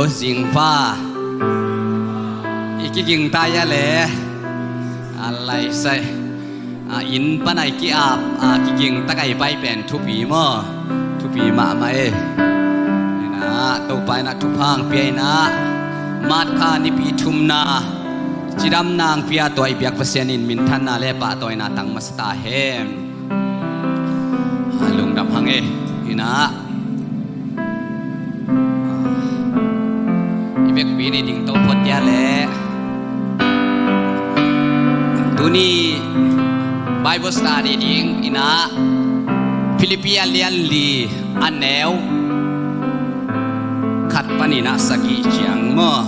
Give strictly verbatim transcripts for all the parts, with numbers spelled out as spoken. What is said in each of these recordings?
Zingpa i kiging ta ia le, a laisai, a inn pana i ki-ap, a kiging ta kai pai pen thupi maw? Thupi mahmah e. Ina Topa ina thupha hong pia ina, March kha nipi thumna cidam nang pia tua i biak Pasian in minthanna le pahtawina tang masa ta hen. A lungdam hang e. Ina i vekpi ni ding to phot ia le, tuni Bible study ding ina Philippi a lian li a neu khat panin a sagih ciang maw?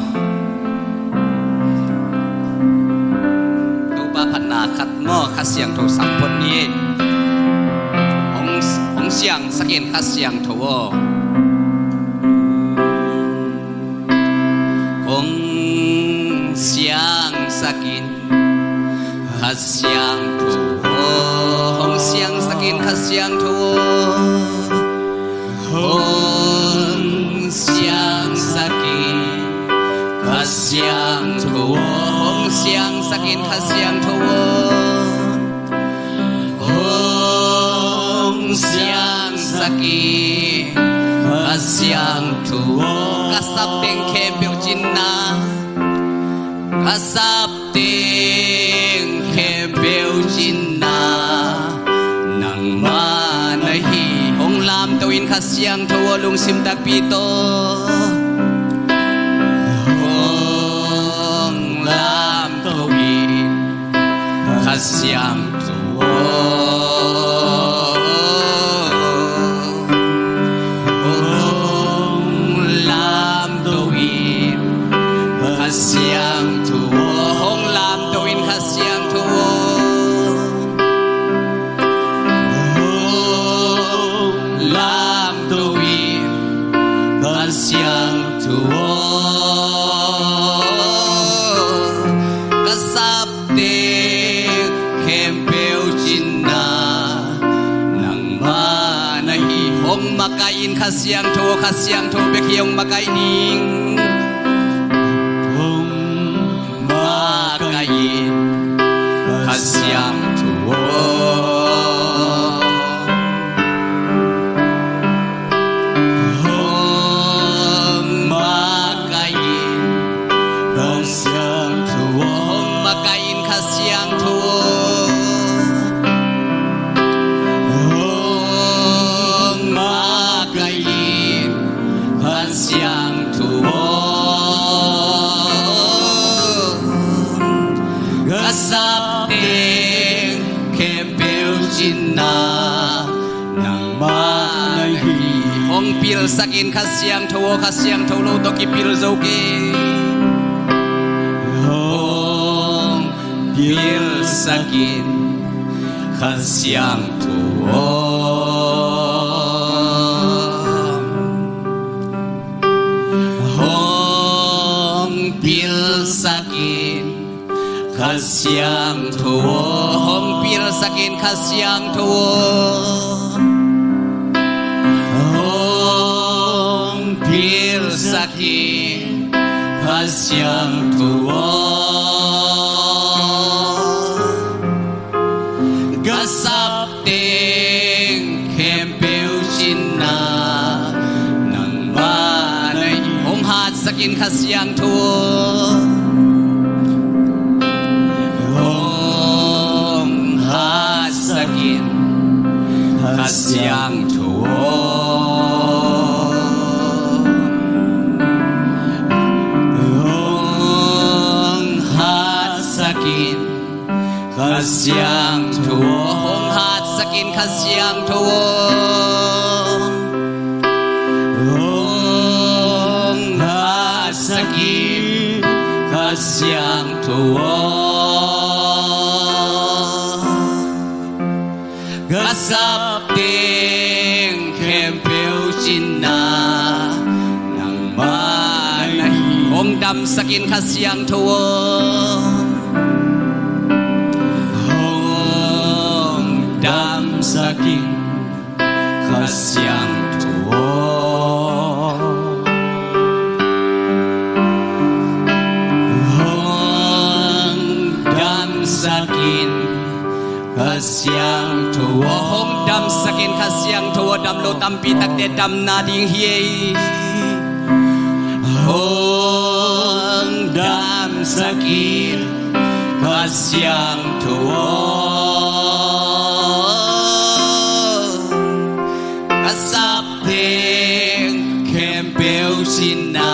Topa phatna khat maw, Kha Siangtho sang phot ni. Hong, hong siangsak in Kha Siangtho aw. Hong siangsak in Kha Siangtho aw, hong siangsak in Kha Siangtho aw. Hong siangsak in Kha Siangtho aw, hong siangsak in Kha Siangtho aw. Hong siangsak in Kha Siangtho aw. Ka sap teng khempeuh cinna, ka sap teng khempeuh cinna nangmah na hi. Hong lamto in Kha Siangtho aw, lungsim takpi tawh. Hong lamto in Kha Siangtho aw. Hong lamto in Kha Siangtho aw, hong lamto in Kha Siangtho aw. Hong lamto in Kha Siangtho aw. Ka sap teng khempeuh cinna nangmah na hi. Hong makaih in Kha Siangtho, Kha Siangtho bek hi hong makaih ning. Hong makaih in Kha Siangtho aw. Hong makaih in Kha Siangtho aw, hong makaih in Kha Siangtho aw. Hong makaih in Kha Siangtho aw. Ka sap teng khempeuh cinna nangmah na hi. Hong pilsak in Kha Siangtho aw, Kha Siangtho lo tawh kipil zo kei. Hong pilsak in Kha Siangtho aw. Hong pilsak in Kha Siangtho aw, hong pilsak in Kha Siangtho aw. Hong pilsak in Kha Siangtho aw. Ka sap teng khempeuh cinna nangmah na hi. Hong hatsak in Kha Siangtho aw. Hong hatsak in Kha Siangtho aw. Hong hatsak in Kha Siangtho aw, hong hatsak in Kha Siangtho aw. Hong hatsak in Kha Siangtho aw. Ka sap teng khempeuh cinna nangmah na hi. Hong damsak in Kha Siangtho aw. Hong damsak in Kha Siangtho aw. In Kha Siangtho aw, dam lo tampi takte damna ding hi ei. Hong damsak in Kha Siangtho aw, ka sapteng khempeuh cinna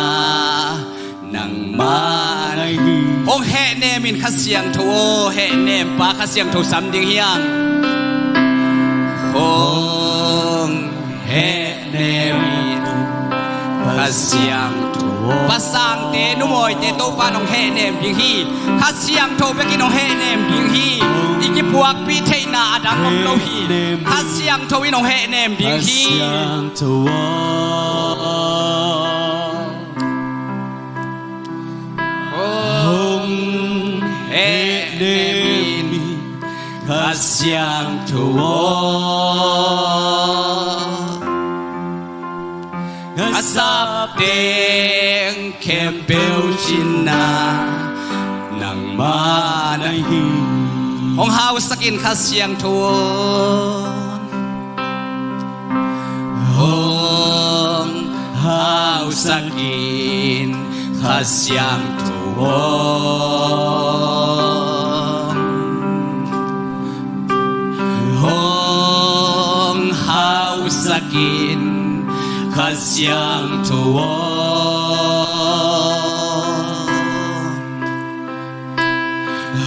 nangmah na hi. Hong hehnem in Kha Siangtho aw, hehnem pa Kha Siangtho sam ding hi hang. Hong hehnem in Kha Siangtho aw. Pasangte, numawite Topa in hong hehnem ding hi. Kha Siangtho bekin hong hehnem ding hi. I kipuakpih theihna a dang om lo hi. Kha Siangtho in hong hehnem ding hi. Kha Siangtho aw. Hong hehnem in Kha Siangtho aw, ka sapteng khempeuh cinna nangmah na hi. Hong hausak in Kha Siangtho aw. Hong hausak in Kha Siangtho aw. Hong hausak in Kha Siangtho aw.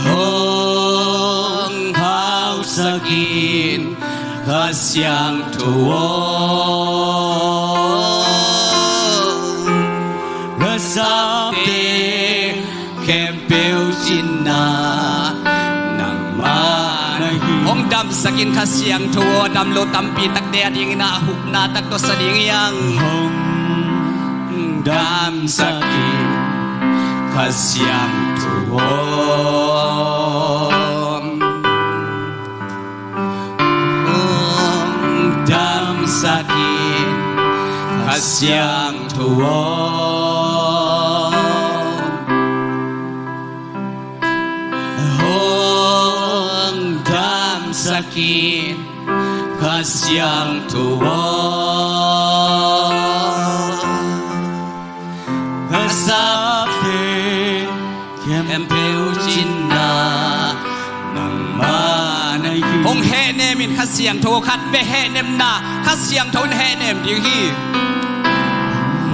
Hong hausak in Kha Siangtho aw, ka sapteng khempeuh cinna nangmah na hi. Hong damsak in Kha Siangtho aw, dam lo tampi takte a dingin a hukna tak tawh sa ding hi hang. Hong damsak in Kha Siangtho aw. Hong damsak in Kha Siangtho aw. Hong damsak in Kha Siangtho aw, ka sapteng khempeuh cinna nangmah na hi. Hong hehnem in Kha Siangtho aw, khat vei hehnemna, Kha Siangtho in hehnem ding hi.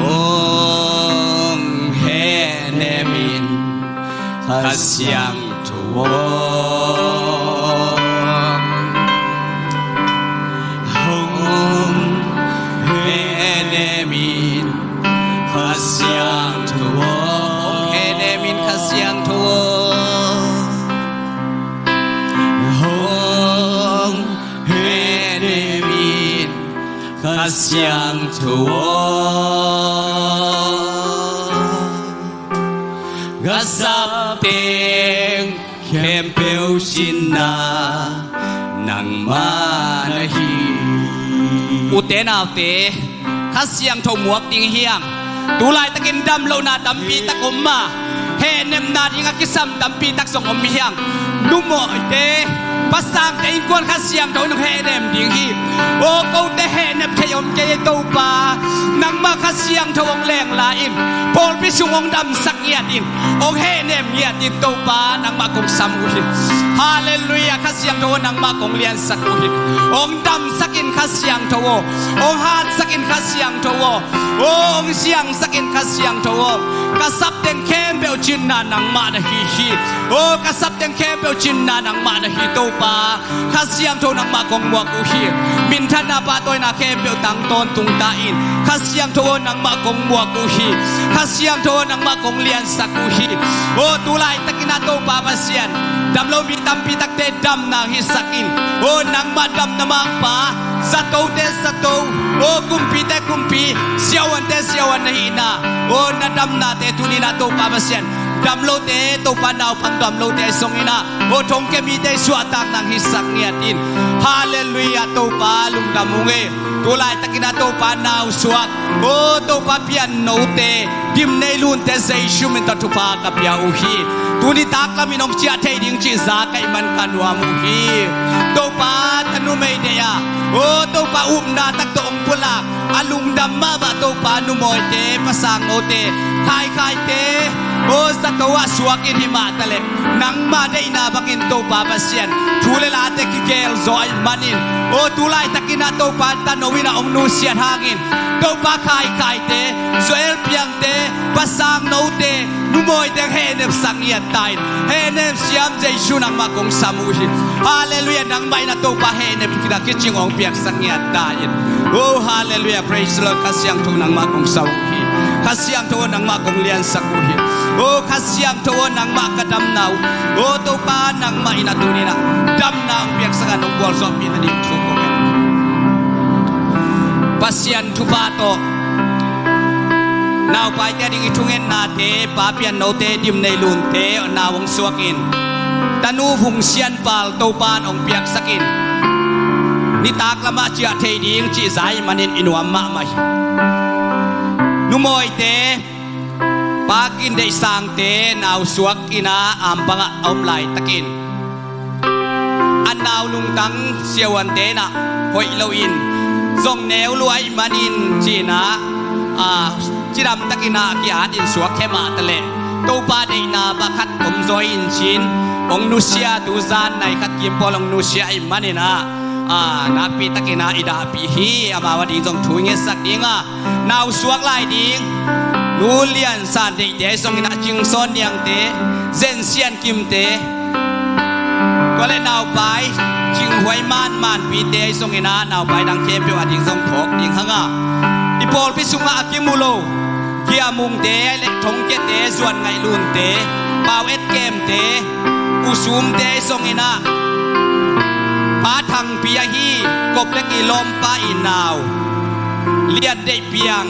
Hong hehnem in Kha Siangtho aw. Hong hehnem in Kha Siangtho aw. Hong hehnem in Kha Siangtho aw. Hong hehnem in Kha Siangtho aw, ka sapteng khempeuh cinna nangmah na hi. Ute naute, Kha Siangtho muak ding hi hang. Tulaitakin dam lohna tampi tak om a, hehnemna ding a kisam tampi tak zong om hi hang. Numawite, pasangte innkuan Kha Siangtho in hong hehnem ding hi. Aw, kote hehnep thei om kei ei Topa, nangmah Kha Siangtho hong lengla in, pawlpi sung hong damsak ngiat in, hong hehnem ngiat in Topa, nangmah kong sam uh hi. Halleluiah, Kha Siangtho aw, nangmah kong liansak uh hi. Hong damsak in Kha Siangtho aw, hong hatsak in Kha Siangtho aw, hong siangsak in Kha Siangtho aw, ka sapteng khempeuh cinna nangmah na hi hi. Aw, ka sapteng khempeuh cinna nangmah na hi Topa. Kha Siangtho nangmah kong muak uh hi. Minthanna pahtawina khempeuh tang tawntung ta in, Kha Siangtho aw, nangmah kong muak uh hi. Kha Siangtho aw, nangmah kong liansak uh hi. Aw, tulaitakin ah Topa Pasian, dam lo mi tampi takte damna hong hisak in. Aw, nangmah damna mangpa, zatote zato, aw, kumpite kumpi, siavuante siavuan na hihna, aw, na damnate tuni-in ah Topa Pasian, dam lote Topa naupang dam lote zongin ah, aw, thongkia mite suahtakna hong hisak ngiat in. Halleluiah, Topa lungdam ung ei. Tulaitakin ah Topa nausuak, aw, Topa piannote, gimnei lunte Jesu min tawh thupha ka pia uh hi. Tuni taklamin hong ciah thei ding cih za ka hih man ka nuam uh hi. Topa numei deih a, aw Topa, upna tak tawh hong pulak a lungdam mahmah Topa, numawite, pasangnote, khaikhaite, aw zato ah suak in, himah taleh nangma deihna bangin Topa Pasian thu le late kigelzaw ahih manin, aw tu laitakin ah Topa tano in ah hong nusiat hangin, Topa khaikhaite, Joel Piangte, pasangnote, numawite hehnepsak ngiat ta in, hehnem siam Jesu nangmah kong sam uh hi. Halleluiah, nangmah in ah Topa hehnep kicing hong piaksak ngiat ta in. Oh halleluiah, praise the Lord. Kha Siangtho nangmah kong sa uh hi. Kha Siangtho nangmah kong liansak uh hi. Oh Kha Siangtho nangmah ka damna uh. Oh Topa nangmah in ah tuni in ah damna hong piaksak a nong gualzawhpih nading thu kong ngen. Pasian thupha tawh naupaite a ding i thungennate, pa Piannote, Dimneilunte, nau hong suak in, tanu Vung Sian Pal Topa in hong piaksak in, nitak lamah ciah thei ding cih za ahih manin i nuam mahmah hi. Numawite, pa Kin Deih Sangte nau suak in ah ampangah a om laitakin a nau lungtang siavuante in ah hoih loin zong neu lua ahih manin ci-in ah, a, cidam takin ah a ki-atin suak khe mah taleh Topa deihna bang khat om zaw in ci-in hong nusia, tu zan nai khat kim pawl hong nusia ahih manin ah, a, nakpi takin ah i dahpih hi. Amau a ding zong thu i ngetsak ding a, nau suak lai ding Nu Lian San Deihte ahi zongin ah, Cing Sawn Niangte, Zen Sian Kimte, tua le naupai Cing Huai Man Manpite ahi zongin ah, naupai dang khempeuh a ding zong phawk ding hang a, i pawlpi sungah a kimu lo Kia Mungte, ahi le Thong Kiate, Zuan Ngaih Lunte, Pau Et Kemte, U Sumte ahi zongin ah, Pa Thangpi ahi, Kop le Ki lawmpa i nau Lian Deih Piang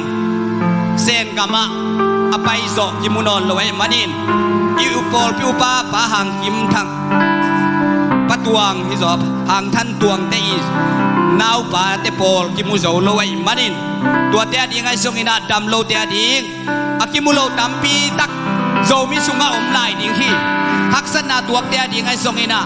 Sen gamah a paizawh kimu nawn lo ahih manin, i pawlpi upa Pa Hang Kim Thang, Pa Tuang hi zaw, Hang Than Tuangte i naupate pawl kimu zo lo ahih manin, tuate a ding ahi zongin ah, dam lote a ding a kimu lo tampi tak Zomi sungah om lai ding hi. Haksatna tuakte a ding ahi zongin ah,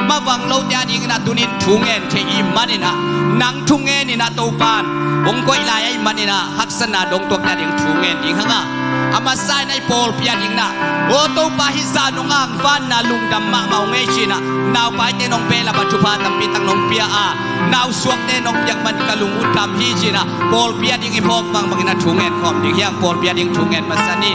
mavang lote a dingin ah tunin thu ngen thei i hih manin ah, nang thu ngen in ah Topa in hong koih lai ahih manin ah, haksatna dong tuakte a ding thu ngen ding hang a, a masa in ah i pawlpi a dingin ah, aw Topa, hih zan hong angvanna lungdam mahmah ung ei ci-in ah, naupaite nong behlap a thupha tampi tak nong pia a, nau suakte nong piak man ka lung uh dam hi ci-in ah, pawlpi a ding i phawk bangbangin ah thu ngen khawm ding hi hang. Pawlpi a ding thu ngen masa ni.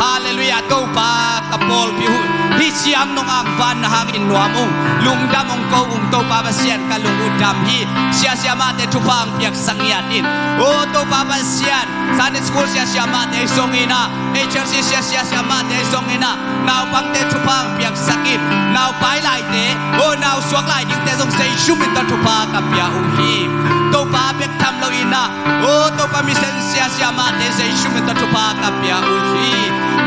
Halleluiah, Topa, ka pawlpi uh hih ciang nong angvanna hangin nuam ung, lungdam hong ko ung, Topa Pasian, ka lung uh dam hi. Sia siamahte thupha hong piaksak ngiat in. Aw Topa Pasian, Sunday school sia siamahte ahi zongin ah, H R C sia sia siamahte ahi zongin ah, naupangte thupha hong piaksak in, naupai laite, aw nau suak lai dingte zong Jesu min tawh thupha ka pia uh hi. Topa bek tham loin ah, aw Topa, mission sia siamahte Jesu min tawh thupha ka pia uh hi.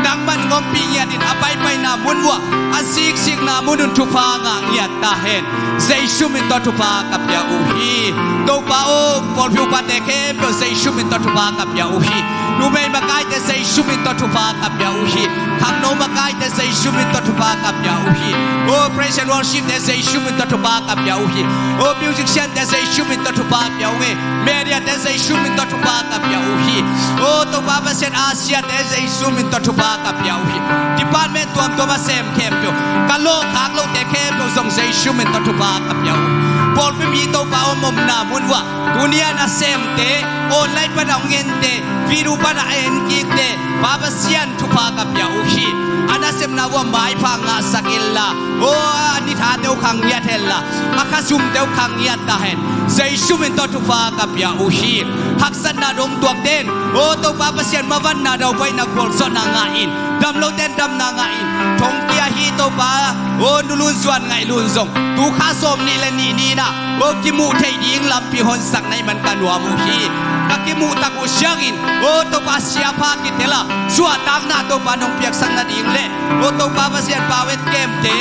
Nangman hong ompih ngiat in, a paipaina mun uah, a siksikna mun un thupha ngah ngiat ta hen. Jesu min tawh thupha ka pia uh hi. Topa aw, pawlpi upate khempeuh Jesu min tawh thupha ka pia uh hi. Numei makaite Jesu min tawh thupha ka pia uh hi. Khangno makaite Jesu min tawh thupha ka pia uh hi. Aw praise and worshipte Jesu min tawh thupha ka pia uh hi. Aw musiciante Jesu min tawh thupha pia uh hi. Mediate Jesu min tawh thupha ka pia uh hi. Aw Topa Pasian, usherte Jesu min tawh thupha ka pia uh hi. Department tuamtuam a sem khempeuh, ka lawhkhak lote khempeuh zong Jesu min tawh thupha ka pia uh hi. Pawlpi mi Topa aw, om omna mun uah tuni a nasemte, online pan a hong ente, video pan a en kikte, Pa Pasian, thupha ka pia uh hi. A nasepna uah maipha ngahsak inla, aw a nithate uh khang ngiat henla, a khazumte uh khang ngiat ta hen. Jesu min tawh thupha ka pia uh hi. Haksatna dong tuakte in, aw Topa Pasian, mavanna daupaina gualzawhna ngah in. Dam lote in damna ngah in. Thongkia hi Topa, aw Nu Lun Zuan Ngaih Lun zong tu kha sawmnih le nih ni-in ah, aw kimuh theih ding lampi honsak na hih man ka nuam uh hi. Ka kimuh tak uh ciangin, aw Topa, siapha kitel a, suahtakna Topa nong piaksak nading le, aw Topa Pasian, Pau Et Kemte,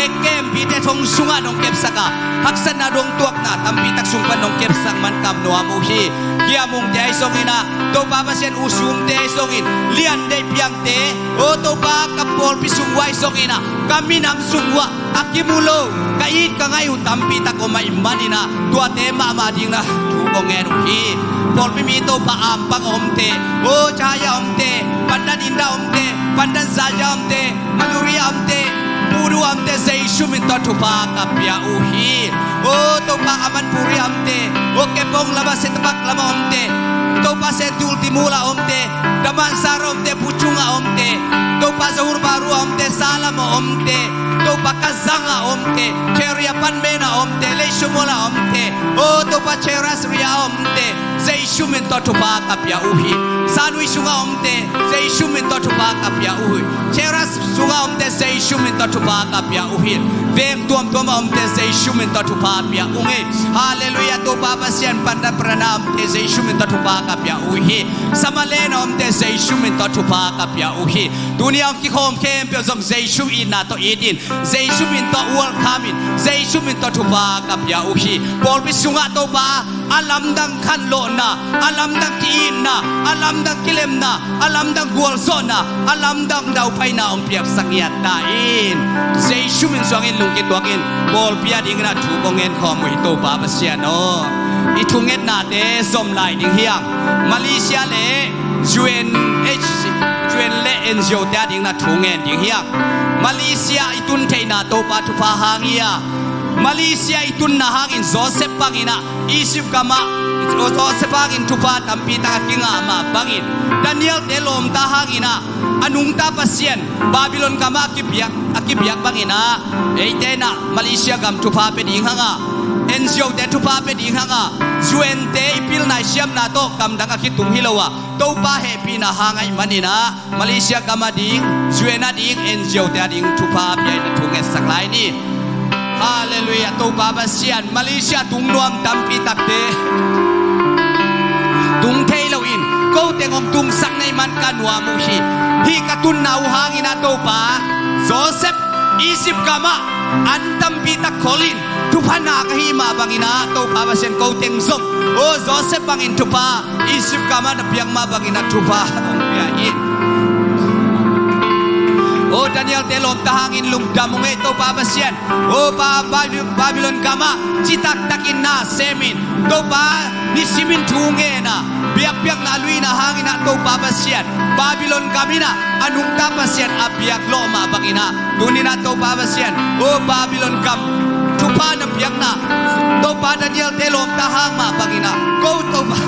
Et Kempite thong sungah nong kepsak a, haksatna dong tuakna tampi tak sung pan nong kepsak man ka nuam uh hi. Kia Mungte ahi zongin ah, Topa Pasian, U Sumte ahi zongin, Lian Deih Piangte, Aw Topa, ka pawlpi sung uh ahi zongin ah, ka minam sung uh ah a kimu lo, ka it ka ngaih uh tampi tak om ahih manin ah, tuate mahmah dingin ah thu kong ngen uh hi. Pawlpi mi Topa, Ampang a omte, aw Chaya omte, Pandan Inda omte, Pandan Zaya omte, Maduria omte, Budu omte, Jesu min tawh thupha ka pia uh hi. Aw Topa, a Manipur a omte, aw Kepong lam ah, Setapak lam ah omte, Topa, Sentul Timul ah omte, Damansara omte, Puchunga omte, Topa, Johor Bahru a omte, Salam a omte, Topa, Kazang a omte, Keria Panmen a omte, Leisumol a omte, aw Topa, Cheras Ria a omte, Jesu min tawh thupha ka pia uh hi. Sanui sungah omte, Jesu min tawh thupha ka pia uh hi. Cheras sungah omte, Jesu min tawh thupha ka pia uh hi. Veng tuamtuam a omte, Jesu min tawh thupha pia uh hi. Halleluiah. Topa Pasian, Pandan Pradesh a omte, Jesu min tawh thupha ka pia uh hi. Samaland a omte, Jesu min tawh thupha ka pia uh hi. Tuni a hong kikhawm khempeuh zong Jesu itna tawh it in, Jesu min tawh welcome in, Jesu min tawh thupha ka pia uh hi. Pawlpi sungah Topa, a lamdang khanlawhna, a lamdang ki-itna, a lamdang kilemna, a lamdang gualzawhna, a lamdang daupaina hong piaksak ngiat ta in. Jesu min suangin lungkituak in, pawlpi a dingin ah thu kong ngen khawm uh hi Topa Pasian aw. I thungetnate zom lai ding hi hang. Malaysia le U N H, U N le N G O te a dingin ah thu ngen ding hi hang. Malaysia i tun theihna Topa thupha hang hi a, Malaysia i tunna hangin Joseph bangin ah Egypt gamah, Joseph hangin thupha tampi tak a kingah mah bangin, Daniel te lawmta hangin ah a nungta Pasian Babylon gamah a kibiak, a kibiak bangin ah, eite in ah Malaysia gam thupha pia ding hang a, N G O te thupha pia ding hang a, U N te i pilna i siamna tawh gamdang a kitung hi lo a, Topa hehpihna hang ahih manin ah Malaysia gam a ding, U N a ding, N G O te a ding thupha pia in ah thu ngetsak lai ni. Halleluiah. Topa Pasian, Malaysia tung nuam tampi takte tung thei loin ko teng hong tungsak na hih man ka nuam uh hi. Hih ka tunna uh hangin ah Topa, Joseph Egypt gamah an tampi tak khol in thupha na ka hih mah bangin ah Topa Pasian, ko teng zong aw Joseph bangin thupha Egypt gamah na piak mah bangin ah thupha hong pia in. Aw Daniel te lawmta hangin lungdam ung ei Topa Pasian. Aw Ba-, Ba-, Babylon gamah citak takin na sem in, Topa, nisimin thu ngen a, biakpiakna luina hangin ah Topa Pasian, Babylon gam in ah a nungta Pasian a biak lawh mah bangin ah, tuni in ah Topa Pasian, aw Babylon gam thupha na piakna, Topa, Daniel te lawmta hang mah bangin ah ko Topa,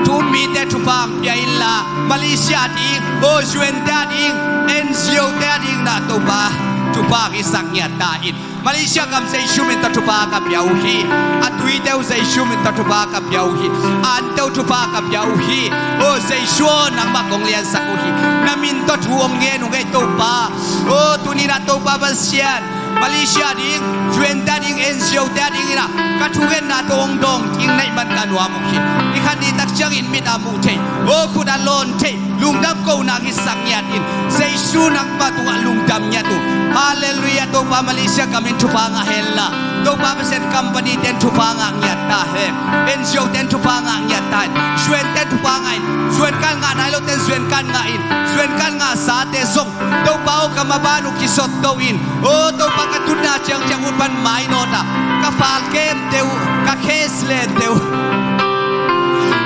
thu-um mite thupha hong pia inla, Malaysia a ding, aw U N te a ding, N G O te a ding in ah Topa, thupha hong hisak ngiat ta in. Malaysia gam Jesu min tawh thupha ka pia uh hi. A tuite uh Jesu min tawh thupha ka pia uh hi. A ante uh thupha ka pia uh hi. Aw Jesu aw, nangmah kong liansak uh hi. Na min tawh thu hong ngen uh ngei Topa. Aw tuni in ah Topa Pasian, Malaysia a ding, U N te a ding, N G O te a dingin ah ka thungetna tawh hong dawng ding na hih man ka nuam uh hi. Ni khat ni tak ciangin mit a muh theih, aw khut a lawn theih, lungdam kohna hong hisak ngiat in, Jesu nangmah tungah lungdam ngiat uh. Halleluiah. Topa, Malaysia gam in thupha ngah henla, Topa Pasian, company ten thupha ngah ngiat ta hen. N G O ten thupha ngah ngiat ta hen. U N ten thupha ngah in, U N kan ngah nai lo ten U N kan ngah in, U N kan ngah sate zong Topa aw, ka maban uh kisot to in, aw Topa, ka tunna ciangciang uh pan mainawt a, ka file kemte uh, ka case lente uh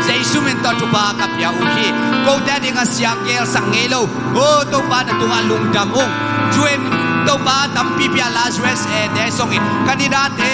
Jesu min tawh thupha ka pia uh hi. Kote a ding a siang gelsak ngei lo, aw Topa, na tungah lungdam ung. U N Topa tampi pia la, U S A te zongin, Canada te,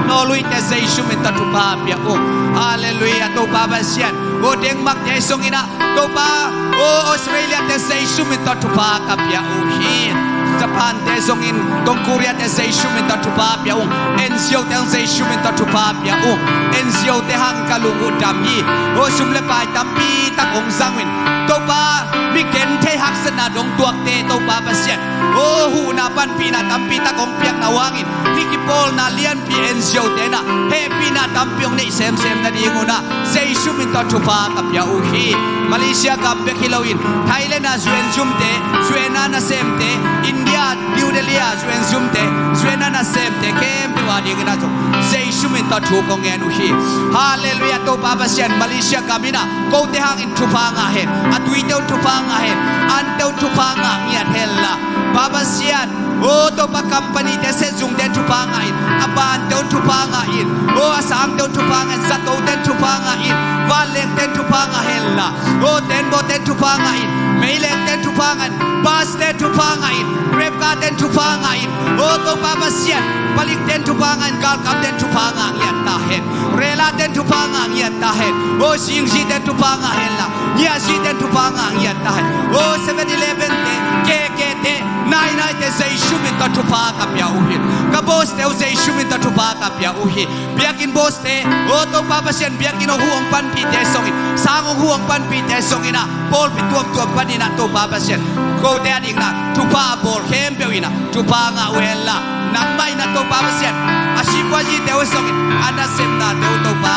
Norway te Jesu min tawh thupha pia ung. Halleluiah. Topa Pasian, aw Denmark te zongin ah Topa, aw Australia te Jesu min tawh thupha ka pia uh hi. Japan te zongin, South Korea te Jesu min tawh thupha pia ung. N G O te zong Jesu min tawh thupha pia ung. N G O te hang ka lung uh dam hi. Aw sum le pai tampi tak hong zang uh in, Topa, mi genthei haksatna dong tuakte Topa Pasian, aw huhna panpihna tampi tak hong piakna uh hangin, hih kipawlna lianpi N G O te in ah hehpihna tampi hong neih semsem nading un ah Jesu min tawh thupha ka pia uh hi. Malaysia gam bek hi loin, Thailand a U N zumte, U N a nasemte, India New Delhi ah, U N zumte, U N a nasemte khempeuh a dingin ah zong Jesu min tawh thu kong ngen uh hi. Halleluiah, Topa Pasian, Malaysia gam in ah kote hangin thupha ngah hen, a tuite un thupha ngah hen, ante un thupha ngah ngiat hen la. Pa Pasian, o Topa, company te, sehzungte thupha ngah in, a bante un thupha ngah in, o a sangte un thupha ngah in, zatote thupha ngah in, vanlengte thupha ngah hen la. O tenbawte thupha ngah in, meilengte thupha ngah in, bus te thupha ngah in, Grab car te thupha ngah in, o Topa Pasian, palikte thupha ngah in, galkapte thupha ngah ngiat ta hen, rela te thupha ngah ngiat ta hen, o singzite thupha ngah hen la, ngiahzite thupha ngah ngiat ta hen, o Seven Eleven te, K K te, nainaite Jesu min tawh thupha ka pia uh hi. Ka boss te uh Jesu min tawh thupha ka pia uh hi. Biakinn boss te, o Topa Pasian, biakinn hong huh hong panpihte zongin, sang hong huh hong panpihte zongin ah, pawlpi tuamtuam panin ah Topa Pasian, kote a dingin ah thupha a bawl khempeuh in ah thupha ngah uh hen la. Nangmah in ah Topa Pasian, a sipuazite uh zongin, a nasepnate uh Topa,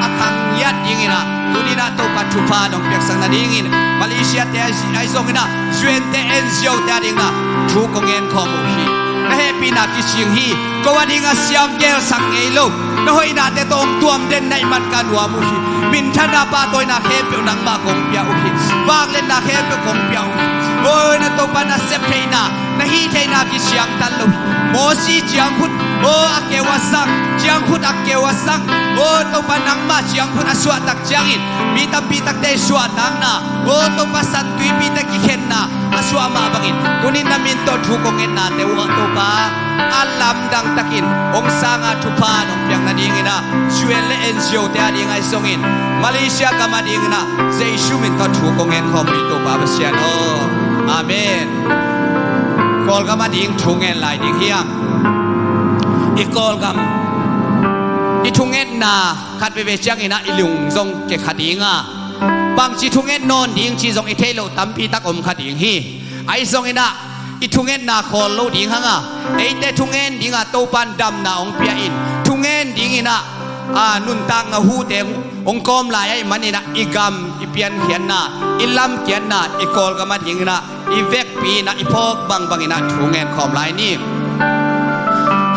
a khang ngiat dingin ah tuni in ah Topa thupha nong piaksak nadingin, Malaysia te ahi zongin ah, U N te, N G O te a dingin ah thu kong ngen khawm uh hi. Na hehpihna kicing hi. Ko a dingin a siam gelsak ngei lo, na hoihnate tawh hong tuam den na hih man ka nuam uh hi. Minthanna pahtawina khempeuh nangmah kong pia uh hi. Vangliatna khempeuh kong pia uh hi. Aw na Topa, na sep theihna, na hih theihna kiciangtan lo hi. Mawsi ciangkhut, aw a keu a sang, ciangkhut a keu a sang, aw Topa, nangmah ciangkhut a suahtak ciangin mi tampi takte suahtakna, aw Topa, san tuipite kikhenna a suah mah bangin, tuni in na min tawh thu kong ngennate uh ah Topa, a lamdang takin hong sang a, thupha nong piak nadingin ah, U N le N G O te a dingin ahi zongin, Malaysia gam a dingin ah Jesu min tawh thu kong ngen khawm uh hi, Topa Pasian aw. Amen. Kawlgam a ding thu ngen lai ding hiam? I Kawlgam i thungetna khat veve ciangin ah i lung zong kekha ding a, bangci thunget nawn ding cih zong i theih loh tampi tak om kha ding hi. Ahi zongin ah i thungetna khawl lo ding hang a, eite thungen ding a Topa in damna hong pia in, thungen dingin ah, a, nuntakna huhte hong kawm lai ahih manin ah, i gam i piankhiatna, i lamkiatna, i Kawlgam a dingin ah i vekpi in ah, i phawk bangbangin ah thu ngen khawm lai ni.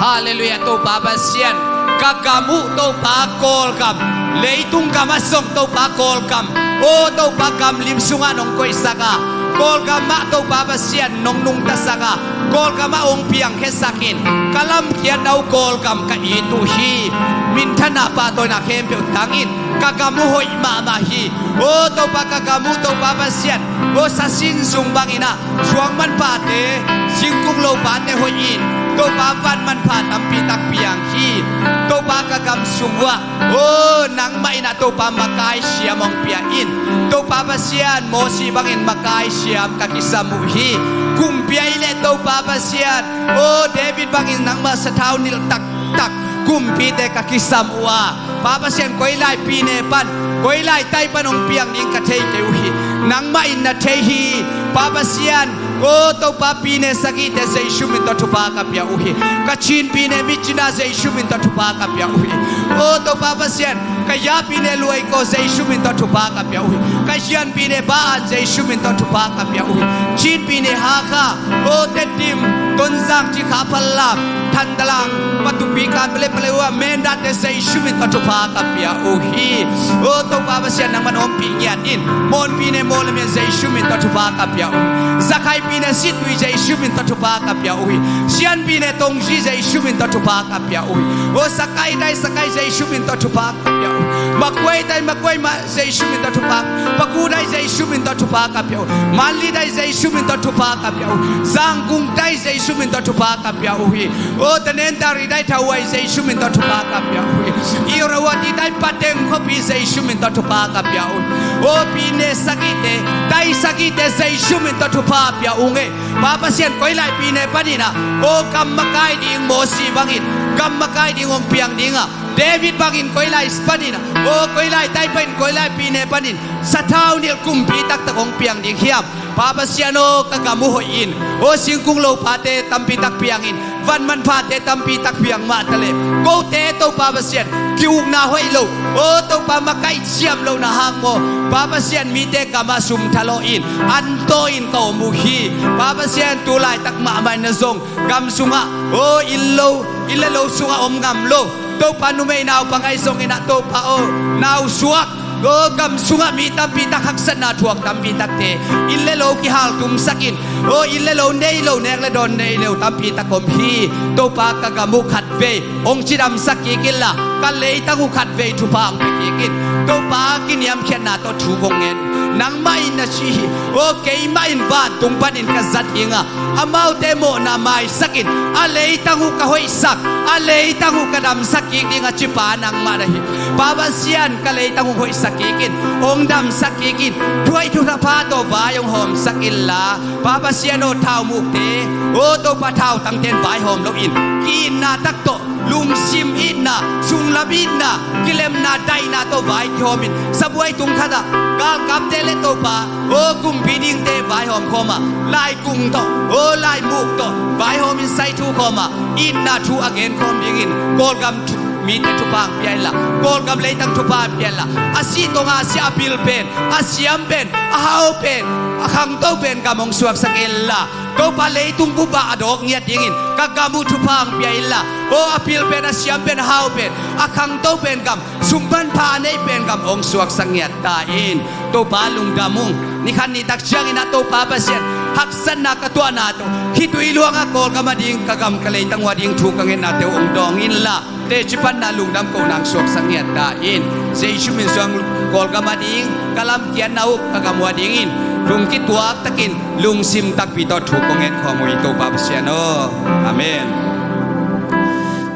Halleluiah, Topa Pasian, ka gam uh Topa Kawlgam, leitung gam ah zong Topa Kawlgam, aw Topa, gam lim sungah nong koihsak a, Kawlgam ah Topa Pasian nong nungtasak a, Kawlgam ah hong piangkhiatsak in, ka lamkhiatna uh Kawlgam ka it uh hi. Minthanna pahtawina khempeuh tangin ka gam uh hoih mahmah hi. Aw Topa, ka gam uh Topa Pasian, aw sasin zung bangin ah suang manphate, singkung lopate hoih in, Topa, van manpha tampi tak piang hi. Topa, ka gam sung uh ah, aw nangmah in ah Topa, makai siam hong pia in. Topa Pasian, Mawsi bangin makai siam ka kisam uh hi. Kumpi ahih leh Topa Pasian, aw David bangin nangmah sathau nilh taktak kumpite ka kisam uh a, Pa Pasian, koi lai pine pan, koi lai tai pan hong piang ding ka thei kei uh hi. Nangmah in na thei hi. Pa Pasian, aw Topa, pine sagihte Jesu min tawh thupha ka pia uh hi. Ka Chin pine Myitkyina Jesu min tawh thupha ka pia uh hi. Aw Topa Pasian, ka Ya pine Lwakyaw Jesu min tawh thupha ka pia uh hi. Ka Shan pine Ba'an Jesu min tawh thupha ka pia uh hi. Chin pine Hakha, aw Tedim, Tonzang, Cikha, Falam, Thantlang, Matupi, Kanpetlet, Paletwa, Mindat te Jesu min tawh thupha ka pia uh hi. Aw Topa Pasian, nangman ompih ngiat in. Mon pine Mawlamyine Jesu min tawh thupha ka pia uh hi. Rakhine pine Sittwe Jesu min tawh thupha ka pia uh hi. Shan pine Tonzang Jesu min tawh thupha ka pia uh hi. Aw Sagaing tai Sagaing Jesu min tawh thupha ka pia uh hi. Magway tai Magway mah Jesu min tawh thupha, Paku tai Jesu min tawh thupha ka pia uh hi. Mandalay tai Jesu min tawh thupha ka pia uh hi. Yangon tai Jesu min tawh thupha ka pia uh hi. Aw Tanintharyi tai Thawai Jesu min tawh thupha ka pia uh hi. Irrawaddy tai Pateng khuapi Jesu min tawh thupha ka pia uh hi. Aw pine sagihte, tai sagihte Jesu min tawh thupha pia ung ei. Pa Pasian, koi lai pine panin ah, aw gam makai ding Mawsi bangin gam makai ding hong piang ding a, David bangin koi lai panin ah, aw koi lai tai panin, koi lai pine panin sathau nilh kumpi taktak hong piang ding hiam? Pa Pasian aw, ka gam uh hoih in. Aw, singkung lopate tampi tak piang in, van manphate tampi tak piang mah taleh, kote Topa Pasian, ki-ukna hoih lo, aw Topa, makaih ciam lohna hang maw, Pa Pasian, mite gamah sum thalawh in, antaw in ka om uh hi. Pa Pasian, tu laitak mahmah in na zong gam sungah, aw inn lo, inn le lo sungah om ngam lo, Topa, numei naupang ahi zongin ah Topa aw, nausuak, aw gam sungah mi tampi tak haksatna thuak tampi takte, inn le lo kihaltumsak in, aw inn le lo nei lo, nek le dawn nei lo tampi tak om hi. Topa, ka gam uh khatvei hong cidamsak kik inla, ka leitang uh khatvei thupha hong pia kik in. Topa, kiniamkhiatna tawh thu kong ngen. Nangmah in na ci hi. Aw keimah in vantung panin ka zat ding a, amaute mawhna maisak in, a leitang uh ka hoihsak, a leitang uh ka damsak kik ding a cipa nangmah na hi. Pa Pasian, ka leitang uh hoihsak kik in, hong damsak kik in, thuhoih thuthapha tawh vai hong hawmsak inla, Pa Pasian aw, thaumukte, aw Topa, thautangte in vaihawm loin, ki-itna tak tawh, lungsim itna, sunglam itna, kilemna, daihna tawh vai kihawmin, sabuai tung khatah galkapte le Topa, aw kumpi dingte vaihawm khawmah, laikung tawh, aw laimuk tawh vaihawmin, saithu khawmah itna thu a genkhawm dingin, Kawlgam thu, mite thupha hong pia inla, Kawlgam leitang thupha hong pia inla, a sih tawh a sia, a pil pen, a siam pen, a hau pen, a khangto pen gam hong suaksak inla, Topa, leitung bup ah a dawk ngiat dingin ka gam uh thupha hong pia inla, aw a pil pen, a siam pen, a hau pen, a khangto pen gam, sum manpha a neih pen gam hong suaksak ngiat ta in. Topa, lungdam ung. Ni khat ni tak ciangin ah Topa Pasian, haksatna ka tuahna tawh khitui luangah Kawlgam ading, ka gam ka leitang uh ading thu ka ngennate uh hong dawng inla, teci panna lungdam kohna hong suaksak ngiat ta in. Jesu min suang, Kawlgam ading ka lamkiatna uh, ka gam uh adingin lung kituak takin lungsim takpi tawh thu kong ngen khawm uh hi, Topa Pasian aw. Amen.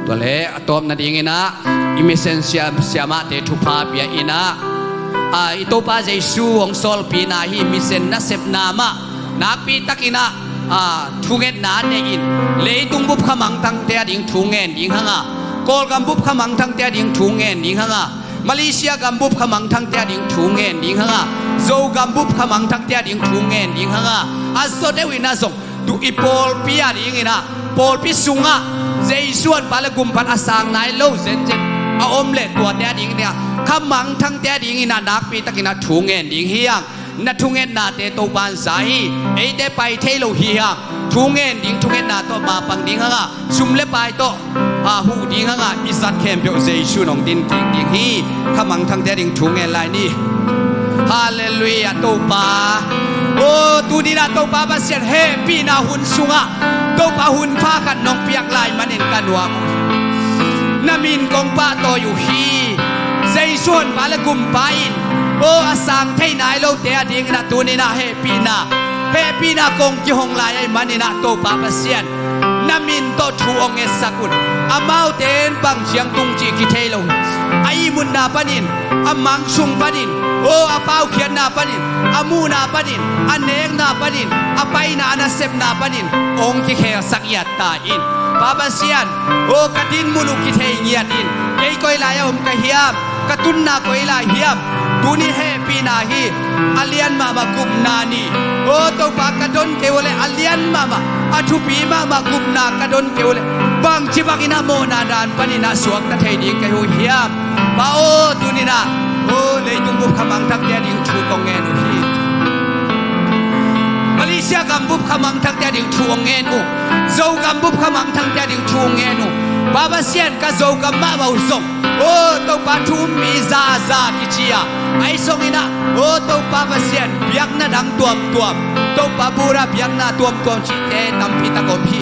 Tua leh a tawpna dingin ah i mission siam, siamahte thupha pia in ah, a, i Topa Jesu hong sawlpihna hi, mission nasepna mah nakpi takin ah, a, thungetna nei in, leitung bup kha mangthangte ading thu ngen ding hang a, Kawlgam bup kha mangthangte ading thu ngen ding hang a, Malaysia gam bup kha mangthangte ading thu ngen ding hang a, Zogam bup kha mangthangte ading thu ngen ding hang a, a zaw deuh in ah zong tu i pawlpi adingin ah, pawlpi sungah Jesu honpa le gumpa a sang nai lo zenzen a om leh tuate adingin ah, kha mangthangte adingin ah nakpi takin ah thu ngen ding hi hang. Na thungetnate Topa in za hi. Eite pai thei lo hi hang. Thu ngen ding, thungetna tawh mapang ding hang a, sum le pai tawh, a, huh ding hang a, i zat khempeuh Jesu in hong din kik ding hi. Kha mangthangte ading thu ngen lai ni. Halleluiah, Topa. Aw, tuni-in ah Topa Pasian, hehpihna hun sungah Topa, hun pha khat nong piak lai manin ka nuam uh. Na min kong pahtawi uh hi. Jesu honpa le gumpa in, aw, a sang thei nai lote adingin ah tuni-in ah hehpihna, hehpihna kong kihong lai ahih manin ah Topa Pasian, na min tawh thu hong ngetsak un. Amaute in bang ciang tung cih kithei lo hi. A ihmutna panin, a mang sung panin, aw, a paukhiatna panin, a muhna panin, a nekna panin, a paina, a nasepna panin hong kikhelsak ngiat ta in. Pa Pasian, aw, ka dinmun uh kithei ngiat in. Kei koi lai-ah om ka hiam? Ka tunna koi lai hiam? Tuni hehpihna hi. A lian mahmah gupna ni. Aw Topa, ka don kei uh leh a lian mahmah, a thupi mahmah gupna ka don kei uh leh bangci bangin ah mawhna dan panin ah suakta thei ding ka hi uh hiam? Pa aw, tuni-in ah, aw, leitung bup kha mangthangte ading thu kong ngen uh hi. Malaysia gam bup kha mangthangte ading thu kong ngen uh. Zogam bup kha mangthangte ading thu kong ngen uh. Pa Pasian, ka Zogam mahmah uh zong, aw Topa, thu um mi zaza kici a, ahi zongin ah, aw Topa Pasian, biakna dang tuamtuam, Topa, Buddha biakna tuamtuam cihte tampi tak om hi.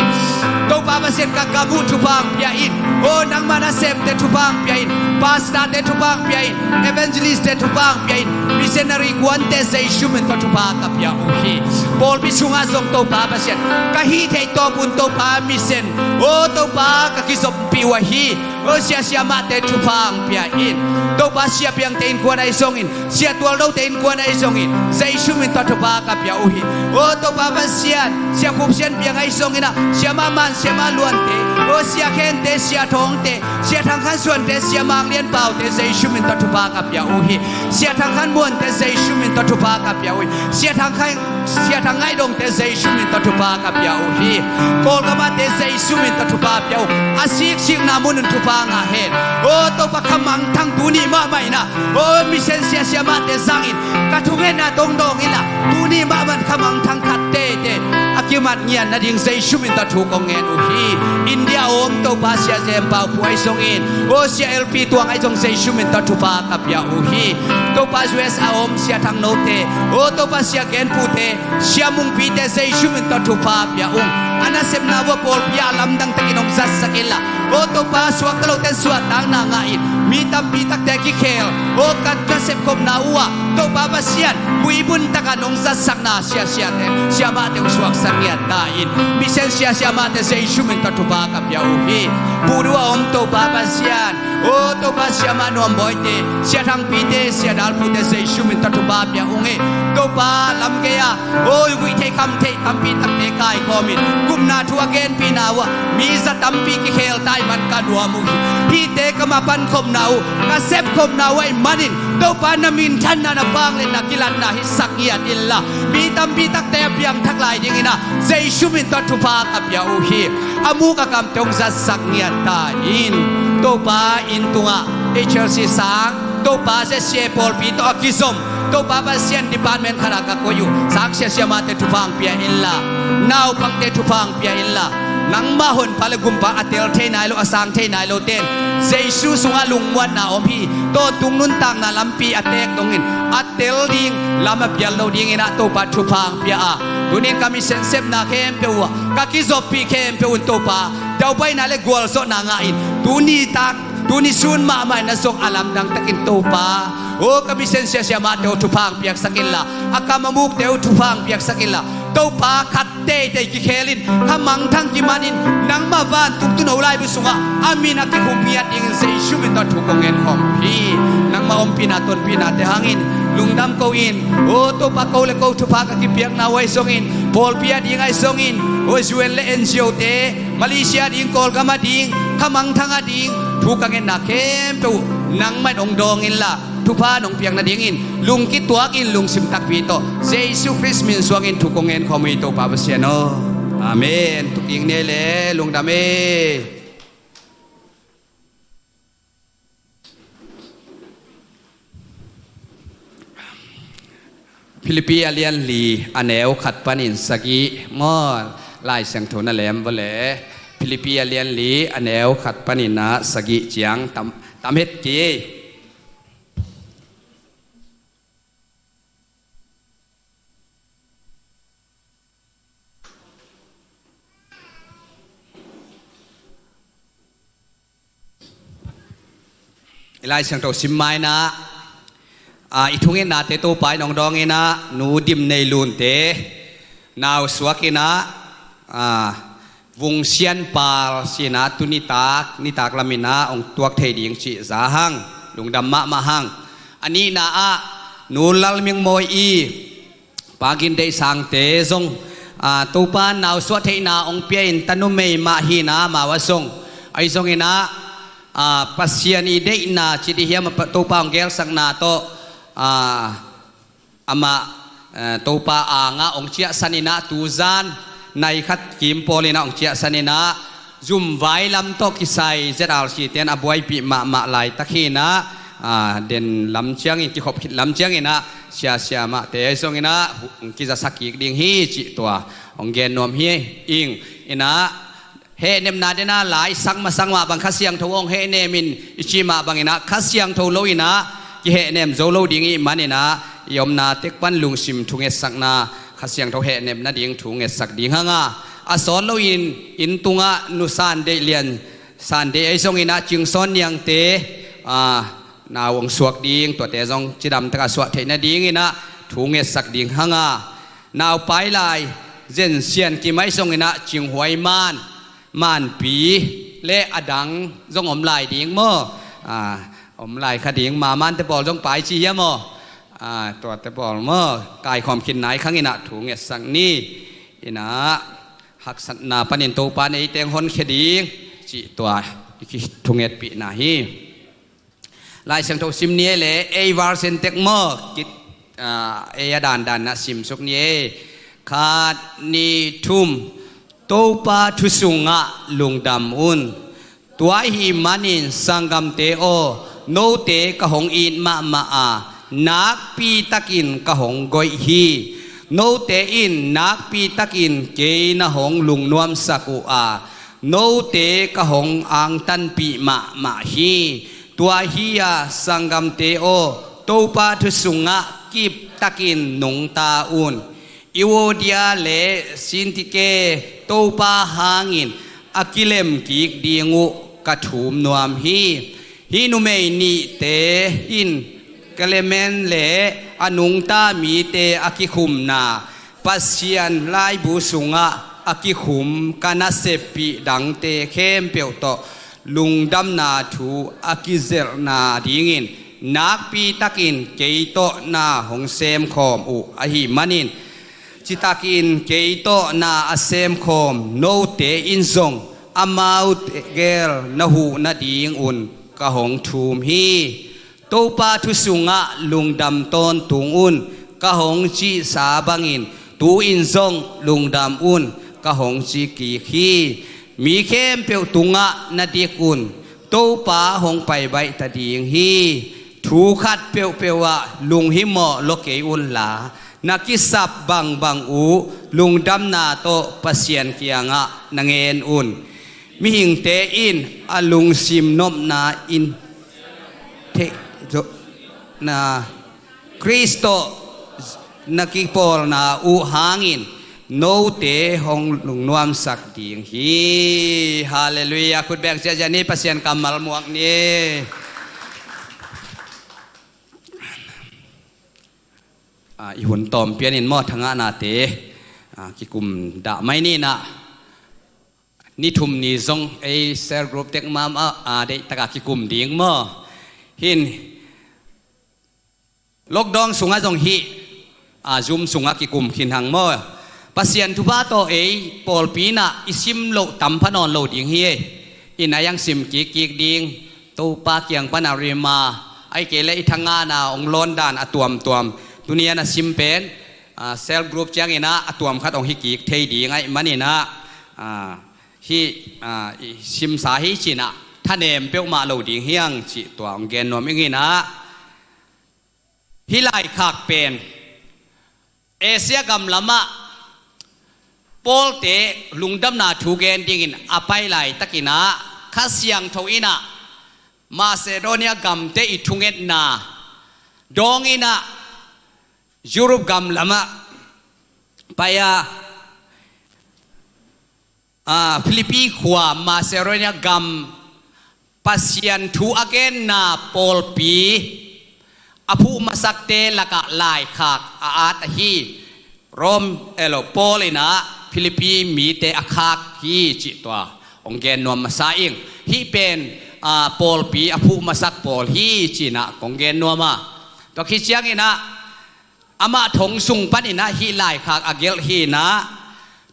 Topa Pasian, ka gam uh thupha hong pia in. Aw, nangma nasemte thupha hong pia in. Pastorte thupha hong pia in. Evangelistte thupha hong pia in. Missionary kuante Jesu min tawh thupha ka pia uh hi. Pawlpi sungah zong Topa Pasian, ka hih theih tawpin Topa, mission, aw Topa, ka kizompih uh ahi. Aw, siasia mahte thupha hong pia in. Topa, Sia Piangte innkuan ahi zongin, Sia Tualdote innkuan ahi zongin, Jesu min tawh thupha ka pia uh hi. O Topa Pasian, Sia Khup Sian Piang ahi zongin ah, Sia Mah Man, Sia Mah Luante, o Sia Khente, Sia Thawngte, Sia Thang Khan Suante, Sia Mang Lian Paute, Jesu min tawh thupha ka pia uh hi. Sia Thang Khan Muante, Jesu min tawh thupha ka pia uh hi. Sia Thang Khan Sia Thang Ngai Dongte Jesu min tawh thupha ka pia uh hi. Kawlgamate Jesu min tawh thupha pia uh. A siksikna munah thupha ngah hen. O Topa, kha mangthang tuni mahmah in ah, o misen sia siamahte zangin, ka thungetna dongdong in ah, tuni mahmah kha mangthang khat teitei a kimat ngiat nading Jesu min tawh thu kong ngen uh hi. India a om Topa, Sia Jem Pau Pu ahi zongin, o Sia L P Tuang ahi zong, Jesu min tawh thupha ka pia uh hi. Topa, U S A a om Sia Thang Note, o Topa, Sia Gen Pute, Sia Mung Pite, Jesu min tawh thupha pia ung. A nasepna uah pawlpi ah lamdang takin hong zatsak inla, o Topa, suakta lote suahtakna ngahin, mi tampi takte kikhel, o ka nasep khopna uah, Topa Pasian, muibun takin hong zatsakna sia siate, siamahte hong suaksak ngiat ta in. Misen sia siamahte Jesu min tawh thupha ka pia uh hi. Pu Du a om Topa Pasian, o Topa, Sia Mah Nuam Bawite, Sia Thang Pite, Sia Dal Pute, Jesu min tawh thupha pia ung hi. Topa, lam gei ah, o guih theih kham theih tampi takte kaikhawmin, gupna thu a genpihna uah mi za tampi kikhel ta ahih man ka nuam uh hi. Hihte ka mapan khopna uh, ka sep khopna uh ahih manin, Topa, na minthanna, na vangliatna kilatna hisak ngiat inla, mi tampi takte a piangthak lai dingin ah, Jesu min tawh thupha ka pia uh hi. A muk a kamte hong zatsak ngiat ta in. Topa, inn tungah H L C sang, Topa, Z C A pawlpi tawh a kizom, Topa Pasian, department khatah ka koih uh. Sang sia siamahte thupha hong pia inla, naupangte thupha hong pia inla, nangmah honpa le gumpa a tel thei nai lo, a sang thei nai lote in Jesu sungah lungmuanna om hi. Tawntung nuntakna lampi a teek dongin a tel ding lam a pial lo dingin ah, Topa, thupha hong pia a, tunin ka misen sepna khempeuh uh ah, ka kizoppih khempeuh un, Topa, daupaina le gualzawhna ngahin, tuni tak, tuni sun mahmah in ah zong a lamdang takin, Topa, o ka misen sia siamahte uh thupha hong piaksak inla, a kam a mukte uh thupha hong piaksak inla, Topa, khat teitei kikhelin, kha mangthang kimanin, nangmah vantung tun, o laibu sungah a min a kikhum ngiat dingin Jesu min tawh thu kong ngen khawm uh hi. Nangmah ompihna, tonpihnate hangin lungdam ko in, o Topa, ko le ko thupha ka kipiakna uh ahi zongin, pawlpi a ding ahi zongin, o U N le N G O te, Malaysia a ding, Kawlgam a ding, kha mangthang a ding, thu ka ngetna khempeuh uh nangmah in hong dawng inla, thupha nong piak nadingin lungkituakin lungsim takpi tawh Jesu Khrist min suangin thu kong ngen khawm uh hi, Topa Pasian aw. Amen. Tuking ne le lungdam e. Philippi a lian li a neu khat panin sagih maw, Lai Siangtho na lem vawle. Philippi a lian li a neu khat panin ah sagih ciang tam, tam het kei. I Lai Siangtho sim ma-in ah, a, i thungetnate Topa in hong dawng in ah, Nu Dim Nei Lunte nau suak in ah, a, Vung Sian Pal si-in ah, tu nitak, nitak lam in ah hong tuak thei ding cih za hang, lungdam mahmah hang. A nihna ah Nu Lal Ming Mawi i Pa Gin Deih Sangte zong, a, Topa in nau suah theihna hong pia in, tanu mei mah hi in ah, amau ah zong, ahi zongin ah, a, Pasian i deihna cih dih hiam, a, Topa hong gelsakna tawh, a, amah, eh, Topa angah hong ciahsan in ah, tu zan nai khat kim pawl in ah hong ciahsan in ah, zum vai lam tawh kisai Z R C te in a buaipih mahmah laitak hi in ah, a, den lam ciangin, kikhop khit lam ciangin ah, sia siamahte zong in ah hong kizasak kik ding hi cih tua hong gen nuam hi ing. In ah, hehnepna den a, lai sang ma sang mah bang Kha Siangtho hong hehnem in i cih mah bangin ah, Kha Siangtho lo in ah kihehnem zo lo ding i hih manin ah, i omna tek pan lungsim thungetsakna, Kha Siangtho hehnep nading thu ngetsak ding hang a, a sawt loin inn tungah Nu San Deih Lian, San Deih ahi zongin ah, Cing Sawn Niangte, a, nau hong suak ding, tuate zong cidam takin suah theih nadingin ah thu ngetsak ding hang a, nau pai lai Zen Sian Kim ahi zongin ah, Cing Huai Man, Manpi le a dang zong om lai ding maw? A, Om lai kha ding, Mamante pawl zong pai ci hiam aw? Ah, tuate pawl maw, kaikhawm khin nai khang in ah thu ngetsak ni. In ah haksatna panin Topa in ei teng honkhia ding cih tua i kithungetpihna hi. Lai Siangtho sim ni ei le, ei version tek maw, kit, ah, ei a dandan na simsuk ni ei. Khat, nih, thum. Topa thu sungah lungdam un. Tua ahih manin sanggamte aw, note ka hong it mahmah a, nakpi takin ka hong goih hi. Note in nakpi takin kei na hong lungnuamsak uh a, note ka hong angtanpih mahmah hi. Tua hi a, sanggamte aw, Topa thu sungah kip takin nungta un. Euodia le Sintike Topa hangin a kilem kik ding uh ka thum nuam hi. Hih numei nihte in Klement le a nungta mite a kikhumna, Pasian laibu sungah a kikhum ka naseppih dangte khempeuh tawh lungdamna thu a kizelhna dingin nakpi takin kei tawh na hong semkhawm uh ahih manin, citakin kei tawh na a semkhawm note in zong amaute gel na huh nadingun ka hong thum hi. Topa thu sungah lungdam tawntung un, ka hong cihsa bangin tu-in zong lungdam un, ka hong ci kik hi. Mi khempeuh tungah na dik un, Topa hong pai baih ta ding hi. Thu khat peuhpeuh ah lunghimawh lo kei unla, na kisap bangbang uh lungdamna tawh Pasian kiangah na ngen un. Mihingte in a lungsim nopna in theih zo-, na Khrist tawh na kipawlna uh hangin note hong lungnuamsak ding hi. Halleluiah. Khut beng ziahziah ni, Pasian kammal muak ni. Ah, i hun tawm pianin maw, thangahnate, ah, kikum dah mai ni in ah, ni thum ni zong ei cell group tek mahmah, ah, deihtakah kikum ding maw. Hih lockdown sungah zong hih, ah, Zoom sungah kikum khin hang maw. Pasian thupha tawh ei pawlpi in ah i sim loh tam pha nawn lo ding hi ei. In ah i hong sim kikkik ding, Topa kiang pan a rim a, ahih kei leh i thangahna hong lawn dan a tuamtuam, tuni a na sim pen, ah, cell group ciangin ah a tuam khat hong hi kik thei ding ahih manin ah, ah, hih, ah, i simsa hi ci-in ah thanem peuhmah lo ding hi hang cih tua hong gen nuam ing in ah. Hih laikhak pen Asia gam lamah Pawlte lungdamna thu gen dingin a pai laitakin ah, Kha Siangtho in ah Macedonia gamte i thungetna dawng in ah, Europe gam lamah pai a, ah, Philippi khua, Macedonia gam, Pasian thu a genna pawlpi a phuh masakte lakah laikhak a at ahi. Rome, elo, Paul in ah Philippi mite a khak hi cih tua hong gen nuam masa ing. Hih pen, ah, pawlpi a phuh masak pawl hi ci-in ah kong gen nuam a. Tua khit ciangin ah, amah thong sung panin ah hih laikhak a gelh hi in ah,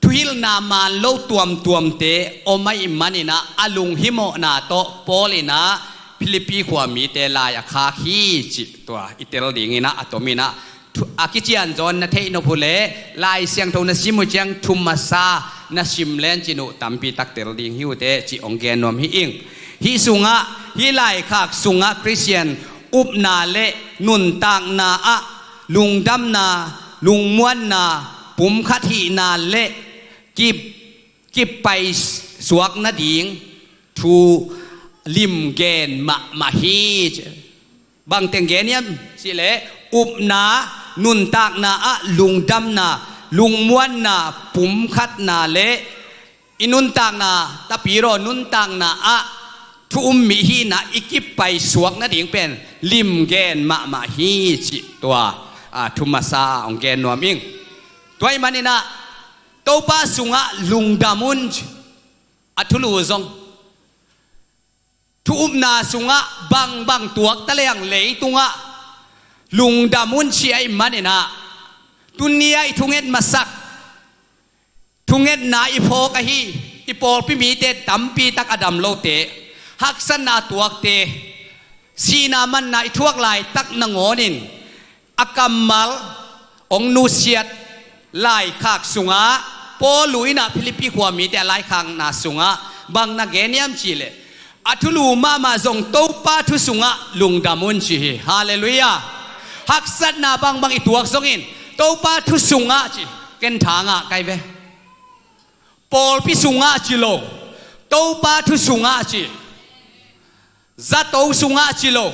thuhilhna maan lo tuamtuamte om ahih manin ah, a lunghimawhna tawh Paul in ah Philippi khua mite lai a khak hi cih tua i tel dingin ah, a tomin ah, thu-, a kicianzaw na theih nop uh leh Lai Siangtho na sim uh ciang thu masa na sim lencin uh tampi tak tel ding hi uh teh cih hong gen nuam hi ing. Hih sungah, hih laikhak sungah Khristian upna le nuntakna ah lungdamna, lungmuanna, pumkhat hihna le kip, kippai suak nading thu lim gen mahmah hi. Bang teng gen hiam cih leh, upna, nuntakna ah lungdamna, lungmuanna, pumkhatna le i nuntakna, tapidaw nuntakna ah thu um mi hihna i kippai suak nading pen lim gen mahmah hi cih tua, ah, thu masa hong gen nuam ing. Tua ahih manin ah, Topa sungah lungdam un, a thulu zong Thu upna sungah bangbang tuak ta leng leitungah lungdam un ci ahih maninah, tuni-ah i thunget masak, thungetna i phawk ahi i pawlpi mite tampi tak a dam lote, haksatna a tuakte, sihna manna i thuak laitak nangawnin a kammal hong nusiat laikhak sungah, Paul in ah Philippi khuamite a laikhakna sungah bang na gen hiam cihleh, a thulu mahmah zong Topa thu sungah lungdam un ci hi. Halleluiah. Haksatna bangbang i tuak zongin Topa thu sungah ci. Ken tha ngah kai ve. Pawlpi sungah ci lo, Topa thu sungah ci. Zato sungah ci lo,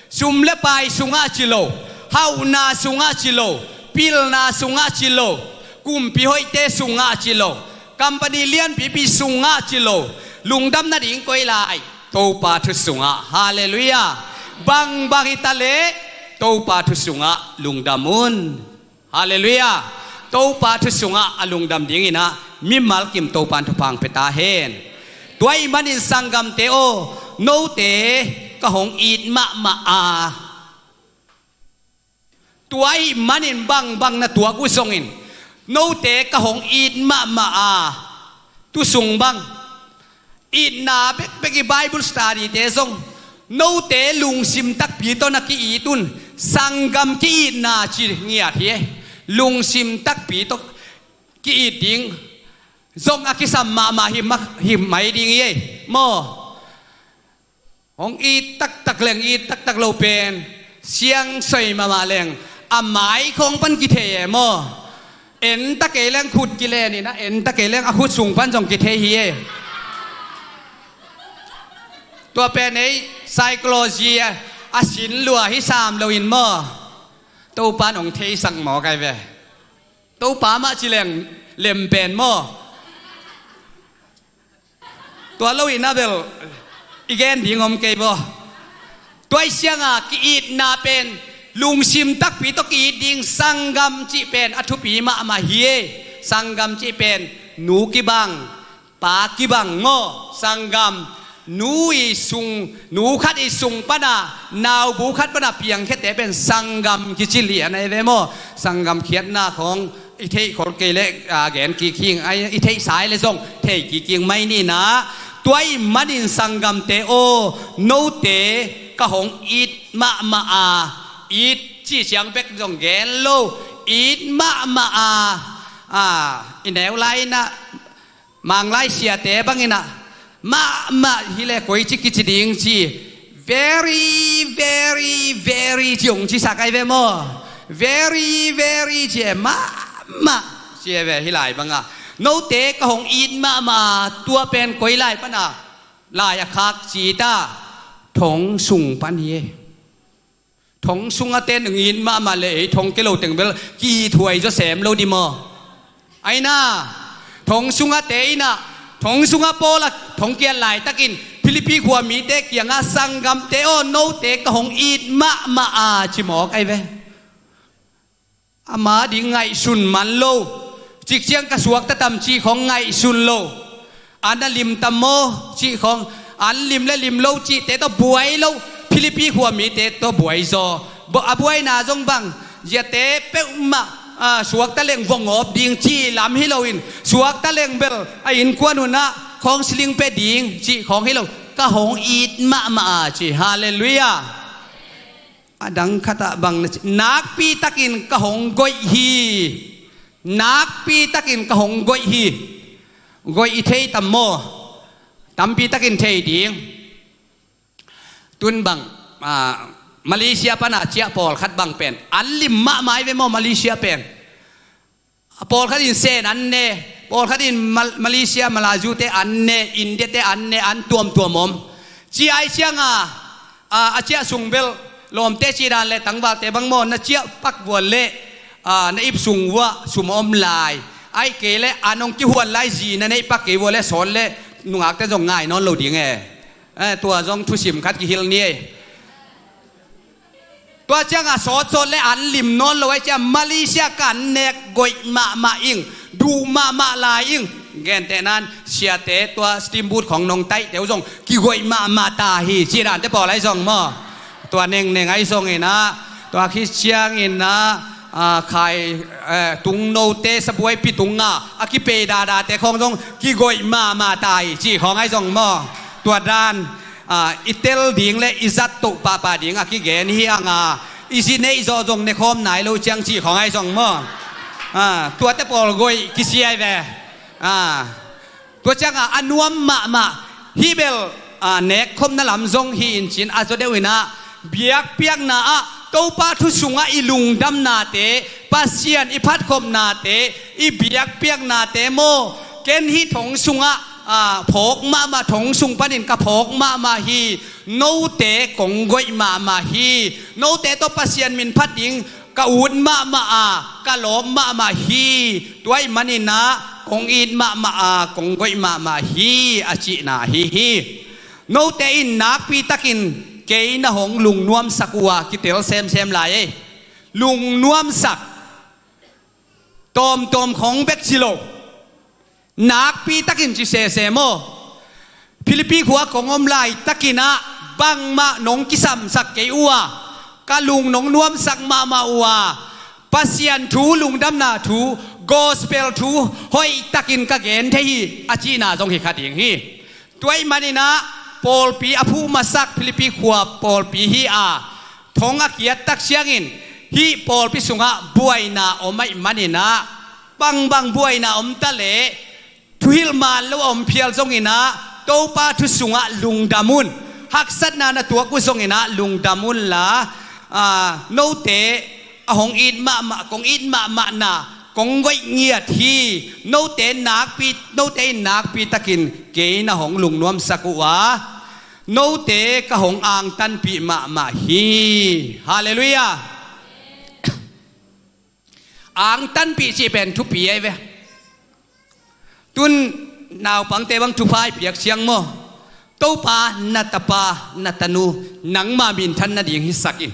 sum le pai sungah ci lo, hauhna sungah ci lo, pilna sungah ci lo, kumpi hoihte sungah ci lo, company lianpipi sungah ci lo, lungdam nading koi lai? Topa thu sungah. Halleluiah. Bangbang hi ta leh Topa thu sungah lungdam un. Halleluiah. Topa thu sungah a lungdam dinginah mimal kim Topa in thupha hong pia ta hen. Tua ahih manin sanggamte aw, note ka hong it mahmah a, tua ahih manin bangbang na tuak uh zongin note ka hong it mahmah a, tu sung bang itna bekbek i Bible study-te zong note lungsim takpi tawh na ki-it un. Sanggam ki-itna ci ngiat hi. Lungsim takpi tawh ki-it ding zong a kisam mahmah hi ma-, hi mai ding hi ei maw. Hong it taktak leng, it taktak lo pen siang soi mahmah leng a mai khawng pan kithei e maw. En ta kei leng khut kilen in a, en ta kei leng a khut sung pan zong kithei hi e. Tua pen ei psychology a, a sin lua hi sam lo in maw. Topa in hong theisak maw kai ve. Topa mah ci leng lem pen maw. Tua lo in a bel i gen ding om kei baw. Tua ahih cianga ki-itna pen lungsim takpi tawh ki-it ding. Sanggam cih pen a thupi mahmah hi e. Sanggam cih pen nu kibang, pa kibang maw. Sanggam, nu i sung, nu khat i sung pana naubu khat pana piangkhiate pen sanggam kici lian ahi ve maw. Sanggam khiatna khawng i theih khol kei leh, a, gen kik hing, a, i theihsa hi leh zong thei kik hing mai ninah. Tua ahih manin sanggamte aw, note ka hong it mahmah a, it cih ciang bek zong gen lo, it mahmah a, a, i neu lai inah Manglai siate banginah mahmah hileh koici kici ding ci. Very, very, very ci hong cisak ahi ve maw. Very, very ci e, mahmah ci e ve. Hih lai bangah note ka hong it mahmah, tua pen koi lai pana lai a khak ci ta? Thong sung pan hi e. Thong sungah ten ngin mahmah le ei thong kia lo teng bel kithuai zaw sem lo di maw? Aina, thong sungah te inah, thong sungah Paul a thong kiat laitakin Philippi khua mite kiangah, sanggamte aw, note ka hong it mahmah a, ci mawk ahi ve. Ama ding ngaihsun man lo, cikciang ka suakta tam cih khawng ngaihsun lo, an a lim tam maw cih khawng, an lim le lim lo cihte tawh buai lo, Philippi khua mite tawh buai zaw. A buaina zong bang, ziate peuhmah, a, suakta leng vong awp ding cih lam hi loin, suakta leng bel a innkuan hunah khawng siling pia ding cih khawng hi lo, ka hong it mahmah a ci. Halleluiah. A dang khatah bang na ci, nakpi takin ka hong goih hi. Nakpi takin ka hong goih hi. Goih i thei tam maw? Tampi takin thei ding. Tun bang, a, Malaysia pana ciah pawlkhat bang pen an lim mahmah ahi ve maw, Malaysia pen. A pawlkhat in Sen an ne, pawlkhat in Mal-, Malaysia, Malaysia-te an ne, India-te an ne, an tuamtuam om. Ci ai cianga, a, a ciah sung bel lawmte cih dan le tangvalte bang maw, na ciah pak vual le, a, na ip sung vuah sum a om lai. Ai kei le an hong kihuan lai zi na neih pak kei vual le sawt le nungakte zong ngai nawn lo ding e. Eh, tua zong thusim khat kihilh ni ei. Tua cianga sawtsawt le an lim nawn lo ai ciah, Malaysia ka an nek goih mahmah ing, duh mahmah lai ing. Gentehnan siate tua steamboat khong nong taihte uh zong kigoih mahmah ta hi, cih dante pawl ahi zong maw? Tua nengneng ahi zong inah, tua khit ciangin ah, ah, khai, eh, tungnote sabuaipi tunga a kipei dadate khong zong kigoih mahmah ta hi, cih khong ahi zong maw? Tua dan, ah, i tel ding le i zat toh pahpah ding a kigen hi hanga, i zi neih zawh zong nekhawm nai lo ciang cih khong ahi zong maw? Ah, tuate pawl goih kisia hi ve. Ah, tua cianga a nuam mahmah hih bel, ah, nekkhopna lam zong hi in cin a zaw deuh inah, biakpiakna ah Topa thu sungah i lungdamnate, Pasian i phatkhopnate, i biakpiaknate maw, ken hih thong sungah, ah, phawk mahmah, thong sung panin ka phawk mahmah hi, note kong goih mahmah hi, note tawh Pasian min phat ding ka ut mahmah a, ka lawp mahmah hi, tua ih maninah kong it mahmah a, kong goih mahmah hi, a cihna ahi hi. Note in nakpi takin kei na hong lungnuamsak uh a, kitel semsem lai ei. Lungnuamsak. Tawmtawm khong bek ci lo. Nakpi takin ci sese maw? Philippi khua kong om laitakin ah bangmah nong kisamsak kei uh a, ka lung nong nuamsak mahmah uh a, Pasian thu, lungdamna thu, gospel thu hoih takin ka gen thei hi, a cihna zong hi kha ding hi. Tua ih maninah pawlpi a phuh masak Philippi khua pawlpi hi a, thong a kiat tak ciangin hih pawlpi sungah buaina om ahih maninah, bangbang buaina om ta leh, thuhilh man lo a om phial zonginah Topa thu sungah lungdam un. Haksatna na tuak uh zonginah lungdam unla, ah, note a hong it mahmah, kong it mahmahna kong goih ngiat hi. Note nakpi, note in nakpi takin kei na hong lungnuamsak uh a, note ka hong angtanpih mahmah hi. Halleluiah. Angtanpih cih pen thupi ahi ve. Tun naupangte bang thupha i piak ciang maw? Topa na tapa na tanu nangma minthan nading hisak in.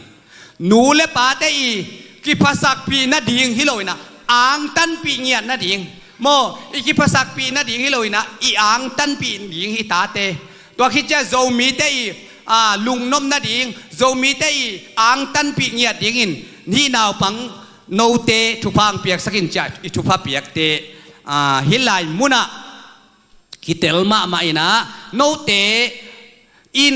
Nu le pate i kiphasakpih nading hi loinah angtanpih ngiat nading maw? I kiphasakpih nading hi loinah i angtanpih ding hi tate. Tua khit ciah Zomite i, ah, lungnop nading, Zomite i angtanpih ngiat dingin hih naupang note thupha ang piaksak in ciah i thupha piakte, ah, hih lai munah kitel mahmah inah note in,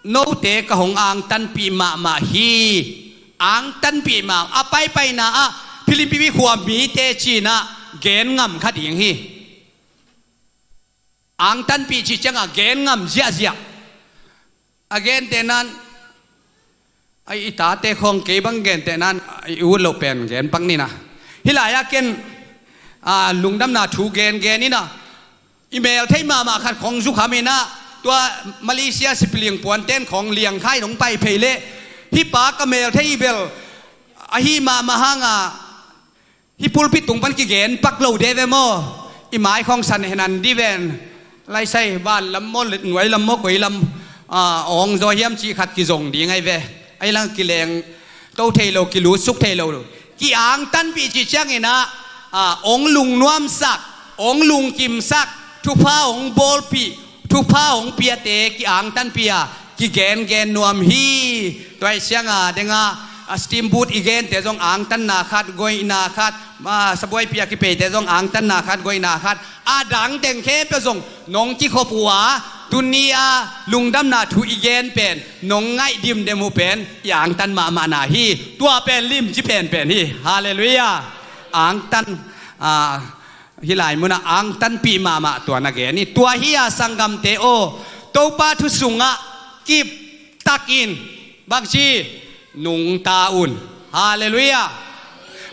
note ka hong angtanpih mahmah hi. Angtanpih mah a paipaina ah Philippi khua mite cinah gen ngam kha ding hi. Angtanpih cih ciangah gen ngam ziahziah. A gentehnan, ai, i tate khawng kei bang gentehnan i ut loh pen gen pak nina. Hih lai-ah ken, a, lungdamna thu gengen ina, i melthei mahmah khat khawng zukham ina, tua Malaysia sipiling puanten khawng liangkhai nong pai phei leh, hih pa ka melthei bel ahi mahmah hanga, hih pulpit tung pan kigen pak lo de ve maw? I mai khawng san henan di ven. Laisai van lam maw, nuai lam maw, koi lam, a, awng zaw hiam cih khat kizong ding ai ve. Ai lang kileng to thei lo, kilutsuk thei lo. Ki-angtanpih cih ciangin ah, a, ong lungnuamsak, ong lungkimsak, thupha ong bawlpih, thupha hong piate ki-angtanpih a, kigengen nuam hi. Tua hi cianga denga, a, steamboat i gente zong angtanna khat, goihna khat, a, sabuaipi a kipeite zong angtanna khat, goihna khat, a dang teng khempeuh zong nong kikhop uh a, tuni a lungdamna thu i gen pen nong ngaih dimdem uh pen i angtan mahmahna hi. Tua pen limci penpen hi. Halleluiah. Angtan, a, hih lai munah angtanpih mahmah tua na gen hi. Tua hi a sanggamte aw, Topa thu sungah kiptakin bangci nungta un. Halleluiah.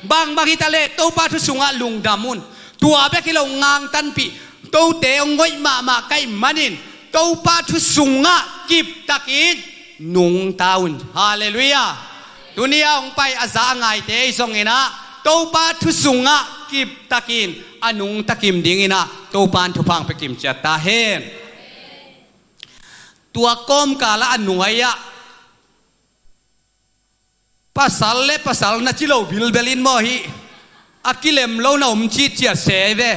Bangbang hitaleh Topa thu sungah lungdam un. Tua bek hi lo, angtanpih, tote hong goih mahmah ka hih manin Topa thu sungah kiptakin nungta un. Halleluiah. Tuni a hong pai a za a ngaite ei zongin ah Topa thu sungah kiptakin a nungta kim dingin ah Topa in thupha hong pia kim ciat ta hen. Tua kawmkal ah a nuai ah pasal le pasal na ci lo bilbel in maw, hih a kilem lo na om citciat se ve.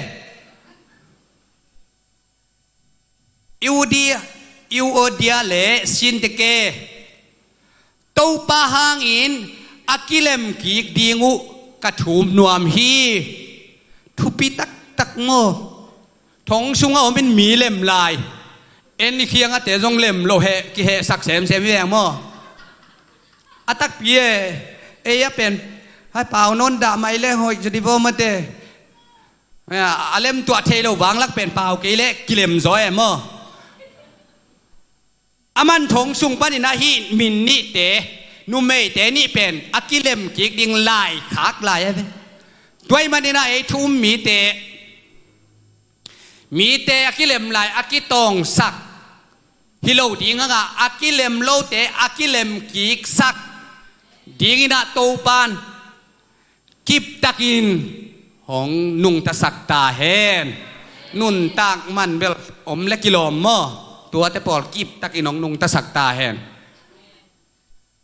Euodia, Euodia le Syntyche, Topa hangin a kilem kik ding uh ka thum nuam hi. Thupi taktak maw? Thong sungah om in mi lem lai. En i khiangahte zong lem lo heh, kihehsak semsem hi veng maw? A takpi e, ei a pen, hai pau nawn dah mai le hoih zaw di vaw mate. A lem tuah thei lo vanglak pen pau kei le kilem zaw e maw? A man thong sung panin a hih min nihte, numeite nih pen a kilem kik ding lai khak lai a ve. Tua ahih manin a ei thu um mite, mite a kilem lai a kitawngsak hi lo ding hangah a kilem lote a kilem kiksak dingin ah Topan kiptakin hong nungtasak ta hen. Nuntak man bel om le kilawm maw? Tuate pawl kiptakin hong nungtasak ta hen.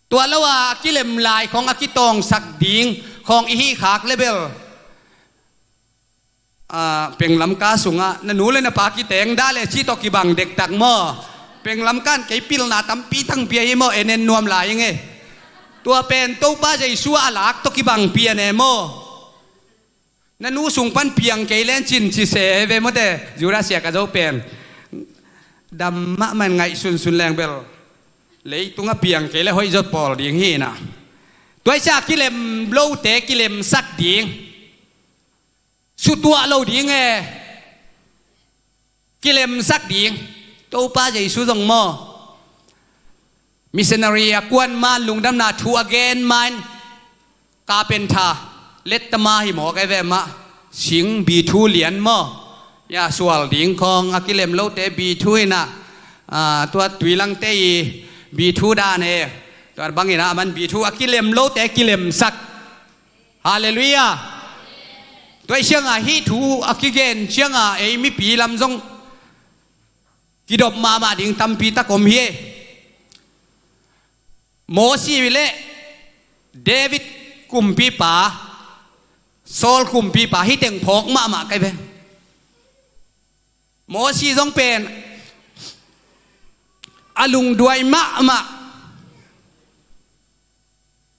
Tua lo a kilem lai khawng a kitawngsak ding khawng i hih khak le bel, a, penglamka sungah na nu le na pa kiteng dah le cih tawh kibang dektak maw? Penglamka'n kei pilna tampi tangpi a hi maw, en en nuam lai ing e. Tua pen Topa Jesu a lak tawh kibang pian e maw? Na nu sung pan piang kei len cin ci se ve mawte, Judas Iskariot pen. Dam mahmah in ngaihsunsun leng bel leitungah piang kei le hoih zaw pawl ding hi na. Tua ahih ciang a kilem lote kilemsak ding, sutuah lo ding e, kilemsak ding. Topa Jesu zong maw, missionary a kuan man, lungdamna thu a gen man, carpenter, lettama hi mawk e ve mah, sing bithu lian maw, ya sual ding khawng a kilem lote bithu in ah, a, tua tuilangte i bithu dan e, tua bangin ah a man bithu a kilem lote kilemsak. Halleluiah. Tua ahih ciangah hih thu a kigen ciangah ei mipi lam zong kidop mahmah ding tampi tak om hi e. Mosi le David kumpipa, Saul kumpipa, hih teng phawk mahmah ka hi ve. Mosi zong pen a lungduai mahmah,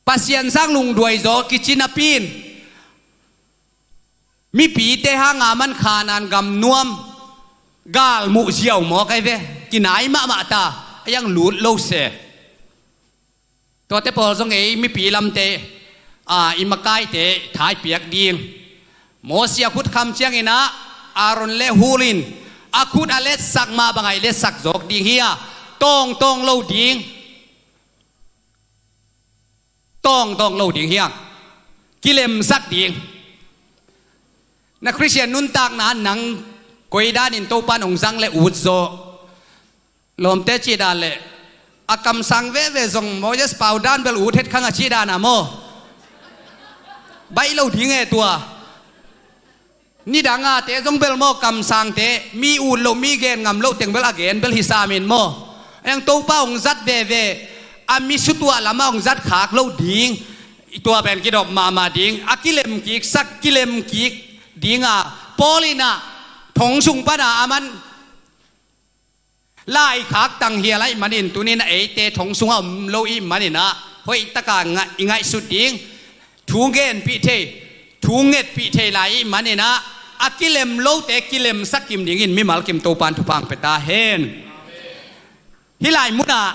Pasian sang lungduai zaw kici napi in mipite hanga man Kanaan gam nuam galmuh ziau mawk ahi ve. Kinai mahmah ta, a iang lut lo se. Tuate pawl zong ei mipi lamte, a, i makaite thaipiak ding. Mosi a khut kham ciangin ah Aaron le Hur in a khut a letsak mah bangah i letsak zawk ding hi a, tawngtawng lo ding. Tawngtawng lo ding hi a, kilemsak ding. Na Khristian nuntakna nang koi danin Topan hong zang le ut zaw. Lawmte cih dan le a kamsang veve zong Moses pau dan bel ut het khang a cih dan a maw? Baih lo ding e tua. Nidang a te zong bel maw, kamsangte mi ut loh, mi gen ngam loh teng bel a gen bel hi sam in maw? A iang Topa hong zat veve, a mi sutuah lamah hong zat khak lo ding. Tua pen kidop mahmah ding. A kilem kiksak, kilem kik ding a, Paul in ah thong sung pan a a man laikhak tang hi a, lai manin tunin a eite thong sungah om lo i manin ah hoih taka ngai-, i ngaihsut ding, thu genpih thei, thu ngetpih thei lai i manin ah a kilem lote kilemsak kim dingin mimal kim Topan thupha hong pia ta hen. Hih lai munah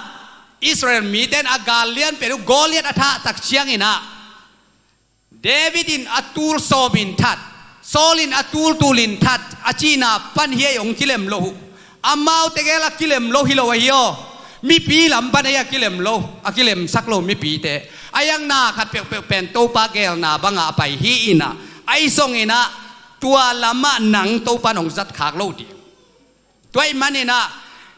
Israel mite in a gal lianpen uh Goliath a thah tak ciangin ah David in a tul sawmin that, Saul in a tul tulin that a cihna pan hi a, hong kilem lo uh. Amaute gel a kilem lo hi lo ahi aw. Mipi lam pan ahi a kilem lo, a kilemsak lo mipite. A iang na khat peuhpeuh pen Topa gelna bangah a pai hi in ah, ahi zongin ah tua lamah nang Topan hong zat khak lo ding. Tua ahih manin ah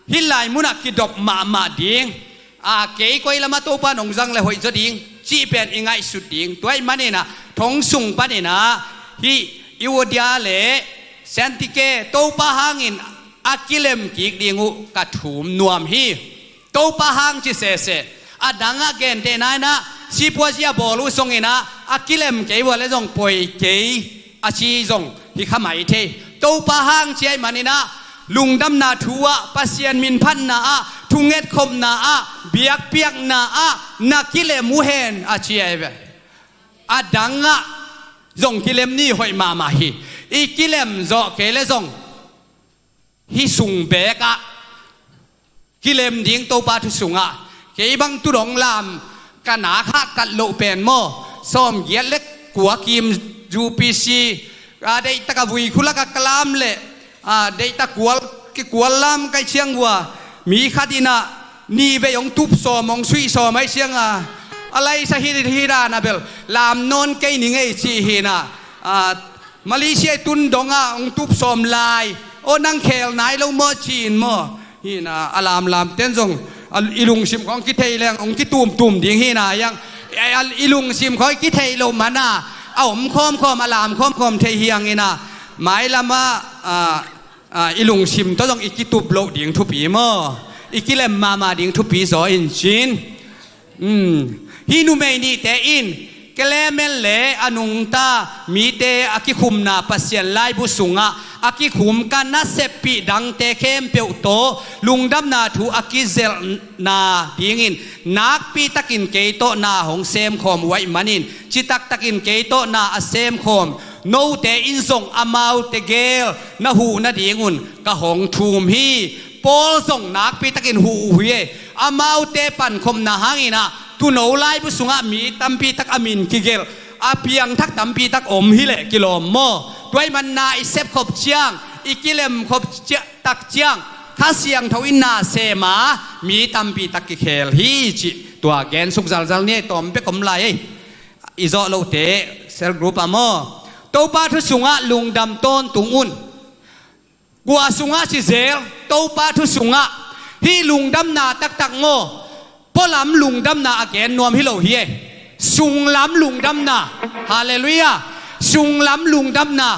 hih lai munah kidop mahmah ding. A, kei koi lamah Topan hong zang le hoih zaw ding cih pen i ngaihsut ding. Tua ahih manin ah thong sung panin ah hih Euodia le Syntyche Topa hangin a kilem kik ding uh ka thum nuam hi. Topa hang ci sese. A dangah gentehna in ah sipuazi a bawl uh zongin ah a kilem kei uh a le zong poi kei a ci zong hi kha mai thei. Topa hang ci ahih manin ah Lungdamna thu ah, Pasian minphatna ah, thungetkhopna ah, biakpiakna ah na kilem uh hen a ci ahi ve. A dang ah zong kilem ni, hoih mahmah hi. I kilem zawh kei le zong hih sung beek ah kilem ding, Topa thu sungah. Kei bang tu dong lam ka nak hahkat loh pen maw, sawmgiat le kua kim U P C, a, deihtak a vui khulak a ka lam le, a, deihtak kual, kikual lam ka hih ciang uh a, mi khat in ah nih vei hong tup sawm, hong suih sawm ahih ciang a, a laisa hi, hi dan a bel lam nawn kei ning ei ci hi in ah, a, Malaysia i tun dong ah hong tup sawm lai. Aw, nang khel nai lo maw ci in maw? Hi in ah, a lamlam ten zong, a, i lungsim khawng kithei leng hong kitumtum ding hi in ah, hiang, a, a, i lungsim khawng kithei loh man a, a om khawmkhawm, a lam khawmkhawm thei hiang in ah, mailam ah, a, a, i lungsim tawh zong i kitup loh ding thupi maw, i kilem mahmah ding thupi zaw in cin. Um, hih numei nihte in Clement le a nungta mite a kikhumna Pasian laibu sungah a kikhum ka naseppih dangte khempeuh tawh lungdamna thu a kizelhna dingin, nakpitakin kei tawh na hong semkhawm uh ahih manin, citaktakin kei tawh na a semkhawm note in zong amaute gel na huh nadingun ka hong thum hi. Paul zong nakpitakin huh uh hi e. Amaute pankhopna hangin ah tuuno laibu sungah mi tampitak a min kigelh, a piangthak tampitak om hi leh kilawm maw? Tua ahih man na i sepkhop ciang, i kilemkhop cia-, tak ciang Kha Siangtho in na sem a, mi tampitak kikhel hi cih tua gensuk zalzal ni e, tawm bek om lai ei. I zawh lohte cell group ah maw? Topa thu sungah lungdam tawntung un. Kua sungah ci zel? Topa thu sungah. Hih lungdamna taktak maw, pualam lungdamna a gen nuam hi lo hi e. Sunglam lungdamna. Halleluiah. Sunglam lungdamna.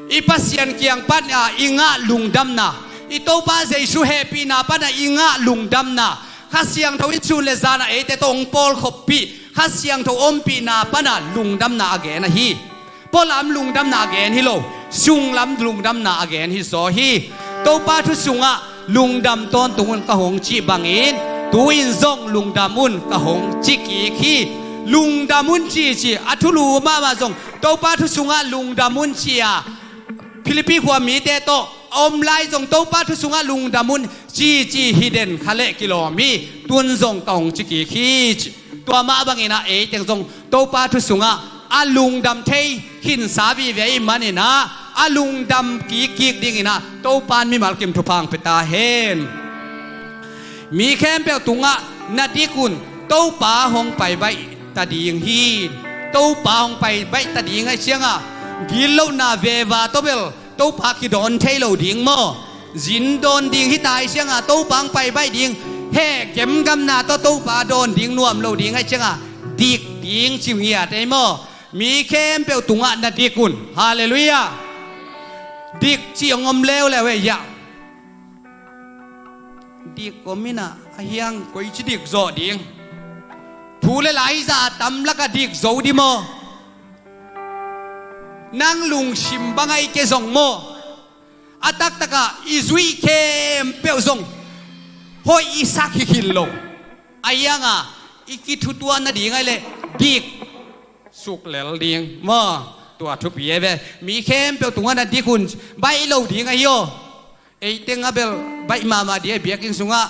I Pasian kiang pan a i ngah lungdamna, i Topa Jesu hehpihna pan a i ngah lungdamna, Kha Siangtho in sun le zan a eite tawh hong pawlkhoppih, Kha Siangtho ompihna pan a lungdamna a gen ahi. Pualam lungdamna a gen hi lo, sunglam lungdamna a gen hi zaw hi. Topa thu sungah lungdam tawntung un ka hong cih bangin, tu-in zong lungdam un ka hong ci kik hi. Lungdam un cici a thulu mahmah zong, Topa thu sungah lungdam un ci a, Philippi khua mite tawh a om lai zong Topa thu sungah lungdam un cici hi den kha leh kilawm hi. Tun zong ka hong ci kik hi ci. Tua mah bangin ah ei teng zong Topa thu sungah a lungdam thei khinsa vive ahih manin ah, a lungdam kikkik dingin ah Topa in mimal kim thupha hong pia ta hen. Mi khempeuh tungah na dik un, Topa hong pai baih ta ding hi. Topa hong pai baih ta ding ahih ciangah, gitlohna veva tawh bel Topa kidawn thei lo ding maw? Zin dawn ding hi ta ahih ciangah Topa hong pai baih ding, heh kemgamna tawh Topa dawn ding nuam lo ding ahih ciangah, dik ding ci ngiat ei maw? Mi khempeuh tungah na dik un. Halleluiah. Dik cih hong om leuleu ei ah. Dik om in ah, a hiang koici dik zawh ding? Thu le la hizah a tam lakah dik zo di maw? Nang lungsim bang a i ke zong maw, a taktakah i zuih khempeuh zong hoih i sak hi khin lo. A hiangah i kithutuah nading ahih leh dik suklel ding maw? Tua thupi ei ve. Mi khempeuh tungah na dik un, baih lo ding ahi aw. Ei teng a bel baih mahmah ding a, biakinn sungah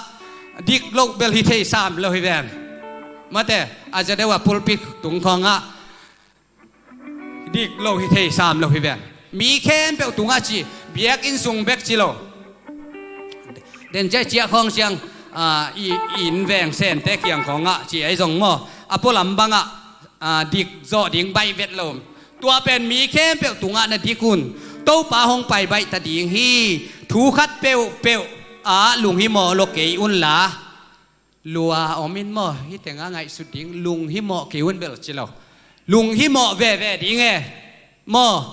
dik loh bel hi thei sam lo hi ven. Mate, a za deuh a pulpit tung khawngah dik loh hi thei sam lo hi ven. Mi khempeuh tungah ci, biakinn sung bek ci lo. Den ciah ciah khawng ciang, a, i, i inn veng sente kiang khawngah ci ei zong maw? A pualam bangah, a, dik zawh ding baih vet lo. Tua pen mi khempeuh tungah na dik un. Topa hong pai baih ta ding hi. Thu khat peuhpeuh ah lunghimawh lo kei un la. Lua om in maw, hih tengah ngaihsut ding, lunghimawh kei un bel ci lo. Lunghimawh veve ding e. Maw,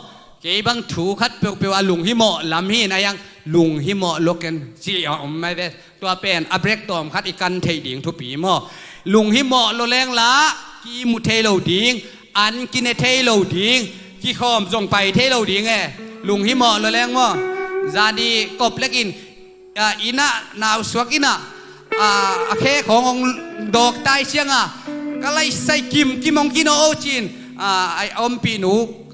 kei bang thu khat peuhpeuh ah lunghimawh lam hi in a hiang, lunghimawh lo ken ci a om mai ve. Tua pen a break tawm khat i kan theih ding thupi maw? Lunghimawh lo leng la, kimu thei lo ding, an kine thei lo ding, kikhawm zong pai thei lo ding e. Lunghimawh lo leng maw? Zani kop lekin, ah, inn ah, nausuak inn ah, ah, a khe khawng hong dawk tai ciangah, ka laisai kimkim hong kino o cin, ah, a ompihnu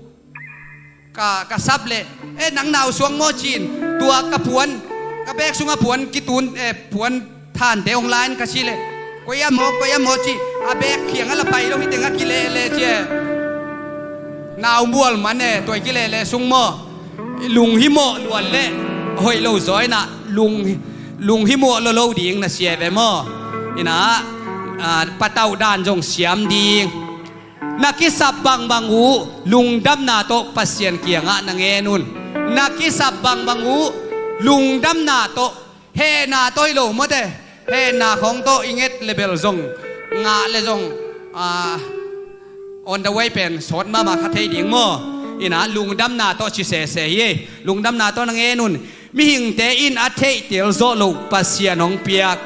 ka, ka sap leh, "Eh, nang nausuak maw?" cin, tua ka puan, ka bek sungah puan kitun, eh, puan thante hong la-in ka ci leh, "Koi ah maw, koi ah maw?" ci, a bek khiang a la pai lo hi teng a kileh leh ci e. Nau mual man e, tua i kileh leh sung maw? Lunghimawh luat leh hoih lo zaw inah, lung, lunghimawh lo lo ding na sia ve maw? Inah, ah, patauh dan zong siam ding. Na kisap bangbang uh lungdamna tawh Pasian kiangah na ngen un. Na kisap bangbang uh lungdamna tawh, hehna tawh hi lo mawte. Hehna khawng tawh i nget le bel zong, ngah le zong, ah, on the way pen sawt mahmah kha thei ding maw? Inah lungdamna tawh ci sese hi. Lungdamna tawh na ngen un. Mihingte in a theihtel zawh loh Pasian hong piak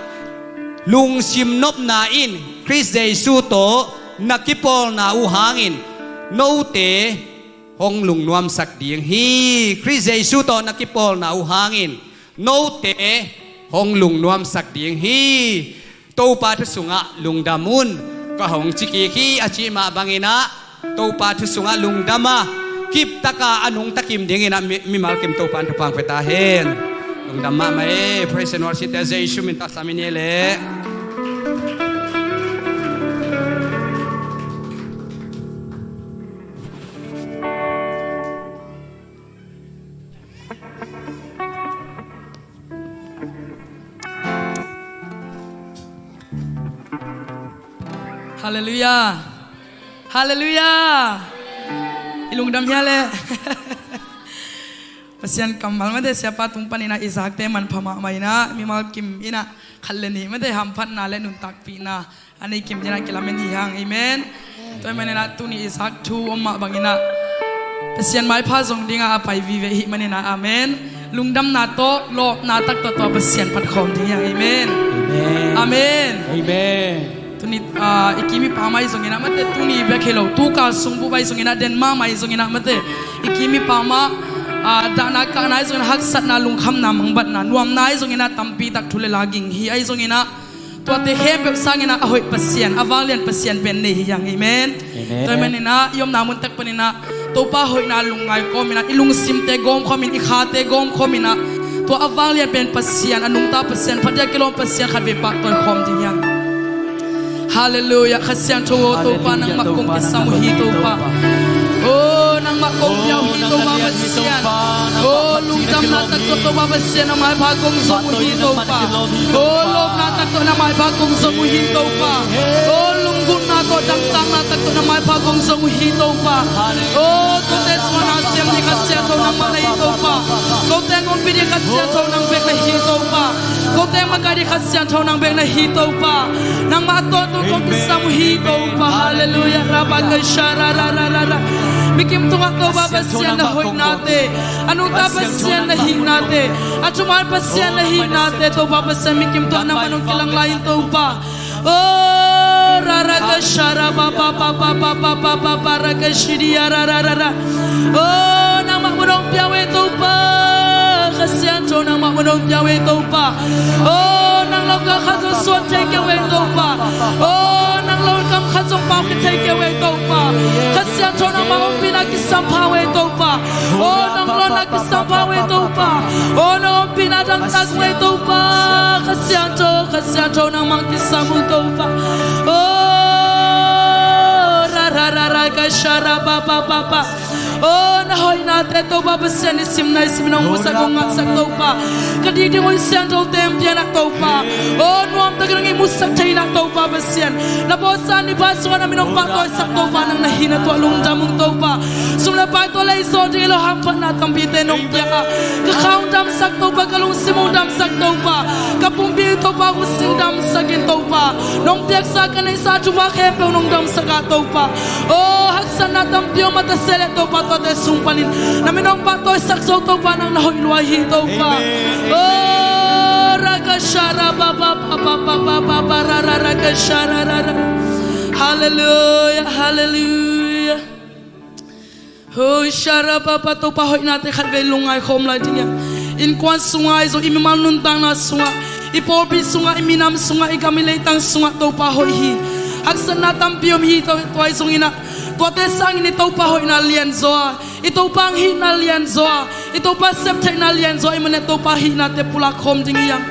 lungsim nopna in Khrist Jesu tawh na kipawlna uh hangin note hong lungnuamsak ding hi. Khrist Jesu tawh na kipawlna uh hangin note hong lungnuamsak ding hi. Topa thu sungah lungdam un, ka hong ci kik hi, a cih mah banginah Topa thu sungah lungdam a, kiptaka a nungta kim dinginah mi, mimal kim Topa in thupha hong pia ta hen. Lungdam mahmah e. Praise and worship te Jesu min tawh sam i ni leh. Halleluiah. Halleluiah. I lungdam hia leh? Pasian kammal mate siapa tung paninah i zakte manpha mahmah inah mimal kim inah khat le nih mate hamphatna le nuntakpihna a nei kim dinah kilamen hi hang. Amen. Tua hi maninah tuni i zak thu om mah banginah Pasian maipha zong dingah a pai vive hi maninah. Amen. Lungdamna tawh lawpna tak tawh tua Pasian phat khawm ding hi hang. Amen. Amen. Tuni, ah, i kim i pam ahi zonginah mate, tuni bek hi lo, tukal sung bup ahi zonginah, den mahmah ahi zonginah mate, i kim i pam ah, ah, dahna kahna ahi zonginah, haksatna, lungkhamna, mangbatna, nuamna ahi zonginah, tampi tak thu le la ging hi ahi zonginah, tuate khempeuh sanginah a hoih Pasian, a vanglian Pasian pen nei hi hang. Amen. Amen. Tua hi maninah i omna mun tek paninah Topa hoihna lungngai kawminah i lungsimte gawmkhawmin, i khate gawmkhawminah tua a vanglian pen Pasian, a nungta Pasian, phatdia kilawm Pasian khatvei pahtawi khawm ding hi hang. Halleluiah. Kha Siangtho aw, Topa nangmah kong kisam uh hi Topa. Oh, nangmah kong pia uh hi Topa Pasian. Oh, lungdamna tak tawh Topa Pasian nang maipha kong zong uh hi Topa. Oh, lawpna tak tawh nang maipha kong zong uh hi Topa. Oh, lunggulhna tawh dangtakna tak tawh nang maipha kong zong uh hi Topa. Oh, kote suahna siam ding Kha Siangtho nangmah na hi Topa. Kote hong ompih ding Kha Siangtho nang bek na hi Topa. Kote makaih ding Kha Siangtho nang bek na hi Topa. Nangmah a tawntung kong kisam uh hi Topa. Halleluiah. Rabakasha ra ra ra ra ra. Mi kim tungah Topa Pasian na hoihnate, a nungta Pasian na hihnate, a thuman Pasian na hihnate Topa Pasian mi kim tungah nangmah nong kilang lai in Topa. Oh, ra ra ka sha ra ba ba ba ra ka shi di ya ra ra ra ra. Oh, nangmah mun hong pia uh hi Topa. Kha Siangtho nangmah mun hong pia uh hi Topa. Oh, nang lo ka khat zong suan thei kei uh hi Topa. Oh, nang lo kam khat zong pau kei thei kei uh hi Topa. Kha Siangtho nangmah ompihna kisam pha uh hi Topa. Oh, nang lawpna kisam pha uh hi Topa. Oh, nang ompihna dangtak uh hi Topa. Kha Siangtho, Kha Siangtho nangmah kisam uh Topa. Oh, ra ra ra ra ka sha ra ba ba ba ba. Oh, na hoihnate Topa Pasian i simna i simin hong musak hong ngahsak Topa. Ka dingding uh i Siangthote hong pianah Topa. Oh, nuamtakin hong i musak theinah Topa Pasian. Na bawlsa ni pa sungah na min hong pahtawisak Topa nang na hihna tuah lungdam ung Topa. Sum le pai tawh lei zaw ding hi lo hamphatna tampite nong piak a, ka kha hong damsak Topa, ka lungsim hong damsak Topa, ka pumpi Topa hong sing damsak in Topa. Nong piaksa ka neihsa thupha khempeuh nong damsak ah Topa. Oh, haksatna tampi om a ta se le Topa tuate sung panin na min hong pahtawisak zo Topa nang na hoih lua hi Topa. Oh, ra ka sha ra ba ba ba ra ra ra ka sha ra ra ra. Halleluiah, halleluiah. Hoi, sha ra ba ba Topa hoihnate khatvei lungngai khawm lai ding hi hang. Innkuan sungah ahi zong, i mimal nuntakna sungah, i pawlpi sungah, i minam sungah, i gam i leitang sungah Topa hoih hi. Haksatna tampi om hi, tua, tua ahi zongin ah, tuate sangin i Topa hoihna lianzaw a, i Topa hong hihna lianzaw a, i Topa septheihna lianzaw a, i manin Topa hihnate pulak khawm ding hi hang.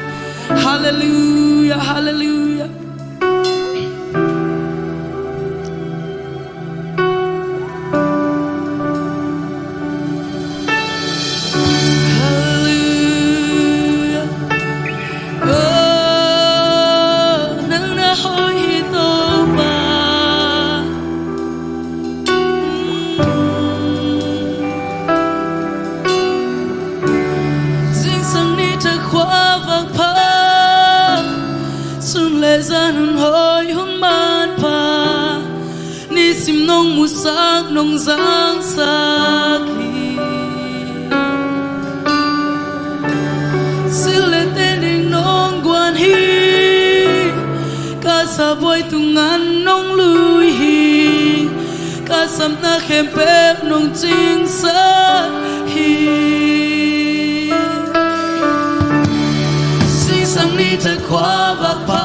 Halleluiah, halleluiah. Halleluiah. Oh, nang na hoih hi Topa. Zingsang ni thakhua vak pha, sun le zan hun hoih hun manpha, nisim nong musak nong zangsak hi. Sil le tening nong guan hi, ka sabuai tungan nong lui hi, ka sapna khempeuh nong cingsak hi. Zingsang ni thakhua vak pha,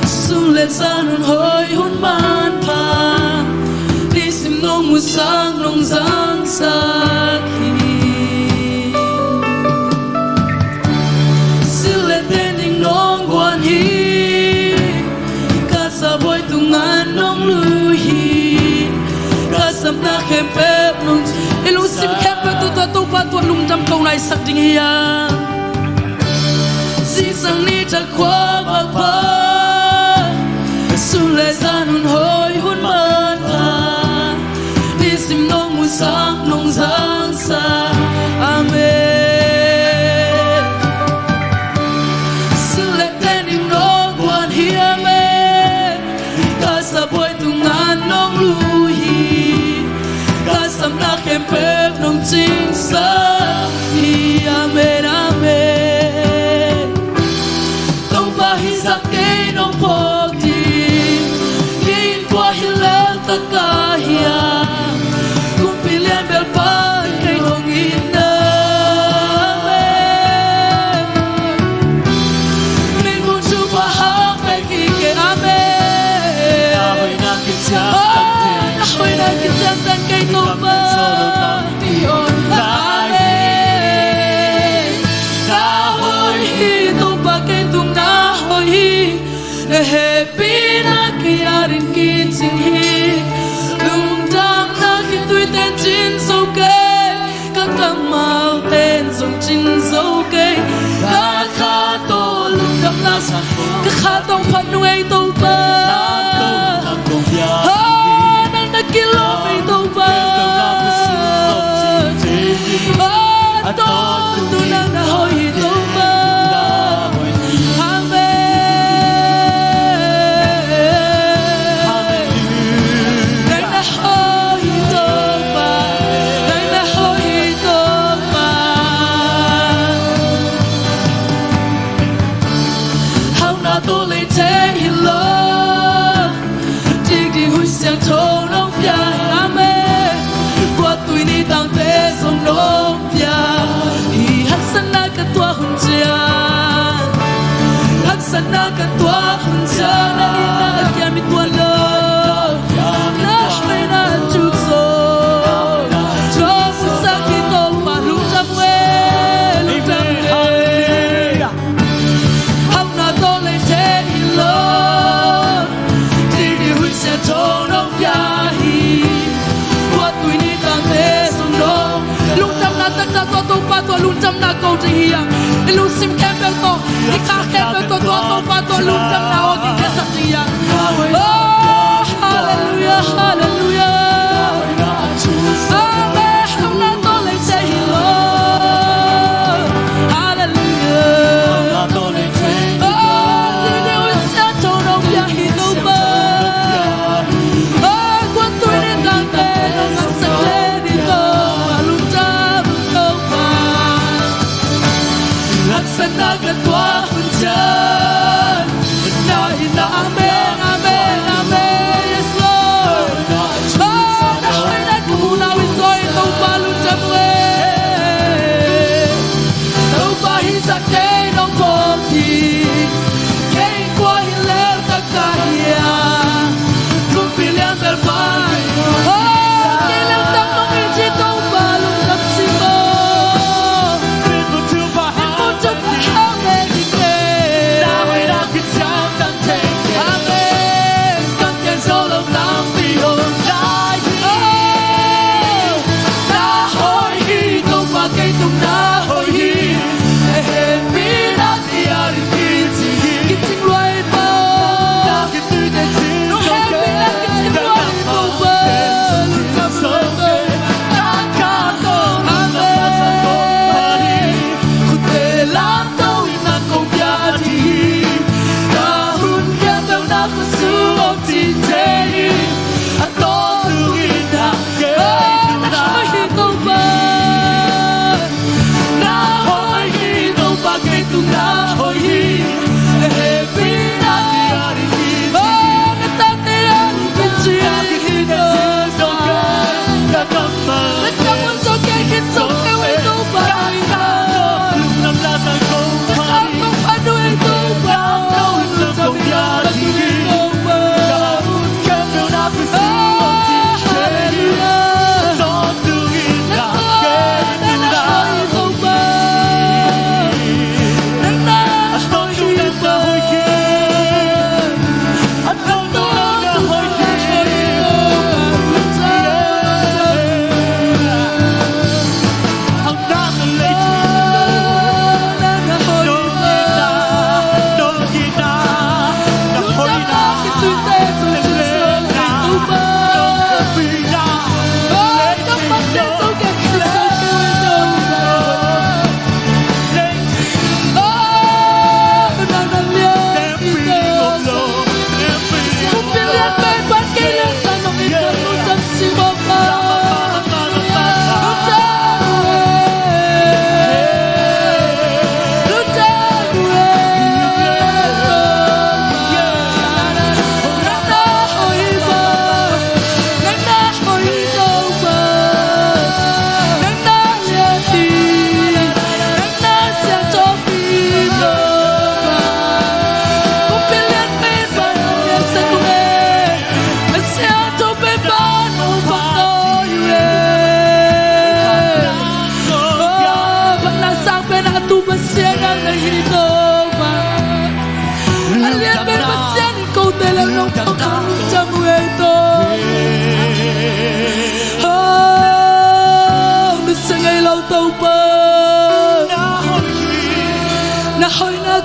sun le zan hun hoih hun manpha, nisim nong musak nong zangsak hi. Sil le tening nong guan hi, ka sabuai tungan nong lui hi, ka sapna khempeuh nong ci. I lungsim khempeuh tawh tua Topa tungah lungdam ko nai sak ding hi hang. Zingsang ni thakhua vak pha, sun le zan hun hoih hun manpha, nisim nong musak nong zangsak. Amen. Sil le tening nong guan hi, amen. Ka sabuai tungan nong lui hi, ka sapna khempeuh nong cingsak hi. Amen, amen. Topa hih zah kei nong phawk ding, kei in kua hi lel ta ka hiam? Kumpi lianbelpa kei nong it na. Amen. Min mun thupha hak pek hi kei. Amen. Na hoihna kician tang kei. Oh, na hoihna kician tang kei Topa. Amen. Na hoih hi Topa, kei tung na hoih hi. Na hehpihna kei adingin kicing hi. Lungdamna khitui ten cin zo kei, ka kammal ten zong cin zo kei. Ka kha tawh lungdamna sa, ka kha tawh phat nung ei Topa. Oh, nang na kilawm ei Topa. Oh, a tawntung nang na hoih hi Topa. Amen. Nang na hoih hi Topa. Nang na hoih hi Topa. Hauhna tawh lei thei hi lo, dikdik hun siangtho nong pia hi. Amen. Kua tui ni tangte zong nong pia hi. Haksatna ka tuah hun ciang, haksatna ka tuah hun ciang, na itna ka kiam i tuan lo. Na hoihna tuk zo. Nong musak hi Topa, lungdam e, lungdam e. Hauhna tawh lei thei hi lo, dikdik hun siangtho nong pia hi. Kua tui ni tangte zong nong. Lungdamna taktak tawh Topa tawh lungdamna ko ding hi hang. I lungsim khempeuh tawh, i kha khempeuh tawh tua Topa tawh lungdamna aw ding ka sak ding hi hang. Oh, halleluiah, halleluiah. Amen. Hauhna tawh lei thei hi lo. Halleluiah. Oh, dikdik hun siangtho nong pia hi Topa. Oh, kua tui ni tangte nong ngaksak hi Topa, lungdam Topa. Haksatna ka tuah hun ciang, na it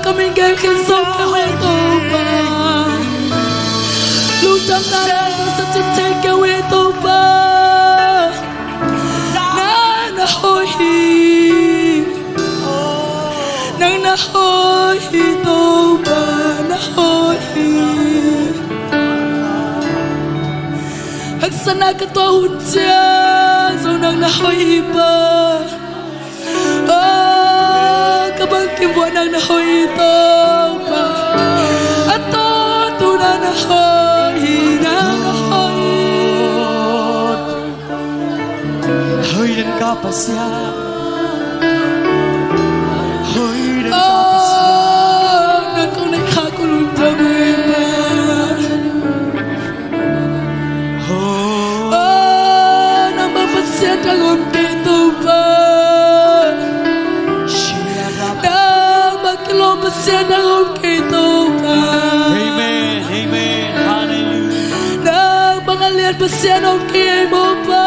Ka min gen khin zo kei uh e Topa. Lungdamna na sa cip thei kei uh e Topa. Nang na hoih hi. Nang na hoih hi Topa, na hoih hi. Haksatna ka tuah hun ciang zong nang na hoih hi Pa. Oh, ka bangkim vuah nang na hoih hi Topa. A tawntung nang na hoih hi, nang na hoih hi. Hoih den ka Pasian. Hoih den ka Pasian. Oh, nang kong neih khak uh lungdam hi Pa. Oh, nang bang Pasian dang om kei Topa. Nang bang kilawm Pasian dang om kei Topa. Amen, amen, hallelujah. Nang bang a lian Pasian om kei ei maw Pa.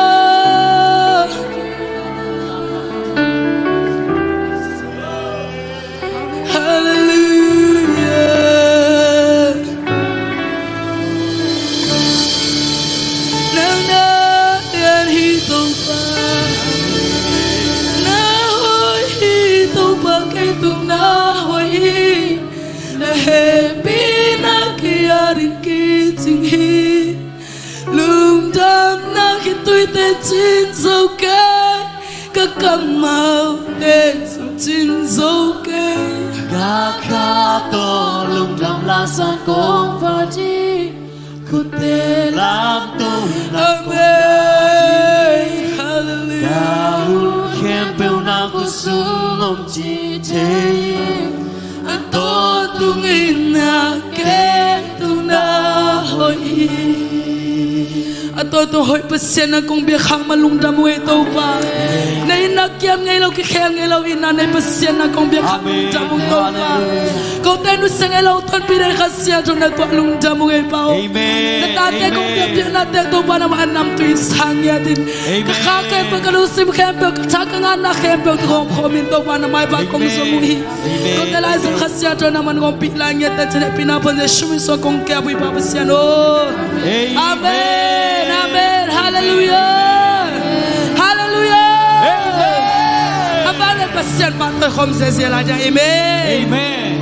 Hallelujah. Nang na lian hi Topa. Na hoih hi Topa, kei tung na hoih hi. Na hehpihna kei ading kicing hi. Lungdamna khitui teh cin zo kei, ka kammal teh zong cin zo kei. Ka kha tawh lungdam lasan kong phat hi, khut teh lamto na kong phat hi. Amen. Hallelujah. Ka hun khempeuh na khut sung om ci thei hi. A tawntung in na kei tung na hoih hi. A tawntung hoih Pasian na kong biak khak ma lungdam uh ei Topa. Na itna kiam ngei lo, kikhel ngei lo itna nei Pasian na kong biak khak ma lungdam uh Topa. Kote nusia ngei lo tonpih den Kha Siangtho na tuah lungdam uh ei Pa. Amen. Na tate kong biakpiaknate Topa nangmah a namtui sang ngiat in. Ka kha khempeuh, ka lungsim khempeuh, ka tha ka nganna khempeuh ka khawm khawm in Topa na maipha kong zong uh hi. Kote lai zong Kha Siangtho nangman kong pih lai ngiat ta cin hehpihna pan Jesu min suang kong kiap uh hi Pa Pasian aw. Amen. Amen. Hallelujah. Hallelujah. Amen. A ban le Pasian pahtawi khawm ziazia lai dia. Amen. Amen.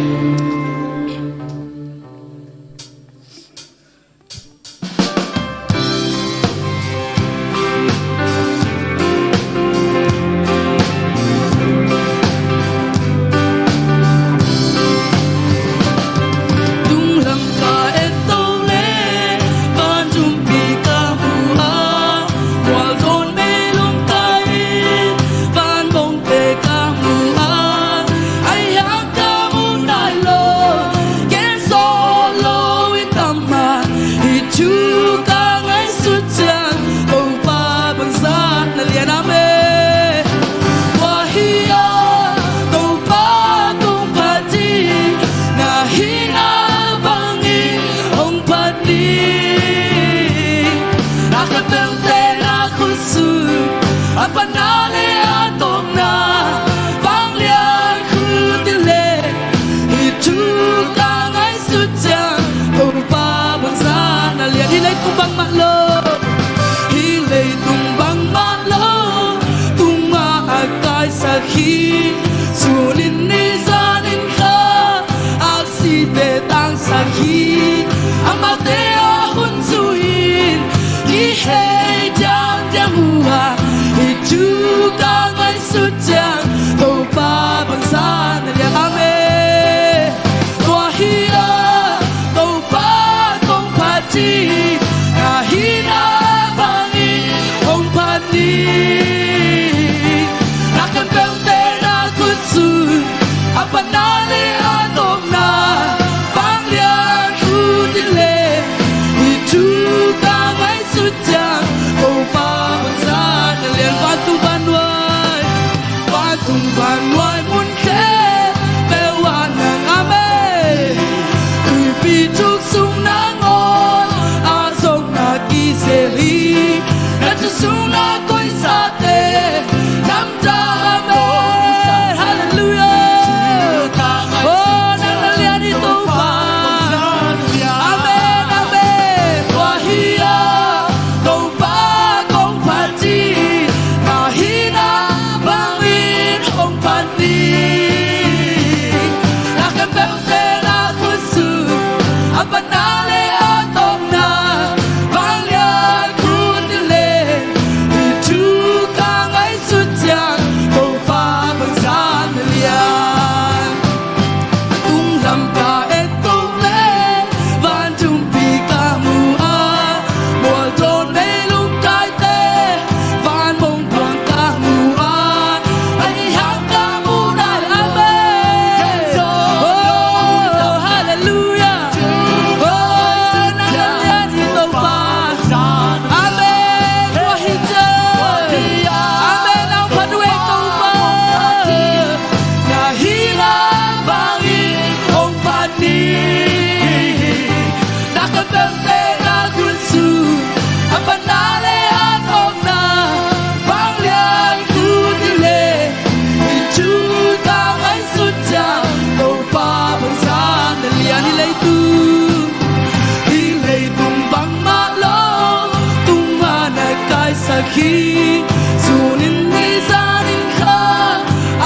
Sakhi, sunin ni zanin kha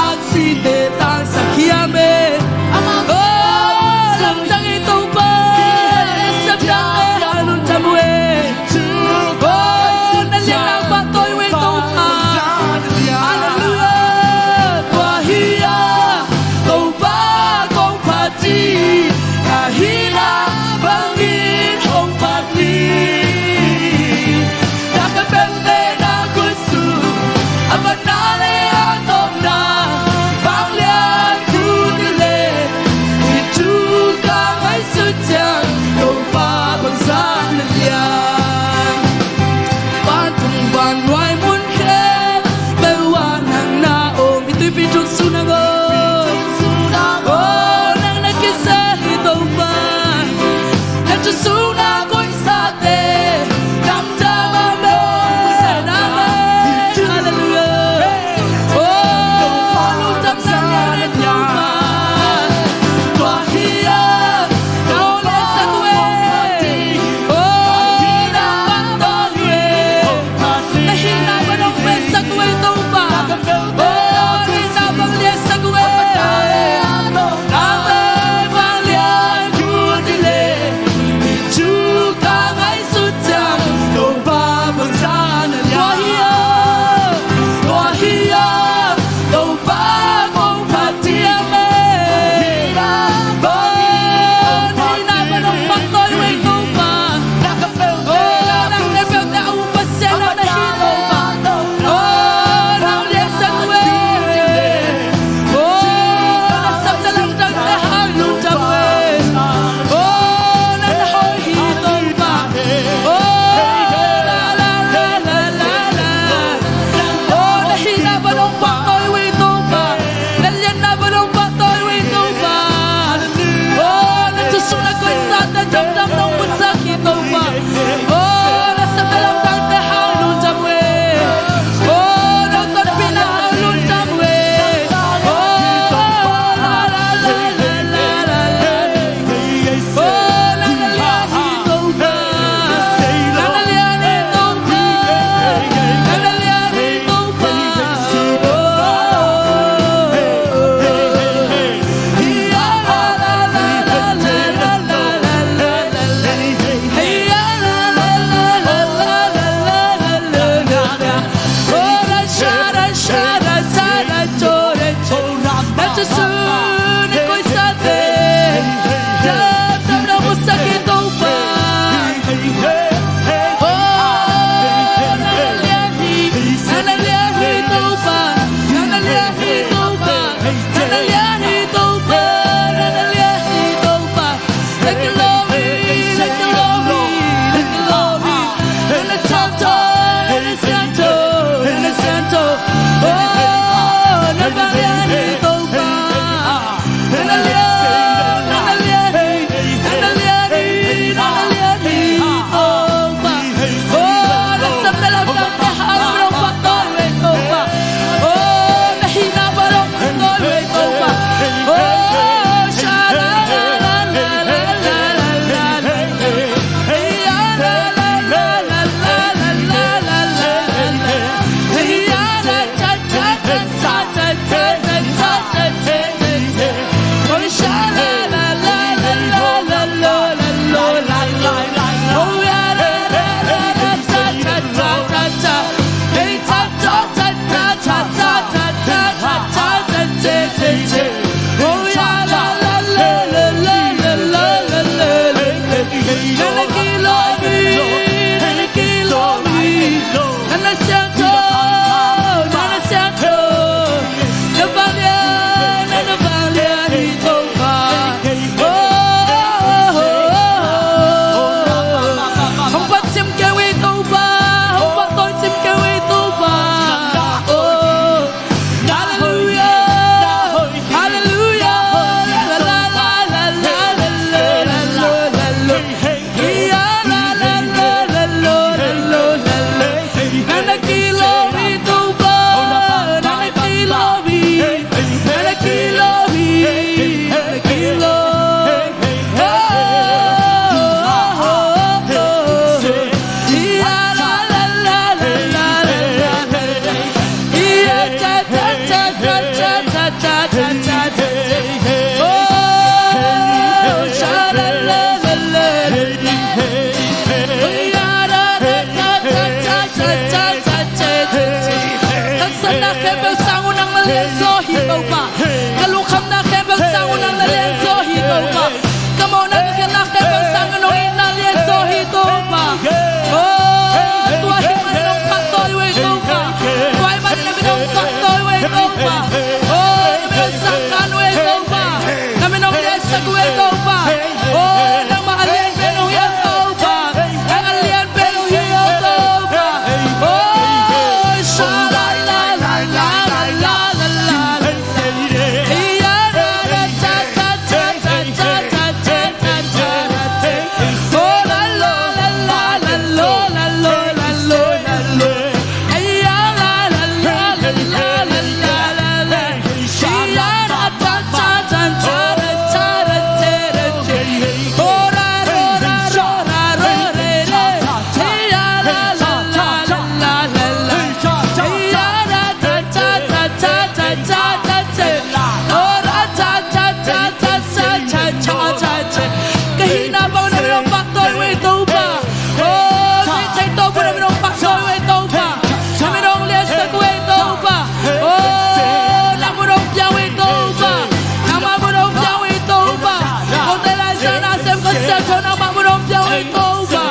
aksite tangsak hiam e. Aw, lamdang ei Topa, lamdang ei, a lungdam uh e. Aw, na lianna pahtawi uh ei Topa. Halleluiah. Tua hi a, Topa kong phat hi, ka hihna bangin hong phat ni. Na ka pente na khutsung, a patna le a tawpna, vanglian khut hi leh, i thu ka ngaihsut ciang, Topa bangzah na lian. Vantung vannuai mun khempeuh ah nang na om hi, tuipi thuk sung na om. Aw, nang na kisel hi Topa. Na thu sung na koihsate, dam dam a men. Amen. Halleluiah. Aw, lungdam na lian ei Topa. Tua hi a, na hong liansak uh e. Aw, na pahtawi uh e. Na hihna bang hong liansak uh ei Topa. Aw, na hihna bang liansak uh e. Amen. Vanglian khut hi leh, i thu ka ngaihsut ciang, Topa bangzah na lian. Tua hi a, tua hi a, Topa kong phat hi, amen. Aw, na hihna bang hong pahtawi uh ei Topa. Aw, nang na peuhte a um Pasian na hi Topa. Aw, nang liansak uh e. Aw, na sapna lamdangte hang lungdam uh e. Aw, nang na hoih hi Topa. Aw, la, la, la. Aw, na hihna bang hong pahtawi uh ei Topa. Na lianna bang hong pahtawi uh ei Topa. Aw, na thu sung na koihsate, dam dam nong pusak hi Topa. Aw, na sapna lamdangte hang lungdam uh e. Aw, nong tonpihna hang lungdam uh e. Aw, la, la, la. Aw, nang na lian hi Topa. Nang na lian hi Topa. Nang na lian hi Topa. Aw. Let the glory, let the glory, let the glory. Nang na siangtho, nang na siangtho, nang na siangtho. Oh, nang vanglian hi Topa. Nang na lian, nang na lian hi, nang na lian hi, nang na lian hi Topa. Oh, na sapna lamdangte hang hong pahtawi uh ei Topa. Oh, na hihna bang hong pahtawi uh ei Topa. Oh, sha la la la la la la la. Hey ya la la la la la la la la. Hey ya la cha cha cha cha cha cha cha cha cha cha. Oh, sha la la la la la la la la la la. Oh, ya la la la la cha cha cha cha cha. Hey, cha cha cha cha cha cha cha cha cha cha cha cha. Oh, ya la la la la la la la la la. Nang na kilawm hi, nang na kilawm hi. Nang na siangtho, nang na siangtho. Na vanglian, nang na vanglian hi Topa. Oh, oh, oh, oh. Hong phat cim kei uh hi Topa, hong pahtawi cim kei uh hi Topa. Oh. Hallelujah. Hallelujah. La, la, la. Hey, hey, hey. lianzaw hi Topa. Ka lungkhamna khempeuh sang uh nang na lianzaw hi Topa. Ka mawhna ka khialhna khempeuh sang uh nong itna lianzaw hi Topa. Oh, tua ahih manin nong pahtawi uh ei Topa. Tua ahih manin na min nong pahtawi uh ei Topa. Oh, na min nong sangkhak uh ei Topa. Na min nong liansak uh ei Topa. Oh, nangmah a lian pen hong hi a Topa. Nang a lian pen hong hi a Topa. Oh, sha la la la la la la la. Ka hihna bang na min hong pahtawi uh ei Topa. Oh, ka hih theih tawh bang na min hong pahtawi uh ei Topa. Na min hong liansak uh ei Topa. Oh, nang mun hong pia uh ei Topa. Nangmah mun hong pia uh ei Topa. Kong te lai sa na sem ka siangtho nangmah mun hong pia uh ei Topa.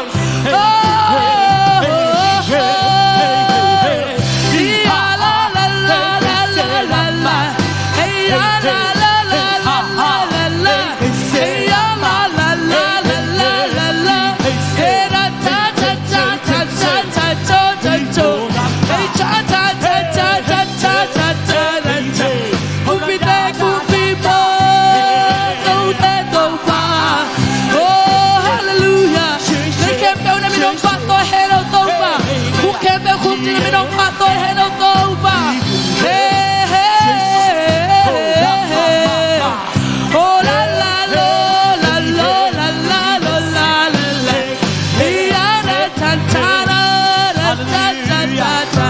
Kumpite kumpipa, kote Topa. Oh, hallelujah. Khut khempeuh na min hong pahtawi hen aw Topa. Khut khempeuh khuk ding na min hong pahtawi hen aw Topa. Hey, hey, hey, hey. Oh, la, la, lo, la, lo, la, la, lo, la, la, la. Hey, ya, da, da, da, da, da, da, da, da.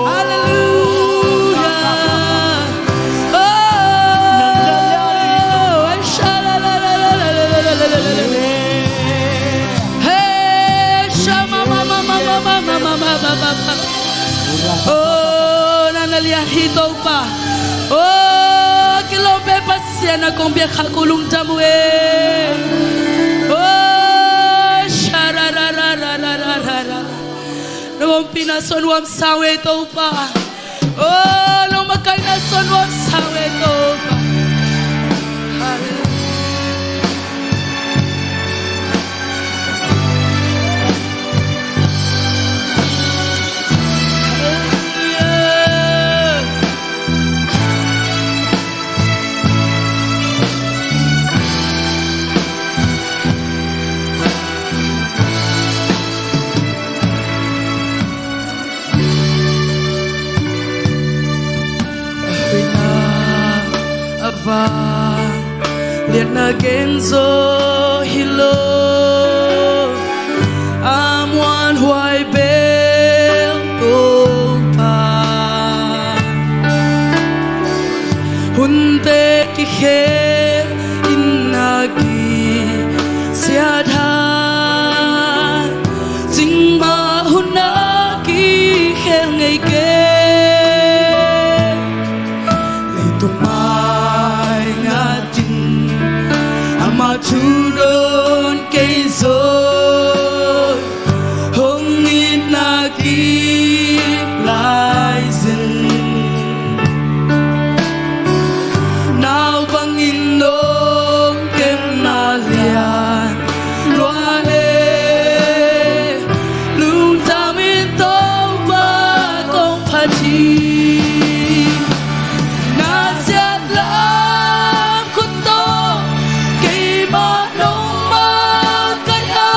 Hallelujah. Oh, hey, sha, ma, ma, ma. Oh, nang na lian hi Topa. Oh, kilawm pen Pasian na kong biak khak uh lungdam uh e. Oh, sha, ra, ra. Na ompihna suang nuam sa uh e Topa. Oh, nong makaihna suang nuam sa uh e Topa. Hallelujah. Hoihna a vangliatna gen zaw hi lo, a muanhuai bel Topa. Hunte kikhel in a kisiat hai, cingmah hun a kikhel ngei kei. Leitung mai ngatin amah thu dawn kei zaw, hong itna kip laizen. Naupangin nong kepna lian lua e, lungdamin Topa kong phat hi. Na siat lam khut tawh keimah nong makaih a,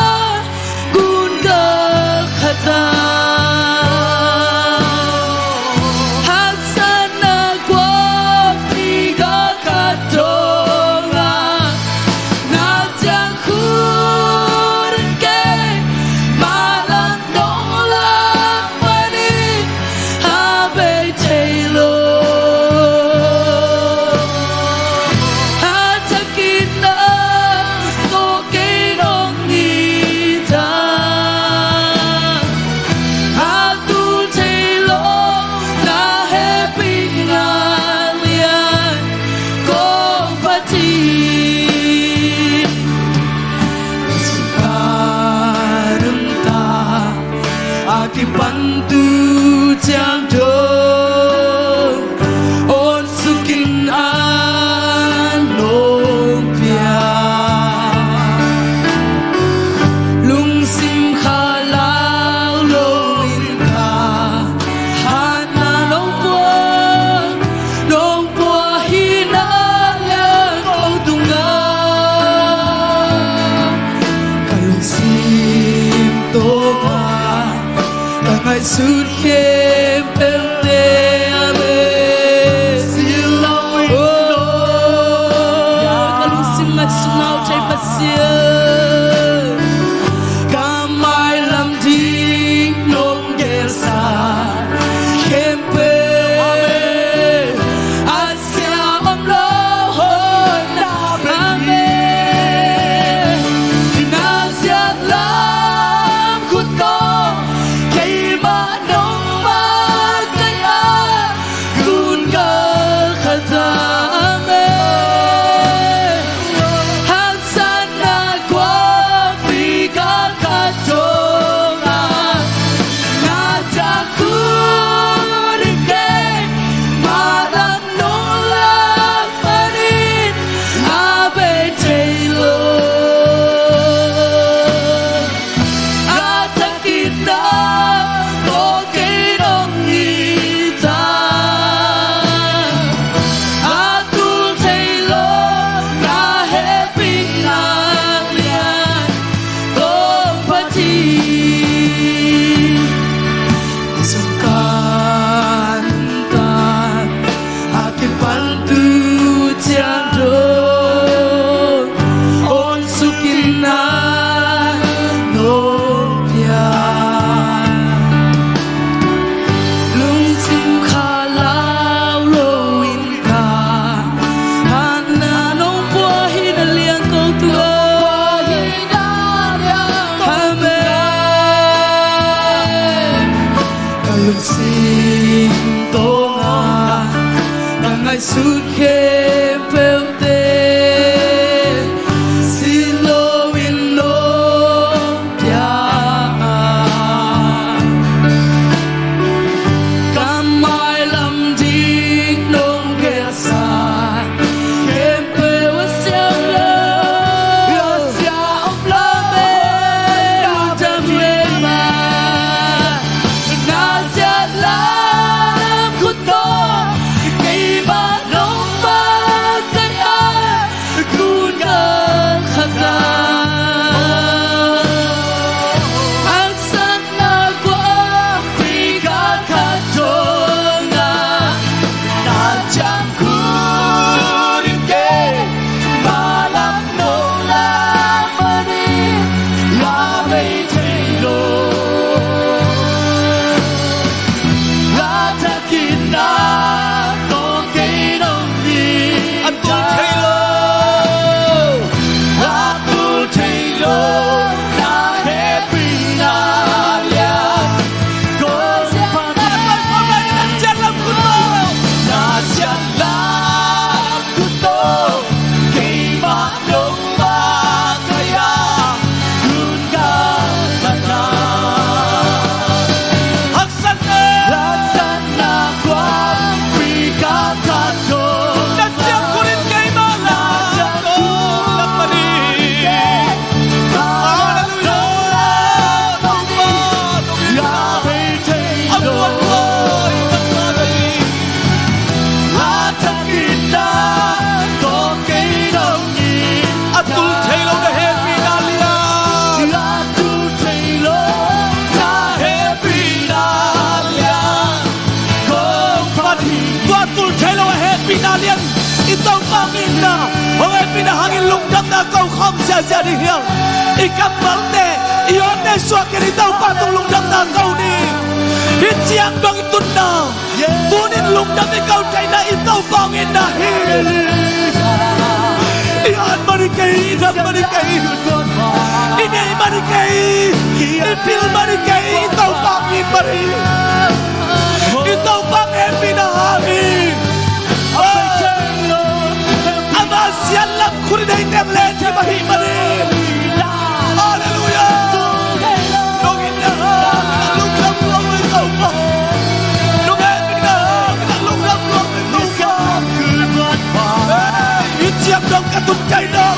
Sut khempeuhte, amen. Silo in lo. Ka lungsim ngaihsutna uh thei Pasian, ka mailam ding nong gelsa khempeuh, amen. Sia om lo hon na, amen. Na siat lam khut tawh keimah nong makaih a, gun galkhat a, amen. Haksatna guahpi galkhat dongah na ciang khut in keimah lam nong lak manin a bei thei lo. A thakin na tawh kei nong it a, a tul thei lo na hehpihna lian kong phat hi. Sungkan tan a kipan tu ciang dong, on suk in na nong piak. Lungsim kha lau lo in ka hatna nong pua hi na liang ko tua. Amen. Ka lungsim tawngah na ngaihsut khempeuhte, silo in nong piak a, ka mailam ding nong gelsa khempeuh a siang lo. A sia om lo, amen. Lungdam hi mah. Na siat lam khut tawh keimah nong makaih a, gun galkhat a, haksatna guahpi galkhat dongah na ciang khut in keimah lam nong lak manin a bei thei lo. A thakin na tawh kei nong it a, tul thei lo, a tul thei lo na hehpihna lian kong phat hi. Na siat lam khut tawh, na siat lam khut tawh keimah nong makaih a, gun galkhat a, haksatna, haksatna guahpi galkhat dong, na ciang khut in keimah lam nong lak manin. Halleluiah. A muan loi, a muan loi. A thakin na tawh kei nong it a, tul thei lo na hehpihna lian, a tul thei lo na hehpihna lian kong phat hi. Tua tul thei lo a hehpihna lian i Topa hong itna, hong hehpihna hangin lungdamna ko khawm ziahziah ding hi hang. I kammalte, i awtte suak in i Topa tung lungdamna ko ni. Hih ciang dong i tunna, tuni-in lungdam i ko theihna i Topa hong itna hi. I at mah hi kei, i dam mah hi kei, i nei mah hi kei, i pil mah hi kei, i Topa hong it mah hi. I Topa hong hehpihna hangin ama siat lam khut in deih teng leh thim ahih manin. Halleluiah. Nong itna hangin a lungdam luang lo i Topa. Nong hehpihna hangin a lungdam luang lo i Topa. Hih ciang dong ka tun kei lo.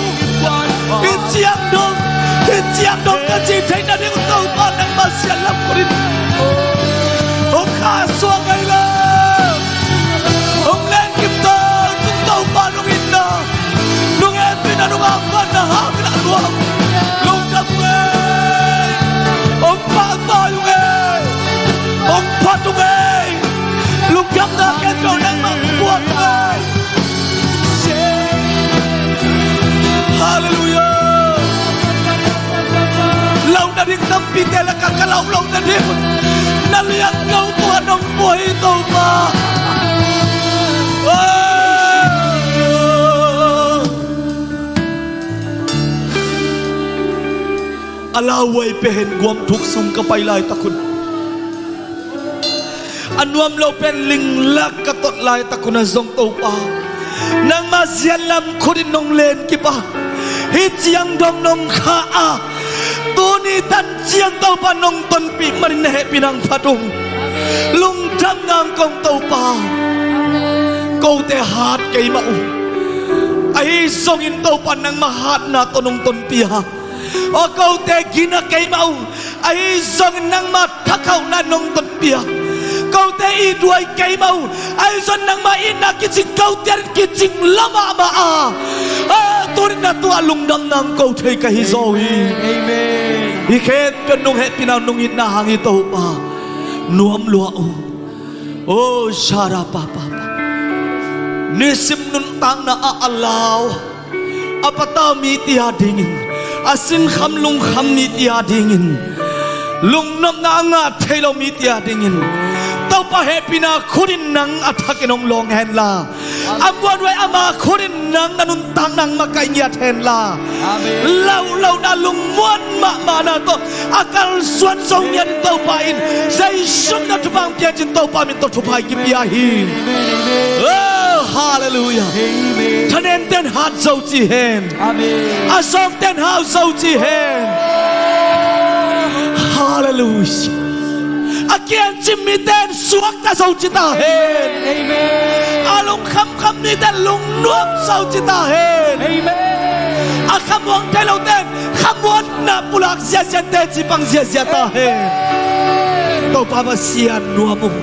Hih ciang dong, hih ciang dong ka cih theihna ding uh Topa nangmah siat lam khut in hong khahsuah ngei lo. Hong lengkim tawntung Topa nong itna, nong hehpihna, nong angkhatna hangin a luang lungdam ung ei. Hong pahtawi ung ei. Ka, ka lauh loh nading un na liangko tua nong pua hi, Topa. Oh. A lauhuai pen guam thuk sung ka pai laitak un, a nuam lo pen linglak ka tot laitak un ah zong, Topa, nangma zianlam khut in nong len kip a, hih ciang dong nong khah a, tuni tan ciang, Topa, nong tonpih manin na hehpihna hong phat ung. Lungdamna hong ko ung, Topa. Kote hat keimah ung. Ahi zongin, Topa, nangma hatna tawh nong tonpih a, aw, kote gina keimah ung. Ahi zongin nangma thakhauhna nong tonpih a, kote ithuai keimah ung. Ahi zongin nangma itna kicing, kote ading kicing lo mahmah a, a, tuni-in na tuah lungdamna hong ko thei ka hi zaw hi. Amen. Amen. Hih khempeuh nong hehpihna, nong itna hang hi, Topa. Nuam lua ung. Oh, shara pa pa pa. Nisim nuntakna ah a lau, a patau mite adingin, a sinkham lungkham mite adingin, lungnopna a ngah thei lo mite adingin, Topa, hehpihna khut in nang a thakin hong lawng hen la, a muanhuai ama khut in nang na nuntakna hong makaih ngiat hen la. Amen. Lauhlohna, lungmuan mahmahna tawh a kalsuan zo ngiat in, Topa in Jesu min tawh thupha hong pia in, Topa min tawh thupha i kipia hi. Oh, halleluiah. Amen. Thanem ten hat zo ci hen. Amen. A zawng ten hau zo ci hen. Halleluiah. A kiancim mite in suakta zo ci ta hen. Amen. A lungkhamkham mite in lungnuam zo ci ta hen. Amen. A khamuang thei lote in khamuanna pulak ziahziah, teci pang ziahziah ta hen. Amen. Topa Pasian, nuam ung.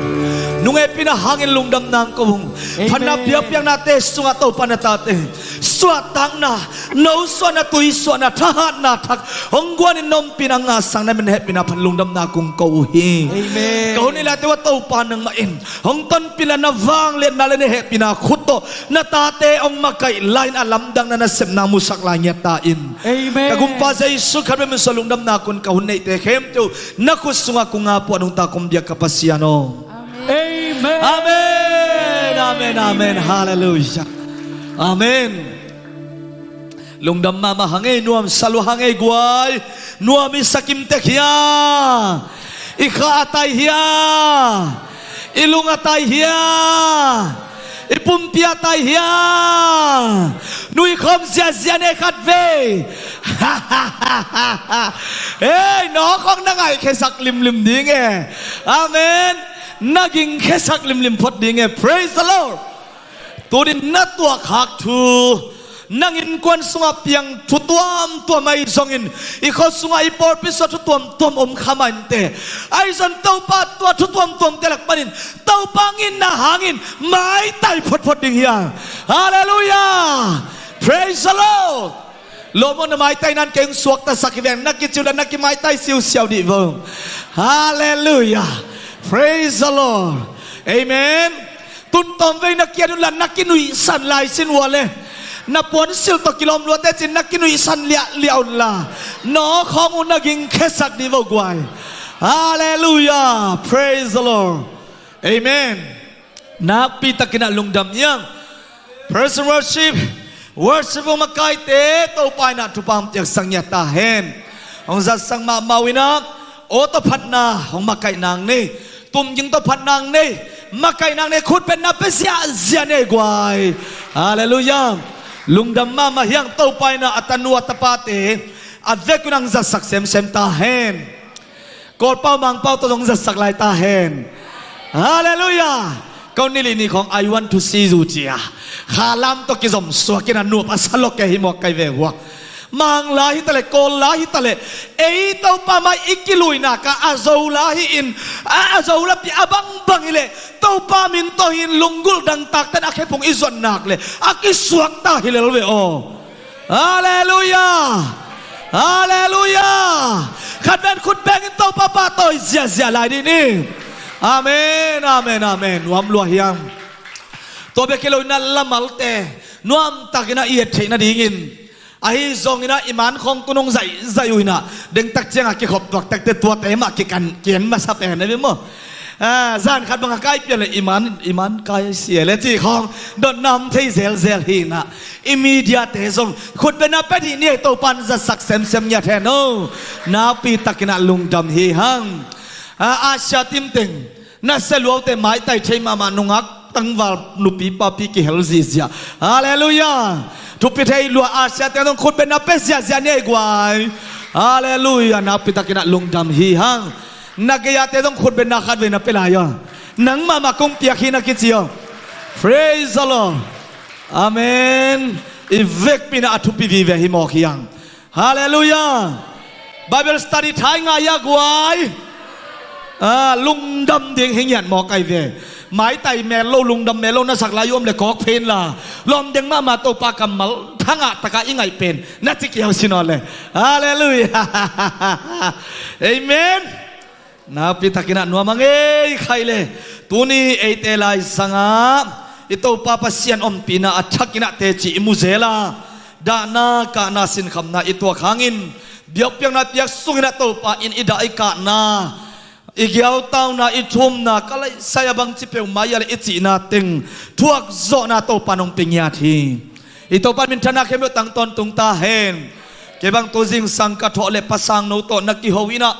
Nong hehpihna hangin lungdamna hong ko ung. Amen. Phatna biakpiaknate sungah, Topa, na tate suahtakna, nosuahna, tuisuahna, thahatna thak hong guanin na ompihna ngahsakna min hehpihna pan lungdamna kong ko uh hi. Amen. Ka hun i late uh ah Topa nangmah in hong tonpih la, na vangliatna le na hehpihna khut tawh na tate hong makaih lai-in a lamdangna nasepna musak lai ngiat ta in. Amen. Ka Gumpa Jesu Khrih min suang lungdamna kong ko uh. Hun neite khempeuh na khut sungah kong ap uh a, nungta kong biak ka Pasian aw. Amen. Amen. Amen. Amen. Halleluiah. Amen. Lungdam mahmah hang ei, nuamsa lua hang ei guai. Nuam i sa kim tek hia? I kha a tai hia? I lung a tai hia? I pumpi a tai hia? Nuikhawm ziahziah ni khatvei. Ei, nawk hong na ngaihkhiasak limlim ding e. Amen. Na gingkhiasak limlim phot ding e. Praise the Lord. Tuni-in na tuahkhak thu, nang innkuan sungah piang thu tuamtuam ahi zongin, i khua sungah, i pawlpi sungah thu tuamtuam om kha mah inteh. Ahi zong Topa, tua thu tuamtuamte lak panin Topa hong itna hangin maitai photphot ding hi a. Halleluiah. Praise the Lord. Lawm aw, na maitaina in kei hong suaktasak hi veng. Na kicing uh la na kimaitai siusiau dih vo. Halleluiah. Praise the Lord. Amen. Tun tawmvei na kiat uh la na kinuihsan lai sin ua le, na puansilh tawh kilawm luate cin na kinuihsan liahliah un la, nawk hong uh na gingkhiasak dih vo guai. Halleluiah. Praise the Lord. Amen. Nakpi takin ah lungdam hi hang. Praise and worship. Worship hong makaite Topa in ah thupha hong piaksak ngiat ta hen. Hong zatsak mahmah uh in ah, aw tawh phatna hong makaih nang ni. Tumging tawh phatna hong nei, makaih nang ni, khutbetna pia ziahziah ni guai. Halleluiah. Lungdam mahmah hi hang. Topa in ah a tanu a tapate a vekun ah hong zatsak semsem ta hen. Kawlpau Mangpau tawh zong zatsak lai ta hen. Halleluiah. Ko ni li ni khawng, "I want to see you," ci a, khalam tawh kizom suak in a nuam a sa lok kei hi mawk kai ve hua. Mang la hi ta leh, Kawl la hi ta leh, ei Topa mai i kiluinak ah a Zo la hi in, a, a Zo lapi a bangbang hi leh Topa min tawh hi in, lunggulh dangtakte in a khephung i zuat nak leh a kisuak ta hi lel ve aw. Halleluiah. Halleluiah. Khat ven khut beng in Topa pahtawi ziahziah lai dih ni. Amen, amen, amen. Nuam lua hi hang. Tua bek hi lo in a lamalte nuamtak in a i et theih nadingin Ahi zongin ah i man khawng tu nong zaihzaih uh in ah, dengtak ciangah kikhop tuaktakte tuate mah kikan kian masa pen a ve maw? Ah, zan khat bang a kai pian le i man, i man kai sia le cih khawng dotna om thei zelzel hi in ah, i mediate zong khutbetna pia dih ni ei, Topa'n zatsak semsem ngiat hen aw. Nakpi takin ah lungdam hi hang. Ah, Asia team teng, na sia luaute maitai thei mahmah, nungak tangval nupi papi kihel zizia. Halleluiah. Thupi thei lua Asia te zong khutbetna pia ziazia ni ei guai. Halleluiah. Nakpi takin ah lungdam hi hang. Na gei-ate zong khutbetna khat vei na pia lai aw. Nang mahmah kong piak hi na kici aw. Praise the Lord. Amen. I vekpi in ah a thupi vive hi mawk hi hang. Halleluiah. Bible study thai ngai a guai. Ah, lungdam ding hi ngiat mawk ai ve. Maitai mel lo, lungdam mel lo na sak lai om le kawk phen la, lawm deng mahmah, Topa kammal thangah takah i ngaih pen na ci kiau si nawn le. Halleluiah. Amen. Nakpi takin ah nuam a ngei khai le. Tuni eite lai sangah i Topa Pasian ompihna a thakin ah teci i mu zel a, dahna kahna sinkhamna i tuak hangin, biakpiakna piak sungin ah Topa in i dah i kahna, i giautauna, i thumna, ka laisai a bangci peuhmah i a le i cihna teng thuak zawhna Topa nong pia ngiat hi. I Topa minthanna khempeuh tang tawntung ta hen. Kei bang tu zingsang ka thawh le pasang no tawh na kiho in ah,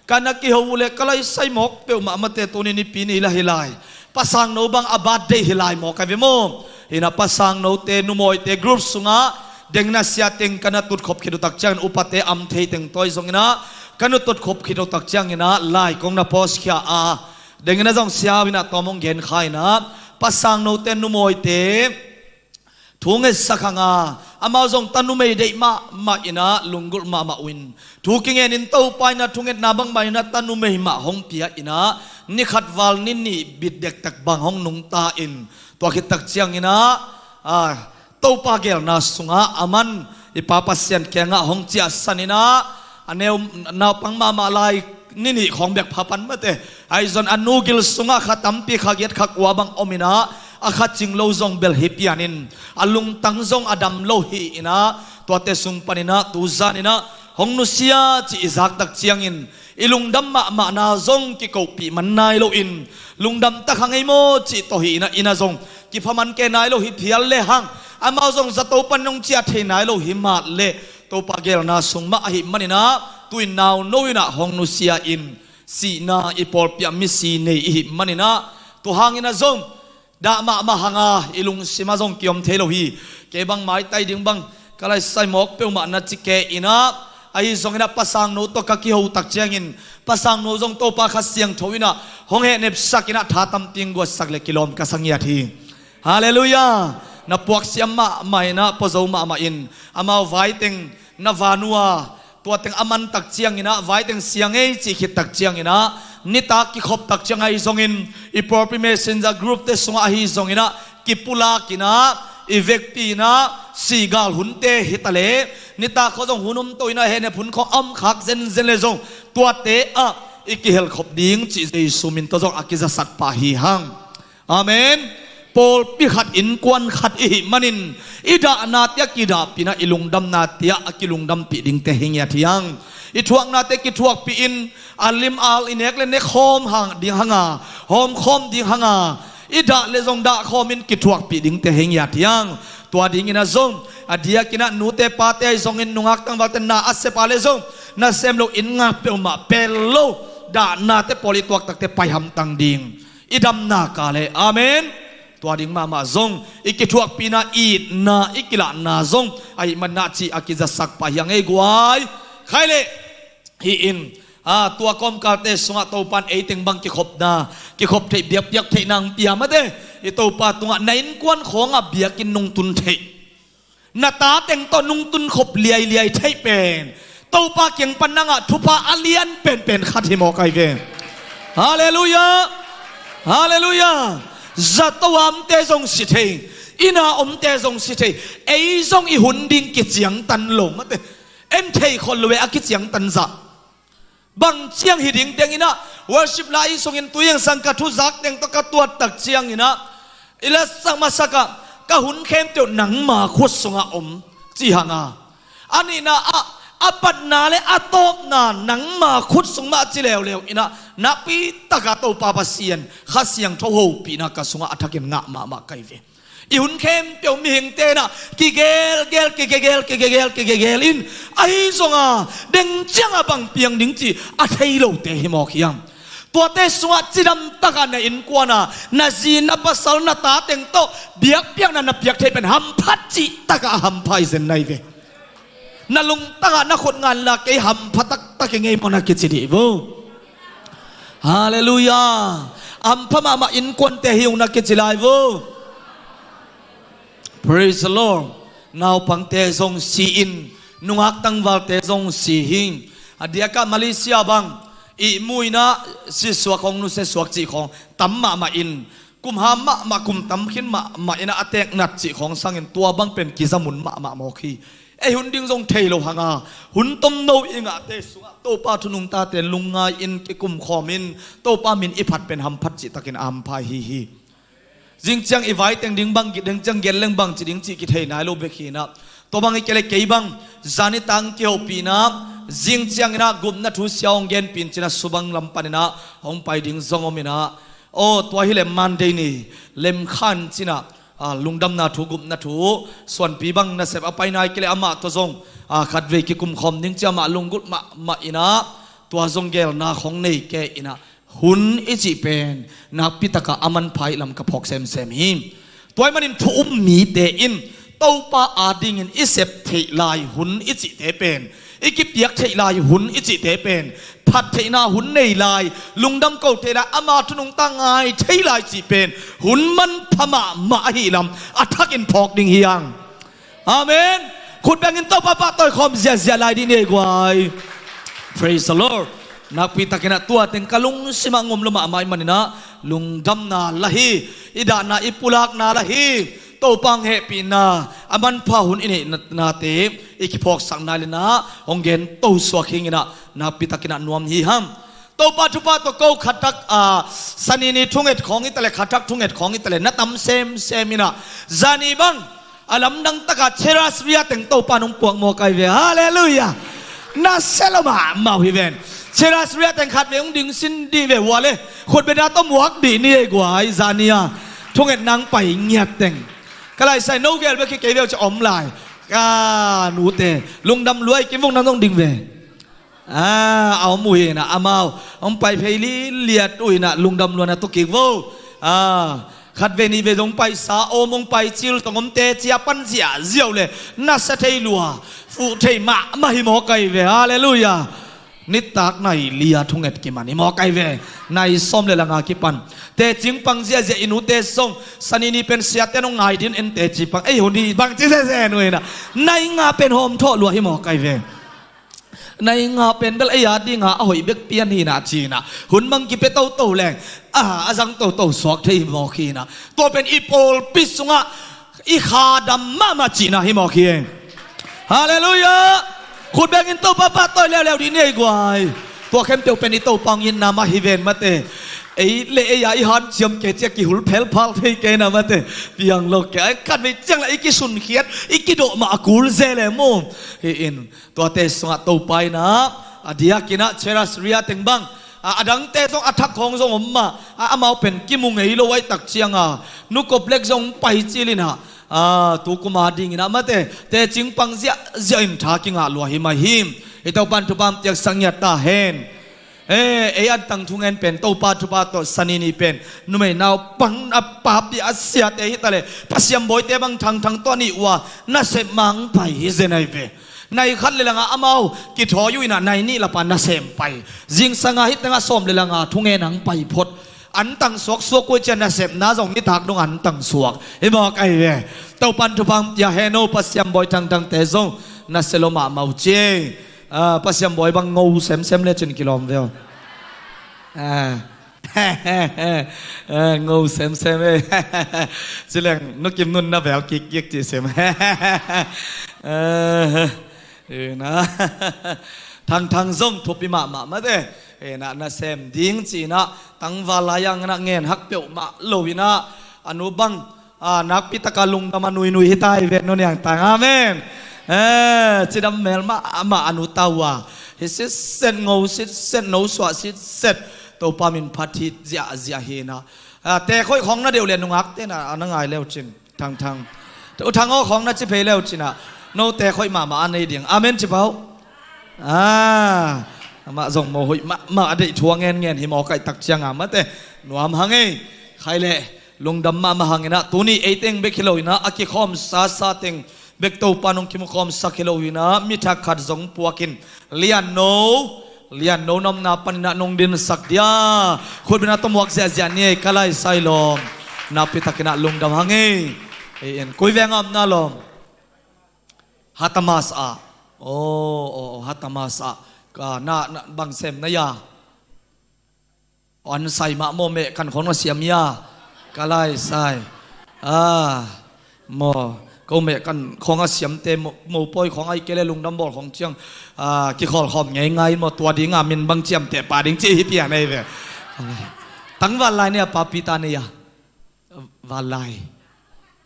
ka na kiho uh le ka laisai mawk peuhmah mate, tuni nipi ni la hi lai. Pasang no bang a birthday hi lai mawk ai ve maw? Hi in ah pasang note, numawite group sungah dengna sia teng ka na tutkhop khit uh tak ciangin, upate am thei teng tawi zongin ah ka na tutkhop khit uh tak ciangin ah lai kong na post khia a, dengin ah zong sia uh in ah tawm hong gen kha in ah, pasang note, numawite thu ngetsak hang a, amau zong tanumei deih mahmah in ah lunggulh mahmah uh in, thu kingen in Topa in ah thungetna bangmah in ah tanumei mah hong pia in ah, ni khat val ni nih bit dektak bang hong nungta in, tua khit tak ciangin ah, ah, Topa geelna sungah aman i Pa Pasian kiangah hong ciahsan in ah, a neu naupang mahmah lai ni nih khawng bek pha pan mate. Ahi zong a nu gil sungah kha tampi, kha giat kha kua bang om in ah, a kha cing lo zong bel hi pian in, a lungtang zong a dam lo hi in ah, tuate sung pan in ah tu zan in ah hong nusia cih i zak tak ciangin, i lungdam mahmahna zong kikopih man nai lo in, lungdam tak hang ei maw cih tawh hi in ah, in ah zong kipha man kei nai lo hi phial le hang, amau zong zato pan hong ciah thei nai lo hi mah le, Topa geelna sung mah ahih manin ah, tu-in nau no in ah hong nusia in, sihna i pawlpi ah misi nei i hih manin ah, tu hangin ah zong dah mahmah hang a, i lungsim ah zong kiom thei lo hi. Kei bang maitai ding bang ka laisai mawk peuhmah na ci kei in ah, ahi zongin ah pasang no tawh ka kiho tak ciangin, pasang no zong Topa Kha Siangtho in ah hong hehnepsak in ah, tha tampi hong guatsak le kilawm ka sa ngiat hi. Halleluiah. Na puak siam mahmah in ah, pua zo mahmah in, amau vai teng na van uh a, tua teng a man tak ciangin ah, vai teng sia ngei cih khit tak ciangin ah, nitak kikhop tak ciang ahi zongin, i pawlpi messenger group te sungah ahi zongin ah, kipulak in ah, i vekpi in ah, sigal hunte hi ta le, nitak khawng zong hun um to in ah, hehnep hun khawng a om khak zenzen le zong, tuate ah i kihelkhop ding cih Jesu min tawh zong a kizasak pah hi hang. Amen. Pawlpi khat, innkuan khat i hih manin, i dahnate a kidahpih in ah, i lungdamnate ah a kilungdampih dingte hi ngiat hi hang. I thuaknate kithuakpih in, a lim al i nek le nek khawm hang ding hang a, hawm khawm ding hang a, i dah le zong dah khawm in kithuakpih dingte hi ngiat hi hang. Tua dingin ah zong, a diakin ah nute pate ahi zongin, nungak tangvalte na a sep a le zong, nasem lo in ngak peuhmah pel lo, dahnate pawl i tuak takte pai hamtang ding, i damna ka le. Amen. Tua ding mahmah zong, i kithuakpihna, itna, i kilahna zong ahih manin ah cih a kizasak pah hi hang ei guai. Khai le, hi in, a, tua kawmkalte sungah Topa'n ei teng bang kikhopna, kikhop theih, biakpiak theihna hong pia mate. I Topa tungah na innkuan khawngah biakinn nong tun theih, na ta teng tawh nong tunkhop liailiai theih pen Topa kiang pan na ngah thupha a lian penpen khat hi mawk ai ve. Halleluiah. Halleluiah. Zato a omte zong si thei, inn a omte zong si thei, ei zong i hun ding kiciangtan lo mate. En thei khol lo e, a kiciangtan zah. Bang ciang hi ding teng in ah, worship la i sungin tu-in sang ka thuzak teng tawh ka tuat tak ciangin ah, i latsak masak ah, ka hun khempeuh nangma khut sungah om, ci hang a. A nihna ah a patna le a tawpna nangma khut sung mah ci leuleu in ah, nakpi takah Topa Pasian Kha Siangtho hopihna ka sungah a thakin ngah mahmah ka hi ve. I hun khempeuh mihingte in ah kigelgel, kigelgel, kigelgel, kigelgel in, ahi zongah deng ciangah bang piang ding cih a thei lote hi mawk hiam? Tuate sungah cidam takah na innkuan ah na zi, na pasal, na ta teng tawh biakpiakna na piak thei pen hamphat cih takah a hampha hi zen na hi ve. Na lungtangah na khut ngan la kei hampha taktak hi ngei maw na kici dih vo. Halleluiah. Hampha mahmah innkuante hi ung na kici lai vo. Praise the Lord. Naupangte zong si in, nungak tangvalte zong si hi. A diakah Malaysia bang ihmu in ah sisuak khawng, nusia suak cih khawng tam mahmah in, kum ham mahmah, kum tam khin mahmah in ah a teek nat cih khawng sangin tua bang pen kiza mun mahmah mawk hi. Ei hun ding zong thei lo hang a, hun tomno i ngahte sungah Topa thu nungtate lungngai in kikum khawm in, Topa min i phat pen hamphat cih takin a hampha hi hi. Zing ciang i vai teng ding bang, git ding ciang gel leng bang ci ding cih kithei nai lo bek hi in ah, tua bang hi kei le kei bang zan i tang kihopihna, zing ciangin ah gupna thu sia hong genpih in ci in ah, subang lam panin ah hong pai ding zong om in ah, aw, tua hi leh Monday ni lem khan ci in ah, a, lungdamna thu, gupna thu, suanpi bang nasep a pai nai kei le amah tawh zong, a, khatvei kikum khawm ding ci a, amah lunggulh mahmah in ah, tua zong gelna khawng nei kei in ah, hun i cih pen nakpi takah a manpha i lam ka phawk semsem hi. Tua ahih manin thu um mite in Topa adingin i sep theih lai hun i cihte pen, i kipiak theih lai hun i cihte pen, phat theihna hun nei lai, lungdam ko thei lai, ama thu nungta ngai thei lai cih pen hun manpha mahmah ahih lam a thakin phawk ding hi hang. Amen. Khut bengin Topa pahtawi khawm ziahziah lai dih ni ei guai. Praise the Lord. Nakpi takin ah tua teng ka lungsimah ngom lo mahmah ahih manin ah lungdamna la hi. I dahna, i pulakna la hi. Topa hong hehpihna a manpha hun i neihnate i kiphawksak nai le in ah hong gen to suak hi ing in ah, nakpi takin ah nuam hi hang. Topa thupha tawh ko khatak, a, Sani ni thunget khawng hi ta le, khatak thunget khawng hi ta le, na tam semsem in ah, zani bang a lamdang takah Cheras Ria teng Topa nong puak mawk ai ve. Halleluiah. Na sia lo mahmah uh hi ven. Cheras Ria teng khatvei hong ding sin dih ve ua le, khutbetna tawh muak dih ni ei guai, zani a thunget nang pai ngiat teng. Ka laisai no gel bek hi kei ve uh ci om lai. Ka nute lungdam lua ei, kim vung nang zong ding ve. A, a om uh hi in ah, amau hong pai phei liliat uh hi in ah, lungdam lua na tu kik vo. A, khatvei nihvei zong paisa om, hong pai cil tong om, teci a pan ziahziah uh le, na sia thei lua, fuh thei mahmah hi mawk ai ve. Halleluiah. Nitak nai li a thunget kiman hi mawk ai ve. Nai sawm le la nga kipan teci hong pang ziahziah i nute zong, Sani ni pen siate nong ngai ding en, teci pang ei hun hi bang ci zenzen uh hi in ah, nai nga pen hawm thawh lua hi mawk ai ve. Nai nga pen bel ei a dinga a hoih bek pian hi in ah ci in ah, hun mang kipia toto leng, a, a zang toto suak thei hi mawk hi in ah, tua pen i pawlpi sungah i kha dam mahmah cihna hi mawk hi. Halleluiah. Khut bengin Topa pahtawi leuleu dih ni ei guai. Tua khempeuh pen i Topa hong itna mah hi ven mate. Ei le ei a i hanciam kei ciah kihul phelphal thei kei na mate. Piang lo kei a, khatvei ciang la i kisunkhiat, i kidawh mah a kul ze le maw. Hi in, tuate sungah Topa in ah, a diakin ah Cheras Ria teng bang, a, a dangte zong a thak khawng zong om mah, a, amau pen kimu ngei lo ahih tak cianga, nukop lek zong pai cil in ah, a, tu kum a dingin ah mate, teci hong pang ziahziah in tha kingah lua hi mai hi. Hih Topan thupha hong piaksak ngiat ta hen. E, ei antang thungen pen Topa thupha tawh Sani ni pen numei naupang a papi a siate hi ta le, Pasian bawite bang thangthang tawh a nih uh a, nasep mang pai hi zen ai ve. Nai khat le langa amau kithawi uh in ah, nai nih lapa nasem pai. Zingsanga hih tengah sawm le langa thungen ang pai phot. Antang suak suak uh ciah nasepna zong nitak dong antang suak hi mawk ai ve. Topan thupha hong pia hen aw, Pasian bawi thangthangte zong na sia lo mahmah uh ci. A, Pasian bawi bang ngo semsem le cin kilawm ve aw. A. A, ngo semsem e. Ci leng nukim nun na vel kikkik ci sem. A, ina. Thangthang zong thupi mahmah mate. Ina, nasem ding ci in ah tangval lai-ang in ah ngen hak peuhmah lo in ah, a nu bang, a, nakpi taka lungdam a nuinui hi ta hi ve, nu Niang Tang. Amen. Eh, cidam mel mahmah a nu ta uh a. Hi sitset, ngo sitset, no suah sitset. Topa min phat hi ziahziah hi na. Ah, teek hoih khawng na deuh le nungak te na, a na ngai leu cin. Thang Thang. U Thang aw khawng na ci phei leu cin ah. No teek hoih mahmah a nei ding. Amen ci pah uh. Ah, amah zong mawh hoih mahmah a deih thu a ngenngen hi mawk ahih tak ciang a mate. Nuam hang ei. Khai leh lungdam mahmah hang in ah, tuni ei teng bek hi lo in ah, a kikhawm sasa teng bek Topa nong kimukhawmsak hi lo in ah, mi thak khat zong puak in, Lian No, Lian No na omna panin ah nong dinsak dia. Khutbetna tawh muak ziahziah ni ei, ka lai sai lawm. Nakpi takin ah lungdam hang ei. Ei en, koi veng a omna lawm? Hatamas ah. Oh, oh, oh, Hatamas ah. Ka na, na, bang sem na hia? An sai mah maw, meh kan khawng a siam hia? Ka lai sai. Ah, maw, ko meh kan khawng a siamte mo, mopawi khawng ahih kei leh lungdam bawl khawng ciang, ah, kikhawl khawm ngeingai maw, tua ding a min bang ciamteh pah ding ci hi pian ei ve. Tangval lai ni a, papi ta ni a? Val lai.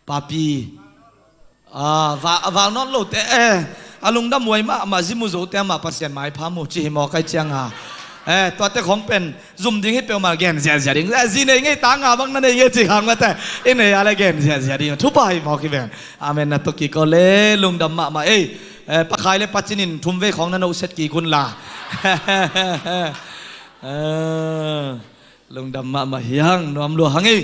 Papi. Ah, va, a val nawn lote, eh, a lungdam huai mahmah, zi mu zote amah Pasian maipha mu ci hi mawk ahih ciang a. Eh, tuate khawng pen zum ding hi peuhmah, gen ziahziah ding. Eh, zi nei ngei, ta nga bang na nei ngei ci khang mate. I nei a leh gen ziahziah ding. Thupha hi mawk hi ven. Amen na tawh kiko le lungdam mahmah ei. Eh, Pa Khai le Pa Cin in thum vei khawng na nohset kik un la. Eh, lungdam mahmah hi hang, nuam lua hang ei.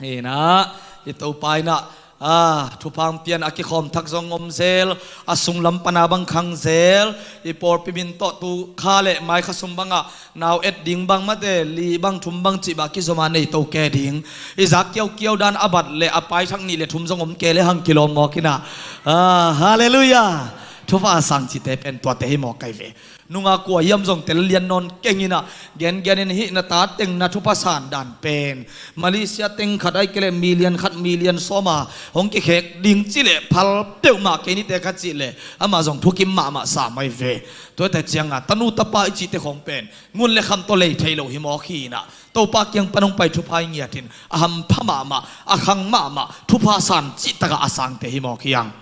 Hi na, i Topa in ah, ah, thupha hong pia in a kikhawm thak zong om zel, a sunglam pan a bang khang zel, i pawlpi min tawh tu kha le mai kha sung bang ah, nau et ding bang mate, li bang thum bang cih bang kizom a nei to kei ding. I zak kiaukiau dan a bat le a pai thak nih le thum zong om kei le hang kilawm mawk in ah. Ah, halleluiah. Thupha a sang cihte pen tuate hi mawk kai ve. Nungak kua hiam zong tel lian nawn keng in ah, gengen in hih na ta teng na thupha san dan pen Malaysia teng khat ahih kei leh million khat, million sawm a hong kikhek ding cih leh phal peuhmah kei nite kha cih leh amah zong thukim mahmah sa mai ve. Tuate ciang a tanu tapa i cihte khawng pen ngun le kham tawh lei thei lo hi mawk hi in ah, Topa kiang pan hong pai thupha i ngiat in, a hampha mahmah, a khang mahmah, thupha san cih tak a a sangte hi mawk hi hang.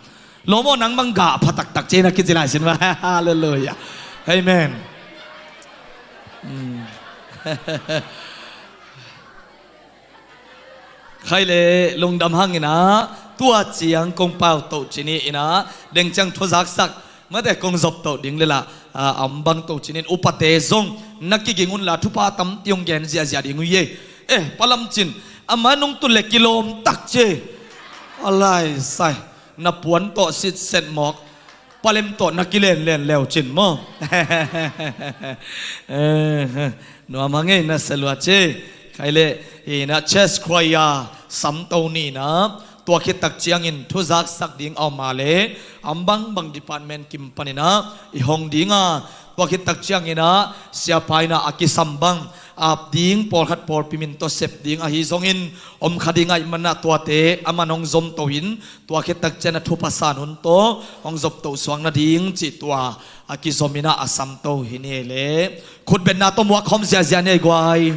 Lawm aw, nang bang gah pha taktak ci-in a kici lai sin mah. Halleluiah. Amen. Hmm. Khai le lungdam hang in ah, tua ciang kong pau toh ci ni in ah, deng ciang thuzaksak mate kong zop toh ding le lah, ah, a om bang toh ci ni in, upate zong na kiging un la, thupha tampi hong gen ziahziah ding uh hi ei. Eh, Pa Lam Cin, amah nong tun le kilawm tak ci. A lai sai. Na puan tawh sitset mawk, Pa Lem tawh na kilenlen leu cin maw? Eh, nuam hang ei, na sia lua ci. Khai le, hi na, chest choir samto ni na, tua khit tak ciangin thuzaksak ding a om a le, a om bangbang department kim panin ah i hong ding a, tua khit tak ciangin ah siapa in ah a kisam bang ap ding, pawlkhat pawlpi min tawh sep ding ahi zongin om kha ding ahih man ah tuate a man hong zom to in, tua khit tak ciang a thupha san hun tawh hong zop to suak nading cih tua a kizom in ah a samto hi ni ei le. Khutbetna tawh muak khawm ziahziah ni ei guai.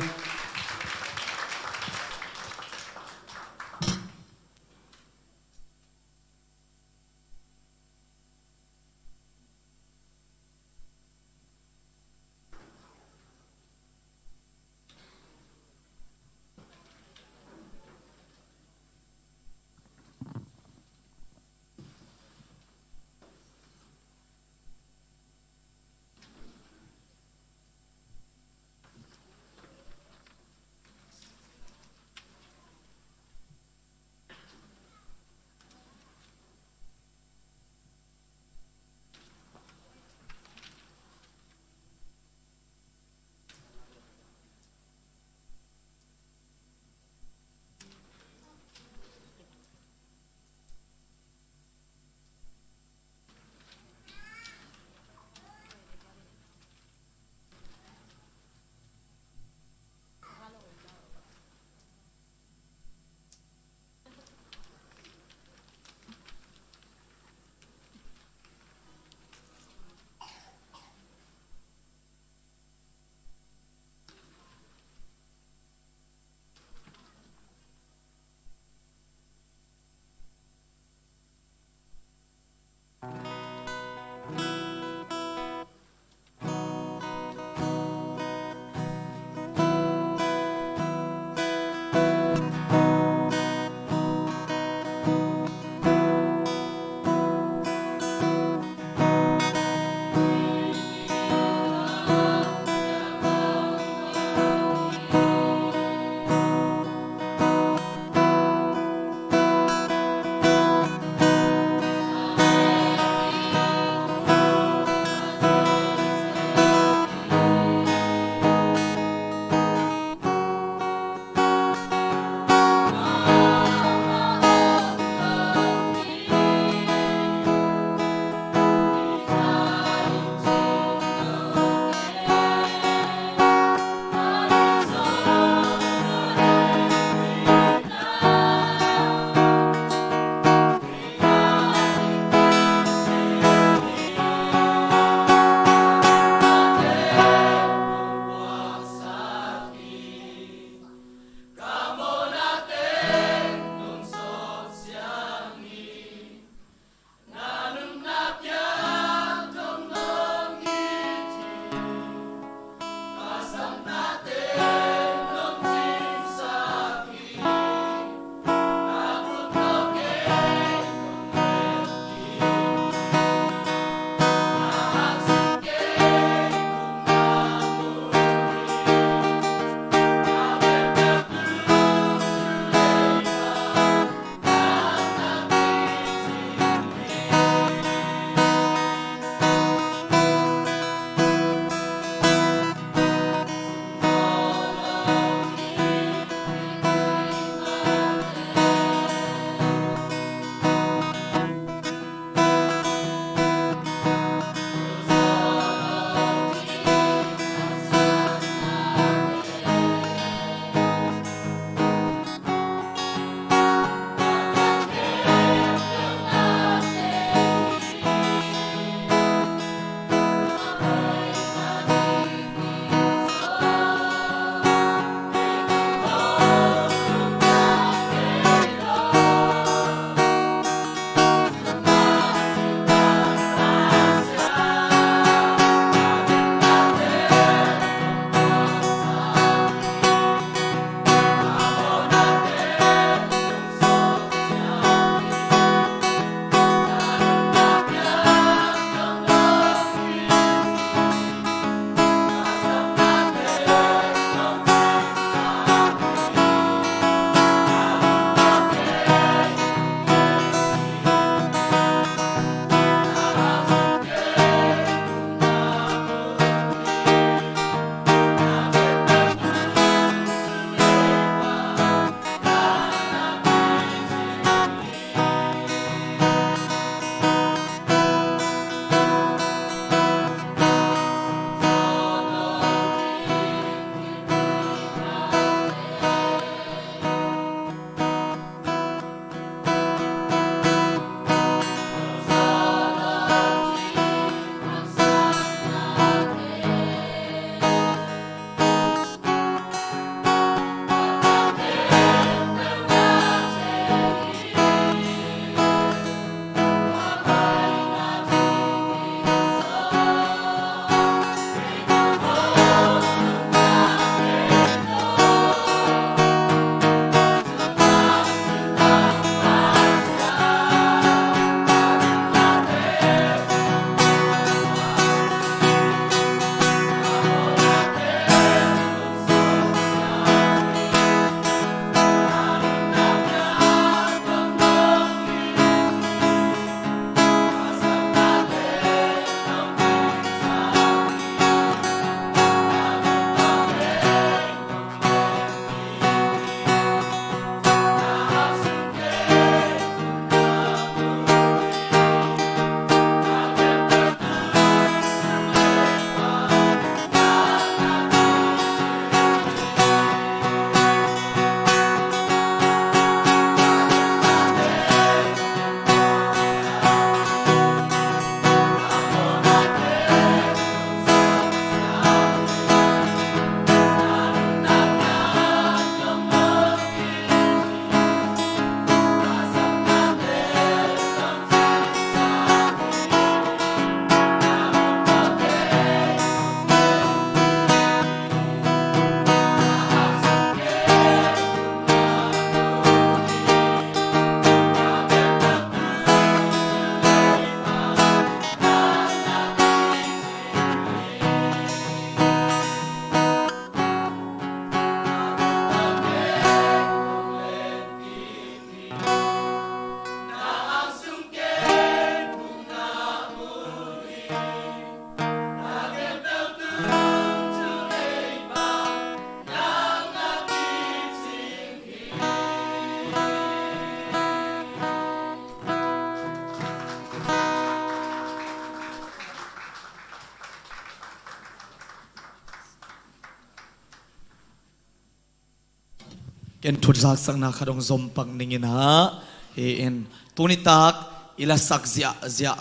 Ken thut zaksakna khat hong zom pak ning in ah, hi in, tuni tak i lasak ziahziah,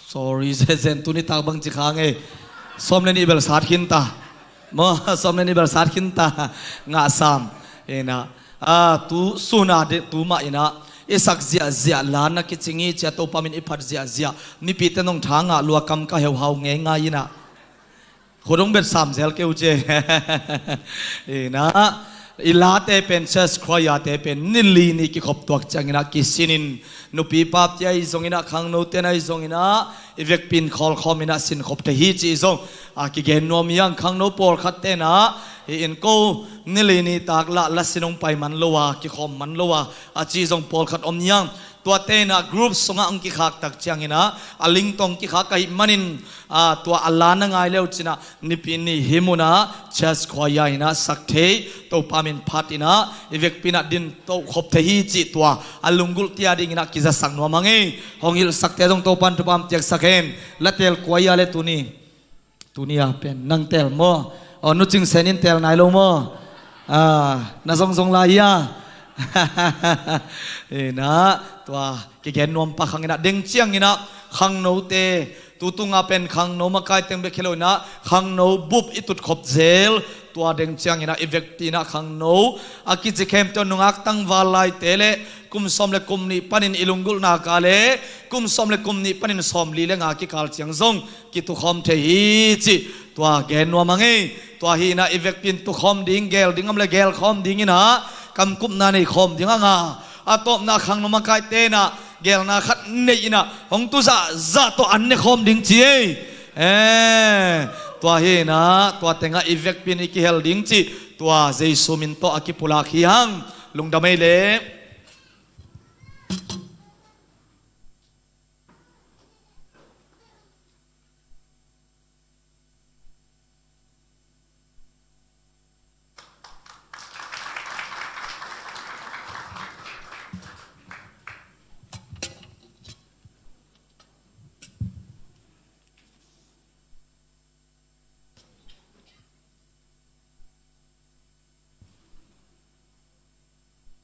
sorry, zenzen, tuni tak bang ci kha ngei, sawm le nih bel sat khin ta, maw, sawm le nih bel sat khin ta, ngah sam, hi in ah, a, tu sun a ding, tu mah in ah, i sak ziahziah la na kicing hi ci a, Topa min i phat ziahziah, mipite nong tha ngah lua, kam ka heuhau ngeingai in ah, khut hong bet sam zel kei uh ci. Hi in ah, i late pen, church choir-te pen ni li ni kikhop tuak ciangin ah kisin in, nupi papi ahi zongin ah, khangnote na ahi zongin ah, i vekpi in khawlkhawm in ah sin khop thei hi cih zong, a, kigen nuam hi hang. Khangno pawlkhatte in ah, hi in, ko ni li ni tak lah la sin hong pai man lo a, kikhawm man lo a, a ci zong pawlkhat om hi hang. Tuate in ah group sungah hong kikhak tak ciangin ah, a ling tawh hong kikhak ahih manin, a, tua a la na ngai le uh cin ah, Nipi ni hih mun ah church choir in ah sak thei, Topa min phat in ah, i vekpi in ah din to khop thei hi cih tua a lunggulhte a dingin ah kizasak nuam hang ei. Hong hilhsakte zong Topa in thupha hong piaksak hen. La teel kua hi a le tuni? Tuni a pen nang teel maw? Aw, Nu Cing Sen in teel nai lo maw? A, na zongzong lai hi a. Hi in ah, tua kigen nuam pak hang in ah, deng ciangin ah khangnote, tu tung a pen khangno makai teng bek hi lo in ah, khangno bup i tut khop zel, tua deng ciangin ah i vekpi in ah khangno a kici khempeuh, nungak tangval laite le kum sawm le kum nih panin i lunggulh nak a le kum sawm le kum nih panin sawmli le nga kikal ciang zong kitukhawm thei hi cih tua gen nuam hang ei. Tua hi in ah i vekpi in tukhawm ding, geel ding om le geelkhawm dingin ah kamkupna nei khawm ding hang a, a tawpna khangno makaite in ah geelna khat nei in ah hong tu zahzah tawh an ne khawm ding ci ei. Eh, tua hi in ah tua teng ah i vekpi in i kihel ding cih tua Jesu min tawh a kipulak hi hang. Lungdam ei le.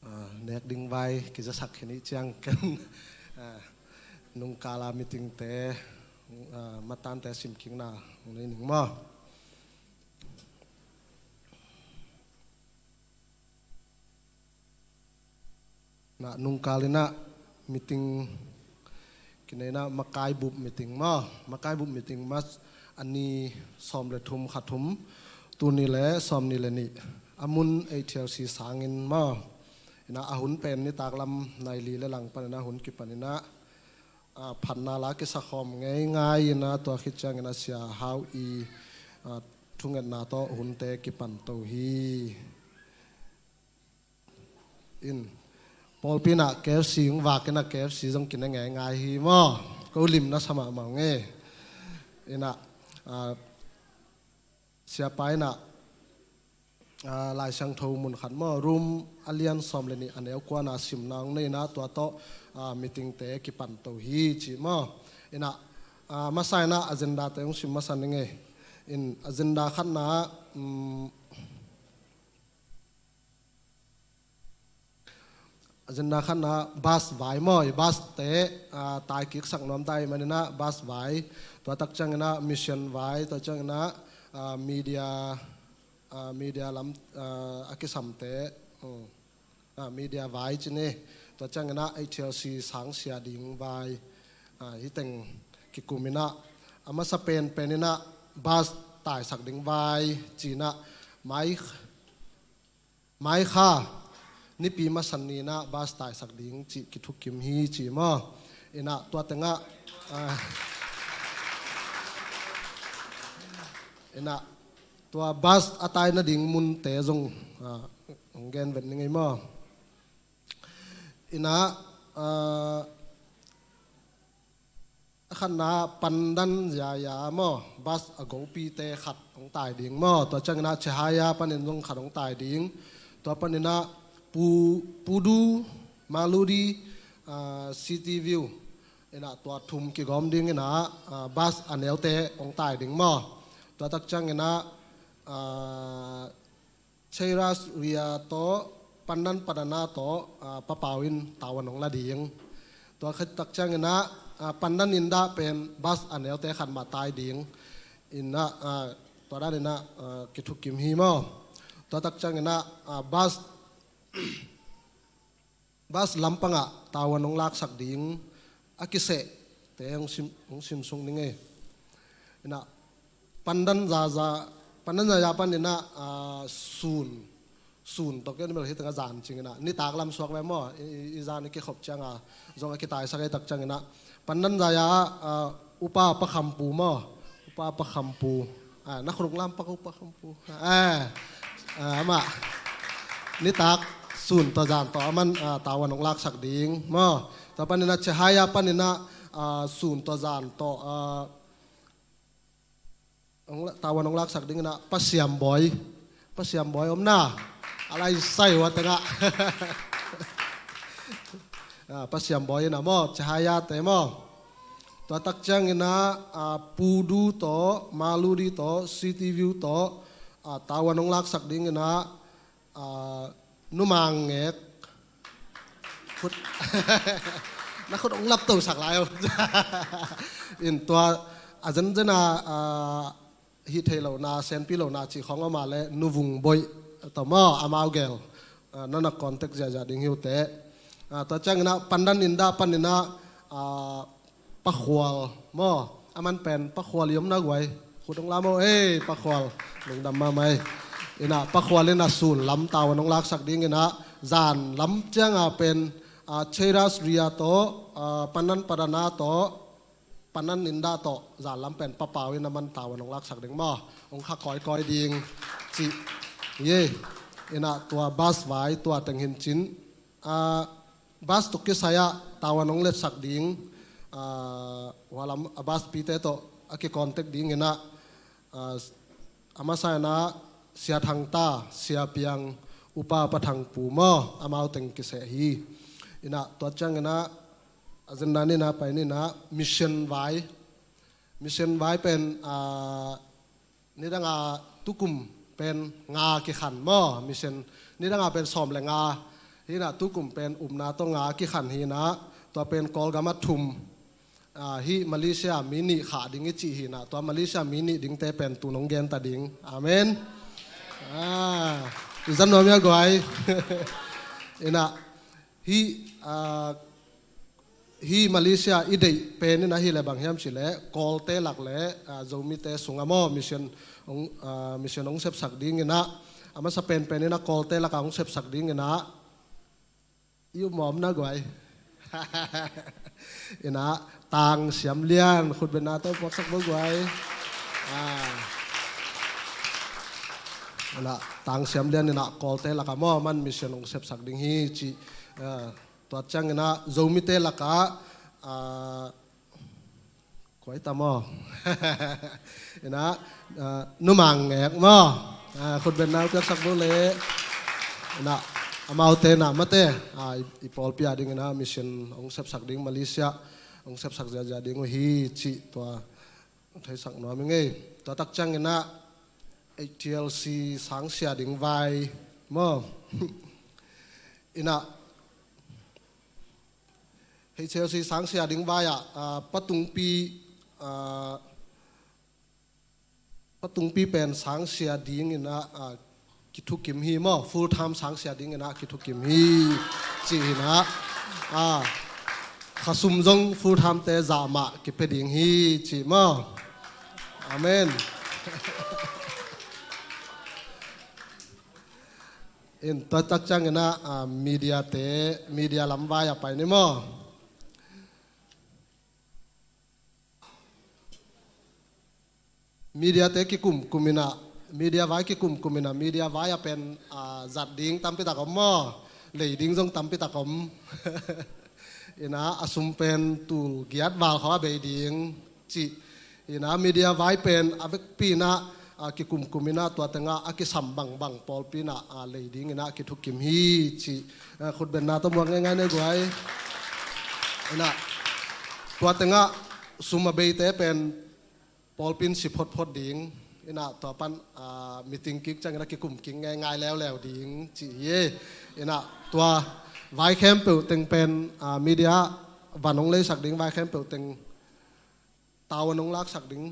Ah, nek ding vai kizasak khin i ciang ken, ah, nungkala meeting te, ah, matante simkikna hong nei ning maw? Na nungkal in ah meeting kinei in ah makai bup meeting maw? Makai bup meeting mas a ni sawm le thum, kha thum, tul nih le sawmnih le nih, a mun H L C sangin maw? In ah a hun pen nitak lam nai li le lang panin ah hun kipan in ah, ah, phatna la kisakhawm ngeingai in ah, tua khit ciangin ah Sia Hau i, ah, thungetna tawh hunte kipan to hi. In, pawlpi in ah K F C hong vak in ah K F C zong kine ngeingai hi maw? Ko lim na sa mahmah ung ei. In ah, ah, siapa in ah, ah, Lai Siangtho mun khat maw, Rom a lian sawm le nih, a neu kua na simna hong nei in ah tua tawh, ah, meeting te kipan to hi ci maw? In ah, ah, masa in ah agenda te hong sim masa ning ei. In agenda khatna, um, agenda khatna bus vai maw, i bus te, ah, taikiksak nuam ta ahih manin ah bus vai, tua tak ciangin ah mission vai, tua ciangin ah, ah, media, ah, media lam, ah, a kisamte, um, ah, media vai ci ni, tua ciangin ah H L C sangsia ding vai, ah, hih teng kikum in ah, a masa penpen in ah bus taisak ding vai ci in ah mai Mai kha, nipi masa ni in ah bus taisak ding cih kithukim hi ci maw? In ah tua teng ah, ah, in ah tua bus a tai nading munte zong, ah, hong gen vet ning ei maw? In ah, ah, A khatna pandan ziaia maw, bus a gopite khat hong tai ding maw, tua ciangin ah Chehaya panin zong khat hong tai ding. Tua panin ah Pu-, Pudu, Maludi, ah, City View in ah tua thum kigawm dingin ah, ah, bus a neute hong tai ding maw. Tua tak ciangin ah, ah, Cheiras Ria tawh, Pandan Padana tawh, ah, Pa Pau in tau a nong la ding. Tua khit tak ciangin ah, ah, Pandan Inda pen bas a neute khat mah tai ding. In ah, ah, tua dan in ah, ah, kithukim hi maw. Tua tak ciangin ah, ah, bas bas lampangah tau a nong laksak ding a kisehte hong sim, hong simsuk ning ei. In ah Pandan Zaza, Pandan Zaza panin ah, ah, Sun, Sun tawh kei ni bel hi tengah zan cingin ah nitak lam suak ve maw, i, i, i zan i kikhop ciangah zong a kitaisak ei tak ciangin ah Pandan Zaza ah, ah, Upa Pa Khampu maw, Upa Pa Khampu. Ah, na khut ung lam pak Upa Khampu. Ah, ah, amah nitak Sun tawh zan tawh aman, ah, tau a nong laksak ding maw. Tua panin ah Chehaya panin ah, ah, Sun tawh zan tawh, ah, hong la-, tau a nong laksak dingin ah Pa Siam Bawi. Pa Siam Bawi om na. A lai sai ua tengah. Ah, Pa Siam Bawi in ah maw, Chehaya te maw. Tua tak ciangin ah, ah, Pu Du tawh, Ma Lu Di tawh, City View tawh, ah, tau a nong laksak dingin ah, ah, Nu Mang Ngek. Khut. Na khut ong lap to sak lai o. In tua a zenzen a, ah, hih theih lohna, senpi lohna cih khawng om a leh Nu Vung Bawi tawh maw, amau gel. Ah, nana contact ziahziah ding hi uh teh. Ah, tua ciangin ah Pandan Inda panin ah, ah, Pa Khual maw. Aman pen Pa Khual i om na guai. Khut ong lam o, ei, Pa Khual. Lungdam mahmah ei. In ah Pa Khual in ah Sun lam tau a nong laksak dingin ah zan lam ciangah pen, ah, Cheiras Ria tawh, ah, Pandan Padana tawh, Pandan Inda tawh zan lam pen Pa Pau in aman tau a nong laksak ding maw. Ong kha kawikawi ding cih. Ye. In ah tua bas vai tua teng hi in cin. Ah, bas tawh kisai ah tau a nong letsak ding, ah, hua lam a bas pite tawh a kicontact dingin ah, ah, a masa in ah Sia Thang Ta, Sia Piang, Upa Pa Thang Pu maw, amau teng kiseh hi. In ah tua ciangin ah a zenzen in ah pai in ah mission vai. Mission vai pen, ah, nidang a tukum pen nga kikhan maw, mission. Nidang a pen sawm le nga hi in ah tukum pen upna tawh nga kikhan hi in ah, tua pen Kawlgam a thum, ah, hih Malaysia mi nih khah ding i cih hi in ah, tua Malaysia mi nih dingte pen tu nong gen ta ding. Amen. Ah, i zan nuam hia guai. In ah hih, ah, hih Malaysia i deih pen in ah hi leh bang hiam cih leh Kawlte lak le, ah, Zomite sungah maw mission ong, ah, mission ong sepsak dingin ah, a masa penpen in ah Kawlte lakah ong sepsak dingin ah i upmawh om na guai. In ah Tang Siam Lian, khutbetna tawh puaksak bo guai. Ah. In ah Tang Siam Lian in ah Kawlte lakah maw, aman mission ong sepsak ding hi cih, ah, tua ciangin ah Zomite lakah, ah, koi ta maw. In ah, ah, Nu Mang Ngek maw. Ah, khutbetna piaksak bo leh. In ah amaute in ah mate, ah, i, i pawlpi a dingin ah mission ong sepsak ding, Malaysia ong sepsak ziahziah ding uh hi cih tua theisak nuam ing ei. Tua tak ciangin ah H T L C sangsia ding vai maw. In ah H L C sangsia ding vai ah, ah, Pa Tungpi, ah, Pa Tungpi pen sangsia dingin ah, ah, kithukim hi maw, full time sangsia dingin ah kithukim hi cih hi in ah, ah, khasum zong full time te zah mah kipia ding hi cih maw. Amen. In tua tak ciangin ah, ah, media te, media lam vai ah pai ni maw. Media te kikumkum in ah, media vai kikumkum in ah, media vai ah pen, ah, zat ding tampi tak om maw, lei ding zong tampi tak om. In ah a sum pen tul giat val khawng a bei ding cih. In ah media vai pen a vekpi in ah, ah, kikumkum in ah tua tengah a kisam bangbang pawlpi in ah, ah, lei dingin ah kithukim hi cih. Ah, khutbetna tawh muak ngeingai ni guai. In ah tua tengah sum a beite pen pawlpi in si photphot ding. Inah tua pan, ah, meeting kik ciangin a kikum kik ngeingai leuleu ding ci hi. Inah tua vai khempeuh teng pen, ah, media van hong leisak ding, vai khempeuh teng tau an hong laksak ding.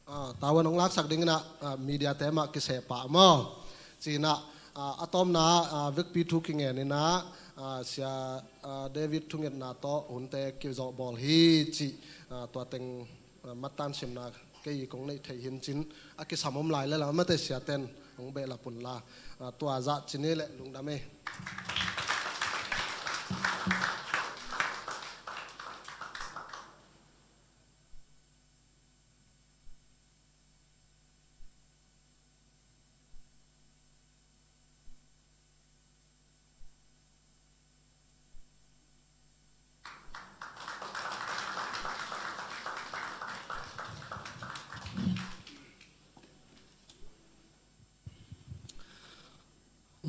Ah, tau an hong laksak ding inah, ah, media te mah kiseh pah maw. Ci inah, ah, a tawmna, ah, vekpi thu kingen inah, ah, Sia, ah, David thungetna tawh hunte kizawh bawl hi ci, ah, tua teng, ah, mattan simna kei kong neih theih hi in cin a kisam om lai le la mate siaten hong behlap un la, ah, tua zah ci ni le lungdam ei.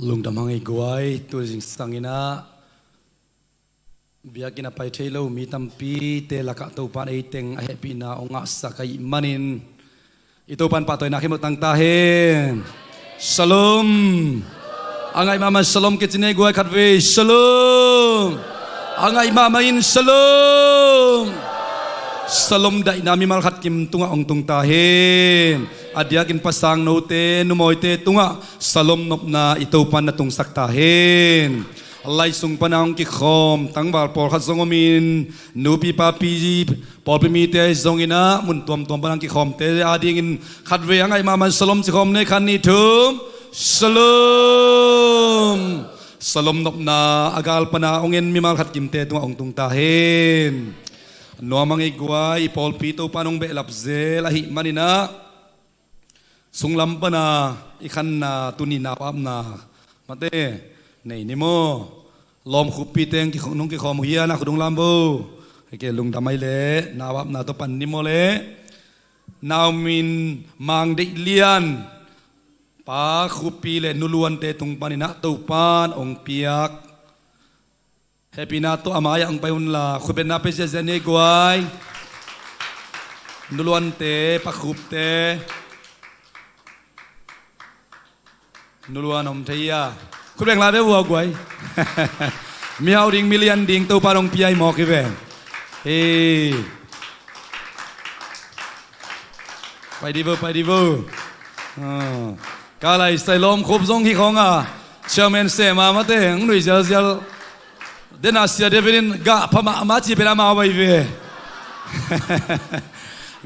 Lungdam hang ei guai, tu zingsang inah biakinn a pai thei lo mi tampite lakah Topa'n ei teng a hehpihna hong ngahsak ahih manin i Topa'n pahtawina khempeuh tang ta hen. Shalom. A ngaih mahmah in shalom kici ni ei guai, khatvei shalom. A ngaih mahmah in shalom. Shalom daihna mimal khat kim tungah hong tung ta hen. A diakin pasang note, numawite tungah shalom nopna i Topa'n na tungsak ta hen. Lai sung pana hong kikhawm tangval pawlkhat zong omin, nupi papi pawlpi mite zong inah mun tuamtuam pana hong kikhawmte adingin khatvei a ngaih mahmah in shalom ci khawm ni ei, khat nih thum. Shalom. Shalom nopna a gal pana hong en mimal khat kimte tungah hong tung ta hen. Nuam hang ei guai, i pawlpi Topa'n hong behlap zel ahih man inah sunglam pana i khanna tuni nau apna mate nei ni maw. Lawm khuppite hong kikhawm uh hi a, na khut hong lam vo. Hei kei lungdam ei le, nau apna tawh pan ni maw le. Nau min Mang Deih Lian, pa Khuppi le Nu Luante tung pan inah Topa'n hong piak hehpihna tawh a mai-ah hong pai un la, khutbetna pia ziahziah ni ei guai. Nu Luante, pa Khupte. Nu Luan om thei a. Khut beng lai ve vua guai. Mihau ding, milian ding Topa'n hong pia hi mawk hi ve. Hei. Pai di vo, pai di vo. Ah. Ka lai sai lawm khup zong hi khawng a, chairman sem a mate hong nui zialzial. Dena Sia David in gah pha mahmah ci pen amau bai ve.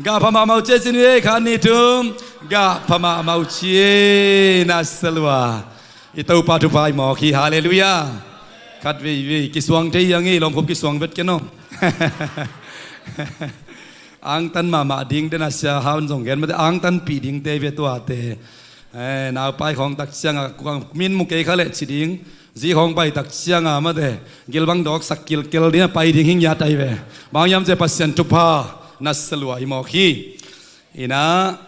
Gah pha mahmah uh ci ei ci ni ei, khat nih thum. Gah pha mahmah uh ci ei, na salua. I Topa thupha i mawk hi, halleluiah. Khat veivei kisuang thei hi a ngei, lawm khup kisuang vet ken aw. Angtan mahmah ding, dena Sia Hau in zong gen mate, angtanpih dingte ve tuate. Eh, naupai khawng tak cianga kuang min mu kei kha leh ci ding. Zi khawng pai tak cianga mate gilbang dawksak kilkel ding a pai ding hi ngiat ai ve. Bang hiam cih leh Pasian thupha na salua hi mawk hi. Inah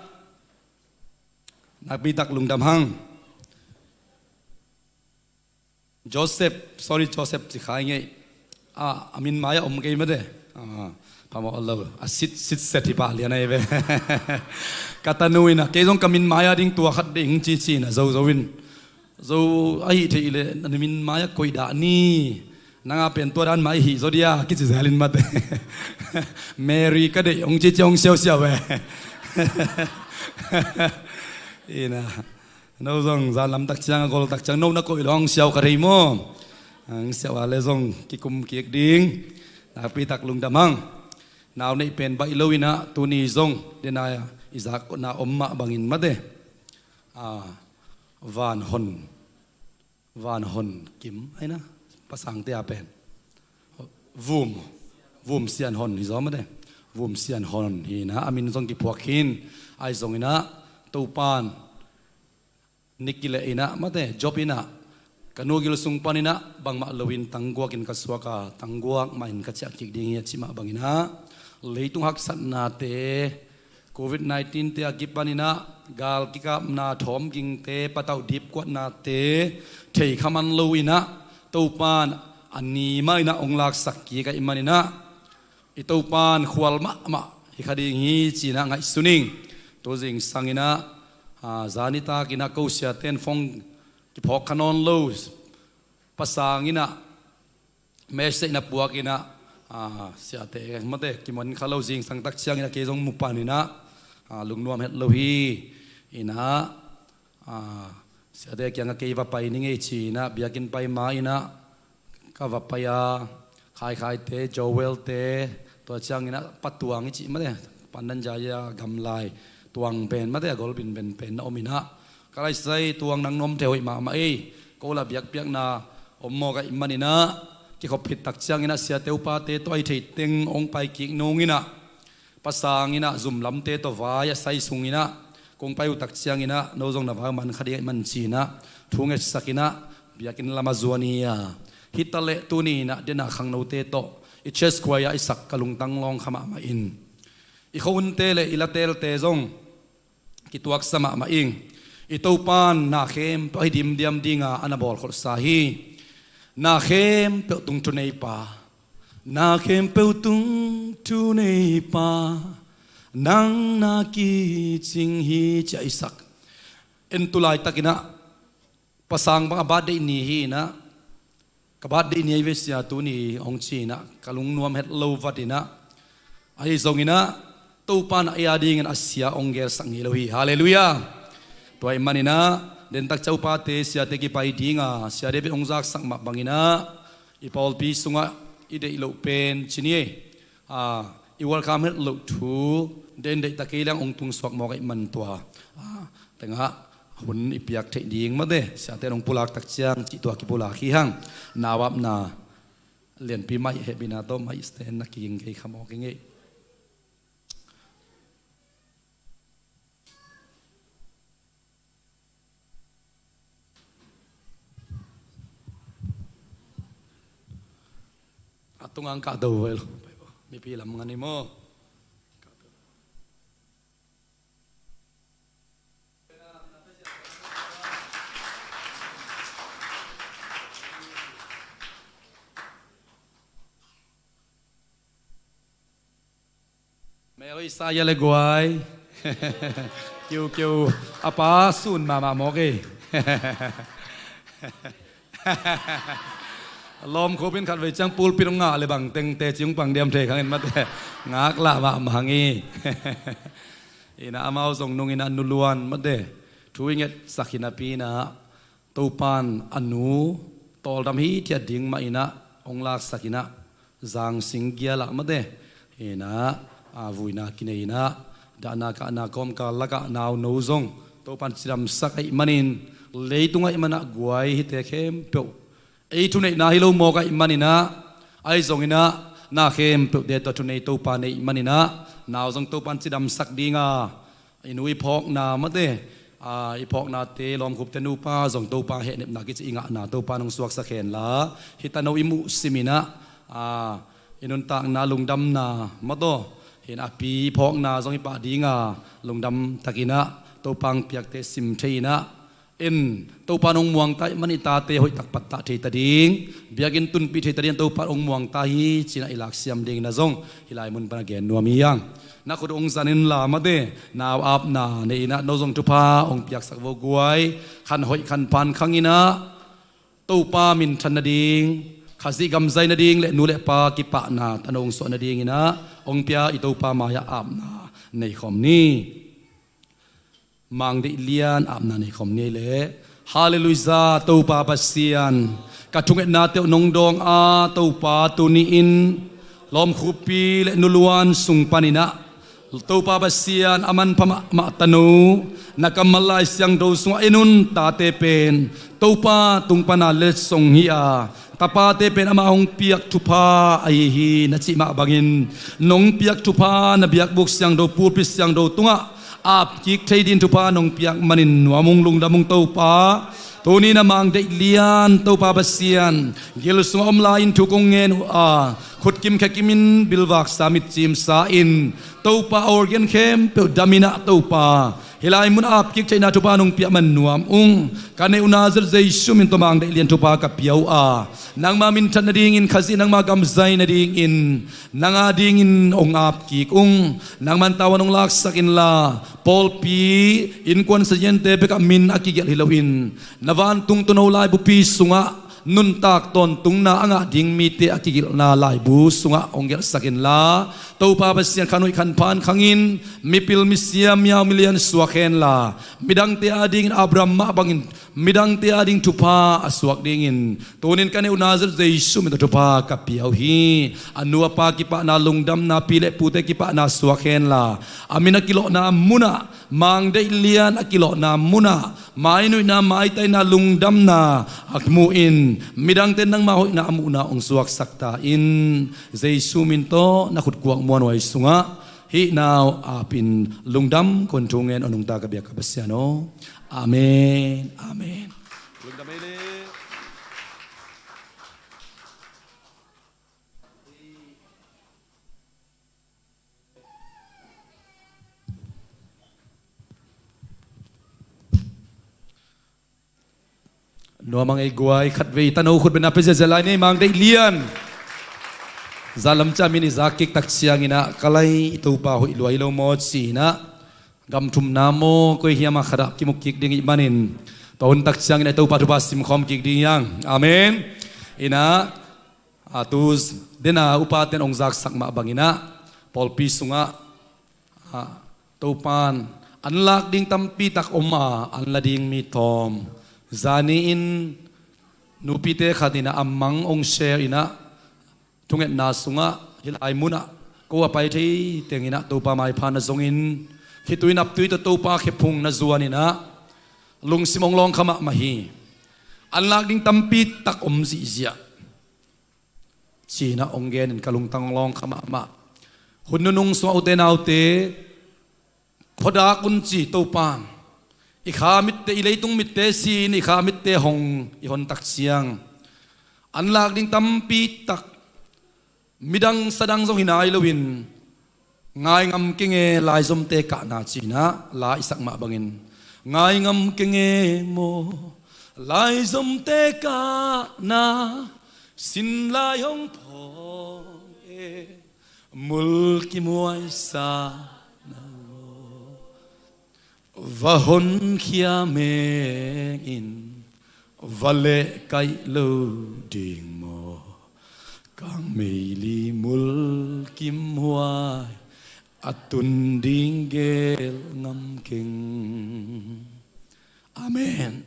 nakpi tak lungdam hang. Joseph, sorry, Joseph ci khai ngei. A, a min mai-ah om kei mate. A, phamawh lo. A sit, sit set hi pah lian ahi ve. Ka tanu in a, kei zong ka min mai-ah ding tua khat ding ci ci in a, zo zo in. Zo ahi thei leh na min mai-ah koih dah ni. Nang a pen tua dan mai hi zaw dia kici zel in mate. Mary ka deih hong ci ci hong siausiau ve. Ina. No zong zan lam tak ciang a gol tak ciang no na koih lo hong siau ka thei maw? Hong siau a le zong kikum kik ding. Nakpi tak lungdam hang. Nau neih pen baih lo inah tuni zong dena i zakna om mah bangin mate. A, Van Hon, Van Hon Kim aina, pasangte a pen Vum, Vum Sian Hon hi zaw mate. Vum Sian Hon hi inah a min zong kiphuak khin. Ahi zong inah Topan Nikki le inah mate, Job inah ka nu gil sung pan inah bangmah loin tangguak in ka suak a, tangguak mah in ka ciah kik ding hi a cih mah bang inah leitung haksatnate, covid nineteen te a kipan inah gal kikapna, thawm gingte, patauh dipkuatnate thei kha man lo inah Topan a ni mah inah hong laksak kik ahih man inah I Topan khual mahmah hi kha ding hi ci-in ah ngaihsun ing. Tu zingsang in ah, a, zani takin ah ko siate in phone kiphawk kha nawn lo, pasang in ah message na puak in ah, a, siate mate kiman kha lo, zingsang tak ciangin ah kei zong mu pan in ah, a, lungnuam het lo hi. In ah, a, siate kiangah kei va pai ning ei ci-in ah biakinn pai ma-in ah ka va pai a, Khaikhaite, Joelte, tua ciangin ah Pa Tuang i cih mate, Pandan Jaya gamlai Tuang pen mate, a gol binben pen na om in ah, ka laisai Tuang, nang nuam thei hoih mahmah ei, ko la biakpiakna om mawk ahih manin ah, kikhop khit tak ciangin ah siate upate tawh ahi thei teng hong pai kik nung in ah, pasang in ah zum lamte tawh vai a sai sung in ah kong pai uh tak ciangin ah, no zong na vai uh man kha ding ahih man ci-in ah thu ngetsak in ah biakinn lam a zuan hi a. Hi ta leh tuni in ah den a khangnote tawh i church choir ah i sak ka lungtang lawng kha mahmah in, i khuahunte le i latelte zong kituaksa mahmah ing. I Topan na khempeuh ahi dimdiam dinga a na bawlkholhsa hi. Na khempeuh tung thuneipa, na khempeuh tung thuneipa, nang na kicing hi, ci-a i sak. En tu laitakin ah, pasang bang a birthday ni hi in ah, ka birthday ni ahi ve sia tuni hong ci-in ah, ka lungnuam het lo vat in ah, ahi zongin ah Topan a ei a dingin a sia hong gelsak ngei lo hi. Halleluiah. Tua ahih manin ah dentak ciang upate siate kipai dinga sia David hong zaksak mah bangin ah, i pawlpi sungah i deih loh pen ci ni ei, a, i welcome het loh thu, den deihta kei leng hong tungsuak mawk ahih man tua, a, tengah hun i piak theih ding mate, siate in hong pulak tak ciang cih tua kipulak hi hang. Nau apna lianpi maih hehpihna tawh maih stand na kiging kei kha mawk ing ei. A tungang kah do vai lo. Mipi lam ngan i maw. Mel Isaiah le guai. Kiukiu a pa sun mahmah mawk ei. Lawmkhup in khatvei ciang pulpit hong ngah le bang teng teci hong pang diam thei khang in mate. Ngaklah mahmah hang hi. In ah amau zong nung in ah Nu Luan mate thu i ngetsak hi napi in ah Topan a nu tawldam hithiat ding mah in ah hong laksak in ah, zangsing gial ah mate, in ah, a, vuina kinei in ah, dahna kahna kawmkal lakah nauno zong Topan cidamsak ahih manin, leitung ahih man ah guai hite khempeuh ei thuneihna hi lo mawk ahih manin ah, ahi zongin ah na khempeuhte tawh thunei Topa neih manin ah, nau zong Topan cidamsak ding a, i nu i phawkna mate, a, i phawknate, Lawmkhupte nupa zong Topa hehnepna kici i ngahna Topa nong suaksak hen la, hih tano i muh simin ah, a, i nuntakna lungdamna mate, hi in a pi i phawkna zong i pah ding a, lungdam takin ah Topa hong piakte sim thei in ah, en, Topa nong muangta ahih man i tate hoihtak pattah thei ta ding, biakinn tunpih thei ta ding, Topa hong muangta hi ci in ah i laksiam ding in ah zong hih lai mun pan a gen nuam hi hang. Na khut hong zan in la mate, nau apna nei in ah, no zong thupha hong piaksak vo guai, khan hoih khan phan khang in ah, Topa minthan nading, Khazih gam zai nading le nu le pa kipahna tano hong suah nading in ah hong pia i Topa mai-ah apna nei khawm ni. Mang deih lian apna nei khawm ni ei leh. Halleluiah, Topa Pasian, ka thungetnate uh nong dawng a, Topa tuni-in Lawmkhuppi le Nu Luan sung panin ah, Topa Pasian, a manpha mahmah tano na kammal Lai Siangtho sungah en un, tate pen Topa tung pana letsong hi a, tapate pen amah hong piak thupha ahi hi na cih mah bangin, nong piak thupha na biakbuk siangtho, pulpit siangtho tungah ap kik thei ding thupha nong piak manin nuam ung, lungdam ung Topa. Tuni na mang deih lian Topa Pasian, gil sungah om lai-in thu kong ngen uh a, khut kim khe kimin bilvaksa mitcimsa in Topa, organ khempeuh dam in ah Topa, Hih lai mun a apkik theihna thupha nong piah man nuam ung. Ka neih uh Nazareth Jesu min tawh Mang Deih Lian thupha ka pia uh a, nangma minthat nadingin, Khazih nangma gam zai nadingin, nang adingin hong apkik ung. Nangman tavuan hong laksak inla, pawlpi innkuan saziante bekah min a kigelh hi loin, na vantung tuuno laibupi sungah nuntak tawntungna a ngah ding mite a kigelhna laibu sungah hong gelhsak inla, Topa Pasian, khan hoih khan pha in khangin, mipil misiam miau milian suak henla, midangte adingin Abraham mah bangin midangte ading thupha a suak dingin, tunin ka neih uh Nazareth Jesu min tawh thupha ka pia uh hi. A nu a pa kipahna lungdamna, pi le pute kipahna suak henla, a min a kilawhna munah, Mang Deih Lian a kilawhna munah, mainuihna, maitaina, lungdamna a muhin, midangte nangma hoihna a muhna hong suaksak ta in. Jesu min tawh na khutkuak muanhuai sungah hih nau apin lungdam kong thu ngen, a nungta ka biak ka Pasian aw. Amen. Amen. Lungdam ei le. Nuam a ngei guai, khatvei tano khut bena pia ziazia lai ni, Mang Deih Lian. Zanlam ciang min i zak kik tak cianginah, ka lai, i Topa hoih lua hi lo maw ci-inah, gam thumna maw koi hiam a khatah kimuk kik ding ih manin, tua hun tak cianginah i Topa thupha simkhawm kik ding hiang. Amen. Inah, a, tu dena upaten hong zaksak mah banginah, pawlpi sungah, a, Topan an lak ding tampi tak om a, an la ding mi tawm. Zani in nupite khat inah a mang hong share inah, thungetna sungah hih lai munah ko a pai thei tenginah Topa maipha na zongin, khitui naptui tawh Topa khephung na zuan inah, lungsim hong lawngkha mahmah hi. An lak ding tampi tak om zihziah. Ci-inah hong genin ka lungtang lawngkha mahmah. Hun nunung sungah ute naute, khuadak un ci Topan, i kha mitte, i leitung mitte si-in i kha mitte hong i hon tak ciang, an lak ding tampi tak, midang sadang zong hi nai loin, ngai ngam keng e, laizomte kahna ci-inah la i sak mah bangin, ngai ngam keng e maw, laizomte kahna, sin lai hong phawng e, mulkimhuai sa na maw. Va honkhia mengin, va lehkaih lo ding maw? Kang meili mulkimhuai a tun ding geel ngam keng. Amen.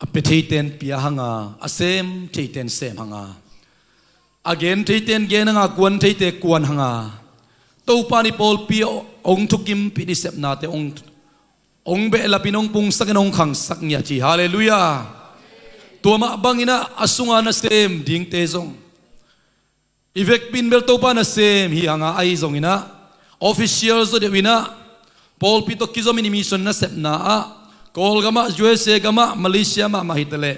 A pia theiten pia hanga, a sem theiten sem hanga, a gen theiten gen hanga, kuan theite kuan hanga, Topa in i pawlpi hong thukimpih, i sepnate hong, hong behlapin, hong pungsakin, hong khangsak ngiat hi. Halleluiah. Tua mah banginah a sunga nasem dingte zong, i vekpi in bel Topa nasem hi hanga, ahi zonginah official zaw deuh inah pawlpi tawh kizomin i mission nasepna ah, Kawlgamah, U S A gamah, Malaysia mahmah hitaleh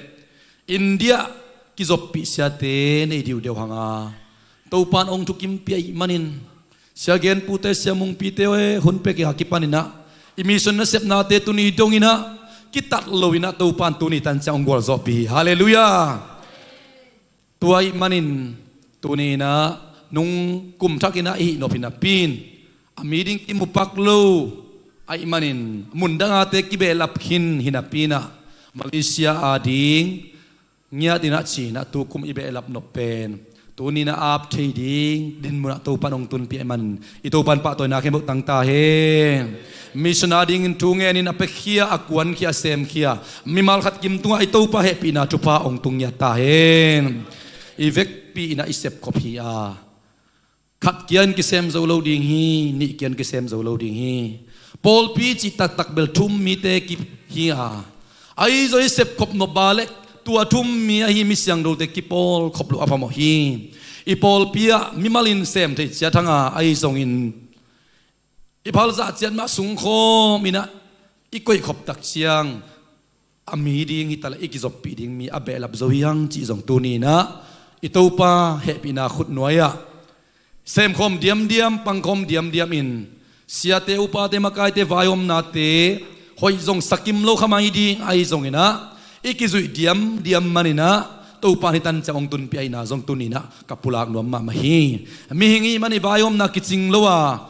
India kizoppih siate nei diudeu hanga, Topa in hong thukimpih ahih manin, sia genpute, sia mungpite, hun pia kik a kipaninah i mission nasepnate tuni donginah kitat loinah Topa in tuni tan ciang hong gualzawhpih hi. Halleluiah. Tua ahih manin tuni inah nung kum thakinah i hih nop hi napi in, a mi ding kimupak lo ahih manin, mundangate kibehlap khin hi napi inah, Malaysia ading ngiat inah ci-inah tukum i behlap nop pen tuni inah ap thei ding dinmunah Topa in hong tunpih ahih manin, i Topa in pahtawina khempeuh tang ta hen. Mission adingin thu ngenin a piakhia, a kuankhia, a semkhia mimal khat kim tungah i Topa hehpihna thupha hong tung ngiat ta hen. I vekpi inah i sepkhop hi a, khat kia in kisem zo lo ding hi, nih kia in kisem zo lo ding hi. Pawlpi cih taktak bel thum mite kihi a, ahi zong i sepkhop nop ba leh tua thum mi ahi mi siangthote kipawlkhop loh a phamawh hi. I pawlpi ah mimal in sem thei ciat hanga, ahi zongin i phalzah ciat mah sungkhawm inah i koihkhop tak ciang, a mi ding hitaleh i kizoppih ding mi a behlap zo hi hang cih zong tuni inah i Topa hehpihna khutnuai-ah Semkhawm diamdiam, pangkhawm diamdiam in, siate, upate, makaite vaihawmnate hoih zong sakim lo kha mai ding ahi zongin ah, i kizuih diamdiam manin ah, Topa in hih tan ciang hong tunpih ahihna zong tuni-in ah ka pulak nuam mahmah hi. Mihing ihih manin vaihawmna kicing lo a,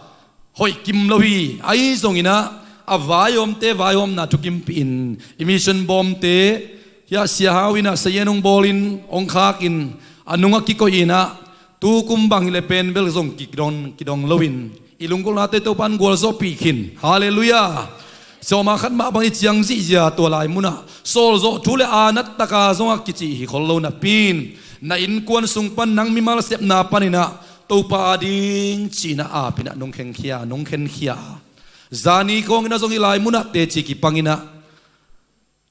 hoih kim lo hi. Ahi zongin ah, a vaihawmte vaihawmna thukimpih in, i mission bawmte, hiah Sia Hau in ah sayen hong bawlin, hong khakin, a nung a kikoih in ah, tu kum bang hileh pen bel zong kidong, kidong loin, i lunggulhnate Topa in gualzawhpih khin. Halleluiah. Sawma khat mah bang i ciang zihziah tua lai munah sawlzawh thu le a nattaka zong a kicih hi khol lo napi-in, na innkuan sung pan, nang mimal sepna panin ah Topa ading ci-in ah ap in ah nong khenkhia, nong khenkhia. Zani khawngin ah zong hih lai munah teci kipangin ah,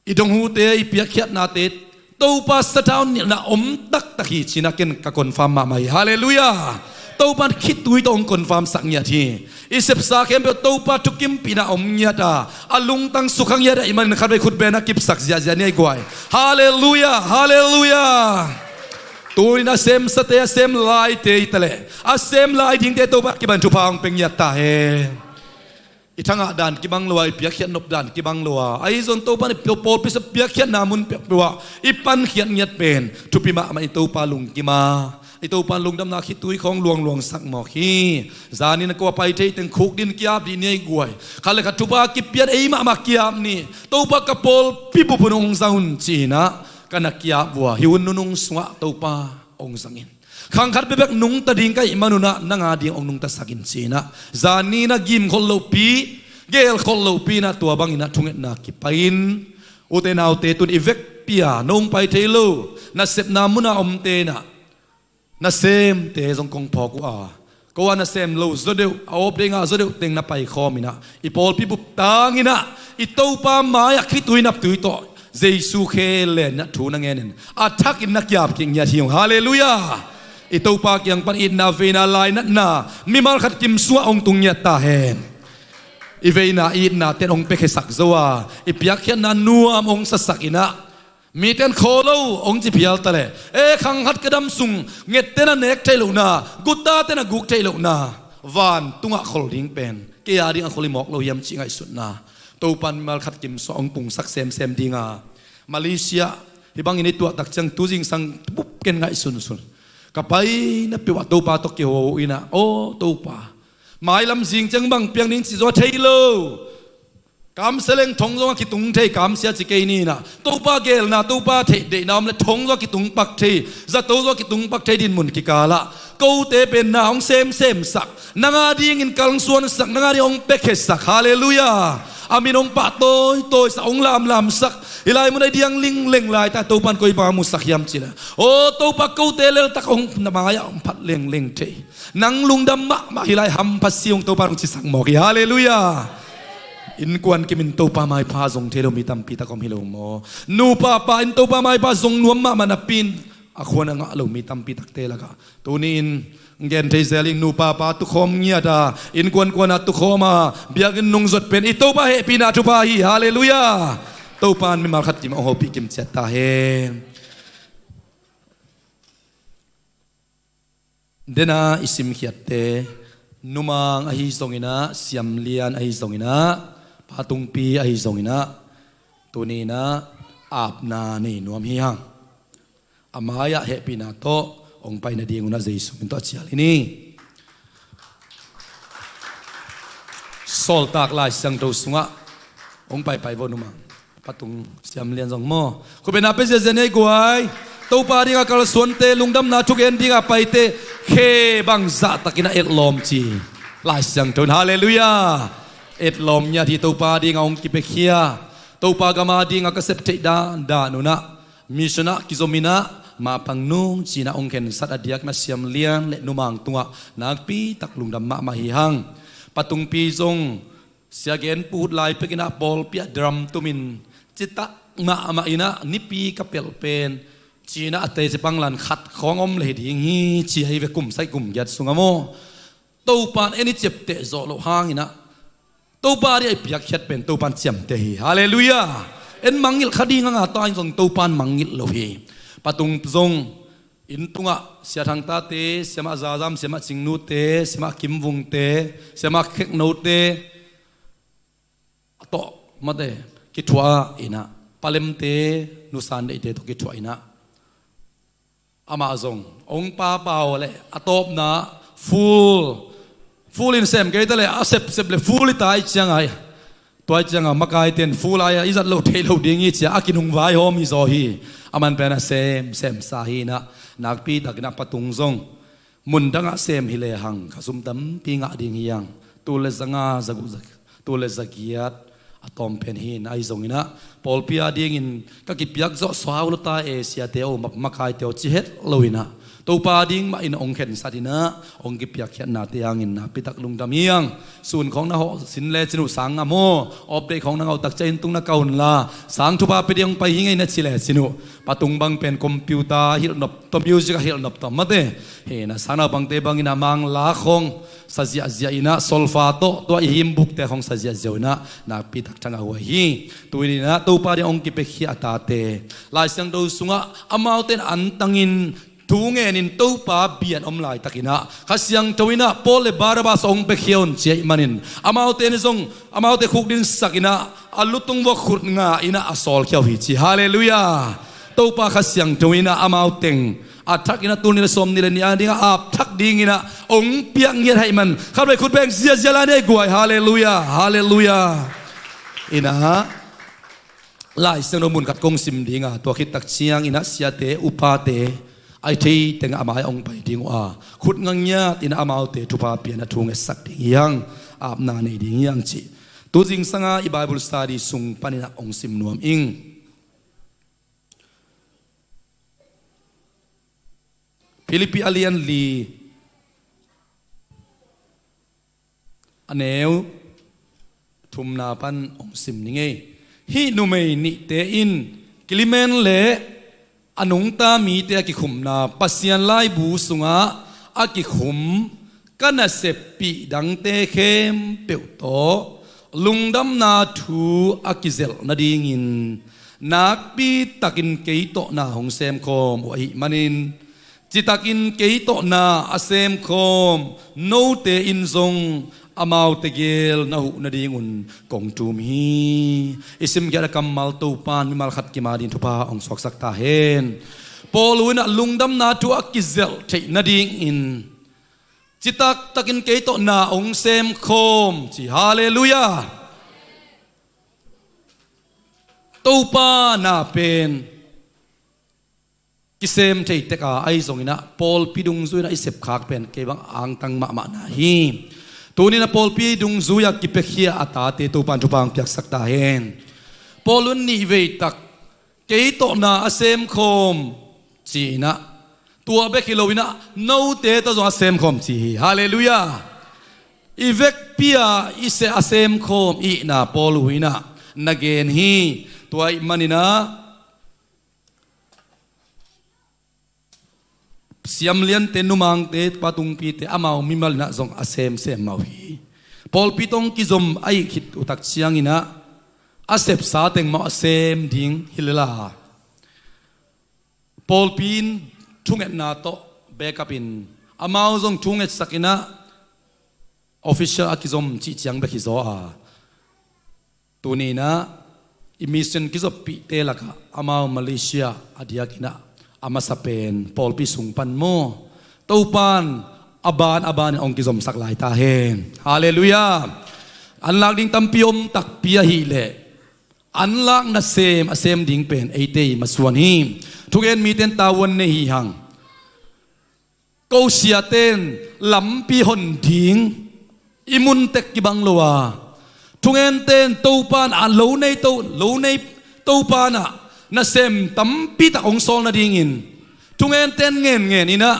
i donghute, i piakkhiatnate Topa sathau nilhna om taktak hi ci-in ah ken ka confirm mahmah hi. Halleluiah. Topa in khitui tawh hong confirm sak ngiat hi. I sepsa khempeuh Topa thukimpihna om ngiat a, a lungtang sukha ngiat ahih manin khatvei khut beng a kipsak ziahziah ni ei guai. Halleluiah, halleluiah. Tuni-in a semsate, a sem laite hi taleh, a sem lai dingte Topa kipan thupha hong pia ngiat ta hen. I thangah dan kibang lo a, i piakkhiat nop dan kibang lo a, ahi zong Topa in i pawlpi sung piakkhiatna mun peuhpeuh ah i pankhiat ngiat pen thupi mahmah. I Topa lungkim a, i Topa in lungdamna khitui khawng luangluang sak mawk hi. Zani-in ah ko a pai thei teng khukdin ki-ap dih ni ei guai. Khat le khat thupha kipian ei mahmah ki-ap ni. Topa, ka pawlpi bup hun hong zang un ci-in ah ka na ki-ap uh a, hih hun nunung sungah Topa hong zang in. Khang khat bekbek nungta ding ka hih manun ah nang ading hong nungtasak in ci-in ah, zani-in ah gim khol lohpi, geel khol lohpi-in ah tua bangin ah thungetna kipai-in, ute naute, tun i vekpi-a nong pai thei lo nasepna munah omte in ah, nasemte zong kong phawk uh a, ko a nasem lo zaw deuh, a awpdeng a zaw deuh teng na paikhawm in ah, i pawlpi bup tangin ah i Topa mai-ah khitui naptui tawh Jesu khe len in ah thu na ngenin, a thakin na ki-ap kik ngiat hi ung. Halleluiah. I Topa kiang pan itna, veina, lainatna mimal khat kim sungah hong tung ngiat ta hen. I veina, i itna ten hong piakhiasak zo a, i piakkhiatna nuam hong sasak in ah, mite in khaw lo hong ci phial taleh, e, khang khat ka dam sung ngette na nek theih lohna, guttate na guk theih lohna, vantungah khol ding pen kei ading a khol hi mawk lo hiam cih ngaihsutna Topa in mimal khat kim sungah hong pungsak semsem ding a, Malaysia hih bangin i tuah tak ciang tu zingsang bup ken ngaihsunsun, ka paina peuh ah Topa tawh kiho in ah, aw Topa, mailam zing ciang bang piang ding cih zaw thei lo. Kamsia leng thong zong a kitung thei, kamsia ci kei ni in ah, Topa geelna, Topa theihdeihna om leh thong zong a kitung pak thei, zato zong a kitung pak thei dinmun kikal ah, kote pen na hong semsemsak, nang adingin kalsuansak, nang ading hong piakhiasak. Halleluiah. A min hong pah tawitawisak, hong lamlamsak. Hih lai mun ah i diang lingleng laitak Topa in koi bang a musak hiam cih leh, aw Topa, kote leltak hong na mai-ah hong phat lengleng thei, nang lungdam mahmah hi lai, hampha si ung, Topa in hong cisak mawk hi. Halleluiah. Innkuan kimin Topa maipha zong thei lo mi tampi tak om hi lo maw? Nupa pa in Topa maipha zong nuam mahmah napi-in a khuan a ngah lo mi tampi takte lakah tuni-in gen thei zel ing. Nupa pa tukhawm ngiat a, innkuan kuan a tukhawm a, biakinn nungzut pen i Topa hehpihna thupha hi. Halleluiah. Topa in mimal khat kim a hopih kim ciat ta hen. Dena i simkhiatte, numang ahi zongin ah, siamlian ahi zongin ah, patungpi ahi zongin ah, tuni-in ah apna nei nuam hi hang. A mai-ah hehpihna tawh hong pai nadingun ah Jesu min tawh a cial hi ni. Sawltak Lai Siangtho sungah hong paipai vo numang. Patung siamlian zong maw? Khutbetna pia ziazia ni ei guai. Topa dinga kalsuante, lungdamna thugen dinga paite khe bang zahtakin a etlawm ci Lai Siangtho in. Halleluiah. Etlawm ngiat hi Topa dinga hong kipiakhia. Topa gama dinga ka sep theih dandan un ah, mission ah kizomin ah, mapang nung ci-in ah hong khensat a diakna siamlian le numang tungah nakpi tak lungdam mahmah hi hang. Patungpi zong Sia Gen Pu Hut lai pekin ah pawlpi ah drum tumin, citak mahmah in ah nipi ka pelh pen, ci-in ah a teci panglan khat khawng om lei ding hi ci ahi ve, kum sagih kum giat sungah maw? Topa in en i ciapteh zawh loh hangin ah, Topa ding a i piakkhiat pen Topa in ciamteh hi. Halleluiah. En mangngilh kha ding hang a, tua in zong Topa in mangngilh lo hi. Patung zong Inn tungah Sia Thang Tate, Siamah Zazam, Siamah Cing Nute, Siamah Kim Vungte, Siamah Khek Note a tawh mate kithuah inah, Pa Lemte, Nu San Deihte tawh kithuah inah, amah zong hong pau pau le a tawpna full, full in sem kei ta le a sepsep le full i ta i ciang ai. Tua i ciangah makaite in full ai-a i zat loh theih loh ding hi ci-a a kinung vaihawm hi zaw hi. A man pen a sem, semsa hi inah, nakpi takin a Pa Tung zong mun dangah sem hi lehang khasum tampi ngah ding hi hang. Tul le zanga, zaguh, za, tul le zagiat a tawm pen hi inah, ahi zong inah pawlpi a dingin ka kipiak zawh suau lo ta e, siate aw, ma, makaite aw ci het lo inah, Topa ding mah in hong khensat inah hong kipiakkhiatnate hangin nakpi tak lungdam hi hang. Sun khawng na hawh sin le cin uh, sang a maw, update khawng na ngah uh tak ciang inn tung na kah un la, sang thupha pia ding hong pai hi ing ei na ci le cin uh. Pa Tung bang pen computer hilh nop tawh, music a hilh nop tawh mate. Hi inah sang naupangte bangin a Mangla khawng sa ziahziah inah, solfa tawh tua i hymn book te khawng sa ziahziah uh inah, nakpi tak thangah huai hi. Tu-in inah Topa ding hong kipiakhia a tate, Lai Siangtho sungah amaute in antangin thu ngenin Topa bia-in om laitakin ah, Kha Siangtho in ah Paul le Barnabas hong piakhia un ci ahih manin, amaute in zong, amaute khukdinsak in ah, a lutung vuah khut nga in ah a sawlkhia uh hi ci. Halleluiah. Topa Kha Siangtho in ah amau teng a thak in ah, tul nih le sawmnih le nih a ding a ap thak ding in ah hong piak ngiat ahih man, khatvei khut beng ziazia lai ni ei guai. Halleluiah, halleluiah. In ah Lai Siangtho mun khat kong sim ding a, tua khit tak ciangin ah siate, upate, a thei teng ah a mai ah hong pai ding uh a, khut nga ngiat in ah amaute thupha pia in ah thu ngetsak ding hi hang, apna nei ding hi hang cih tu zingsang a i Bible study sung panin ah hong sim nuam ing. Philippi a lian li, a neu thumna pan hong sim ning ei. Hih numei nihte in Klement le a nungta mite a kikhumna Pasian laibu sungah a kikhum ka naseppih dangte khempeuh tawh lungdamna thu a kizelh nadingin nakpi takin kei tawh na hong semkhawm uh ahih manin, citakin kei tawh na a semkhawm note in zong amaute gel na huh nadingun kong tum hi. I simkhiat a kammal Topa in mimal khat kim a dingin thupha hong suaksak ta hen. Paul in ah lungdamna thu a kizelh theih nadingin citak takin kei tawh na hong semkhawm ci. Halleluiah. Topa na pen kisem thei tek a, ahi zongin ah pawlpi dungzui in ah i sepkhak pen kei bang angtang mahmah na hi. Tuni in ah pawlpi dungzui a kipiakhia a tate Topa in thupha hong piaksak ta hen. Paul in nih vei tak kei tawh na a semkhawm ci in ah, tua bek hi lo in ah note tawh zong a semkhawm ci hi. Halleluiah. I vekpi a i se a semkhawm i hihna Paul uh in ah na gen hi. Tua ahih manin ah siamliante, numangte, pa tungpite amau mimal in ah zong a semsem mah uh hi. Pawlpi tawh hong kizom ahih khit uh tak ciangin ah a sepsa teng mah a sem ding hi lel a, pawlpi in thungetna tawh backup in amau zong thungetsak in ah official a kizom cih ciang bek hi zaw a, tuni in ah i mission kizoppihte lakah amau Malaysia a diakin ah a masa pen pawlpi sung pan maw, Topa in a ban a ban in hong kizomsak lai ta hen. Halleluiah. An lak ding tampi om takpi ahih leh an lak nasem a sem ding pen eite i masuan hi. Thugen mite in tavuan nei hi hang. Ko siate in lampi hon ding i mun tek kibang lo a, thungente in Topa in ah lo nei to, lo nei Topa in ah nasem tampi tak hong sawl nadingin thungente in ngenngen in ah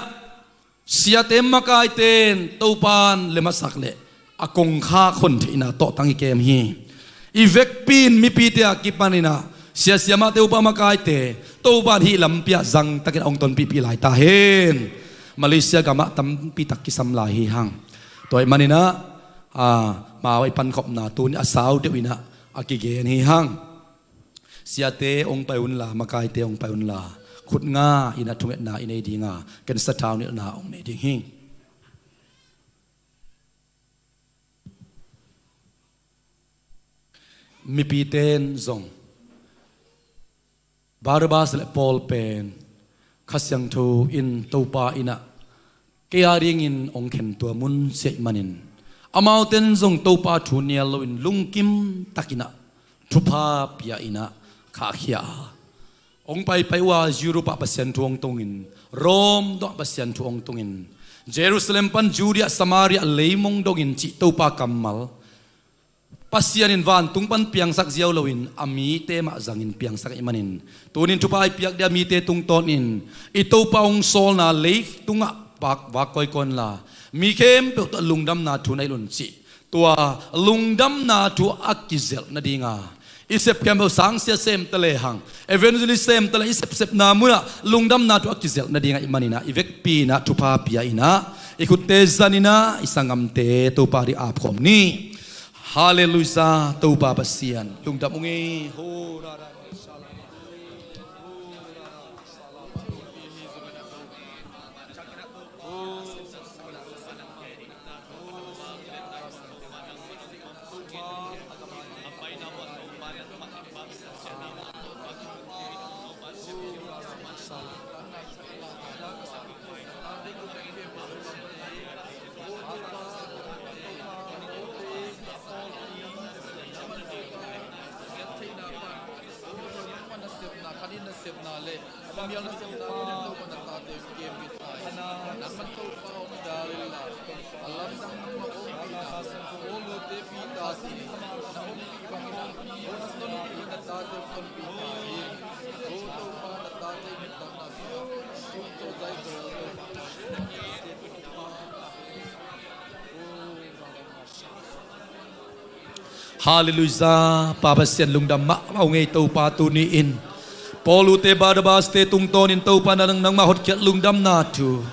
siate makaite in Topa in lem a sak leh a kongkhak hon theihna tawhtang i kem hi. I vekpi in mipite a kipan in ah sia siamahte, upa makaite Topa in hih lampi ah zangtakin hong tonpihpih lai ta hen. Malaysia gamah tampi tak kisam lai hi hang. Tua ahih manin ah, a, amau a i pankhopna tuni a sau deuh in ah a kigen hi hang. Siate hong pai unla, makaite hong pai unla, khut nga in ah thungetna i nei dinga, cancer thau nilhna hong nei ding hi. Mipite in zong Barnabas le Paul pen Kha Siangtho in Topa in ah kei a dingin hong khentuam un ci ahih manin, amaute in zong Topa thu nial loin lungkim takin ah thupha pia in ah khahkhia a, hong paipai uh a, Europe ah Pasian thu hong tungin, Rome dongah Pasian thu hong tungin, Jerusalem pan Judea, Samaria leimong dongin cih Topa kammal, Pasian in vantung pan piangsak ziau loin a mite mah zangin piangsak ahih manin, tunin thupha i piak dia mite tungtawnin i Topa hong sawlna leitungah vak, vak kawikawi inla, mi khempeuh tawh lungdamna thu na hilh un cih, tua lungdamna thu a kizelh nadinga i sep khempeuh, sangsia sem ta lehang, evangelist sem ta leh, i sepsepna munah lungdamna thu a kizelh nading ahih manin ah, i vekpi in ah thupha pia in ah, i khutte zan in ah i sanggamte Topa ading apkhawm ni. Halleluiah, Topa Pasian lungdam ung ei. Halleluiah. Pa Pasian lungdam mahmah ung ei Topa, tuni-in Paul-te Barnabas-te tungtawnin Topa nang, nangmah hotkhiat lungdamna thu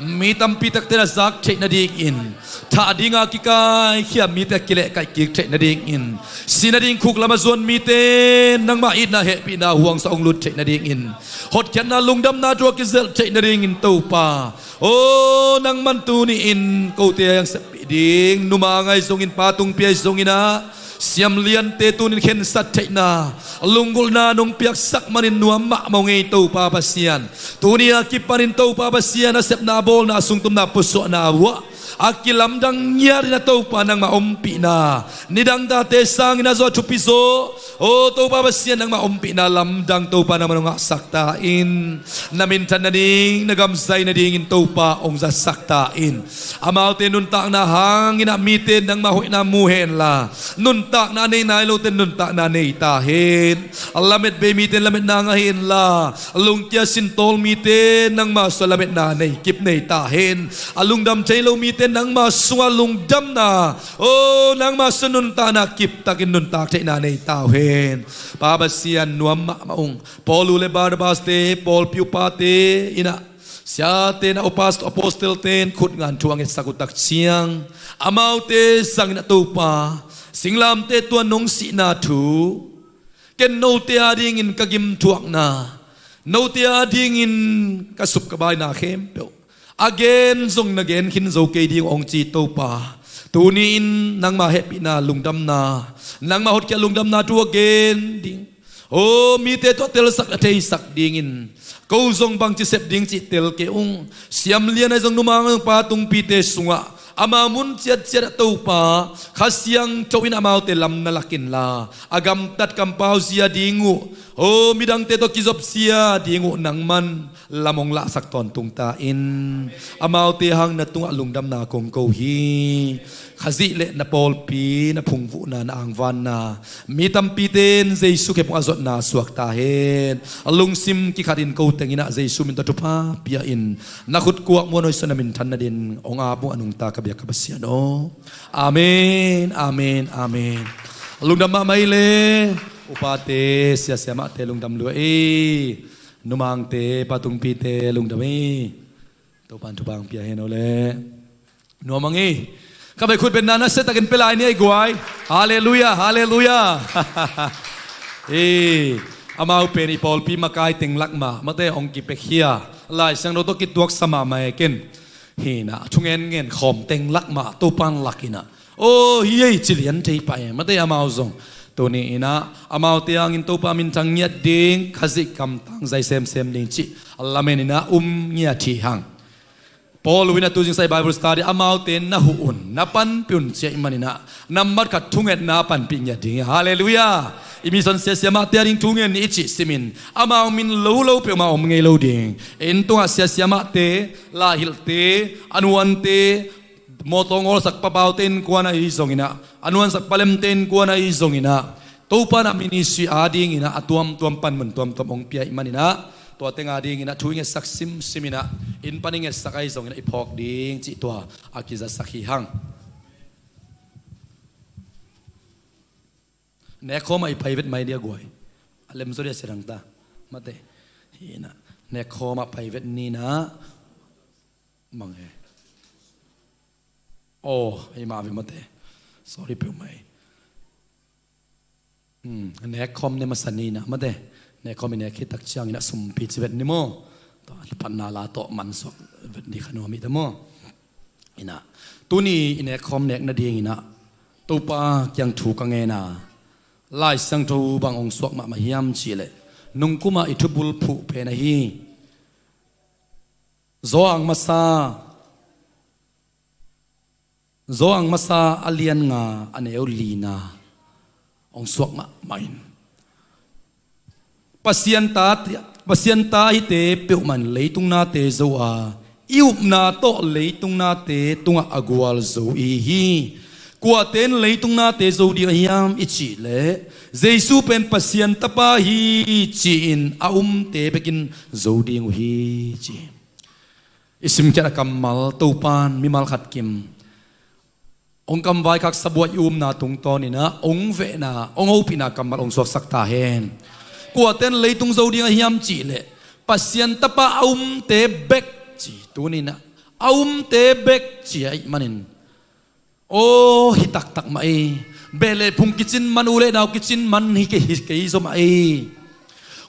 mi tampi takte na zak theih nadingin, thah dinga kikaikhia mite a kilehkaih kik theih nadingin, si nading khuk lamah zuan mite nangmah itna hehpihna huangsa hong lut theih nadingin, hotkhiatna lungdamna thu a kizelh theih nadingin Topa, aw nangman tuni-in kote a hiang seppih ding numa ngai zongin, pa tungpi ahi zongin ah, siamliante tunin khensat theihna, lunggulhna nong piaksak manin nuam mahmah ung ei Topa Pasian. Tuni a kipanin Topa Pasian a sepna, bawlna, sungtumna, pusuahna uah a kilamdang ngiatin ah Topa nangmah ompihna, nidang tate sangin a zaw thupi zaw, aw Topa Pasian nangmah ompihna lamdang Topa nangmah nong ngahsak ta in, na minthan nading, na gamzai nadingin Topa hong zatsak ta in. Amaute nuntakna hangin ah mite nangmah hoihna mu henla, nuntakna nei nai lote nuntakna nei ta hen. A lamet bei mite lametna ngah henla, lungkia sintawl mite nangmah sua lametna nei kip nei ta hen. A lungdam thei lo mite nangmah sungah lungdamna, aw nangmah sua nuntakna kiptakin nuntak theihna nei ta uh hen. Pa Pasian nuam mahmah ung. Paul le Barnabas-te, pawlpi upate in ah, siate in ah, upas, apostle-te in khut ngan thu a ngetsak uh tak ciang, amaute zangin ah Topa, singlamteh tua nong sihna thu, ken note adingin ka gimthuakna, note adingin ka sup ka baina khempeuh a gen zong na gen khin zo kei ding uh hong ci Topa, tuni-in nangmah hehpihna lungdamna, nangmah hotkhiat lungdamna thu a gen ding, aw mite tawh telsak a theisak dingin, ko zong bangci sep ding cih tel kei ung. Siamlian ahi zong, numa ngai zong, pa tungpite sungah, amau mun ciatciat ah Topa, Kha Siangtho in amaute lam na lak inla, a gamtat kampau zia ding uh, aw midangte tawh kizop zia ding uh nangman lam hong lahsak tawntung ta in. Amaute hang na tungah lungdamna kong ko hi. Khazih le na pawlpi, na phungvuhna, na angvanna, mi tampite in Jesu khepung a zotna suak ta hen. A lungsim kikhatin ko tengin ah Jesu min tawh thupha pia in, na khut kuak muan hoih sua na minthan nadin hong ap ung, a nungta ka biak ka Pasian aw. Amen, amen, amen. Lungdam mahmah ei le. Upate, sia siamahte lungdam lua ei. Numangte, pa tungpite lungdam ei. Topan thupha hong pia hen aw le. Nuam ung ei. Ka vei khut betna na siatakin pia lai ni ei guai. Halleluiah, halleluiah. Ei, Amau pen i pawlpi makai teng lak mah, mate, hong kipiakhia, Lai Siangtho tawh kituaksa mahmah e ken. Hi inah, thungen ngen khawm teng lak mah Topa'n lak inah, aw, hi ei ci lian thei pah e, mate, amau zong. Tuni inah amaute hangin Topa minthang ngiat ding, Khazih kamtang zai semsem ding cih lamen inah um ngiat hi hang. Paul uh inah tu zingsai Bible study amaute na huh un, na panpih un ci ahih man inah, nambat khat thungetna panpih ngiat ding hi. Halleluiah. I mission siasia mahte a ding thungen ni i cih simin, amau min lo lo peuhmah om ngei lo ding. Inn tungah siasia mahte, laihilhte, a nuante, mawtaw ngawlsak papaute innkuan ahi zong inah, a nuansak palemte innkuan ahi zong inah, Topa inah ministry a ding inah a tuamtuam panmun tuamtuam hong pia ahih man inah, tua teng a ding inah thu i ngetsak simsim inah, inn pan i ngetsak ahi zong inah i phawk ding cih tua a kizasak hi hang. Nekkhawm ah i pai vet mai dia guai. A lemzaw dia sia dang ta, mate. Hi inah, nekkhawm ah pai vet ni inah. Mang e. Aw, ei mah ve, mate. Sorry peuhmah e. Hmm, nekkhawm ne masa ni inah, mate. Nekkhawm i nek khit tak ciang inah sumpi ci vet ni maw. Tua phatna la tawh mansuak vet ni kha nuam hi ta maw. Inah, tuni i nekkhawm nek nading inah Topa kiang thu ka ngen a, Lai Siangtho bang hong suak mahmah hiam cih leh, nungkum ah i thubul phuh pen ahi Johan masa, Johan masa a lian nga, a neu lina hong suak mahmah in, Pasian ta, Pasian ta hite peuhmah in leitung nate zo a, i upna tawh leitung nate tungah a gualzo i hi hi. Kuate in leitung nate zo ding ahi hiam i cih leh, Jesu pen Pasian Tapa hi ci-in a umte bekin zo ding uh hi, ci. I simkhiat a kammal Topa'n mimal khat kim hong kamvaikak sabua i upna tungtawn inah hong vehna, hong hopihna kammal hong suaksak ta hen. Kuate in leitung zo ding ahi hiam cih leh, Pasian Tapa a umte bek ci, tuni inah a umte bek ci ahih manin, aw, hi taktak mah ei. Beh le phung kicin man, u le nau kicin man hi kei, hi kei zaw mah ei.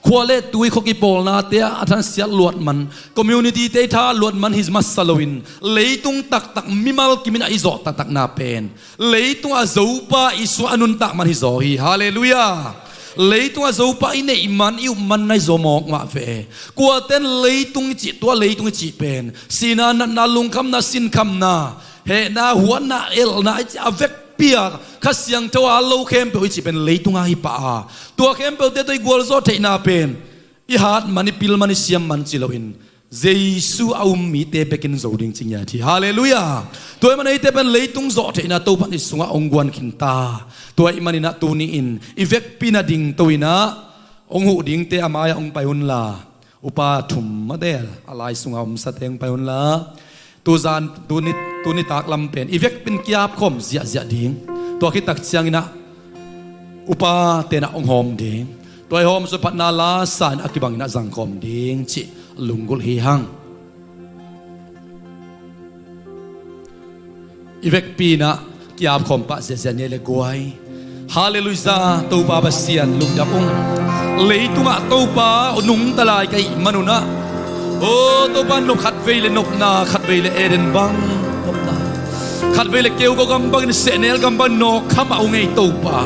Khua le tui, khua kipawlnate ah a thansiat luat man, community-te i tha luat man hi masa loin, leitung taktak mimal kim inah i zawh taktakna pen, leitung a Zopa i sungah a nuntak man hi zaw hi. Halleluiah. Leitung a Zopa i neih man, i up man na hi zaw mawk mah ve. Kuate in leitung i cih, tua leitung i cih pen sihna, natna, lungkhamna, sinkhamna, hehna, huatna, elhna i cih a vekpi a Kha Siangtho a lo khempeuh i cih pen leitung a hi pah a, tua khempeuhte tawh i gualzawh theihna pen i hat man, i pil man, i siam man ci loin, Jesu a um mite bekin zo ding ci ngiat hi. Halleluiah. Tua ahih manin eite pen leitung zawh theihna Topa'n i sungah hong guan khin ta. Tua ahih man inah tuni-in i vekpi nading to inah hong huh dingte a mai-ah hong pai unla, upa thum, mate, a lai sunga omsate hong pai unla. Tuzan, tuni, tuni taklam pen i vekpi in ki-apkhawm ziahziah ding. Tua khit tak ciang inah upa tenah hong hawm ding. Tua i hawm sung phatna la sa inah a kibang inah zangkhawm ding cih lunggulh hi hang. I vekpi inah ki-apkhawm pah ziahziah ni le guai. Halleluiah, Topa Pasian lungdam ung. Leitungah Topa nungta lai ka hih man un ah, aw, Topa, nop khatvei le nopna, khatvei le Eden bang nopna, khatvei le keugaw gam bangin, sehnel gam bangin nawkkha mah ung ei Topa.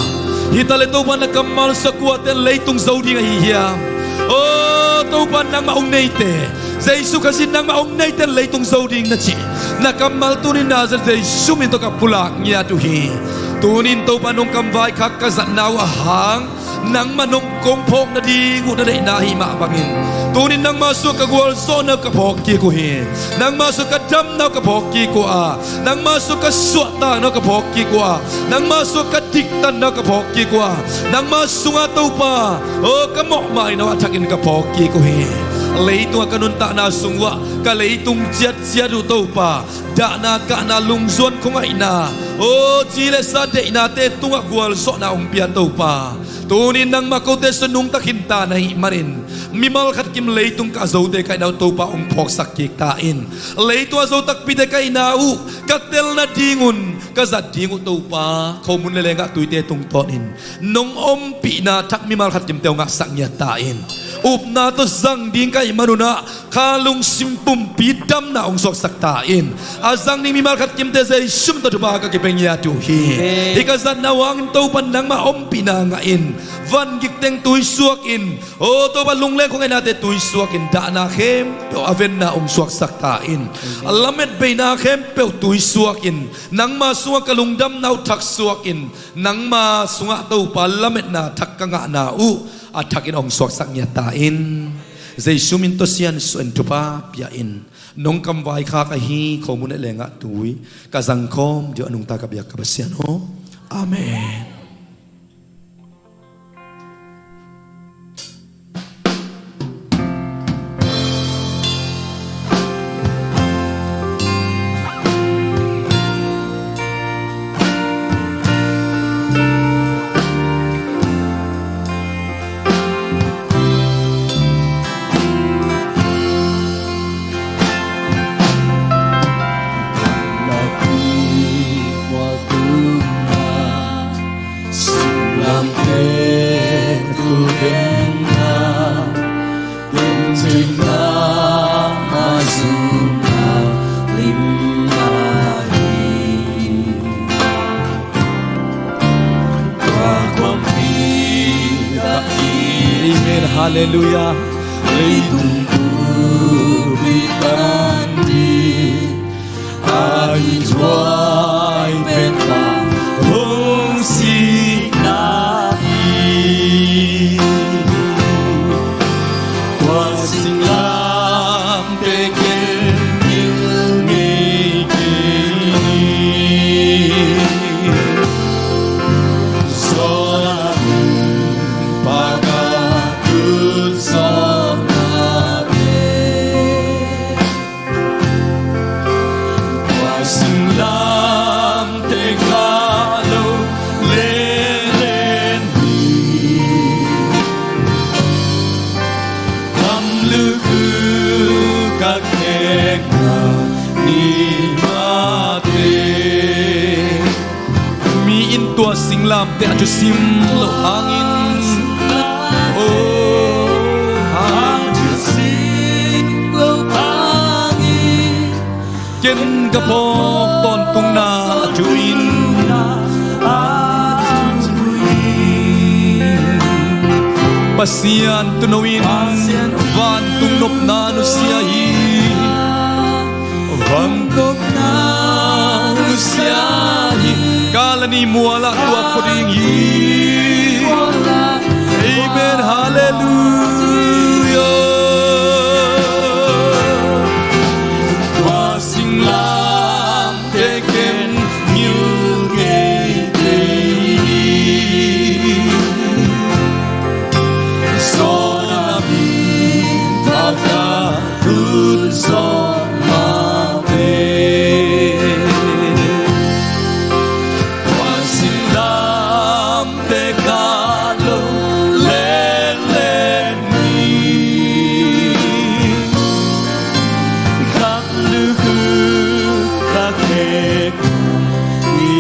Hi ta le Topa, na kammal sungah kuate in leitung zo ding ahi hiam? Aw Topa, nangmah hong neite, Jesu Khazih nangmah hong neite in leitung zo ding na cih na kammal tuni Nazareth Jesu min tawh ka pulak ngiat uh hi. Tuni-in Topa, nong kamvaikhak ka zatna uh a hang nangmah nong kong phawk nading uh na deihna ahih mah bangin, tuni-in nangmah sungah ka gualzawhna uh ka phawk kik uh hi. Nangmah sungah ka damna uh ka phawk kik uh a, nangmah sungah ka suahtakna uh ka phawk kik uh a, nangmah sungah ka diktatna uh ka phawk kik uh a, nangmah sungah Topa, aw, ka mawhmaina uh a thakin ka phawk kik uh hi. Leitungah ka nuntakna sung uah ka leitung ciatciat uh Topa, dahna kahna, lungzuan khuangaihna, aw, ci le sa deihnate tungah gualzawhna hong pia Topa. Tuni-in nangmah kote sung nungta khinta na hih manin, mimal khat kim leitung kah zote ka hihna uh Topa hong phawksak kik ta in. Leitung a zo takpite ka hihna uh, ka tel nadingun ka zat ding uh Topa, khomun le lengah tuite tungtawnin nong ompihna thak mimal khat kimte uh ngahsak ngiat ta in. Upna tawh zang ding ka hih manun ah ka lungsim pumpi damna hong suaksak ta in. A zang ding mimal khat kimte Jesu min tawh thupha ka kipia ngiat uh hi. Amen. Hih ka zatna uh hangin Topa nangmah ompihna ngah in. Van gik teng tui suak in. O Topa, lungleng khuangainate tui suak in, dahna khempeuh a venna hong suaksak ta in. Amen. A lamet beina khempeuh tui suak in, nangma sungah ka lungdamna uh thak suak in, nangma sungah Topa lametna thak ka ngahna uh a thakin hong suaksak ngiat ta in. Jesu min tawh siansuah in, thupha pia in. Nong kamvai khak ahi khomun le lengah tui ka zangkhawm ding uh a nungta ka biak ka Pasian aw. Amen. Amen. Halleluiah. Leitung bupi pan ding a kithuai pen bang hong sihna hi. Tua singlamteh ken ngil ngei kei ni. Zawn a min pha ka tun sawm a pe. Tua singlamteh kah lo lenlen ni. Gam lukhu ka khekna ni mah teh. Mi in tua singlamteh a thusim loh hangin, oh, a thusim loh hangin, ken ka phawk tawntungna a thu in, a thu in. Pasian tuuno in vantung nopna nusia hi. Vantung nopna nusia hi. Kalvary mual ah tuak khua ding hi. Amen. Halleluiah. Tua singlamteh ken ngil ngei kei ni. Zawn a min pha ka tun sawm a pe. Tua singlamteh kah lo lenlen ni. Gam lukhu ka khek ni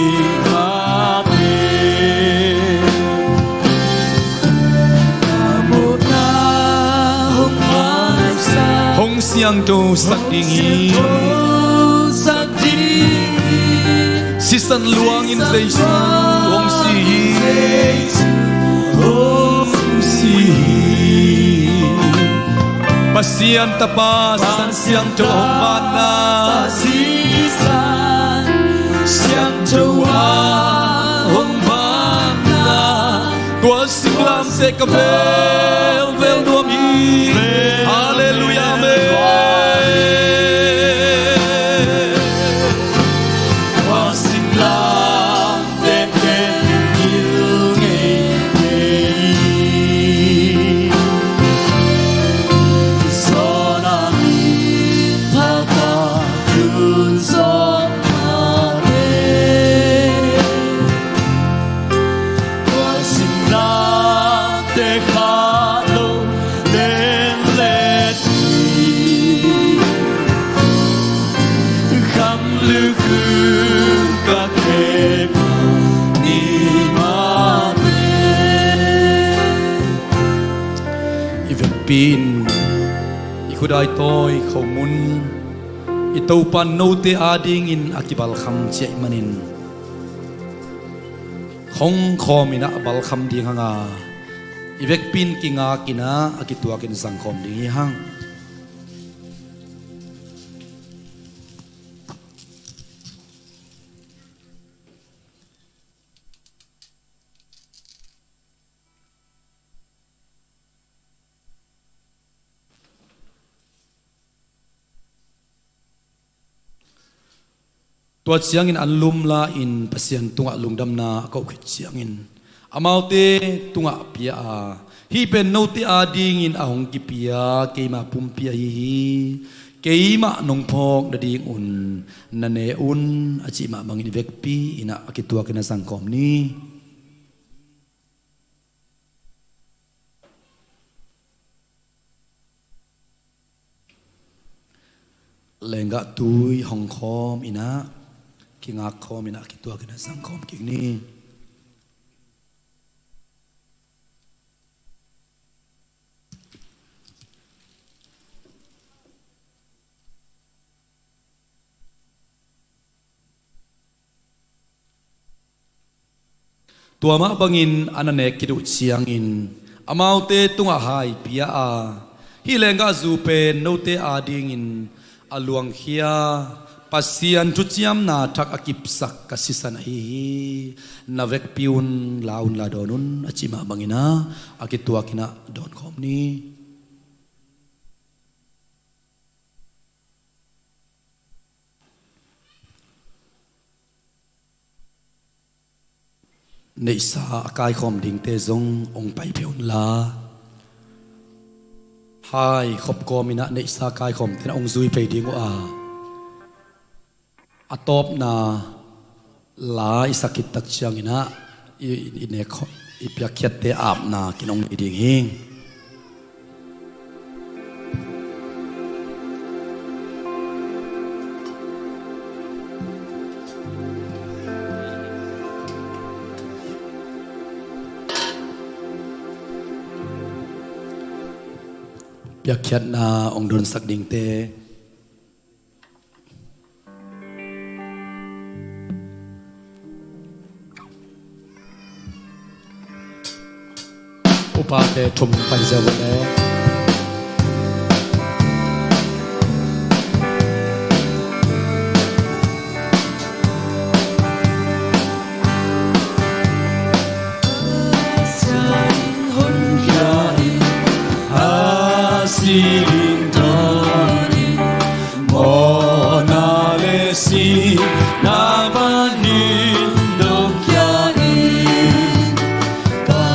mah teh. Hong siangthosak ding hi. Sisan luangin Jesu hong si hi. Pasian Tapa sisan siangtho hong banna. Sisan siangtho a hong banna. Tua singlamteh ka velvel nuam hi. Halleluiah, amen. Tua singlamteh ken ngil ngei kei ni. Zawn a min pha ka tun sawm a pe. Tua singlamteh kah lo lenlen ni. Gam Lukun ka khek ni mah le. I vekpi in i khut a i tawi khomun i Topa in note adingin a kibalkham ciah ih manin, khongkhawm in ah a balkham ding hang a, i vekpi in kingak in ah a kituakin zangkhawm ding hi hang. Tua ciangin an lum la-in Pasian tungah lungdamna a koh khit ciangin amaute tungah pia a, "Hih pen note adingin a hong kipia keima pumpi ahi hi. Keimah nong phawk nadingun na ne un," a cih mah bangin i vekpi in ah a kituakin a zangkhawm ni. Lenggah tui hong khawm in ah, kingak khawm in ah, kituakin a zangkhawm kik ni. Tua mah bangin a na nek khit uh ciangin amaute tungah hai pia a, "Hih lenggahzu pen note adingin a luangkhia, Pasian thuciamna thak a kipsak ka sisan ahi hi. Na vekpi un, la un, la dawn un," a cih mah bangin ah a kituakin ah dawnkhawm ni. Neihsa a kaikhawm dingte zong hong pai phei unla, hai khop kawm in ah neihsa a kaikhawmte in ah hong zui phei ding uh a, a tawpna la i sak khit tak ciangin ah i, i nek, i piakkhiatte apna kinong nei ding hi. Piakkhiatna hong donsak dingte. Upate thum pai ziau le. Mawhna le sihna panin dongkhia in, Pa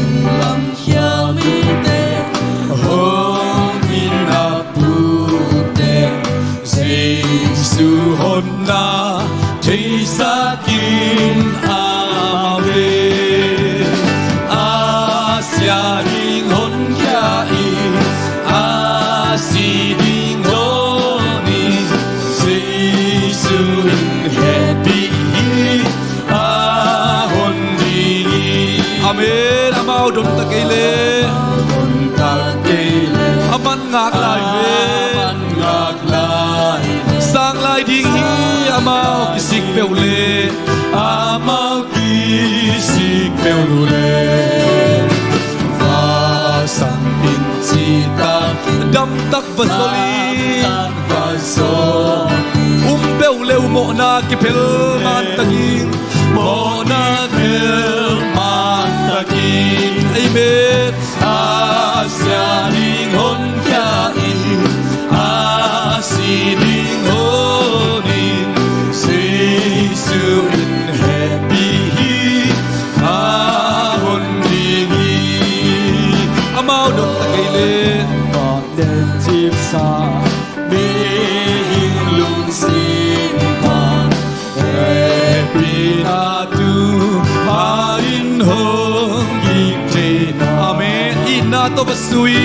in lamkhia mite, hong in a pute, Jesu honna theisak in amau le. A sia ding honkhia in, a si ding dawn in, Jesu in hehpih hi, a hon ding hi. Amen. Amau dong ta kei le, dong ta kei le, a man ngak lai ve, a man ngak lai ve. Sang lai ding hi, amau kisik peuh le, amau kisik peuh le. Vasang in citak, damtak va zol in, damtak va zol in. Um peuh le uh mawhna kiphel man takin, mawhna kiphel man takin. Amen. A sia ding honkhia in, a si ding dawn in, Jesu in hehpih hi, a hon ding hi. Amau dong ta kei le, mawhte cipsa, mihing lungsim pan, hehpihna tu Pa in hong gik thei. Amen. Itna tawh va zui,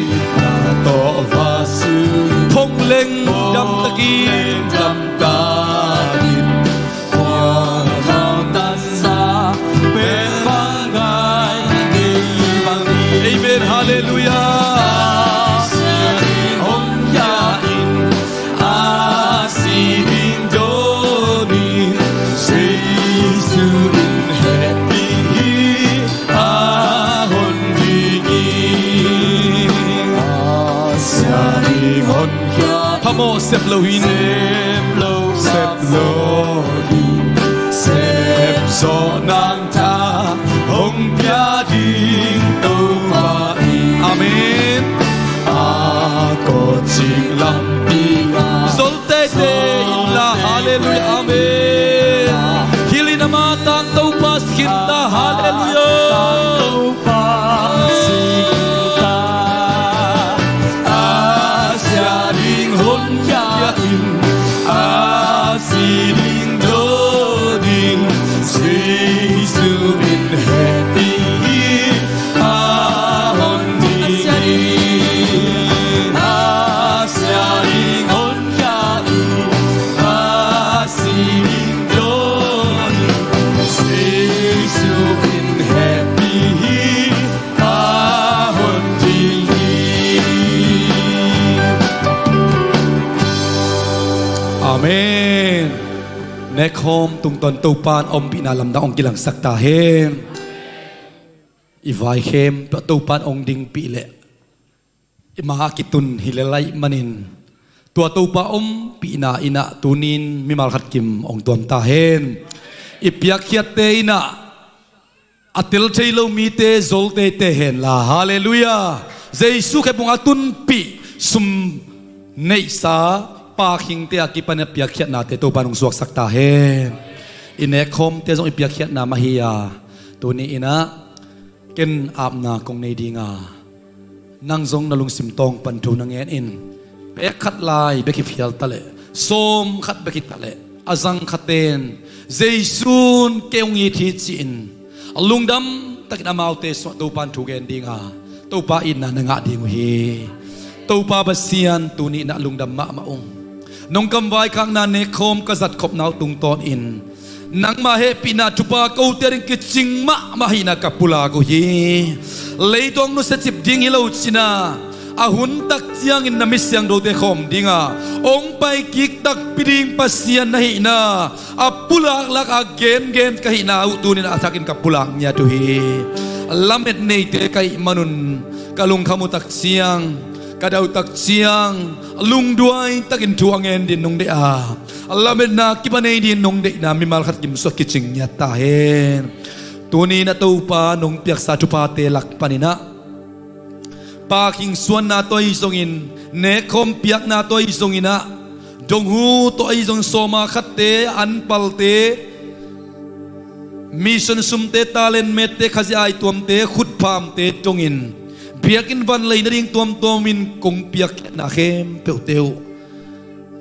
itna tawh va zui. Phongleng damtakin, phongleng damtak Mawh sep lo hi. Sep lo, sep lo hi. Sep zawh nang tha hong pia ding Topa in. Amen. A kawcik lampi ah zol teitei inla. Halleluiah. Amen. Hilh in ama tang Topa si khin ta. Halleluiah. Topa si khin ta. A sia ding honkhia in, a si ding dawn in, Jesu in hehpih hi. A hon ding hi. A sia ding honkhia in, a si ding dawn in, Jesu in hehpih hi. A hon ding hi. Amen. Nekhawm tungtawn Topa in ompihna lamdang hong kilangsak ta hen. I vai khempeuh Topa in hong dingpih leh i ma a kitun hi lel ahih manin, tua Topa ompihna in ah tuni-in mimal khat kim hong tuam ta hen. I piakkhiatte in ah a tel thei lo mite zol teitei henla. Halleluiah. Jesu khepung a tunpih sum neihsa Pa khingte a kipan a piakkhiatnate Topa in hong suaksak ta hen. I nekkhawmte zong i piakkhiatna mah hi a, tuni in ah ken apna kong nei ding a, nang zong na lungsim tawng pan thu na ngen in. Pek khat lai bek hi phial ta leh, sawm khat bek hi ta leh, a zang khaten Jesu in kei hong it hi ci-in a lungdam takin amaute sungah Topa in thu gen ding a, Topa itna na ngah ding uh hi. Topa Pasian, tuni in ah lungdam mahmah ung. Nong kamvaikhakna nekkhawm ka zatkhopna uh tungtawnin nangma hehpihna thupha kote ading kicing mahmah ahihna ka pulak uh hi. Leitung nusiacip ding hi lo cin ah, a hun tak ciangin na mi siangthote khawm ding a hong paikik takpi ding Pasian na hihna a pulaklak a gengen ka hihna uh tuni in ah a thakin ka pulak ngiat uh hi. Lamet neite ka hih manun ka lungkham uh tak ciang, ka dauh tak ciang, lungduai takin thu a ngen dingin nong deih a, lametna kip a nei dingin nong deihna mimal khat kim sungah kicing ngiat ta hen. Tuni in ah Topa nong piaksa thuphate lak panin ah, Pa khing suanna tawh ahi zongin, nekkhawm piakna tawh ahi zongin ah, donghu tawh ahi zongin, sawma khatte, anpalte, mission sumte, talent mette, Khazih aituamte, khutphamte dongin biakinn van lei nading tuamtuamin kong piakkhiatna khempeuhte uh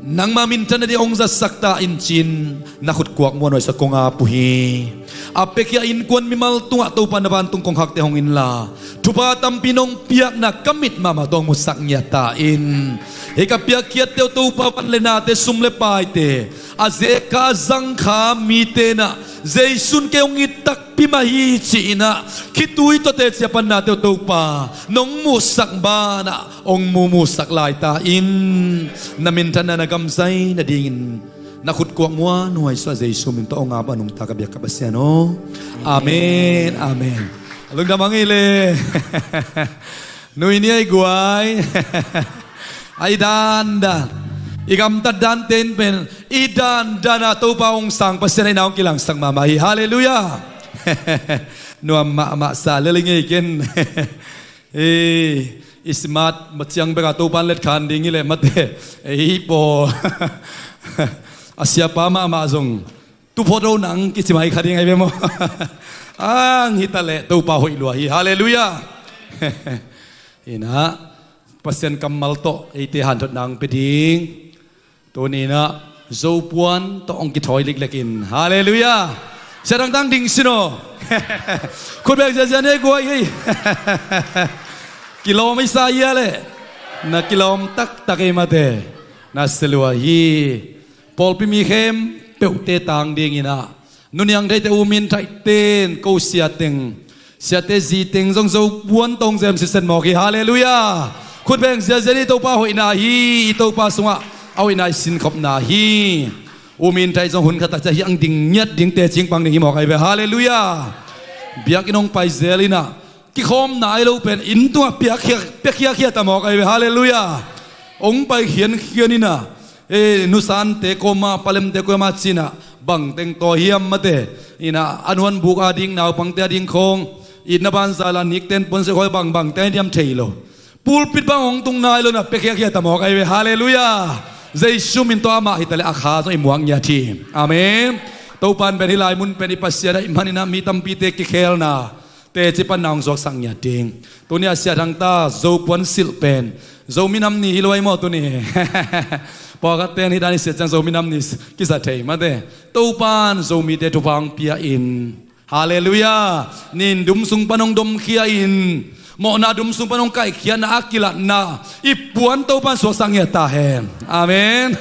nangma minthan nading hong zatsak ta in ci-in na khut kuak muanhuai sungah kong ap uh hi. A piakhia innkuan mimal tungah Topa na vantung kongkhakte hong inla, thupha tampi nong piakna ka mit mahmah tawh hong musak ngiat ta in. Hih ka piakkhiatte uh Topa, van le nate, sum le paite, a zek kha a zang kha mite in ah Jesu in kei hong it takpi mah hi ci-in ah khitui tawh teci a pannate uh Topa nong musak banah hong mumusak lai ta in. Na minthanna na gamzai nadingin na khut kuak muanhuai sungah Jesu min tawh hong ap a, nungta ka biak ka Pasian aw. Amen. Amen. Lungdam hang ei le. Nui ni ei guai. A i dandan, i gamtat dante in pen i dandan a Topa hong sang Pasian a itna hong kilangsak mahmah hi. Halleluiah. Nuam mahmah sa lel i ngei ken. Ei, i smart maciang bek a Topa in letkhan ding hi leh mate, ei paw. A siapa mahmah zong tu photo nang kici mai kha ding ahi ve maw? Ang hi ta leh Topa hoih lua hi. Halleluiah. Inah Pasian kammal tawh eite hanthotna hong pia ding, tuni inah Zopuan tawh hong kithawi liklekin. Halleluiah. Sia dangdang ding sin aw. Khut beng ziazia ni ei guai ei. Kilawm i sa hia leh? Na kilawm taktak ei mate. Na sia lua hi. Pawlpi mi khempeuhte tang ding inah, nuniang theite, u minthaihte in ko siateng, siate ziteng zong Zopuan tawh hong zem sitset mawk hi. Halleluiah. Khut beng ziazia ni. Topa hoihna hi. I Topa sungah a hoihna i sinkhopna hi. U minthaih zong hun khat a ciah hiang ding ngiat ding, tecing pang ding hi mawk ahi ve. Halleluiah. Biakinn hong pai zel inah kikhawmna ahi lo pen inn tungah piakhia, piakhia khia ta mawk ahi ve. Halleluiah. Ong pai khiankhian inah, e, nusante kawma, palemte kawma cinah, bangteng tawi hiam mate, inah a nuanbuk a ding, naupangte a ding khawng, itna banza la, nikten puansia khawi bangbangte a diam thei lo. Pulpit bang hong tung nai lo na, pia khiakhia ta mawk ahi ve. Halleluiah. Jesu min tawh amah hi ta le a kha zong i muak ngiat hi. Amen. Topan pen hih lai mun pen i Pasian ahih maninah mi tampite kikhelna teci panna hong suaksak ngiat ding. Tuni a Sia Thang ta Zo puan silh pen Zo minam ni hi lo ahi maw tuni? Pawlkhat ten hih dan i siat ciang Zo minam ni kisa thei mate. Topan Zomite thupha hong pia in. Halleluiah. Nin dum sung pan hong domkhia in, mawhna dum sung pan hong kaihkhiatna a kilatna i puan Topan suaksak ngiat ta hen. Amen.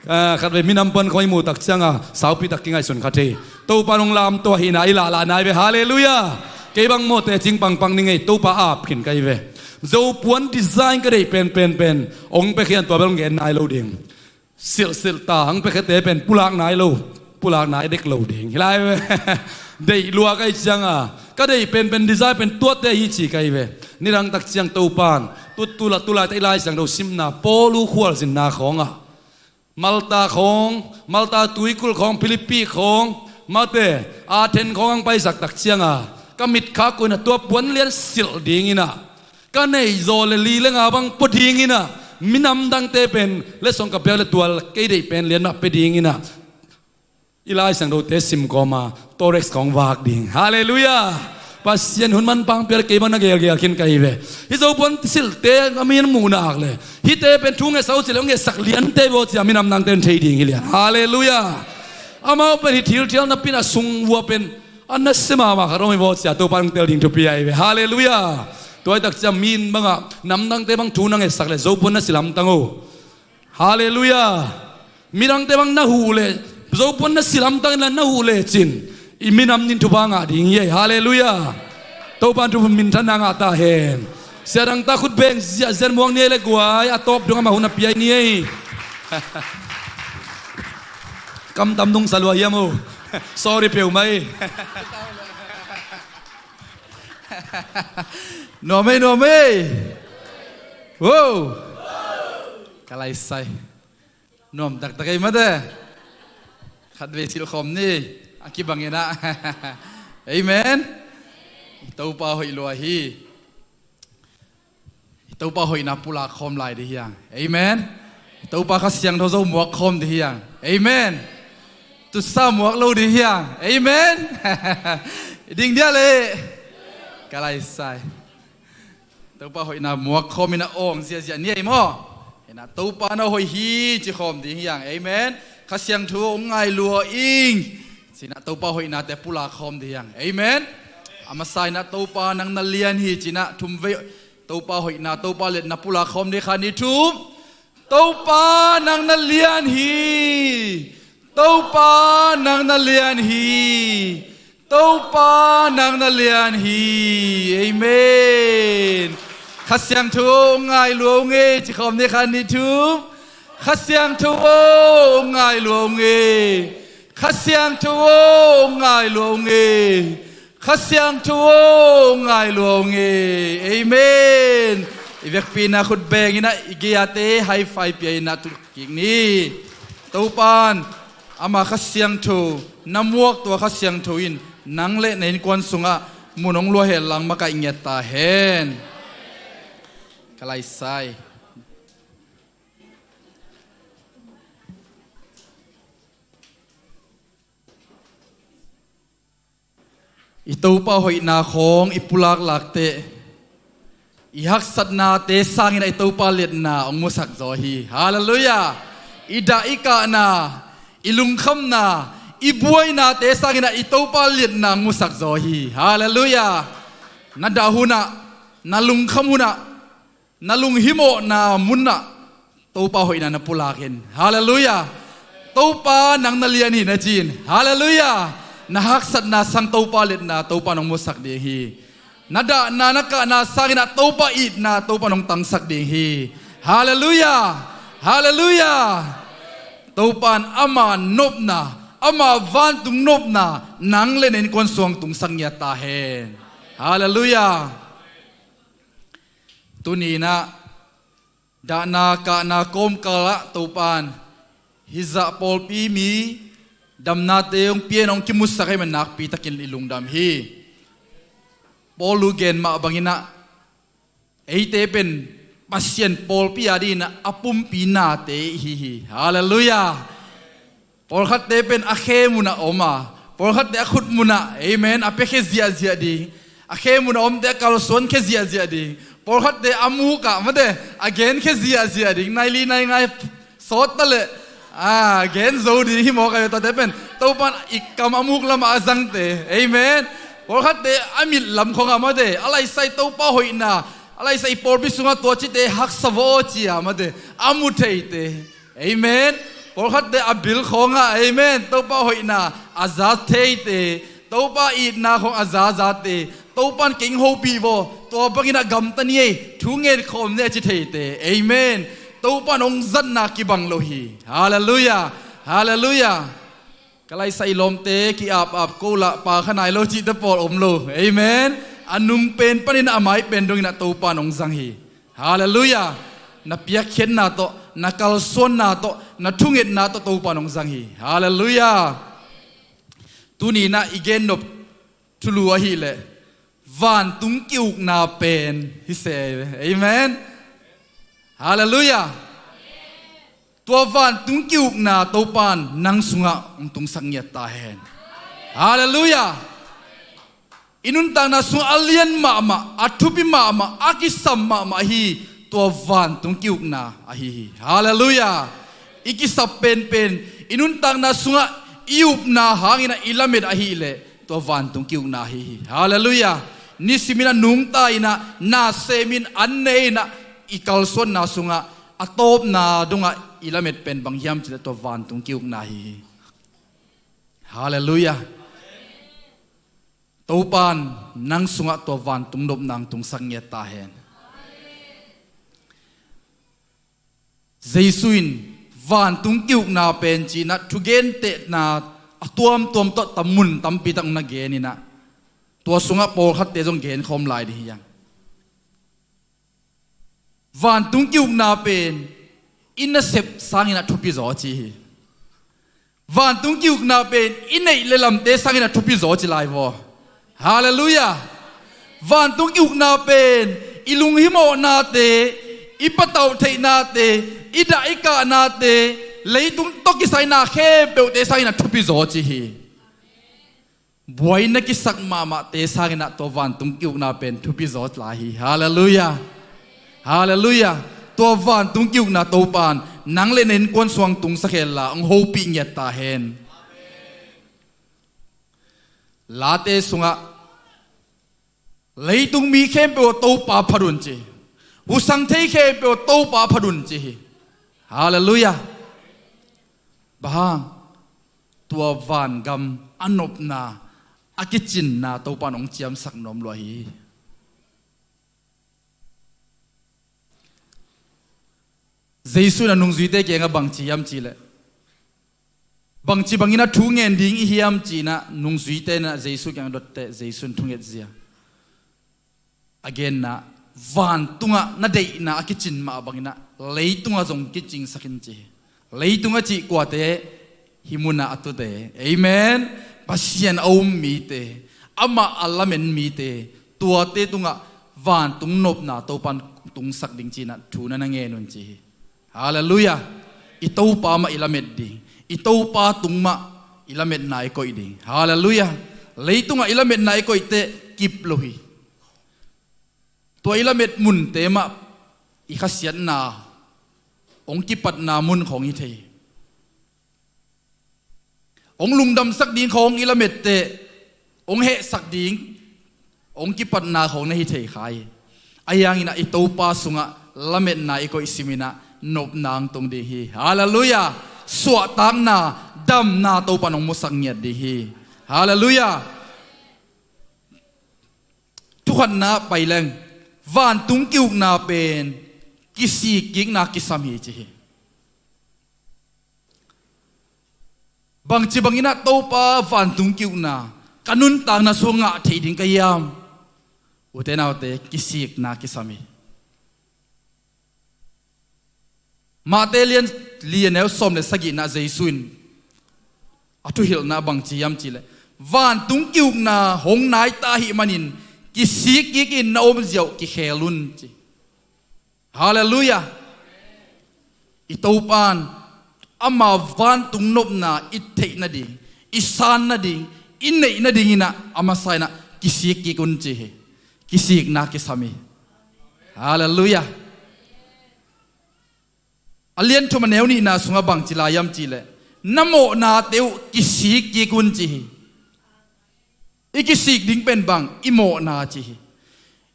Ah, khatvei minam pan khawng i muh tak cianga saupi tak kingaihsun kha thei. Topan hong lamto ahihna i lahlahna hi ve. Halleluiah. Kei bang mawhte cing pangpang ni ngei, Topa ap khin ka hi ve. Zo puan design ka deih penpen pen hong pekhian tua bel hong gen nai lo ding. Silhsilh ta hong pekhete pen pulak nai lo, pulak nai dek lo ding hi lai ve. Deih lua ka hih cianga ka deih penpen design pen tuate hi ci ka hi ve. Nidang tak ciang Topan tu, tu la, tu laita i Lai Siangtho simna Paul uh khualzinna khawngah Malta khawng, Malta tuikulh khawng, Philippi khawng, mate, Athen khawng ang paisak tak cianga ka mitkhak uh inah tua puan lian silh dinginah ka neihzaw le li le nga bang pua dinginah minam dangte pen letsong ka piak le tua kei deih pen lian mah pia dinginah i Lai Siangthote sim kawma Torres khawng vak ding. Halleluiah. Pasian hun manpang pial kei bang na gelgel khin ka hi ve. Hih Zo puan silhte a mi an muhnak le hihte pen thu ngetsak uh cih le hong ngetsak liante baw cia minam dangte in thei ding hi lian. Halleluiah. Amau pen hih thilthial napi-in a sung vua pen a nasia mahmah khat om hi baw cia Topa hong tel ding thupi ahi ve. Halleluiah. Tua hi tak cia mi in bangah namdangte bang thu na ngetsak le Zo puan na silh hamtang o. Halleluiah. Midangte bang na huh leh, Zo puan na silh hamtang inla na huh lecin i minam in thupha ngah ding hi ei. Halleluiah. Topan thu minthanna ngah ta hen. Sia Thang ta khut beng ziahziah muak ni ei le guai, a tawp dong amah hun a piai ni ei. Kam tam dong sa lua hiam o? Sorry peuhmah ei. Nuam ei, nuam ei. Wow. Ka laisai. Nuam taktak ei mate. Khatvei silhkhawm ni a kibang inah. Amen. I Topa hoih lua hi. I Topa hoihna pulak khawm lai dih hiang. Amen. I Topa Kha Siangtho Zo muak khawm dih hiang. Amen. Tusa muak lo dih hiang. Amen. I ding dia le. Ka laisai. Topa hoihna muak khawm inah awng ziahziah ni ei maw? Inah Topa na hoih hi ci khawm ding hiang. Amen. Kha Siangtho hong ngai lua ing. Cinah Topa hoihnate pulak khawm ding hiang. Amen. A masa inah Topa nang na lian hi cinah thum vei Topa hoihna, Topa liatna pulak khawm ding kha ni thum. Topa nang na lian hi. Topa nang na lian hi. Topa nang na lian hi. Amen. Kha Siangtho ngai lua ung ei ci khawm ni kha ni thum. Kha Siangtho ngai lua ung ei. Kha Siangtho ngai lua ung ei. Kha Siangtho aw ngai lua ung ei. Amen. I vekpi inah khut beng inah i gei-ate high five pia inah tuk kik ni. Topan ama Kha Siangtho na muak tua Kha Siangtho in nang le na innkuan sungah mun hong lua hen lang makaih ngiat ta hen. Ka laisai. I Topa hoihna khawng i pulaklak teh i haksatnate sangin ah i Topa liatna hong musak zaw hi. Halleluiah. I dah i kahna, i lungkhamna, i buainate sangin ah i Topa liatna hong musak zaw hi. Halleluiah. Na dah hunah, na lungkham hunah, na lunghimawhna munah Topa hoihna na pulak in. Halleluiah. Topa nang na lian hi na ci-in. Halleluiah. Na haksatna sang Topa liatna Topa nong musak ding hi. Na dahna na kahna sangin ah Topa itna Topa nong tangsak ding hi. Halleluiah. Halleluiah. Topa in ama nopna, ama vantung nopna nang le na innkuan sungah tungsak ngiat ta hen. Halleluiah. Tuni-in ah Dahna kahna kawmkalah Topan hih zah pawlpi mi damnate hong pia in hong kimusak ahih man nakpi takin i lungdam hi. Paul' gen mah banginah eite pen Pasian pawlpi a dinginah a pumpi nate i hi hi. Halleluiah. Pawlkhatte pen a khe munah om a, pawlkhatte a khut munah, amen, a pia khia ziahziah ding. A khe munah omte a kalsuan khia ziahziah ding. Pawlkhatte a mukah mate a gen khia ziahziah ding. Nai li nai nga sawt ta leh a gen zo ding hi mawk a, tate pen Topan i kam a muk lamah a zangte, amen. Pawlkhatte a mit lam khawngah mate a laisai Topa hoihna, a laisai i pawlpi sungah tua cite haksa vaw cia mate a mu theite, amen. Pawlkhatte a bil khawngah, amen, Topa hoihna a za theite, Topa itna khawng a zazate, Topan kei hong hopih vaw, tua banginah gamta ni ei, thu ngen khawm ni a ci theite, amen. Topan hong zatna kibang lo hi. Halleluiah. Halleluiah. Ka laisai lawmte ki-apap ko lah pa kha nai lo cihte pawl om lo, amen. A nung pen panin a mai pen donginah Topan hong zang hi. Halleluiah. Na piakkhiatna tawh, na kalsuanna tawh, na thungetna tawh Topan hong zang hi. Halleluiah. Tuninah i gennop thulu ahileh vantung ki-ukna pen hi se, amen. Halleluiah. Tua vantung ki-ukna Topan nang sungah hong tungsak ngiat ta hen. Halleluiah. I nuntakna sungah a lian mahmah, a thupi mahmah, a kisam mahmah hi tua vantung ki-ukna ahi hi. Halleluiah. I kisap penpen i nuntakna sungah i upna hanginah i lamet ahileh tua vantung ki-ukna ahi hi. Halleluiah. Nisiminah nungta inah, nasemin an ne inah i kalsuanna sungah a tawpna dongah i lamet pen bang hiam cileh tua vantung ki-ukna ahi hi. Halleluiah. Topan nang sungah tua vantung nopna hong tungsak ngiat ta hen. Jesu in vantung ki-ukna pen cinah thugentehna a tuamtuam tawh tam mun tampi tak na geninah tua sungah pawlkhatte zong genkhawm lai ding hi hang. Vantung ki-ukna pen i nasep sanginah thupi zaw ci hi. Vantung ki-ukna pen i neih le lamte sanginah thupi zaw ci lai vaw. Halleluiah. Vantung ki-ukna pen i lunghimawhnate, i patauh theihnate, i dah i kahnate, leitung tawh kisai na khempeuhte sanginah thupi zaw ci hi. Buai na kisak mahmahte sanginah tua vantung ki-ukna pen thupi zaw lai hi. Halleluiah. Halleluiah. Tua vantung ki-ukna Topan nang le na innkuan sungah tungsak henla hong hopih ngiat ta hen. Late sungah leitung mi khempeuh aw Topa phat un ci hi. Husang thei khempeuh aw Topa phat un ci hi. Halleluiah. Bang hang? Tua vangam a nopna, a kicinna Topan hong ciamsak nuam lua hi. Jesu in a nungzuite kiangah bangci hiam cihleh, bangci bangin a thu ngen ding i hiam cinah nungzuite inah Jesu kiangah dotteh Jesu in thungetzia a genna, vantungah na deihna a kicin mah banginah leitungah zong kicingsak in ci hi. Leitungah cih kuate hih munah a tute, amen, Pasian a um mite, amah a lamen mite, tuate tungah vantung nopna Topan tungsak ding cinah thu na na ngen un ci hi. Halleluiah. I Topa mah i lamet ding, i Topa tung mah i lametna i koih ding. Halleluiah. Leitungah i lametna i koihteh kip lo hi. Tua i lamet munte mah i khasiatna, hong kipatna mun khawng hi thei. Hong lungdamsak ding khawng i lametteh hong hehsak ding, hong kipatna khawng na hi thei kha hi. Ahi hanginah i Topa sungah lametna i koih siminah nopna hong tung ding hi. Halleluiah. Suahtakna, damna Topan hong musak ngiat ding hi. Halleluiah. Thukhatna pai leng, vantung ki-ukna pen kisikkikna kisam hi ci hi. Bangci banginah Topa vantung ki-ukna ka nuntakna sung ngah theih ding ka hiam? Ute naute, kisikna kisam hi. Mate lian li a neu sawm le sagihna Jesu in a thuhilhna bang ci hiam cihleh, vantung ki-ukna hong nai ta ahih manin kisik kikin na omzia uh kikhel un ci. Halleluiah. I Topa in ama vantung nopna i theih nading, i san nading, i neih nadingin ah a masa in ah kisik kik un ci hi. Kisikna kisam hi. Halleluiah. A lian thum a neu nihna sungah bang ci lai hiam cihleh, na mawhnate uh kisik kik un ci hi. I kisik ding pen bang, i mawhna ci hi.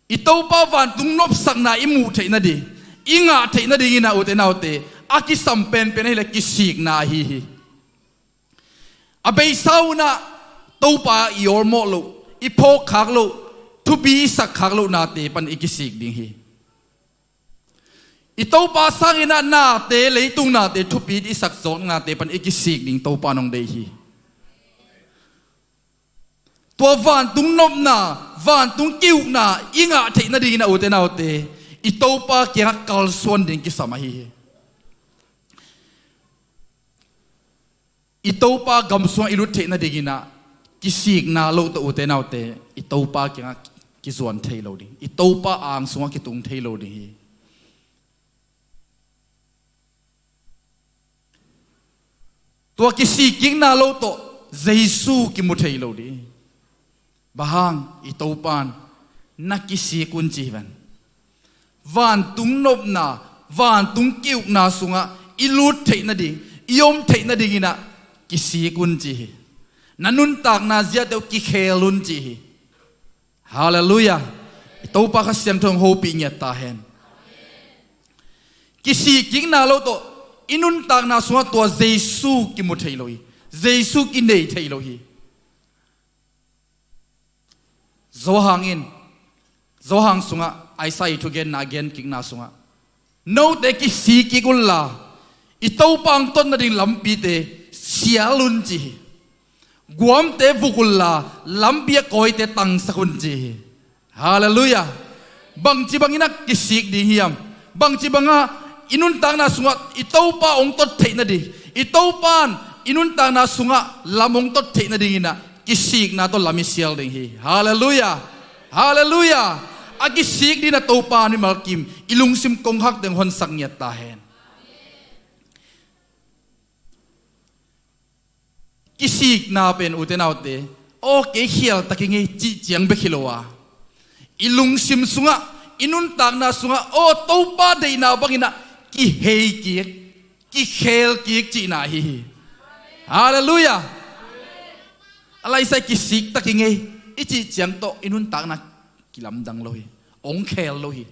I Topa vantung nopsakna i muh theih nading, i ngah theih nadingin ah, ute naute, a kisam penpen ahileh kisikna ahi hi. A beisa un ah Topa i awlmawh loh, i phawkkhak loh, thupi i sakkhak lohnate pan i kisik ding hi. I Topa sangin ah nate, leitung nate, thupi i sakzawknate pan i kisik ding Topa in hong deih hi. Tua vantung nopna, vantung ki-ukna i ngah theih nadingin ah, ute naute, i Topa kiangah kalsuan ding kisam ahi hi. I Topa gam sungah i lut theih nadingin ah kisikna lo tawh, ute naute, i Topa kiangah kizuan thei lo ding, i Topa ang sungah kitung thei lo ding hi. Tua kisik kikna lo tawh Jesu kimu thei lo ding. Bang hang? I Topa in na kisik un ci hi ven. Vantung nopna, vantung ki-ukna sungah i lut theih nading, i om theih nadingin ah kisik un ci hi. Na nuntakna ziate uh kikhel un ci hi. Halleluiah. I Topa Kha Siangtho in hong hopih ngiat ta hen. Kisik kikna lo tawh i nuntakna sungah tua Jesu kimu thei lo hi. Jesu kinei thei lo hi. Johan in, Johan sungah Isaiah thugenna a gen kikna sungah, note kisik kik unla, i Topa hong tot nading lampite sial un ci hi. Guamte vuk unla, lampi a kawite tangsak un ci hi. Halleluiah. Bangci bangin ah kisik ding hiam? Bangci bangah i nuntakna sungah i Topa hong tot theih nading, i Topa in i nuntakna sungah lam hong tot theih nadingin ah kisikna tawh lam i sial ding hi. Halleluiah. Halleluiah. A kisik dingin ah Topa in mimal kim i lungsim kongkhakte hong honsak ngiat ta hen. Kisikna pen, ute naute, aw kei khial tak ing ei cih ciang bek hi lo a, i lungsim sungah, i nuntakna sungah, aw Topa deihna bangin ah kihei kik, kikhel kik cihna ahi hi. Halleluiah. A laisai kisik tak ing ei i cih ciang tawh i nuntakna kilamdang lo hi. Hong khel lo hi.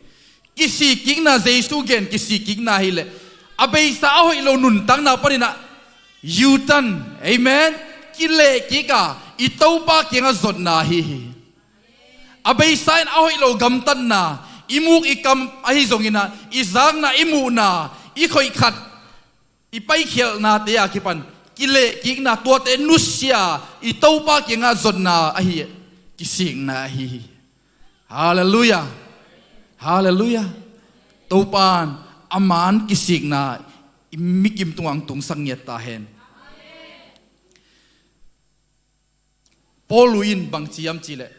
Kisik kikna, Jesu gen kisik kikna hileh a beisa a hoih lo nuntakna panin ah U-turn, amen, kileh kik a i Topa kiangah zotna ahi hi. A beisa in a hoih lo gamtatna, i muk i kam ahi zongin ah, i zakna, i muhna, i khoihkhat, i paikhialhnate a kipan kileh kikna, tuate nusia i Topa kiangah zotna ahi, kisikna ahi hi. Halleluiah. Halleluiah. Topa in a man kisikna i mikim tungah hong tungsak ngiat ta hen. Paul in bang ci hiam cihleh,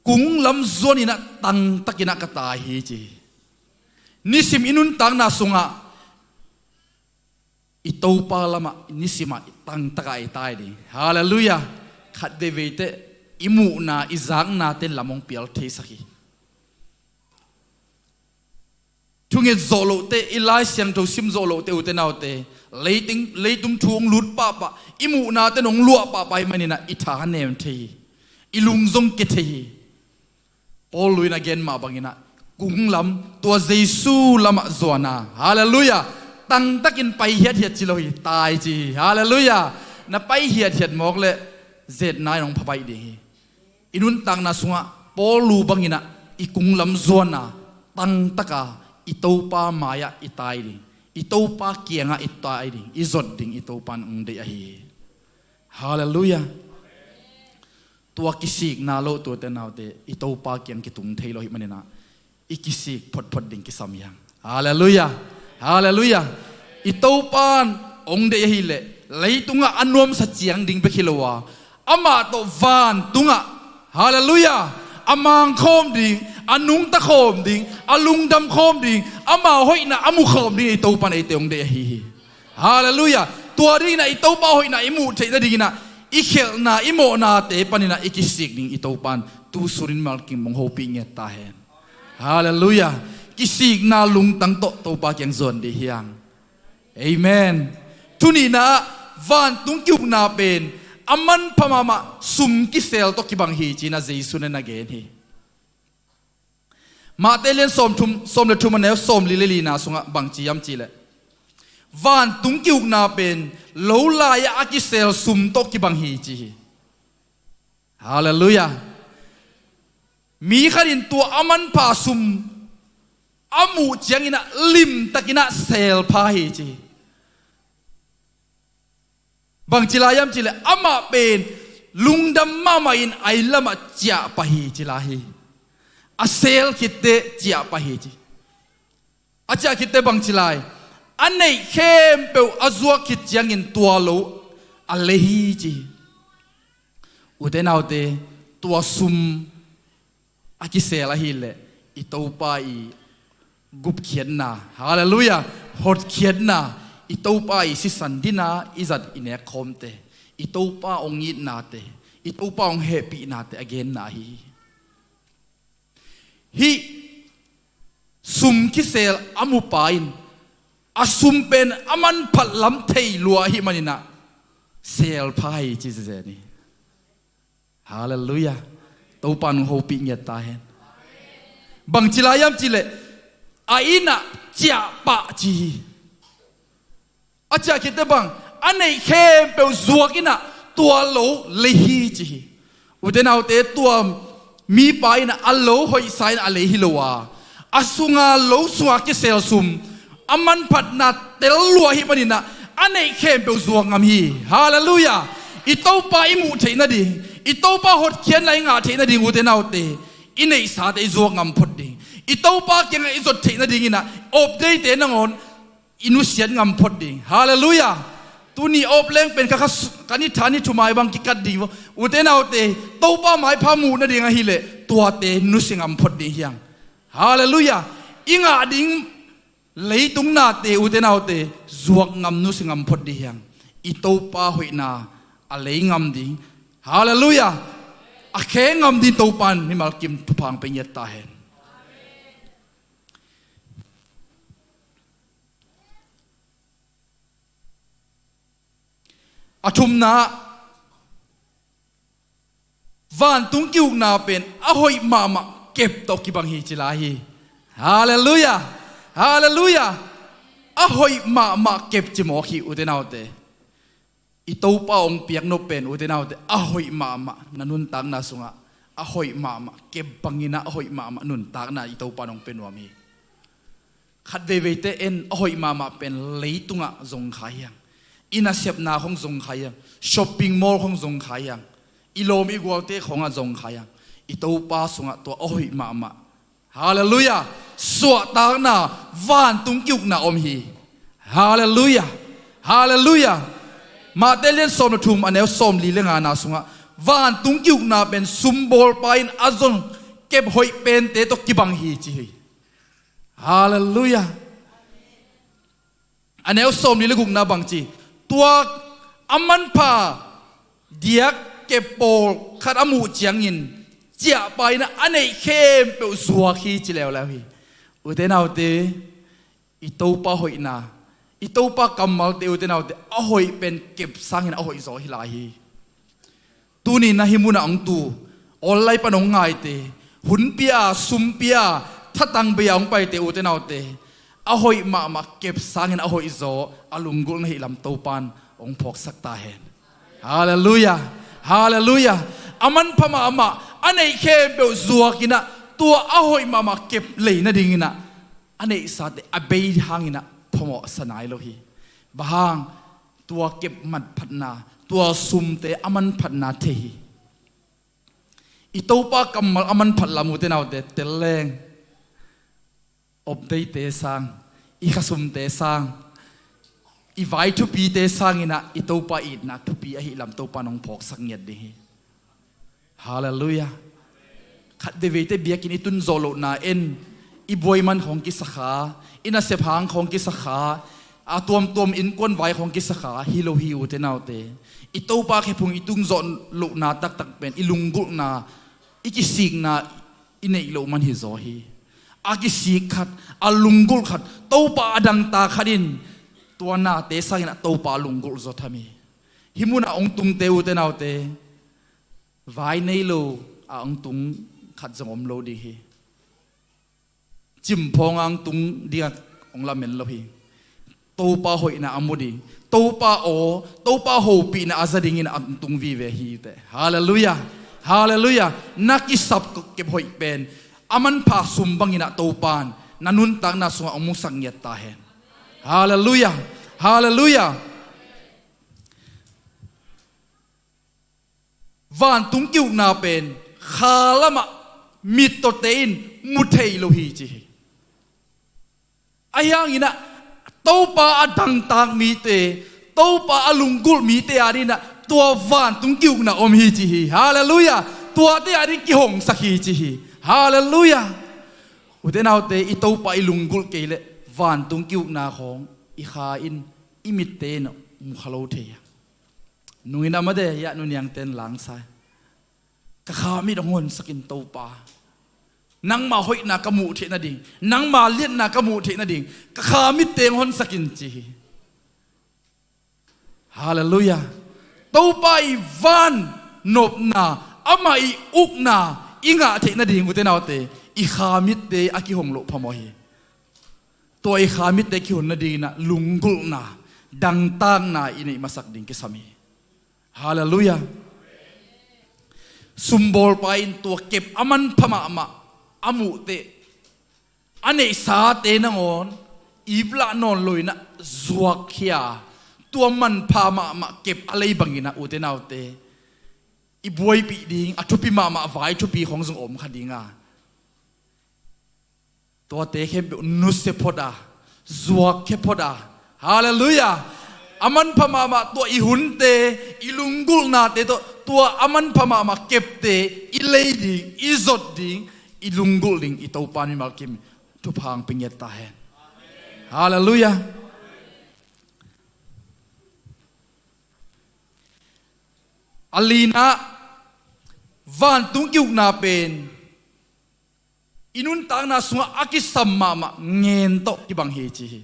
kung lam zuanin ah tangtakin ah ka tai hi ci hi. Nisim i nuntakna sungah i Topa lamah nisimah tangtakah i tai ding. Halleluiah. Khat veivei teh i muhna, i zaknate in lam hong pial theisak hi. Thunget zawh loh teh, i Lai Siangtho sim zawh loh teh, ute naute, leitung, leitung thu hong lut pahpah, i muhnate in hong luah pahpah ahih manin ah i tha nem thei hi. I lung zong kia thei hi. Paul in a gen mah bangin ah kung lam, tua Jesu lamah zuan a, halleluiah, tangtakin pai hiathiat ci lo hi, tai ci hi. Halleluiah. Na pai hiathiat mawk leh zetna in hong phabaih ding hi. I nuntakna sungah Paul bangin ah i kung lam zuan a, tangtaka i Topa mai-ah i tai ding, i Topa kiangah i tai ding, i zot ding i Topa in hong deih ahi hi. Halleluiah. Tua kisikna lo, ute naute, i Topa kiang kitung thei lo ahih manin ah i kisik photphot ding kisam hi hang. Halleluiah. Halleluiah. I Topa in hong deih ahileh leitungah a nuamsa ciang ding bek hi lo a, amah tawh vantungah, halleluiah, a mangkhawm ding, a nungta khawm ding, a lungdam khawm ding, ama hoihna a mu khawm ding i Topa in eite hong deih ahi hi. Halleluiah. Tua dingin ah i Topa hoihna i muh theih nadingin ah i khelhna, i mawhnate panin ah i kisik ding i Topa in tu sunin malkim hong hopih ngiat ta hen. Halleluiah. Kisikna lungtang tawh Topa kiang zuan dih hiang. Amen. Tuni-in ah vantung ki-ukna pen a manpha mahmah sum kisel tawh kibang hi ci-in ah Jesu in na gen hi. Matthai lian sawm thum, sawm le thum a neu sawmli le lina sungah bang ci hiam cih leh, vantung ki-ukna pen lo lai-ah a kisel sum tawh kibang hi ci hi. Halleluiah. Mi khat in tua a manpha sum a muh ciangin ah limtakin ah sel pha hi ci hi. Bangci lai hiam cih leh amah pen lungdam mahmah in a inn lamah ciah pah hi ci lai hi. A sel khitteh ciah pah hi ci. A ciah khitteh bangci lai, a neih khempeuh a zuak khit ciangin tua lo a lei hi ci hi. Ute naute, tua sum a kisel ahileh i Topa i gupkhiatna, halleluiah, hotkhiatna, i Topa i sisan dina i zat i nekkhawmte, i Topa hong itnate, i Topa hong hehpihnate a genna ahi hi. Hih sum kisel a mupa in a sum pen a manphat lam thei lua ahih manin ah sel pha hi ci zen hi. Halleluiah. Topa in hong hopih ngiat ta hen. Bangci lai hiam cih leh a inn ah ciah pah ci hi. A ciah khitteh bang, a neih khempeuh zuak in ah tua lo lei hi ci hi. Ute naute, tua mipa in ah a lo hoihsa in a lei hi lo a, a sunga lo sunga kisel sum a manphatna tel lua ahih manin ah a neih khempeuh zuak ngam hi. Halleluiah. I Topa i muh theih nading, i Topa hotkhiatna i ngah theih nading, ute naute, i neihsate i zuak ngam phot ding, i Topa kiangah i zot theih nadingin ah awpdeite nangawn i nusiat ngam phot ding. Halleluiah. Tuni awp leng pen ka, ka, ka ni tha ni thumai bang kikat ding vo. Ute naute, Topa maipha muh nading ahileh tuate nusia ngam phot ding hiang. Halleluiah. I ngah ding leitung nate, ute naute, zuak ngam, nusia ngam phot ding hiang. I Topa hoihna a lei ngam ding. Halleluiah. A khe ngam ding Topa in mimal kim thupha hong pia ngiat ta hen. A thumna, vantung ki-ukna pen a hoih mahmah kep tawh kibang hi ci lai hi. Halleluiah. Halleluiah. A hoih mahmah kep ci mawk hi, ute naute. I Topa hong piak nop pen, ute naute, a hoih mahmah, na nuntakna sungah a hoih mahmah kep bangin ah a hoih mahmah nuntakna i Topa in hong pia nuam hi. Khat veiveite en, a hoih mahmah pen leitungah zong kha hiang. I nasepna khong zong kha hiang. Shopping mall khong zong kha hiang. I lawm i gualte khongah zong kha hiang. I Topa sungah tua a hoih mahmah, halleluiah, suahtakna, vantung ki-ukna om hi. Halleluiah. Halleluiah. Matthai lian sawm le thum a neu sawmli le ngana sungah vantung ki-ukna pen sumbawlpa in a zong kep hoih pente tawh kibang hi ci hi. Halleluiah. A neu sawmli le gukna bangci, tua a manpha diak kep pawl khat a muh ciangin ciahpah in a neih khempeuh zuak hi ci leuleu hi. Ute naute, i Topa hoihna, i Topa kammalte, ute naute, a hoih pen kep sangin a hoih zaw hi lai hi. Tuni-in ah hih munah hong tu, online pan hong ngaite, hun pia, sum pia, thatang bei-a hong paite, ute naute, a hoih mahmah kep sangin a hoih zaw a lunggulh na hih lam Topa in hong phawksak ta hen. Halleluiah. Halleluiah. A manpha mahmah, a neih khempeuh zuak in ah tua a hoih mahmah kep lei nadingin ah a neihsate a bei hangin ah phamawhsa nai lo hi. Bang hang? Tua kep manphatna, tua sumte a manphatna thei hi. I Topa kammal a manphat lam, ute naute, tel leng Update te sang, i khasumte sang, i vai thupite sanginah i Topa itna thupi ahi lam Topa nong phawksak ngiat ding hi. Halleluiah. Khat veiveite biakinn i tunzawh lohna en, i buaiman khawng kisakha, i nasep hang khawng kisakha, a tuamtuam innkuan vai khawng kisakha hi lo hi, ute naute. I Topa khephung i tunzawh lohna taktak pen i lunggulhna, i kisikna i neih loh man hi zaw hi. A kisik khat, a lunggulh khat, Topa a dangta khat in tua nate sanginah Topa a lunggulh zaw tham hi. Hih munah hong tungte, ute naute, vai nei lo a hong tung khat zong om lo ding hi. Cimphawng a hong tung dingah hong lamen lo hi. Topa hoihna a mu ding, Topa aw, Topa hopihna a za dingin a hong tung vive hi teh. Halleluiah. Halleluiah. Na kisap kep hoih pen a manpha sum banginah Topan na nuntakna sungah hong musak ngiat ta hen. Halleluiah. Halleluiah. Vantung ki-ukna pen kha lamah mittawte in mu thei lo hi ci hi. Ahi hanginah Topa a dangtak mite, Topa a lunggulh mite adinginah tua vantung ki-ukna om hi ci hi. Halleluiah. Tuate ading kihongsak hi ci hi. Halleluiah. Ute naute, i Topa i lunggulh kei leh vantung ki-ukna khawng i kha in, i mitte in mu kha lo thei a. Nungin a mate, hiah nuniangten langsa hi. Ka kha mit hong honsakin Topa, nangma hoihna ka muh theih nading, nangma liatna ka muh theih nading ka kha mitte hong honsakin ci hi. Halleluiah. Topa i van nopna, amah i ukna i ngah theih nading, ute naute, i kha mitte a kihong loh phamawh hi. Tua i kha mitte kihon nadinginah lunggulhna, dangtakna i neih masak ding kisam hi. Halleluiah. Sumbawlpa in tua kep a manpha mahmah a muhteh, a neihsate nangawn iplah nawn loinah zuakkhia, tua manpha mahmah kep a lei banginah, ute naute, i buaipih ding a thupi mahmah vai thupi khawng zong om kha dinga, tuate khempeuh nusia phot a, zuakkhia phot a. Halleluiah. A manpha mahmah tua i hunte, i lunggulhnate tawh tua a manpha mahmah kepte i lei ding, i zot ding, i lunggulh ding i Topa mimal kim thupha hong pia ngiat ta hen. Halleluiah. A linah vantung ki-ukna pen i nuntakna sungah a kisam mahmah ngen tawh kibang hi ci hi.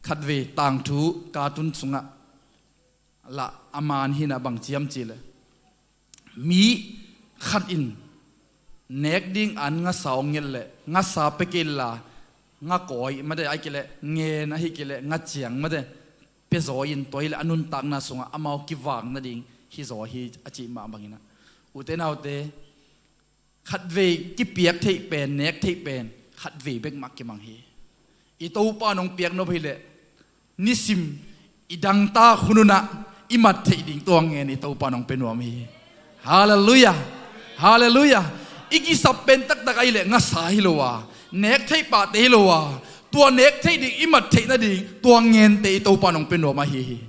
Khatvei tangthu katun sungah lah a man hinah bang ciam cileh, mi khat in nek ding an ngasa hong nget leh ngasa pia kei la, nga kawi mate, ai kei leh ngen ahi kei leh nga ciang mate, pia zaw in tua hileh a nuntakna sungah amau kivak nading hi zaw hi a cih mah banginah, ute naute, khatvei kipiak theih pen, nek theih pen khatvei bek mah kimang hi. I Topa nong piak nop hileh nisim i dangtak hunhunah i mat theih ding tua ngen i Topa nong pia nuam hi. Halleluiah. Halleluiah. I kisap pen taktak ahileh ngasa hi lo a, nek theih pahte hi lo a, tua nek theih ding i mat theih nading tua ngente i Topa nong pia nuam ahi hi.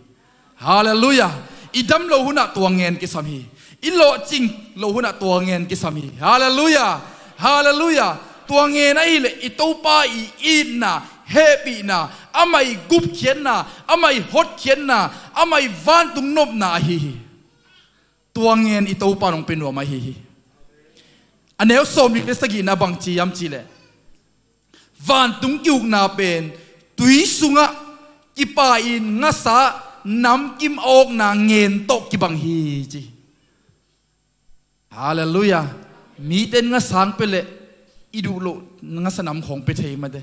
Halleluiah. I dam lo hunah tua ngen kisam hi. I lawhcing lo hunah tua ngen kisam hi. Halleluiah. Halleluiah. Tua ngen ahileh i Topa i itna, hehpihna, amah i gupkhiatna, amah i hotkhiatna, amah i vantung nopna ahi hi. Tua ngen i Topa nong pia nuam ahi hi. A neu sawmnih le sagihna bang ci hiam cihleh, vantung ki-ukna pen tui sungah kipa-in ngasa namkim a awkna ngen tawh kibang hi ci. Halleluiah. Mite in ngasa hong pia leh i duh loh ngasa nam khawng pia thei mate.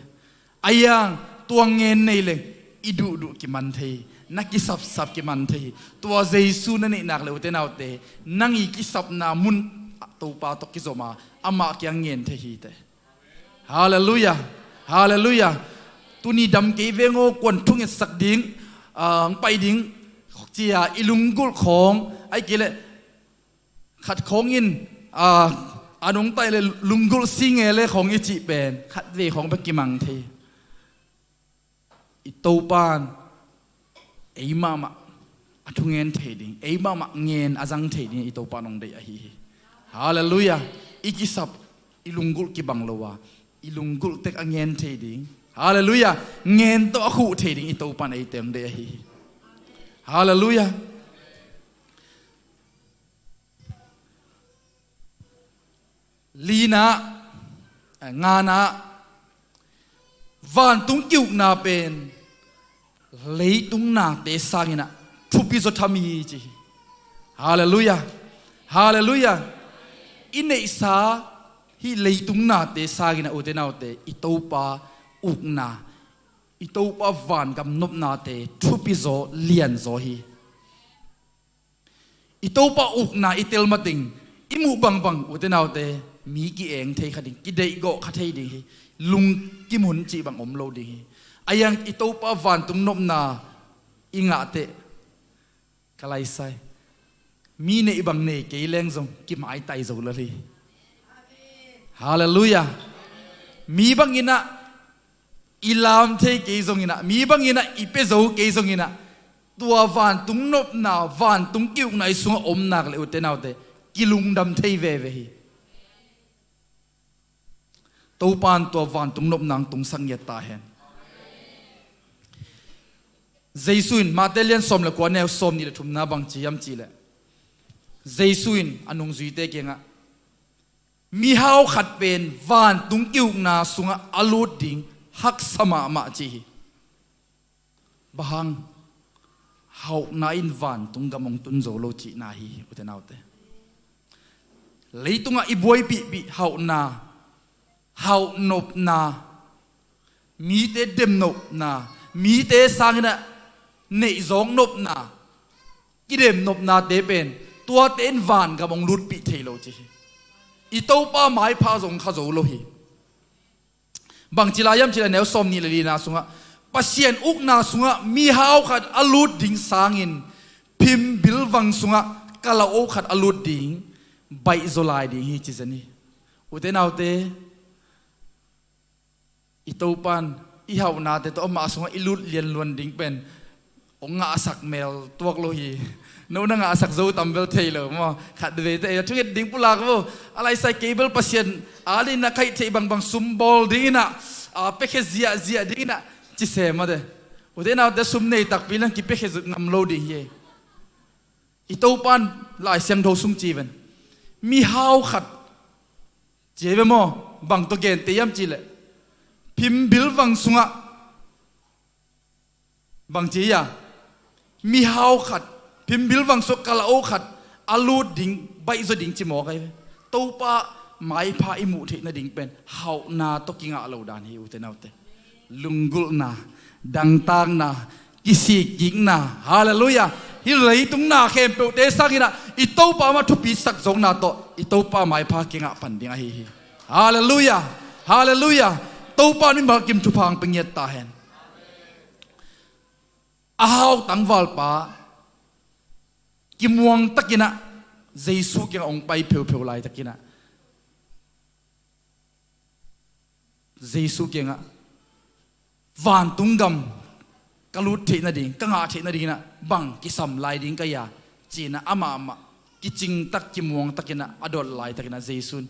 Ahi hang tua ngen nei leng i duhduh kiman thei hi, na kisapsap kiman thei hi. Tua Jesu na neih nak leh, ute naute, nang i kisapna mun Topa tawh kizom a, amah kiang ngen thei hi teh. Halleluiah. Halleluiah. Tuni dam kei veng aw, kuan thungetsak ding, ah, hong pai ding, ci-a i lunggulh khawng, ai kei leh khat khawng in, ah, A nungta i le lunggulh si nge le khong i cih pen khatvei khong bek kimang thei. I Topan ei mahmah a thungen thei ding, ei mahmah ngen a zang thei ding i Topan hong deih ahi hi. Halleluiah. I kisap, i lunggulh kibang lo a, i lunggulh tek a ngen thei ding. Halleluiah. Ngen tawh a khuh thei ding i Topan eite hong deih ahi hi. Halleluiah. Lina, eh, ngana, vantung ki-ukna pen leitung nate sanginah thupi zaw tham hi ci hi. Halleluiah. Halleluiah. I neihsa hih leitung nate sanginah ute naute, i Topa ukna, i Topa vangam nopnate thupi zaw, lian zaw hi. I Topa ukna i tel mateng i muh bangbang ute naute, mi ki-eng thei kha ding, kideihgawh kha thei ding hi. Lungkim hun cih bang om lo ding hi. A iang i Topa vantung nopna i ngah teh, ka laisai, mi neih bang nei kei leng zong kimaitai zo lel hi. Halleluiah. Mi banginah i lam thei kei zonginah, mi banginah i pia zo kei zonginah, tua vantung nopna, vantung ki-ukna i sungah om nak le ute naute, kilungdam thei veve hi. Topan tua vantung nopna hong tungsak ngiat ta hen. Jesu in Mate lian sawm le kua neu sawm nih le thumna bang ci hiam cihleh, Jesu in a nungzuite kiangah, mihau khat pen vantung ki-ukna sungah a lut ding haksa mahmah ci hi. Bang hang? Hauhna in vantung gam hong tun zo lo cihna hi, ute naute. Leitungah i buaipihpih hauhna, hauhnopna, mite demnopna, mite sanginah neihzawknopna, kidemnopnate pen tuate in vangam hong lutpih thei lo ci hi. I Topa maipha zong kha zo lo hi. Bangci lai hiam cihleh neu sawm nih le lina sungah, Pasian ukna sungah mihau khat a lut ding sangin phimbil vang sungah kalaoh khat a lut ding baihzaw lai ding hi ci zen hi. Ute naute, i Topan i hauhnate tawh amah sungah i lut lianluan ding pen hong ngahsak mel tuak lo hi. No na ngahsak zo tam bel thei lo maw? Khat veite ei a thunget ding pulak vo. A laisai kei bel Pasian a dingin a kaih theih bangbang sum bawl dinginah, a, piakhia ziahziah dinginah ci sem a de. Ute naute, sum nei takpi leng kipiakhia zut ngam lo ding hi. I Topan Lai Siangtho sung ci ven, mihau khat ci ve maw? Bang tawh gente hiam cihleh, phimbil vang sungah bang ci hiam? Mihau khat, phimbil vang sungah kalaoh khat a lut ding, baihzaw ding ci mawk ahi ve. Topa maipha i muh theih nading pen hauhna tawh kingah lo dan hi, ute naute. Lunggulhna, dangtakna, kisikkikna, halleluiah, hih leitung na khempeuhte sanginah i Topa mah thupisak zawkna tawh i Topa maipha kingah pan ding ahi hi. Halleluiah. Halleluiah. Topa in mimal kim thupha hong pia ngiat ta hen. A hau tangvalpa kimuang takinah Jesu kiangah hong pai pheupheu laitakinah Jesu kiangah vantung gam ka lut theih nading, ka ngah theih nadinginah bang kisam lai ding ka hia, ci-inah amah mah kicingtak kimuangtakinah a dot laitakinah Jesu in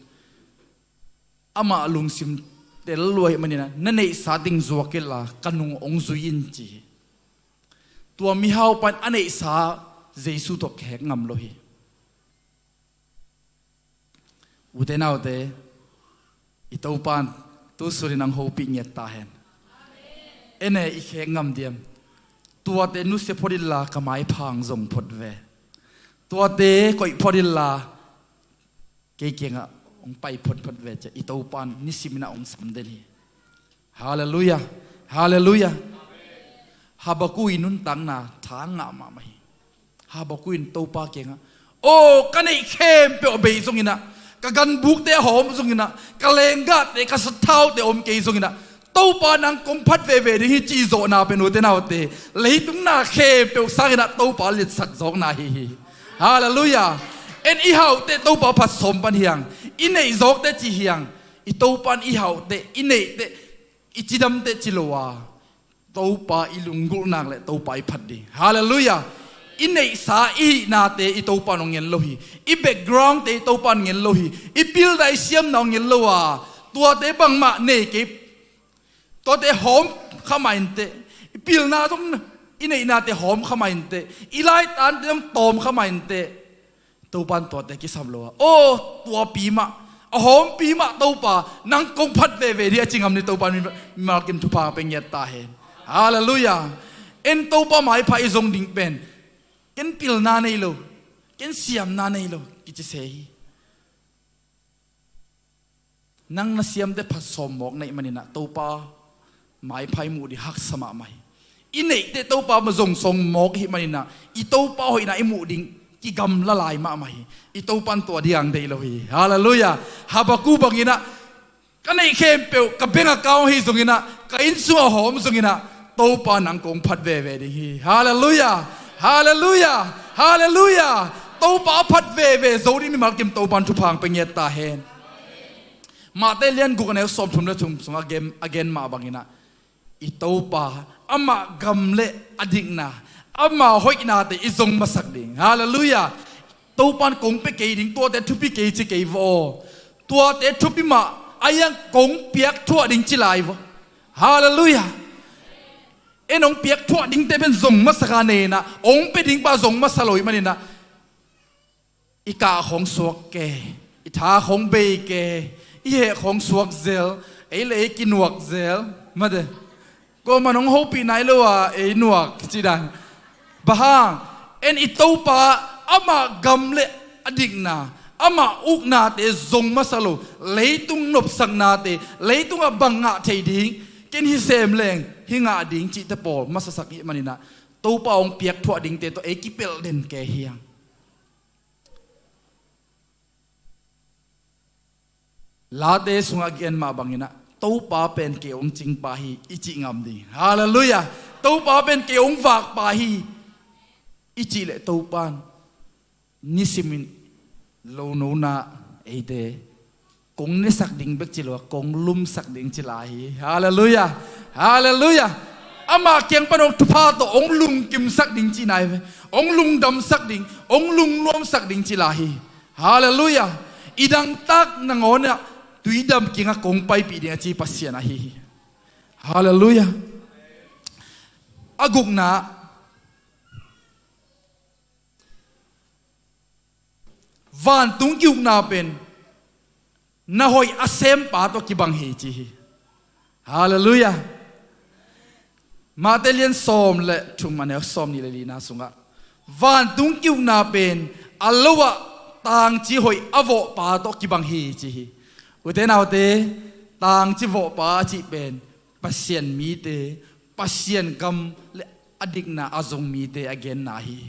amah lungsim tel lua ahih maninah, na neihsa ding zuak inla ka nung hong zui in ci hi. Tua mihaupa in a neihsa Jesu tawh khek ngam lo hi. Ute naute, i Topan tu sunin ang hopih ngiat ta hen. Ene, i khek ngam diam? Tuate nusia phot inla ka maipha hong zong phot ve. Tuate koih phot inla kei kiangah hong pai photphot ve ci-a i Topan nisiminah hong sam den hi. Halleluiah. Halleluiah. Habakkuk i nuntakna tha ngah mahmah hi. Habakkuk in Topa kiangah, aw, ka neih khempeuh a bei zonginah, ka ganbukte a hawm zonginah, ka lenggahte, ka sathaute a om kei zonginah, Topa nang kong phat veve ding hi, ci zawhna pen ute naute, leitung na khempeuh sanginah Topa liatsak zawkna hi hi. Halleluiah. En i hauhteh Topa phat sawm pan hiang. I neih zawkte ci hiang, i Topa in i hauhteh, i neihteh, i cidamteh ci lo a, Topa i lunggulhnak le Topa i phat ding. Halleluiah. I neihsa i hihnate i Topa in hong ngen lo hi. I backgroundte i Topa in ngen lo hi. I pilna i siamna hong ngen lo a, tuate bangmah nei kei, tuate hawm kha mah inteh. I pilna zong, i neihnate hawm kha mah inteh. I laitante zong tawm kha mah inteh. Topa in tuate kisam lo a, aw, tuapi mah, a hawmpi mah Topa, nang kong phat veve ding a ci ngam ni Topa in mi, mimal kim thupha pia ngiat ta hen. Halleluiah. En Topa maipha i zong ding pen, ken pilna nei lo, ken siamna nei lo kici se hi. Nang na siamte phat sawm mawk na hih maninah Topa maipha i muh ding haksa mahmah hi. I neihte Topa ma zong sawm mawk i hih maninah i Topa hoihna i muh ding kigamla lai mahmah hi. I Topa in tua ding ang deih lo hi. Halleluiah. Habakkuk banginah, ka neih khempeuh, ka bank account hi zonginah, ka inn sungah hawm zonginah, Topa nang kong phat veve ding hi. Halleluiah. Halleluiah. Halleluiah. Topa a phat veve zo ding mimal kim Topa in thupha pia ngiat ta hen. Matthai lian guk a neu sawmthum le thum sungah a gen, a gen mah banginah, i Topa, amah gam le a dikna, amah hoihnate i zong masak ding. Halleluiah. Topa in kong pia kei ding, tuate thupi kei ci kei vaw. Tuate thupi mah a hiang kong piak thuah ding ci lai vaw. Halleluiah. En hong piak thuah dingte pen zong masak a nei inah, hong pia ding pa zong masa lo i hih maninah, i kah khawng suak ke, i tha khawng bei ke, i heh khawng suak zel, ei le ei kinuak zel, mate. Kuaman hong hopih nai lo a ei nuak ci dan. Bang hang, en i Topa, amah gam le a dikna, amah uknate zong masa lo, leitung nopsaknate, leitungah bang ngah thei ding, ken hi sem leng hi ngah ding cihte pawl masasak i hih maninah, Topa hong piak thuah dingte tawh ei kipelh den ke hiang. Late sungah a gen mah banginah, Topa pen kei hong cingpa hi i cih ngam ding. Halleluiah. Topa pen kei hong vakpa hi i cih leh Topa in nisimin lonona eite kong nesak ding bek ci lo a, kong lumsak ding ci lai hi. Halleluiah. Halleluiah. Amah kiang pan hong thupha tawh hong lungkimsak ding ci nai ve. Hong lungdamsak ding, hong lungnuamsak ding ci lai hi. Halleluiah. I dangtak nangawnah tuidam kingah kong paipih ding a ci Pasian ahi hi. Halleluiah. A gukna, vantung ki-ukna pen na hoih a sempa tawh kibang hi ci hi. Halleluiah. Matthai lian sawm le thum a neu sawm nih le lina sungah, vantung ki-ukna pen a lo ah tangci hoih a vawhpa tawh kibang hi ci hi. Ute naute, tangci vawhpa a cih pen Pasian mite, Pasian gam le a dikna a zong mite a genna hi.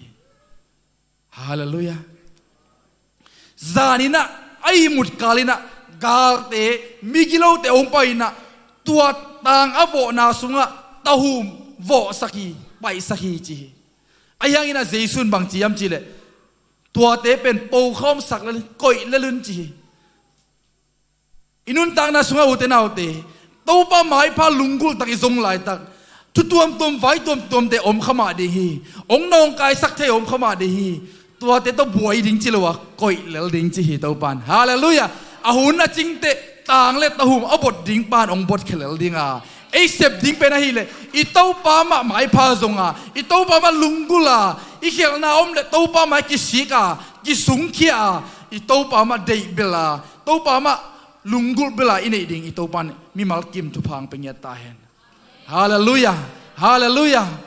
Halleluiah. Zaninah a ihmut kalinah galte, migilote hong painah tua tang a vawhna sungah tahum vawhsak hi, paihsak hi ci hi. A hianginah Jesu in bang ci hiam cihleh, tuate pen pokhawmsak lel, koih lel un ci hi. I nuntakna sungah ute naute, Topa maipha lunggulhtak i zong laitak, thu tuamtuam vai tuamtuamte om kha mah ding hi. Hong nawngkaisak thei om kha mah ding hi. Tuate tawh buai ding ci lo a, koih lel ding ci hi Topa in. Halleluiah. A hun a cingteh tang le tahum a bot ding pan hong bot khe lel ding a, ei sep ding pen ahileh i Topa mah maipha zong a, i Topa mah lunggulh a, i khialhna om le Topa mah kisik a, kisungkhia a, i Topa mah deih bel a, Topa mah lunggulh bel a i neih ding i Topa in mimal kim thupha pia ngiat ta hen. Halleluiah. Halleluiah.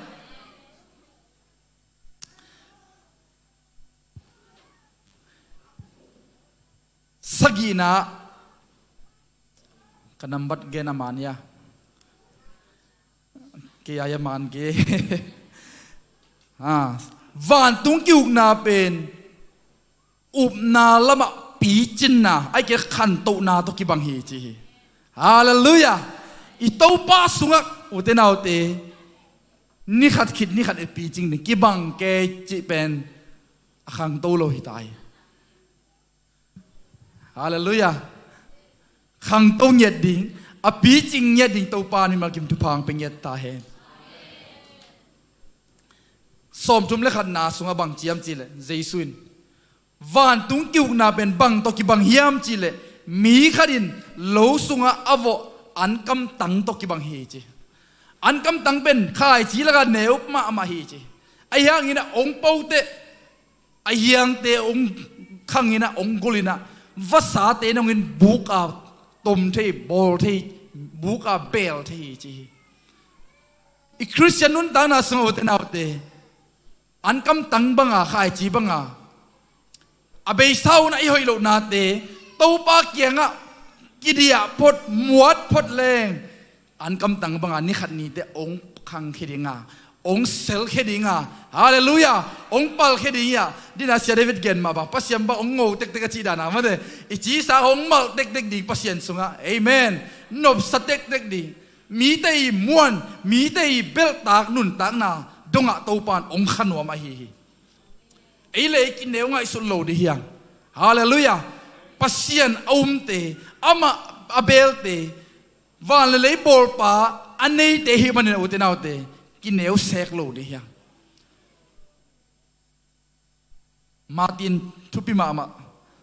Sagihna, ka nambat gen a man ia, kei ai a man ke. Ah, vantung ki-ukna pen upna lamah picinna, ai ke khantohna tawh kibang hi ci hi. Halleluiah. I Topa sungah ute naute, ni khat khit ni khat i picing ding kibang ke cih pen a khangto lo hi ta hi. Halleluiah. Khangto ngiat ding, a picing ngiat ding Topa mimal kim thupha hong pia ngiat ta hen. Sawmthum le khatna sungah bang ci hiam cih leh Jesu in, vantung ki-ukna pen bang tawh kibang hiam cih leh mi khat in lo sungah a vawh ankamtang tawh kibang hi ci. Ankamtang pen khaici lakah neu mahmah hi ci. Ahi hangin ah hong po teh, a hiangte hong khangin ah, hong gulhin ah, vasate in hong in buk a tom thei, bawl thei, buk a beel thei hi ci hi. I Khristian nuntakna sungah ute naute, ankamtang banga, khaici banga, a beisa un ah i hoih lohnate Topa kiangah kidiah phot, muat phot leng, ankamtang banga ni khat ni teh hong khangkhia dinga, hong selkhia dinga, halleluiah, hong palkhia ding hi a. Dina Sia David gen mah bang, Pasian bang hong ngo tektek a cih dana mate, i cisa hong malh tektek ding Pasian sungah, amen. Nopsa tektek ding. Mite i muan, mite i belhtak nuntakna dongah Topa in hong kha nuam ahi hi. Ei le ei kineu ngaihsut lo ding hi hang. Halleluiah. Pasian a umte, amah a beelte, van le lei bawlpa a neite ahih manin ute naute, kineu sek lo ding hi hang. Martin thupi mahmah,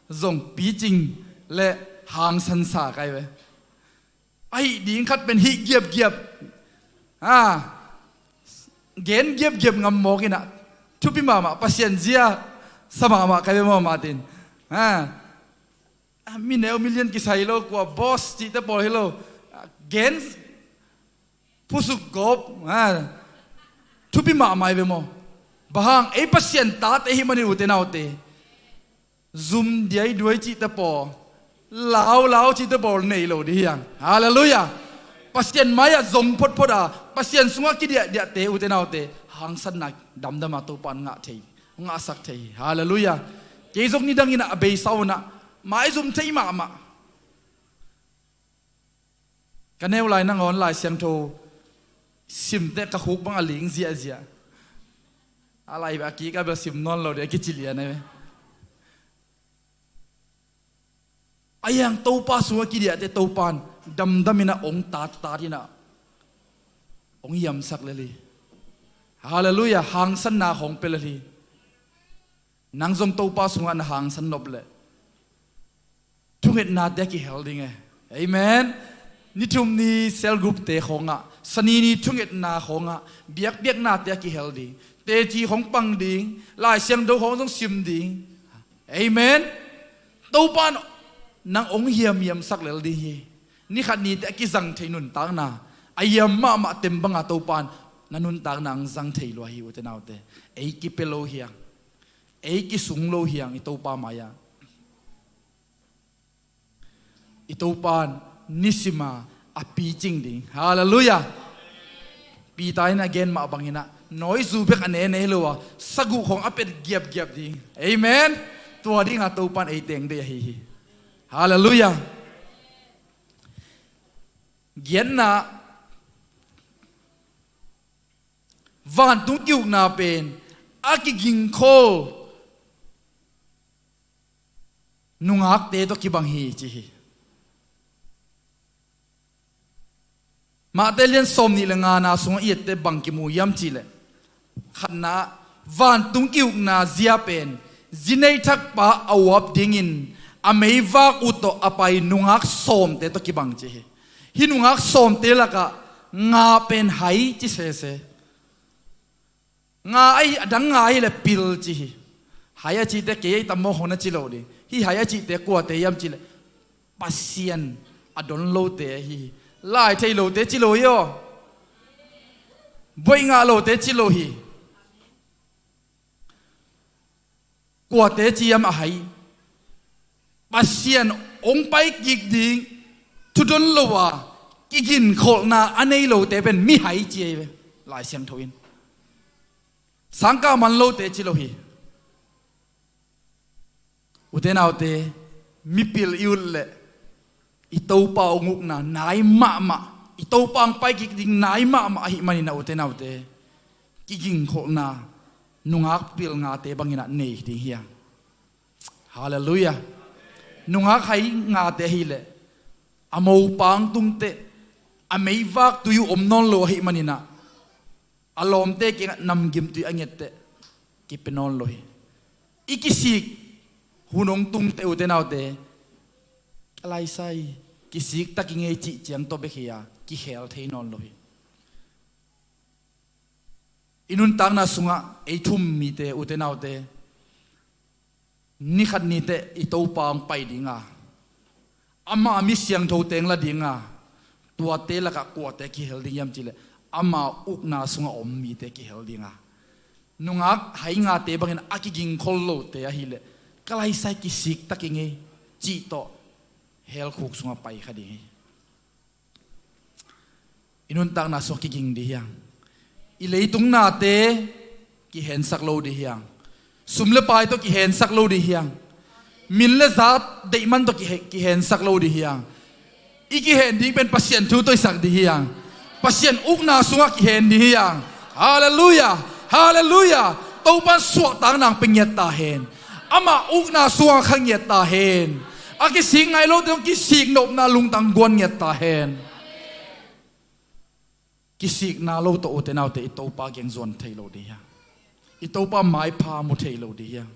zong picing le hangsansa kai ve. Ahih ding khat pen hih giapgiap, a, gen giapgiap ngam mawk in ah, thupi mahmah, Pasian zia sa mahmah kai ve maw Martin. A, a, mi neu mi lian kisai lo, kua boss cihte pawl hi lo. A, gen phusuk gawp, a, thupi mahmah hi ve maw. Bang hang, ei Pasian tate ahih manin ute naute, zum diaiduai cihte pawl, laulau cihte pawl nei lo ding hi hang. Halleluiah. Pasian mai-ah zong photphot a, Pasian sungah kidiahdiahte ute naute, hangsanna damdam a Topa in ngah thei, ngahsak thei hi. Halleluiah. Kei zong nidangin ah a beisa un ah maizum thei mahmah. Ka neu lai nangawn Lai Siangtho simte ka khuk bang a ling ziahziah. A lai a kik a bel sim nawn lo ding a kici lian a ve. A hiang Topa sungah kidiahte Topa in damdam in ah hong tattat in ah hong hiamsak lel hi. Halleluiah, hangsanna hong pia lel hi. Nang zong Topa sungah na hangsan nop leh thungetnate a kihel ding e. Amen. Ni thum ni cell group te khawngah, Sani ni thungetna khawngah, biakpiaknate a kihel ding. Teci khawng pang ding, Lai Siangtho khawng zong sim ding. Amen. Topa in nang hong hiamhiamsak lel ding hi. Ni khat nite a kizang thei nuntakna, a hiam mahmah tem banga Topa in na nuntakna hong zang thei lua hi ute naute. Ei kipia lo hi hang. Ei kisung lo hi hang i Topa mai-ah. I Topa in nisima a picing ding. Halleluiah. Peter in a gen mah bangin ah, nawizu bek a ne ne hi lo a, saguh khawng a pet giapgiap ding. Amen. Tua dinga Topa in ei teng deih ahi hi. Halleluiah. Giatna, vantung ki-ukna pen a kigingkhol nungakte tawh kibang hi ci hi. Mate lian sawmnih le ngana sungah i ette bang kimu hiam cih leh, khatna, vantung ki-ukna zia pen zinei thakpa a uap dingin a meivak uh tawh a pai nungak sawmte tawh kibang ci hi. Hih nungak sawmte lakah nga pen hai ci sese. Nga ahi, a dang nga ahi le pil ci hi. Hai a cihte kei ahi tam maw hong na ci lo ding. Hih hai a cihte kuate hiam cih leh Pasian a don lote ahi hi. Lai thei lote ci lo hi aw. Buaih ngah lote ci lo hi. Kuate ci hiam a hai? Pasian hong pai kik ding thudon lo a kiginkholhna a nei lote pen mihai ci ahi ve. Lai Siangtho in sangkah man lote ci lo hi. Ute naute, mipil i ut leh i Topa hong ukna nai mahmah, i Topa hong pai kik ding nai mahmah ahih manin ah ute naute, kigingkholhna nungak pilngate bangin ah nei ding hi hang. Halleluiah. Nungak hai ngate ahileh a mopang tungteh a meivak tui uh om nawn lo ahih maninah a lawmte kiangah namgim tui a ngetteh kipia nawn lo hi. I kisik hun hong tungteh, ute naute, ka laisai, kisik tak i ngei cih ciang tawh bek hi a, kihel thei nawn lo hi. I nuntakna sungah ei thum mite, ute naute, nikhat niteh i Topa hong pai dinga, amah a mi siangtho teng la dinga, tuate lakah kuate kihel ding hiam cihleh, ama ukna sungah om mite kihel dinga. Nungak hai ngate bangin a kigingkhol lote ahileh, ka laisai, kisik tak i ngei cih tawh helkhuk sungah pai kha ding hi. I nuntakna sungah kiging dih hiang. I leitung nate kihensak lo dih hiang. Sum le pai tawh kihensak lo dih hiang. Min le zat deihman tawh kihe- kihensak lo dih hiang. I kihen ding pen Pasian thu tawh i sak dih hiang. Pasian ukna sungah kihen dih hiang. Halleluiah. Halleluiah. Topan suahtakna hong pia ngiat ta hen. Amah ukna sungah kha ngiat ta hen. A kisik nai lote hong kisik nopna lungtang guan ngiat ta hen. Kisikna lo tawh, ute naute, i Topa kiang zuan thei lo dih hiang. I Topa maipha mu thei lo dih hiang.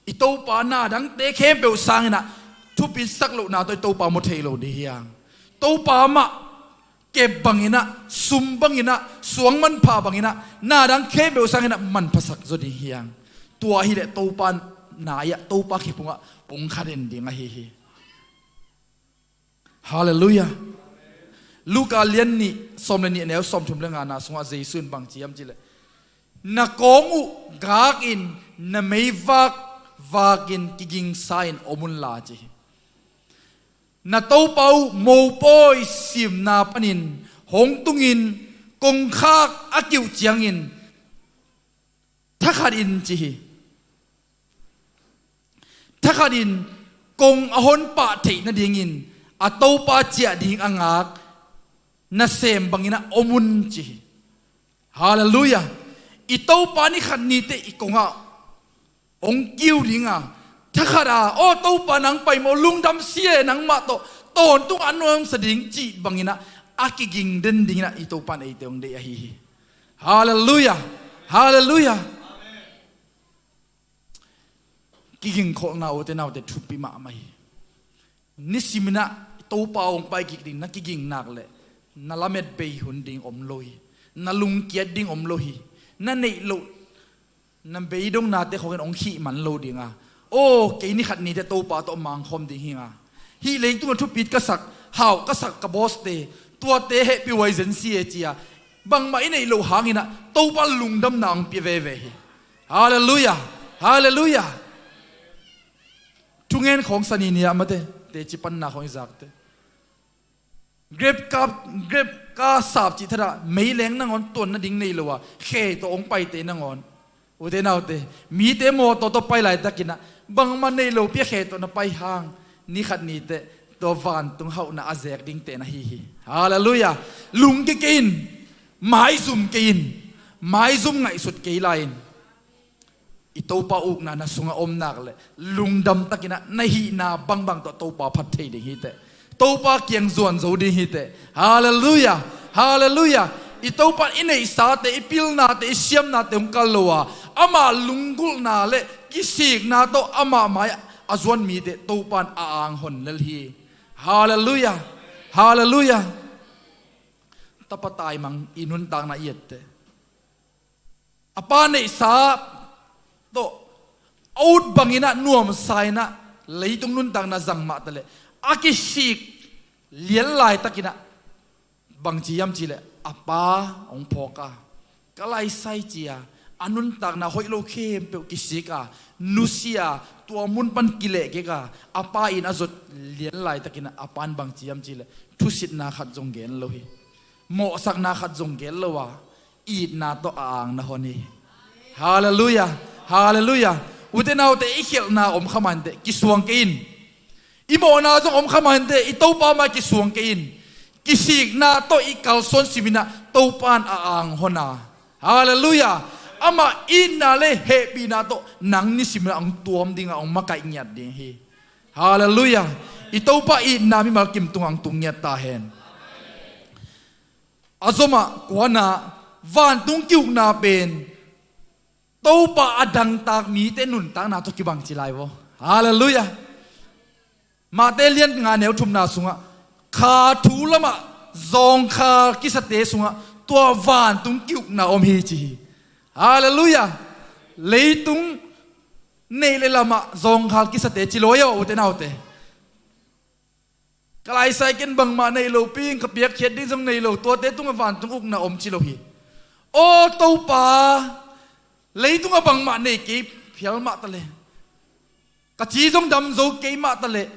I Topa na dangte khempeuh sanginah thupitsak lohna tawh i Topa mu thei lo dih hiang. Topa mah kep banginah, sum banginah, suang manpha banginah, na dang khempeuh sanginah manphasak zaw ding hiang. Tua hileh Topa nai-ah, Topa khepungah hong kha den ding ahi hi. Halleluiah. Luka lian nih, sawm le nih, a neu sawmthum le ngana sungah Jesu in bang ci hiam cihleh, na kawng uh gakin, na meivak vakin, kigingsa-in om unla, ci hi. Na Topa uh mopawi simna panin hong tungin kongkhak a kiuh ciangin thakhatin, ci hi. Thakhatin kong a honpah theih nadingin a Topa ciah ding a ngak nasem banginah om un, ci hi. Halleluiah. I Topa nikhat nite i kongah hong kiu dinga, thakhat a, aw Topa, nang pai maw, lungdam si e, nangmah tawh tawntung a nuamsa ding, cih banginah a kiging den dinginah i Topa in eite hong deih ahi hi. Halleluiah. Halleluiah. Kigingkholhna, ute naute, thupi mahmah hi. Nisiminah Topa hong pai kik ding na kiging nak leh na lamet bei hun ding om lo hi. Na lungkiat ding om lo hi. Na neih loh, na beidongnate khawngin hong khih man lo dinga, aw kei nikhat nite Topa tawh mangkhawm ding hinga, hih leitungah thupit ka sak, hau ka sak ka bawste, tuate hehpih huai zen si e, ci-a bangmah i neih loh hanginah Topa lungdamna hong pia veve hi. Halleluiah. Halleluiah. Thungen khawng sani ni-ah mate, teci panna khawng i zakte, grep ka, grep ka sap cih thadah meileng nangawn tuan nading nei lo a, khe tawh hong paite nangawn, ute naute, mite mawtaw tawh pai laitakinah bangmah nei lopi a khe tawh na pai hang, nikhat niteh tua vantung hauhna a zek dingte na hi hi. Halleluiah. Lungke kei in, maizum kei in, maizum ngaihsut kei lai-in, i Topa ukna na sungah om nak leh lungdam takinah na hihna bangbang tawh Topa phat thei ding hiteh. Topa kiang zuan zo ding hiteh. Halleluiah. Halleluiah. I Topa in i neihsate, i pilnate, i siamnate hong kal lo a, ama lunggulhna le kisikna tawh ama mai a zuan mite Topa in a ang hon lel hi. Halleluiah. Halleluiah. Tapa taimang i nuntakna i etteh, a pa neihsa tawh a ut banginah nuamsa inah leitung nuntakna zang mah taleh, a kisik lian laitakinah bangci hiam cihleh, a pa hong phawk a, ka laisai, ci-a a nuntakna hoih lo khempeuh kisik a, nusia, tua mun pan kilehkek a, a pa in a zot lian laitakinah a pa in bangci hiam cihleh, thusitna khat zong gen lo hi. Mawhsakna khat zong gen lo a, itna tawh a ang na hon hi. Halleluiah. Halleluiah. Ute naute, i khialhna om kha mah inteh, kisuang kei in. I mawhna zong om kha mah inteh, i Topa mai kisuang kei in. Kisikna tawh i kalsuan siminah Topa in a ang hon a. Halleluiah. Amah itna le hehpihna tawh nang nisiminah hong tuam dinga, hong makaih ngiat ding hi. Halleluiah. I Topa itna mimal kim tungah hong tung ngiat ta hen. A zomah kuana vantung ki-ukna pen Topa a dangtak mite nuntakna tawh kibang ci lai vaw. Halleluiah. Mate lian nga neu thumna sungah kha thu lamah zawngkhal kisate sungah tua vantung ki-ukna om hi ci hi. Halleluiah. Leitung neih le lamah zawngkhal kisate ci lo hi aw, ute naute. Ka laisai ken bangmah nei lo pi, ka piakkhiat ding zong nei lo, tuate tungah vantung ukna om ci lo hi. Aw Topa, leitungah bangmah nei kei phial mah ta leh, ka ci zong dam zo kei mah ta leh,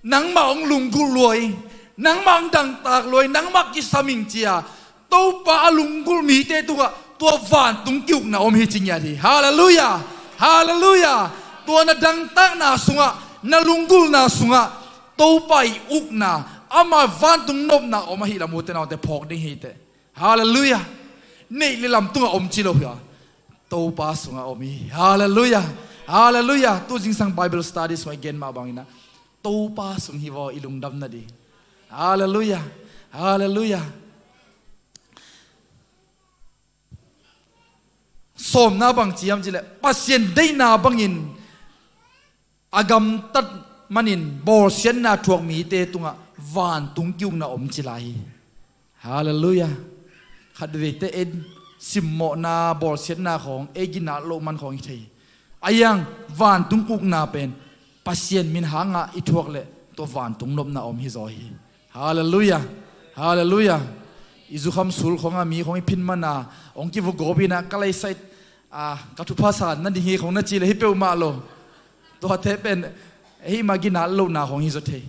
nangmah hong lunggulh luai, nangmah hong dangtak luai, nangmah kisam ing ci-a Topa a lunggulh mite tungah tua vantung ki-ukna om hi ci ngiat hi. Halleluiah. Halleluiah. Tua na dangtakna sungah, na lunggulhna sungah Topa i ukna, ama vantung nopna om ahih lam, ute naute, phawk ding hi teh. Halleluiah. Neih le lam tungah om ci lo hi a, Topa sungah om hi. Halleluiah. Halleluiah. Tu zingsang Bible study sungah i gen mah bangin ah, Topa sung hi vaw i lungdam nading. Halleluiah. Halleluiah. Sawmna bang ci hiam cih leh, Pasian deihna bangin a gamtat manin bawlsiatna thuak mite tungah vantung ki-ukna om ci lai hi. Halleluiah. Khatveite ei simmawhna, bawlsiatna khawng, ei ginat loh man khawng hi thei hi. A hiang vantung ukna pen Pasian min hangah i thuak leh tua vantung nopna om hi zaw hi. Halleluiah. Halleluiah. I zukham sul khawngah mi khawng i phin mana hong kivugawp inah, ka laisai, ah, ka thupha sa nading hi khawng na ci leh hi peuhmah lo. Tuate pen hih mah ginat lohna khawng hi zaw thei.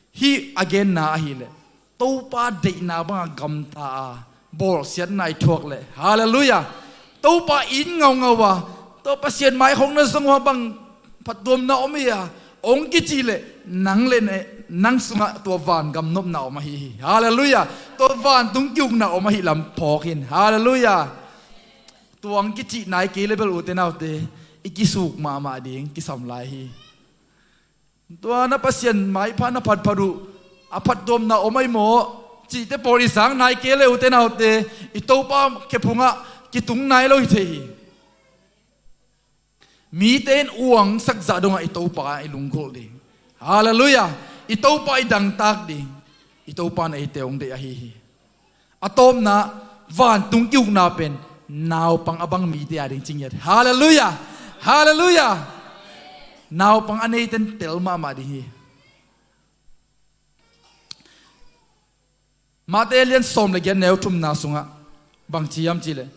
Hih a genna ahih leh Topa deihna bangah gamta a bawlsiatna i thuak leh, halleluiah, Topa it ngaungau a, tua Pasian mai khawng na zong uh a bang phattuamna om hi a, hong kicih leh nang le ne, nang sungah tua vangam nopna om ahi hi. Halleluiah. Tua vantung ki-ukna om ahih lam phawk in. Halleluiah. Tua hong kicih nai kei leh bel, ute naute, i kisuk mahmah ding kisam lai hi. Tua na Pasian maipha na phatphat uh a phattuamna om ahi maw cihte pawl i zak nai kei leh, ute naute, i Topa khephungah kitung nai lo hi thei hi. Mite in uangsak zah dongah i Topa i lunggulh ding. Halleluiah. I Topa i dangtak ding. I Topa in eite hong deih ahi hi. A tawpna, vantung ki-ukna pen naupang a bang mite a ding ci ngiat. Halleluiah. Halleluiah. Naupang a neite in tel mahmah ding hi. Mate lian sawm le giat neu thumna sungah bang ci hiam cih leh,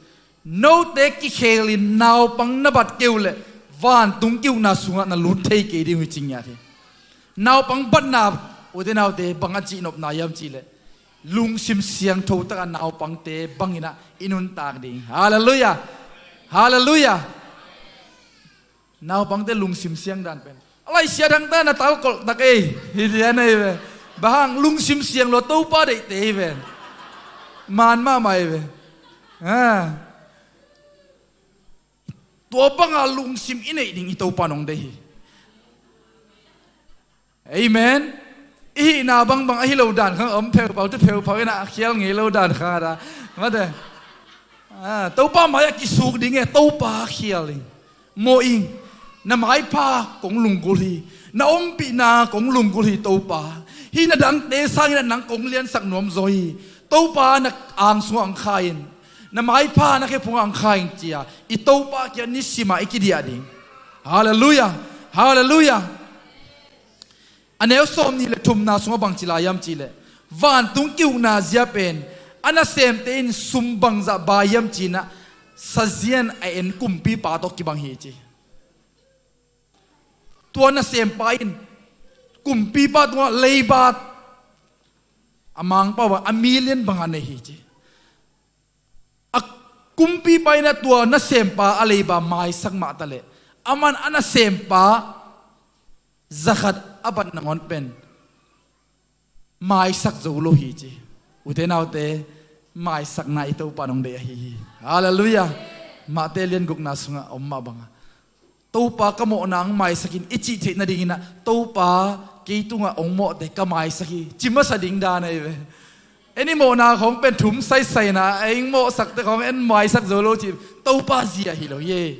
note kikhelin naupang na bat kei uh leh vantung ki-ukna sungah na lut thei kei ding uh hi ci ngiat hi. Naupang batna, ute naute, bang a cihnopna hiam cih leh, lungsim siangtho takah naupangte bangin ah i nuntak ding. Halleluiah. Halleluiah. Naupangte lungsim siang dan pen, a laisiat hangta na talkolh tak ei hi lian ahi ve. Bang hang? Lungsim siang lo, Topa deihte hi ve. Man mahmah hi ve. Ah. Tua banga lungsim i neih ding i Topa in hong deih hi. Amen. I hihna bangbang ahi lo dan khang om, pheupau te pheupau in ah khial ngei lo dan khang a da. Mate. Ah, Topa mai-ah kisuk ding e, Topa khial in. Maw ing, na maipha kong lunggulh hi, na ompihna kong lunggulh hi Topa. Hih na dangte sangin ah nang kong liansak nuam zaw hi. Topa, na ang sungah ang kha in, na maipha na khephungah ang kha in, ci-a i Topa kiang nisim a i kidiah ding. Halleluiah. Halleluiah. A neu sawmnih le thumna sungah bang ci lai hiam cih leh, vantung ki-ukna zia pen a nasemte in sum bangzah bai hiam ci-in ah, sazian a en kumpipa tawh kibang hi, ci. Tua nasempa in kumpipa tungah leiba a mangpau a, a million bang a nei hi, ci. A kumpipa in ah tua nasempa a leiba maisak mah ta leh, aman a nasempa zakhat a bat nangawn pen maisak zo lo hi, ci. Ute naute, maisakna i Topa in hong deih ahi hi. Halleluiah. Mate lian gukna sungah om mah banga, Topa ka mawhna hong maisak in i cih theih nadingin ah, Topa kei tungah hong mawhte ka maisak hi, ci masa ding dan ahi ve. En i mawhna khawng pen thum saisai na, ei hong mawhsakte khawng en maisak zo lo cih, Topa zia hi lo hi.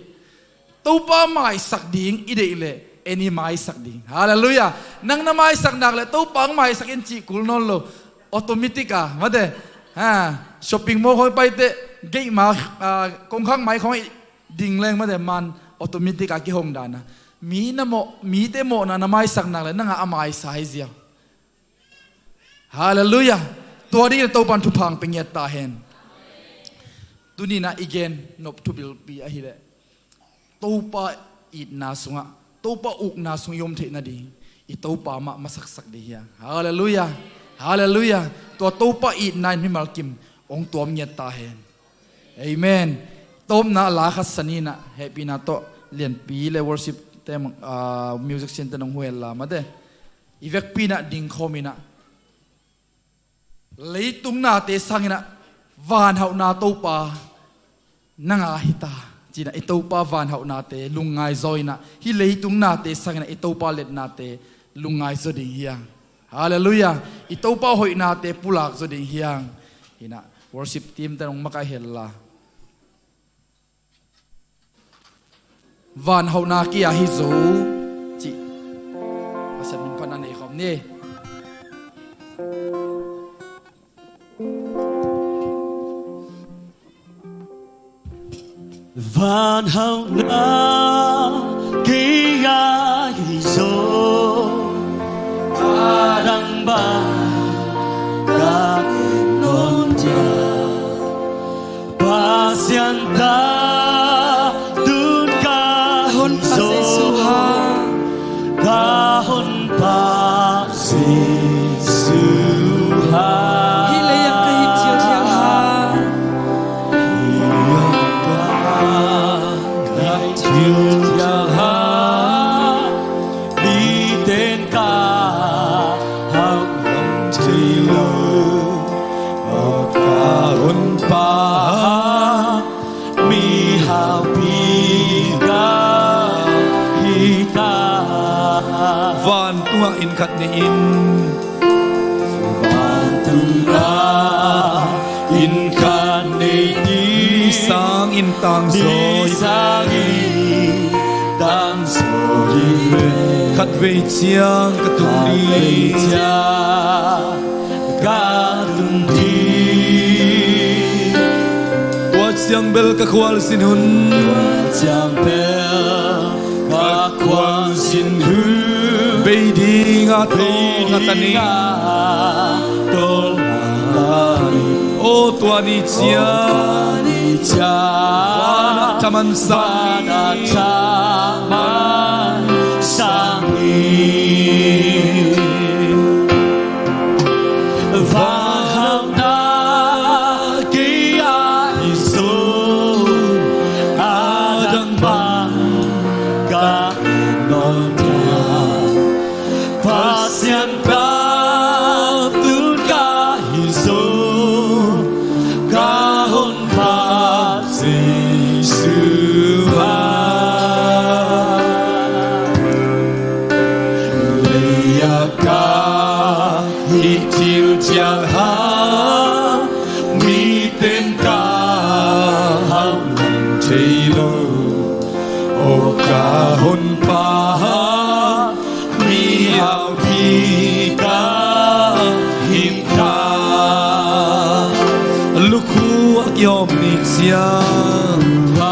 Topa maisak ding i deih leh en i maisak ding. Halleluiah. Nang na maisak nak leh Topa hong maisak in cih kul nawn lo. Automatic a, mate. Ha, shopping mall khawng i paite, gate ma, ah, kongkhak mai khawng i ding leng mate, man automatic a kihong dan a. Mi na mawh, mite mawhna na maisak nak leh nang a a maisa hi ziau. Halleluiah. Tua dingin Topan thupha hong pia ngiat ta hen. Tuni-in ah i gen nop thubilpi ahih leh, Topa itna sungah, Topa ukna sung i om theih nading, i Topa mah masaksak ding hi hang. Halleluiah. Halleluiah. Tua Topa itna in mimal kim hong tuam ngiat ta hen. Amen. Tawpna la khat san in ah, hehpihna tawh lianpi le worship te, ah, musician te nong huel la mate. I vekpi in ah dingkhawm in ah, leitung nate sangin ah vanhauhna Topa nang a hi ta, ci-in ah i Topa vanhauhnate lungngai zaw in ah, hih leitung nate sangin ah i Topa liatnate lungngai zaw ding hi hang. Halleluiah. I Topa hoihnate pulak zaw ding hi hang. Hi-in ah worship team te nong makaih hen la. Vanhauhna kei a hi zo, cih Pasian min phatna nei khawm ni. Vanhauhna kei a hi zo, a dang bang ka en nawn diam. Pasian ta tun ka hon zo, ka honpa Jesu ha. Hih lei ah ka hih thilthial ha. Hih lei ah ka hih thilthial ha. Miten ka hauh lawm thei lo, aw ka honpa, mihaupi ka hi ta. Vantungah inn khat nei in. Vantungah inn khat nei in. Ni sangin tangzaw hi. Ni sangin tangzaw hi. Khatvei ciang ka tung ding. Khatvei ciang ka tung ding. Tua ciang bel ka khualzin hun. Tua ciang bel ka khualzin hun. Bei ding a tawlnga ta ning. Bei ding a tawlnga ta ning. Aw tua ni ciang. Aw tua ni ciang. Van ah thaman sang. Van ah thaman sang hi. Vanhauhna kei a hi zo, a dang bang ka en nawn diam. Pasian ta tun ka hi zo, ka honpa Jesu ha. Lei ah ka hih thilthial ha. Miten ka hauh lawm thei lo, aw ka honpa, mihaupi ka hi ta. Lukhu a kihawm ni ciang. Lukhu a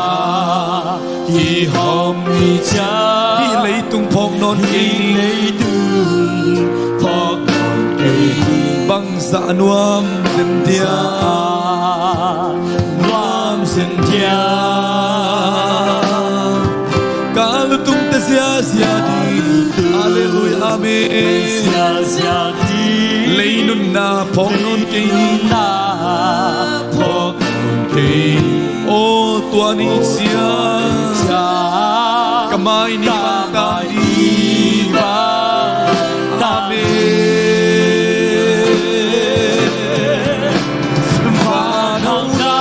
kihawm ni ciang. Hih leitung phawk nawn kei. Hih leitung phawk nawn kei. Bangzah nuam zen diam. Bangzah nuam zen diam. Ka lutungte ziazia ding. Halleluiah, amen. Ziazia ding. Lei nunna phawk nawn kei. Nunna phawk nawn kei. Aw tua ni ciang. Ka mai ni bang ka ding. Amen. Vanhauhna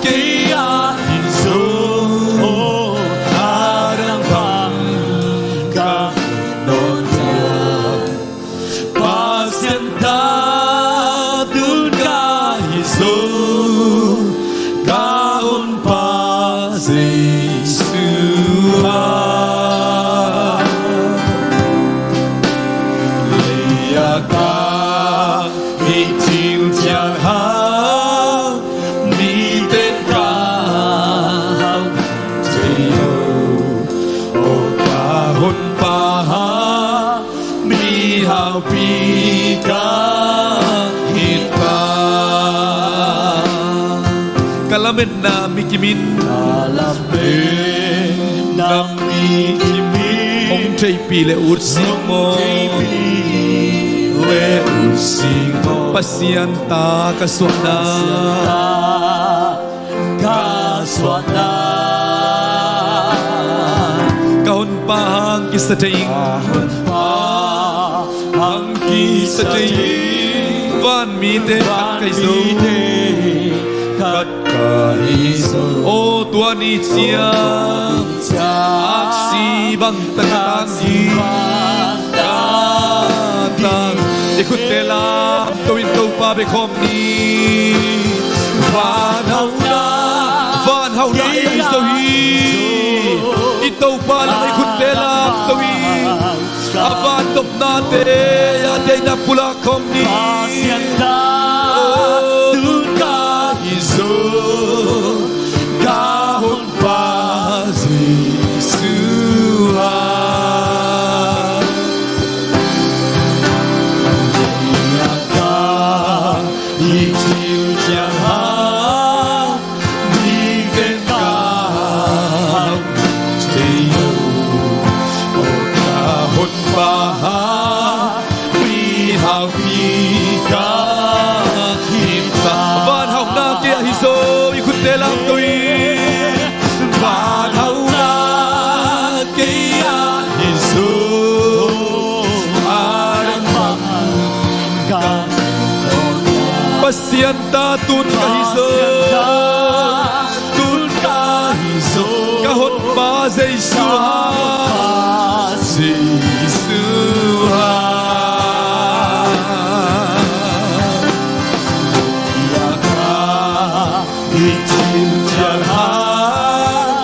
kei a hi zo, a Jesu a, lei a ka hih thil ciang hang, mite ka hauh thei lo. O ka Honpa, mihaupi ka hi ta. Ka lametna mi kim in, ka lametna mi kim in, hong theihpih le ut sing maw, hong theihpih le ut sing maw. Pasian ta ka suahna, Pasian ta ka suahna, ka Honpa hang kisa thei ing. Ka Honpa hang kisa thei ing. Van mite khat ka hi zo, van mite khat ka hi zo. O tua ni ciang, o tua ni ciang, aksi bang tangtang, aksi bang tangtang, i khutte lamto in Topa bia khawm ni. Van hauhna, van hauhna ei ahi zo hi. I Topa lam i khutte lamto in, a van nopnate a deihna pulak khawm ni. Pasian ta, o, tun ka hi zo, ka Honpa Jesu a. Lei a ka hih thil ciang hang, mite ka hauh thei lo. O ka Honpa, mihaupi ka hi ta. Van hauhna kei ah hi zo, i khutte lamto in. Van hauhna kei ah hi zo, a dang bang ka, Pasian ta tun ka hi zo, tun ka hi zo, ka Honpa Jesu hang, Jesu hang. Lei a ka hih thil ciang hang,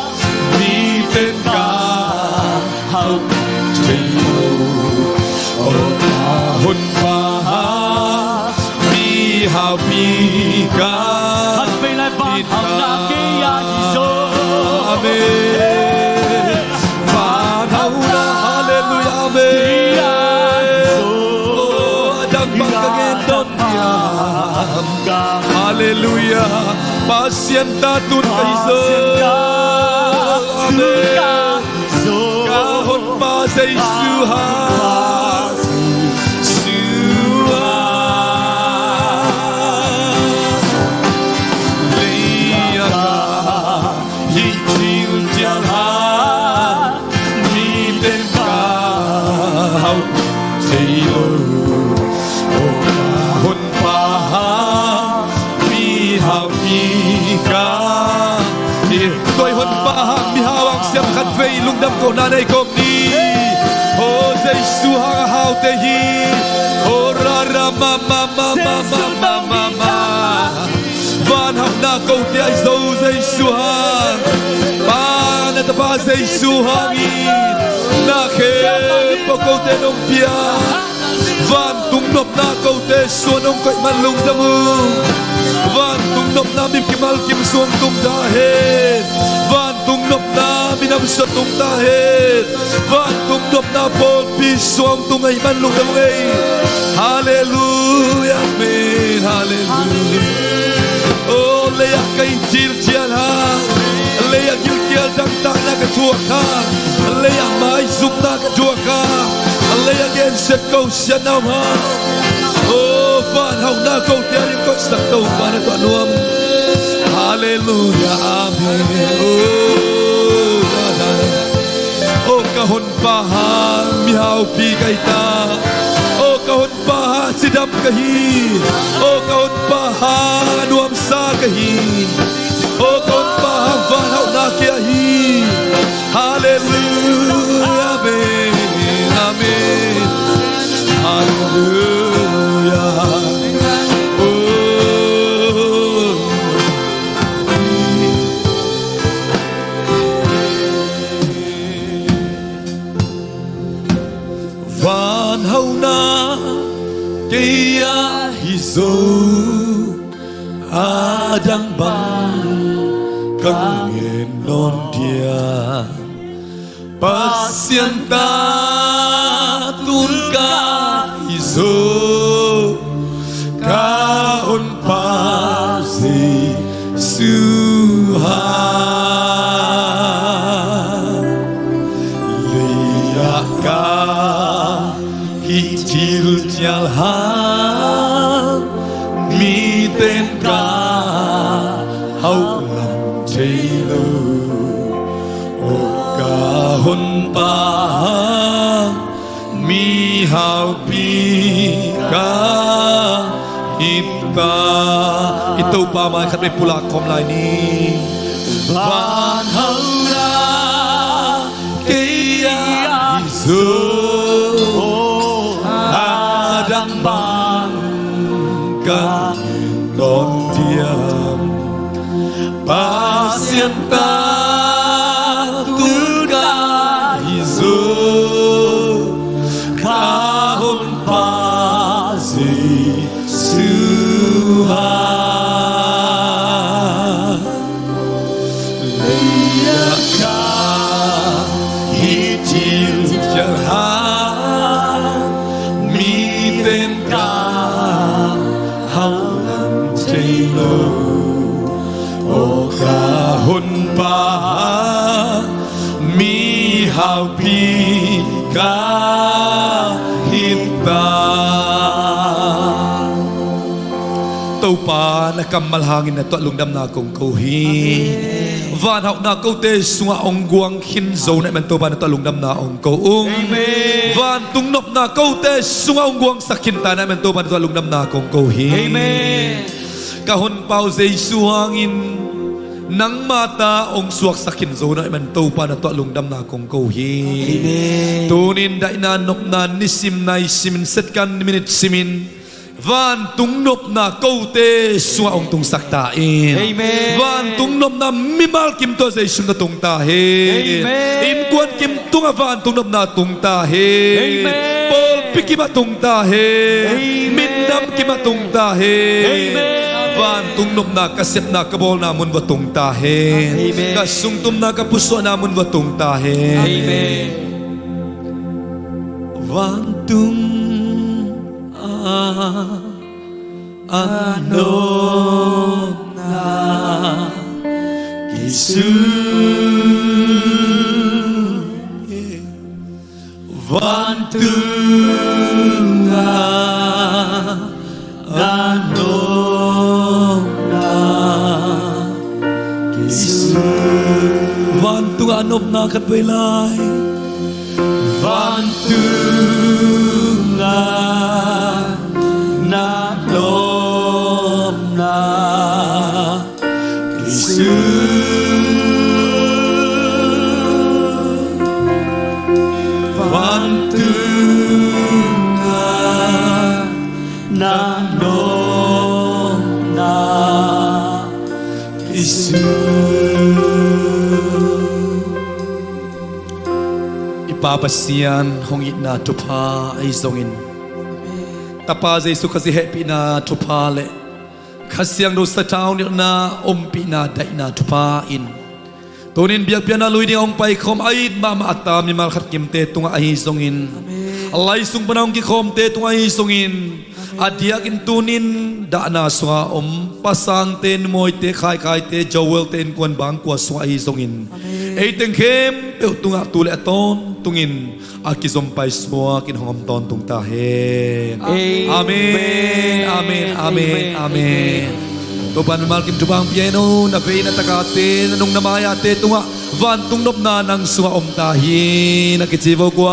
mite ka hauh thei lo. O ka Honpa, mihaupi ka hi ta. Khatvei lai van hauhna kei ah hi zo. Amen. Van hauhna, halleluiah, amen. Kei ah hi zo. O, a dang bang ka gen dong hiam? Halleluiah. Pasian ta tun ka hi zo. Amen. Ka Honpa Jesu hang, Jesu hang. Lei a ka hih thil ciang hang, mite ka hauh thei lo. O ka Honpa, mihaupi ka hi. Tua i Honpa hang mihau hang siam khatvei lungdam kohna nei khawm ni. O Jesu hang a haute hi. O ra ra ma ma ma. Van hauhna kote ahi zo Jesu hang. Pa na Tapa Jesu hangin na khempeuh kote nong pia. Vantung nopna kote suan hong koih man lungdam ung. Vantung nopna mi kimal kim suang tung ta hen. Vantung nopna minam suan tung ta hen. Vantung nopna pawlpi suang tung ahih man lungdam ung ei. Halleluiah, amen, halleluiah. O lei ah ka hih thil ciang hang, lei ah gilkial dangtakna ka thuak hang, lei ah maizumna ka thuak hang, lei ah gensiat kosiatna om hang. O van hauhna kote ading koihsak Topa na tuah nuam. Halleluiah, amen. O, o ka Honpa hang mihaupi ka hi ta. O ka Honpa hang cidam ka hi. O ka Honpa hang a nuamsa ka hi. O ka Honpa hang van hauhna kei ah hi. Halleluiah, amen, amen. Halleluiah. O. Kei a hi zo, a dang bang ka ngen nawn diam. Pasian ta tun ka hi zo, ka Honpa Jesu hang. Lei ah ka hih thil cial hang, miten ka hauh lam thei lo. Aw ka Honpa, mihaupi ka hi ta. I Topa mai khat vei pulak khawm lai ni. Van hauhna kei a hi zo, a dang bang ka ngen nawn diam. Pasian ta tun ka hi zo, ka Honpa Jesu hang. Lei ah ka hih thil cial hang, miten ka hauh lam thei lo. Aw ka Honpa, mihaupi ka hi ta. Topa na kammal hangin na tuah lungdamna kong ko hi. Amen. Van hauhna kote sungah hong guang khin zo na ahih man Topa na tuah lungdamna hong ko ung. Amen. Vantung nopna kote sungah hong guangsak khin ta na ahih man Topa na tuah lungdamna kong ko hi. Amen. Ka Honpa uh Jesu hangin nangma ta hong suaksak khin zo na ahih man Topa na tuah lungdamna kong ko hi. Amen. Tunin daihna nopna nisim nai simin, second minute simin, vantung nopna kote sungah hong tungsak ta in. Amen. Vantung nopna mimal kim tungah Jesu na tung ta hen. Amen. Innkuan kim tungah vantung nopna tung ta hen. Amen. Pawlpi kimah tung ta hen. Amen. Minam kimah tung ta hen. Amen. Vantung nopna ka sepna ka bawlna mun uah tung ta hen. Amen. Ka sungtumna ka pusuahna mun uah tung ta hen. Amen. Vantung a, a nopna kisung. Vantung a, a nopna kisung. Vantung a nopna khat vei lai. Vantung a na nopna kisung. Vantung a na nopna kisung. I Pa Pasian hong itna thupha ahi zongin, Tapa Jesu Khazih hehpihna thupha le Kha Siangtho sathau nilhna ompihna daihna thupha in tunin biakpiakna lui dingah hong paikhawm a it mahmah a ta mimal khat kimte tungah ahi zongin, Amen. A lai sung pana hong kikhawmte tungah ahi zongin, Amen. A diakin tunin dahna sungah om pasangte, numawite, khaikhaite, Joelte innkuan bangkua sungah ahi zongin, Amen. Ei teng khempeuh tungah tu le a tawntungin a kizom paisuakin hong om tawntung ta hen. Amen. Amen. Amen. Amen. Amen. Amen. Topa'n mimal kim thupha hong pia hen aw. Na vei na takate, na nung na mai-ate tungah vantung nopna nang sungah om ta hi. Na kici vo kua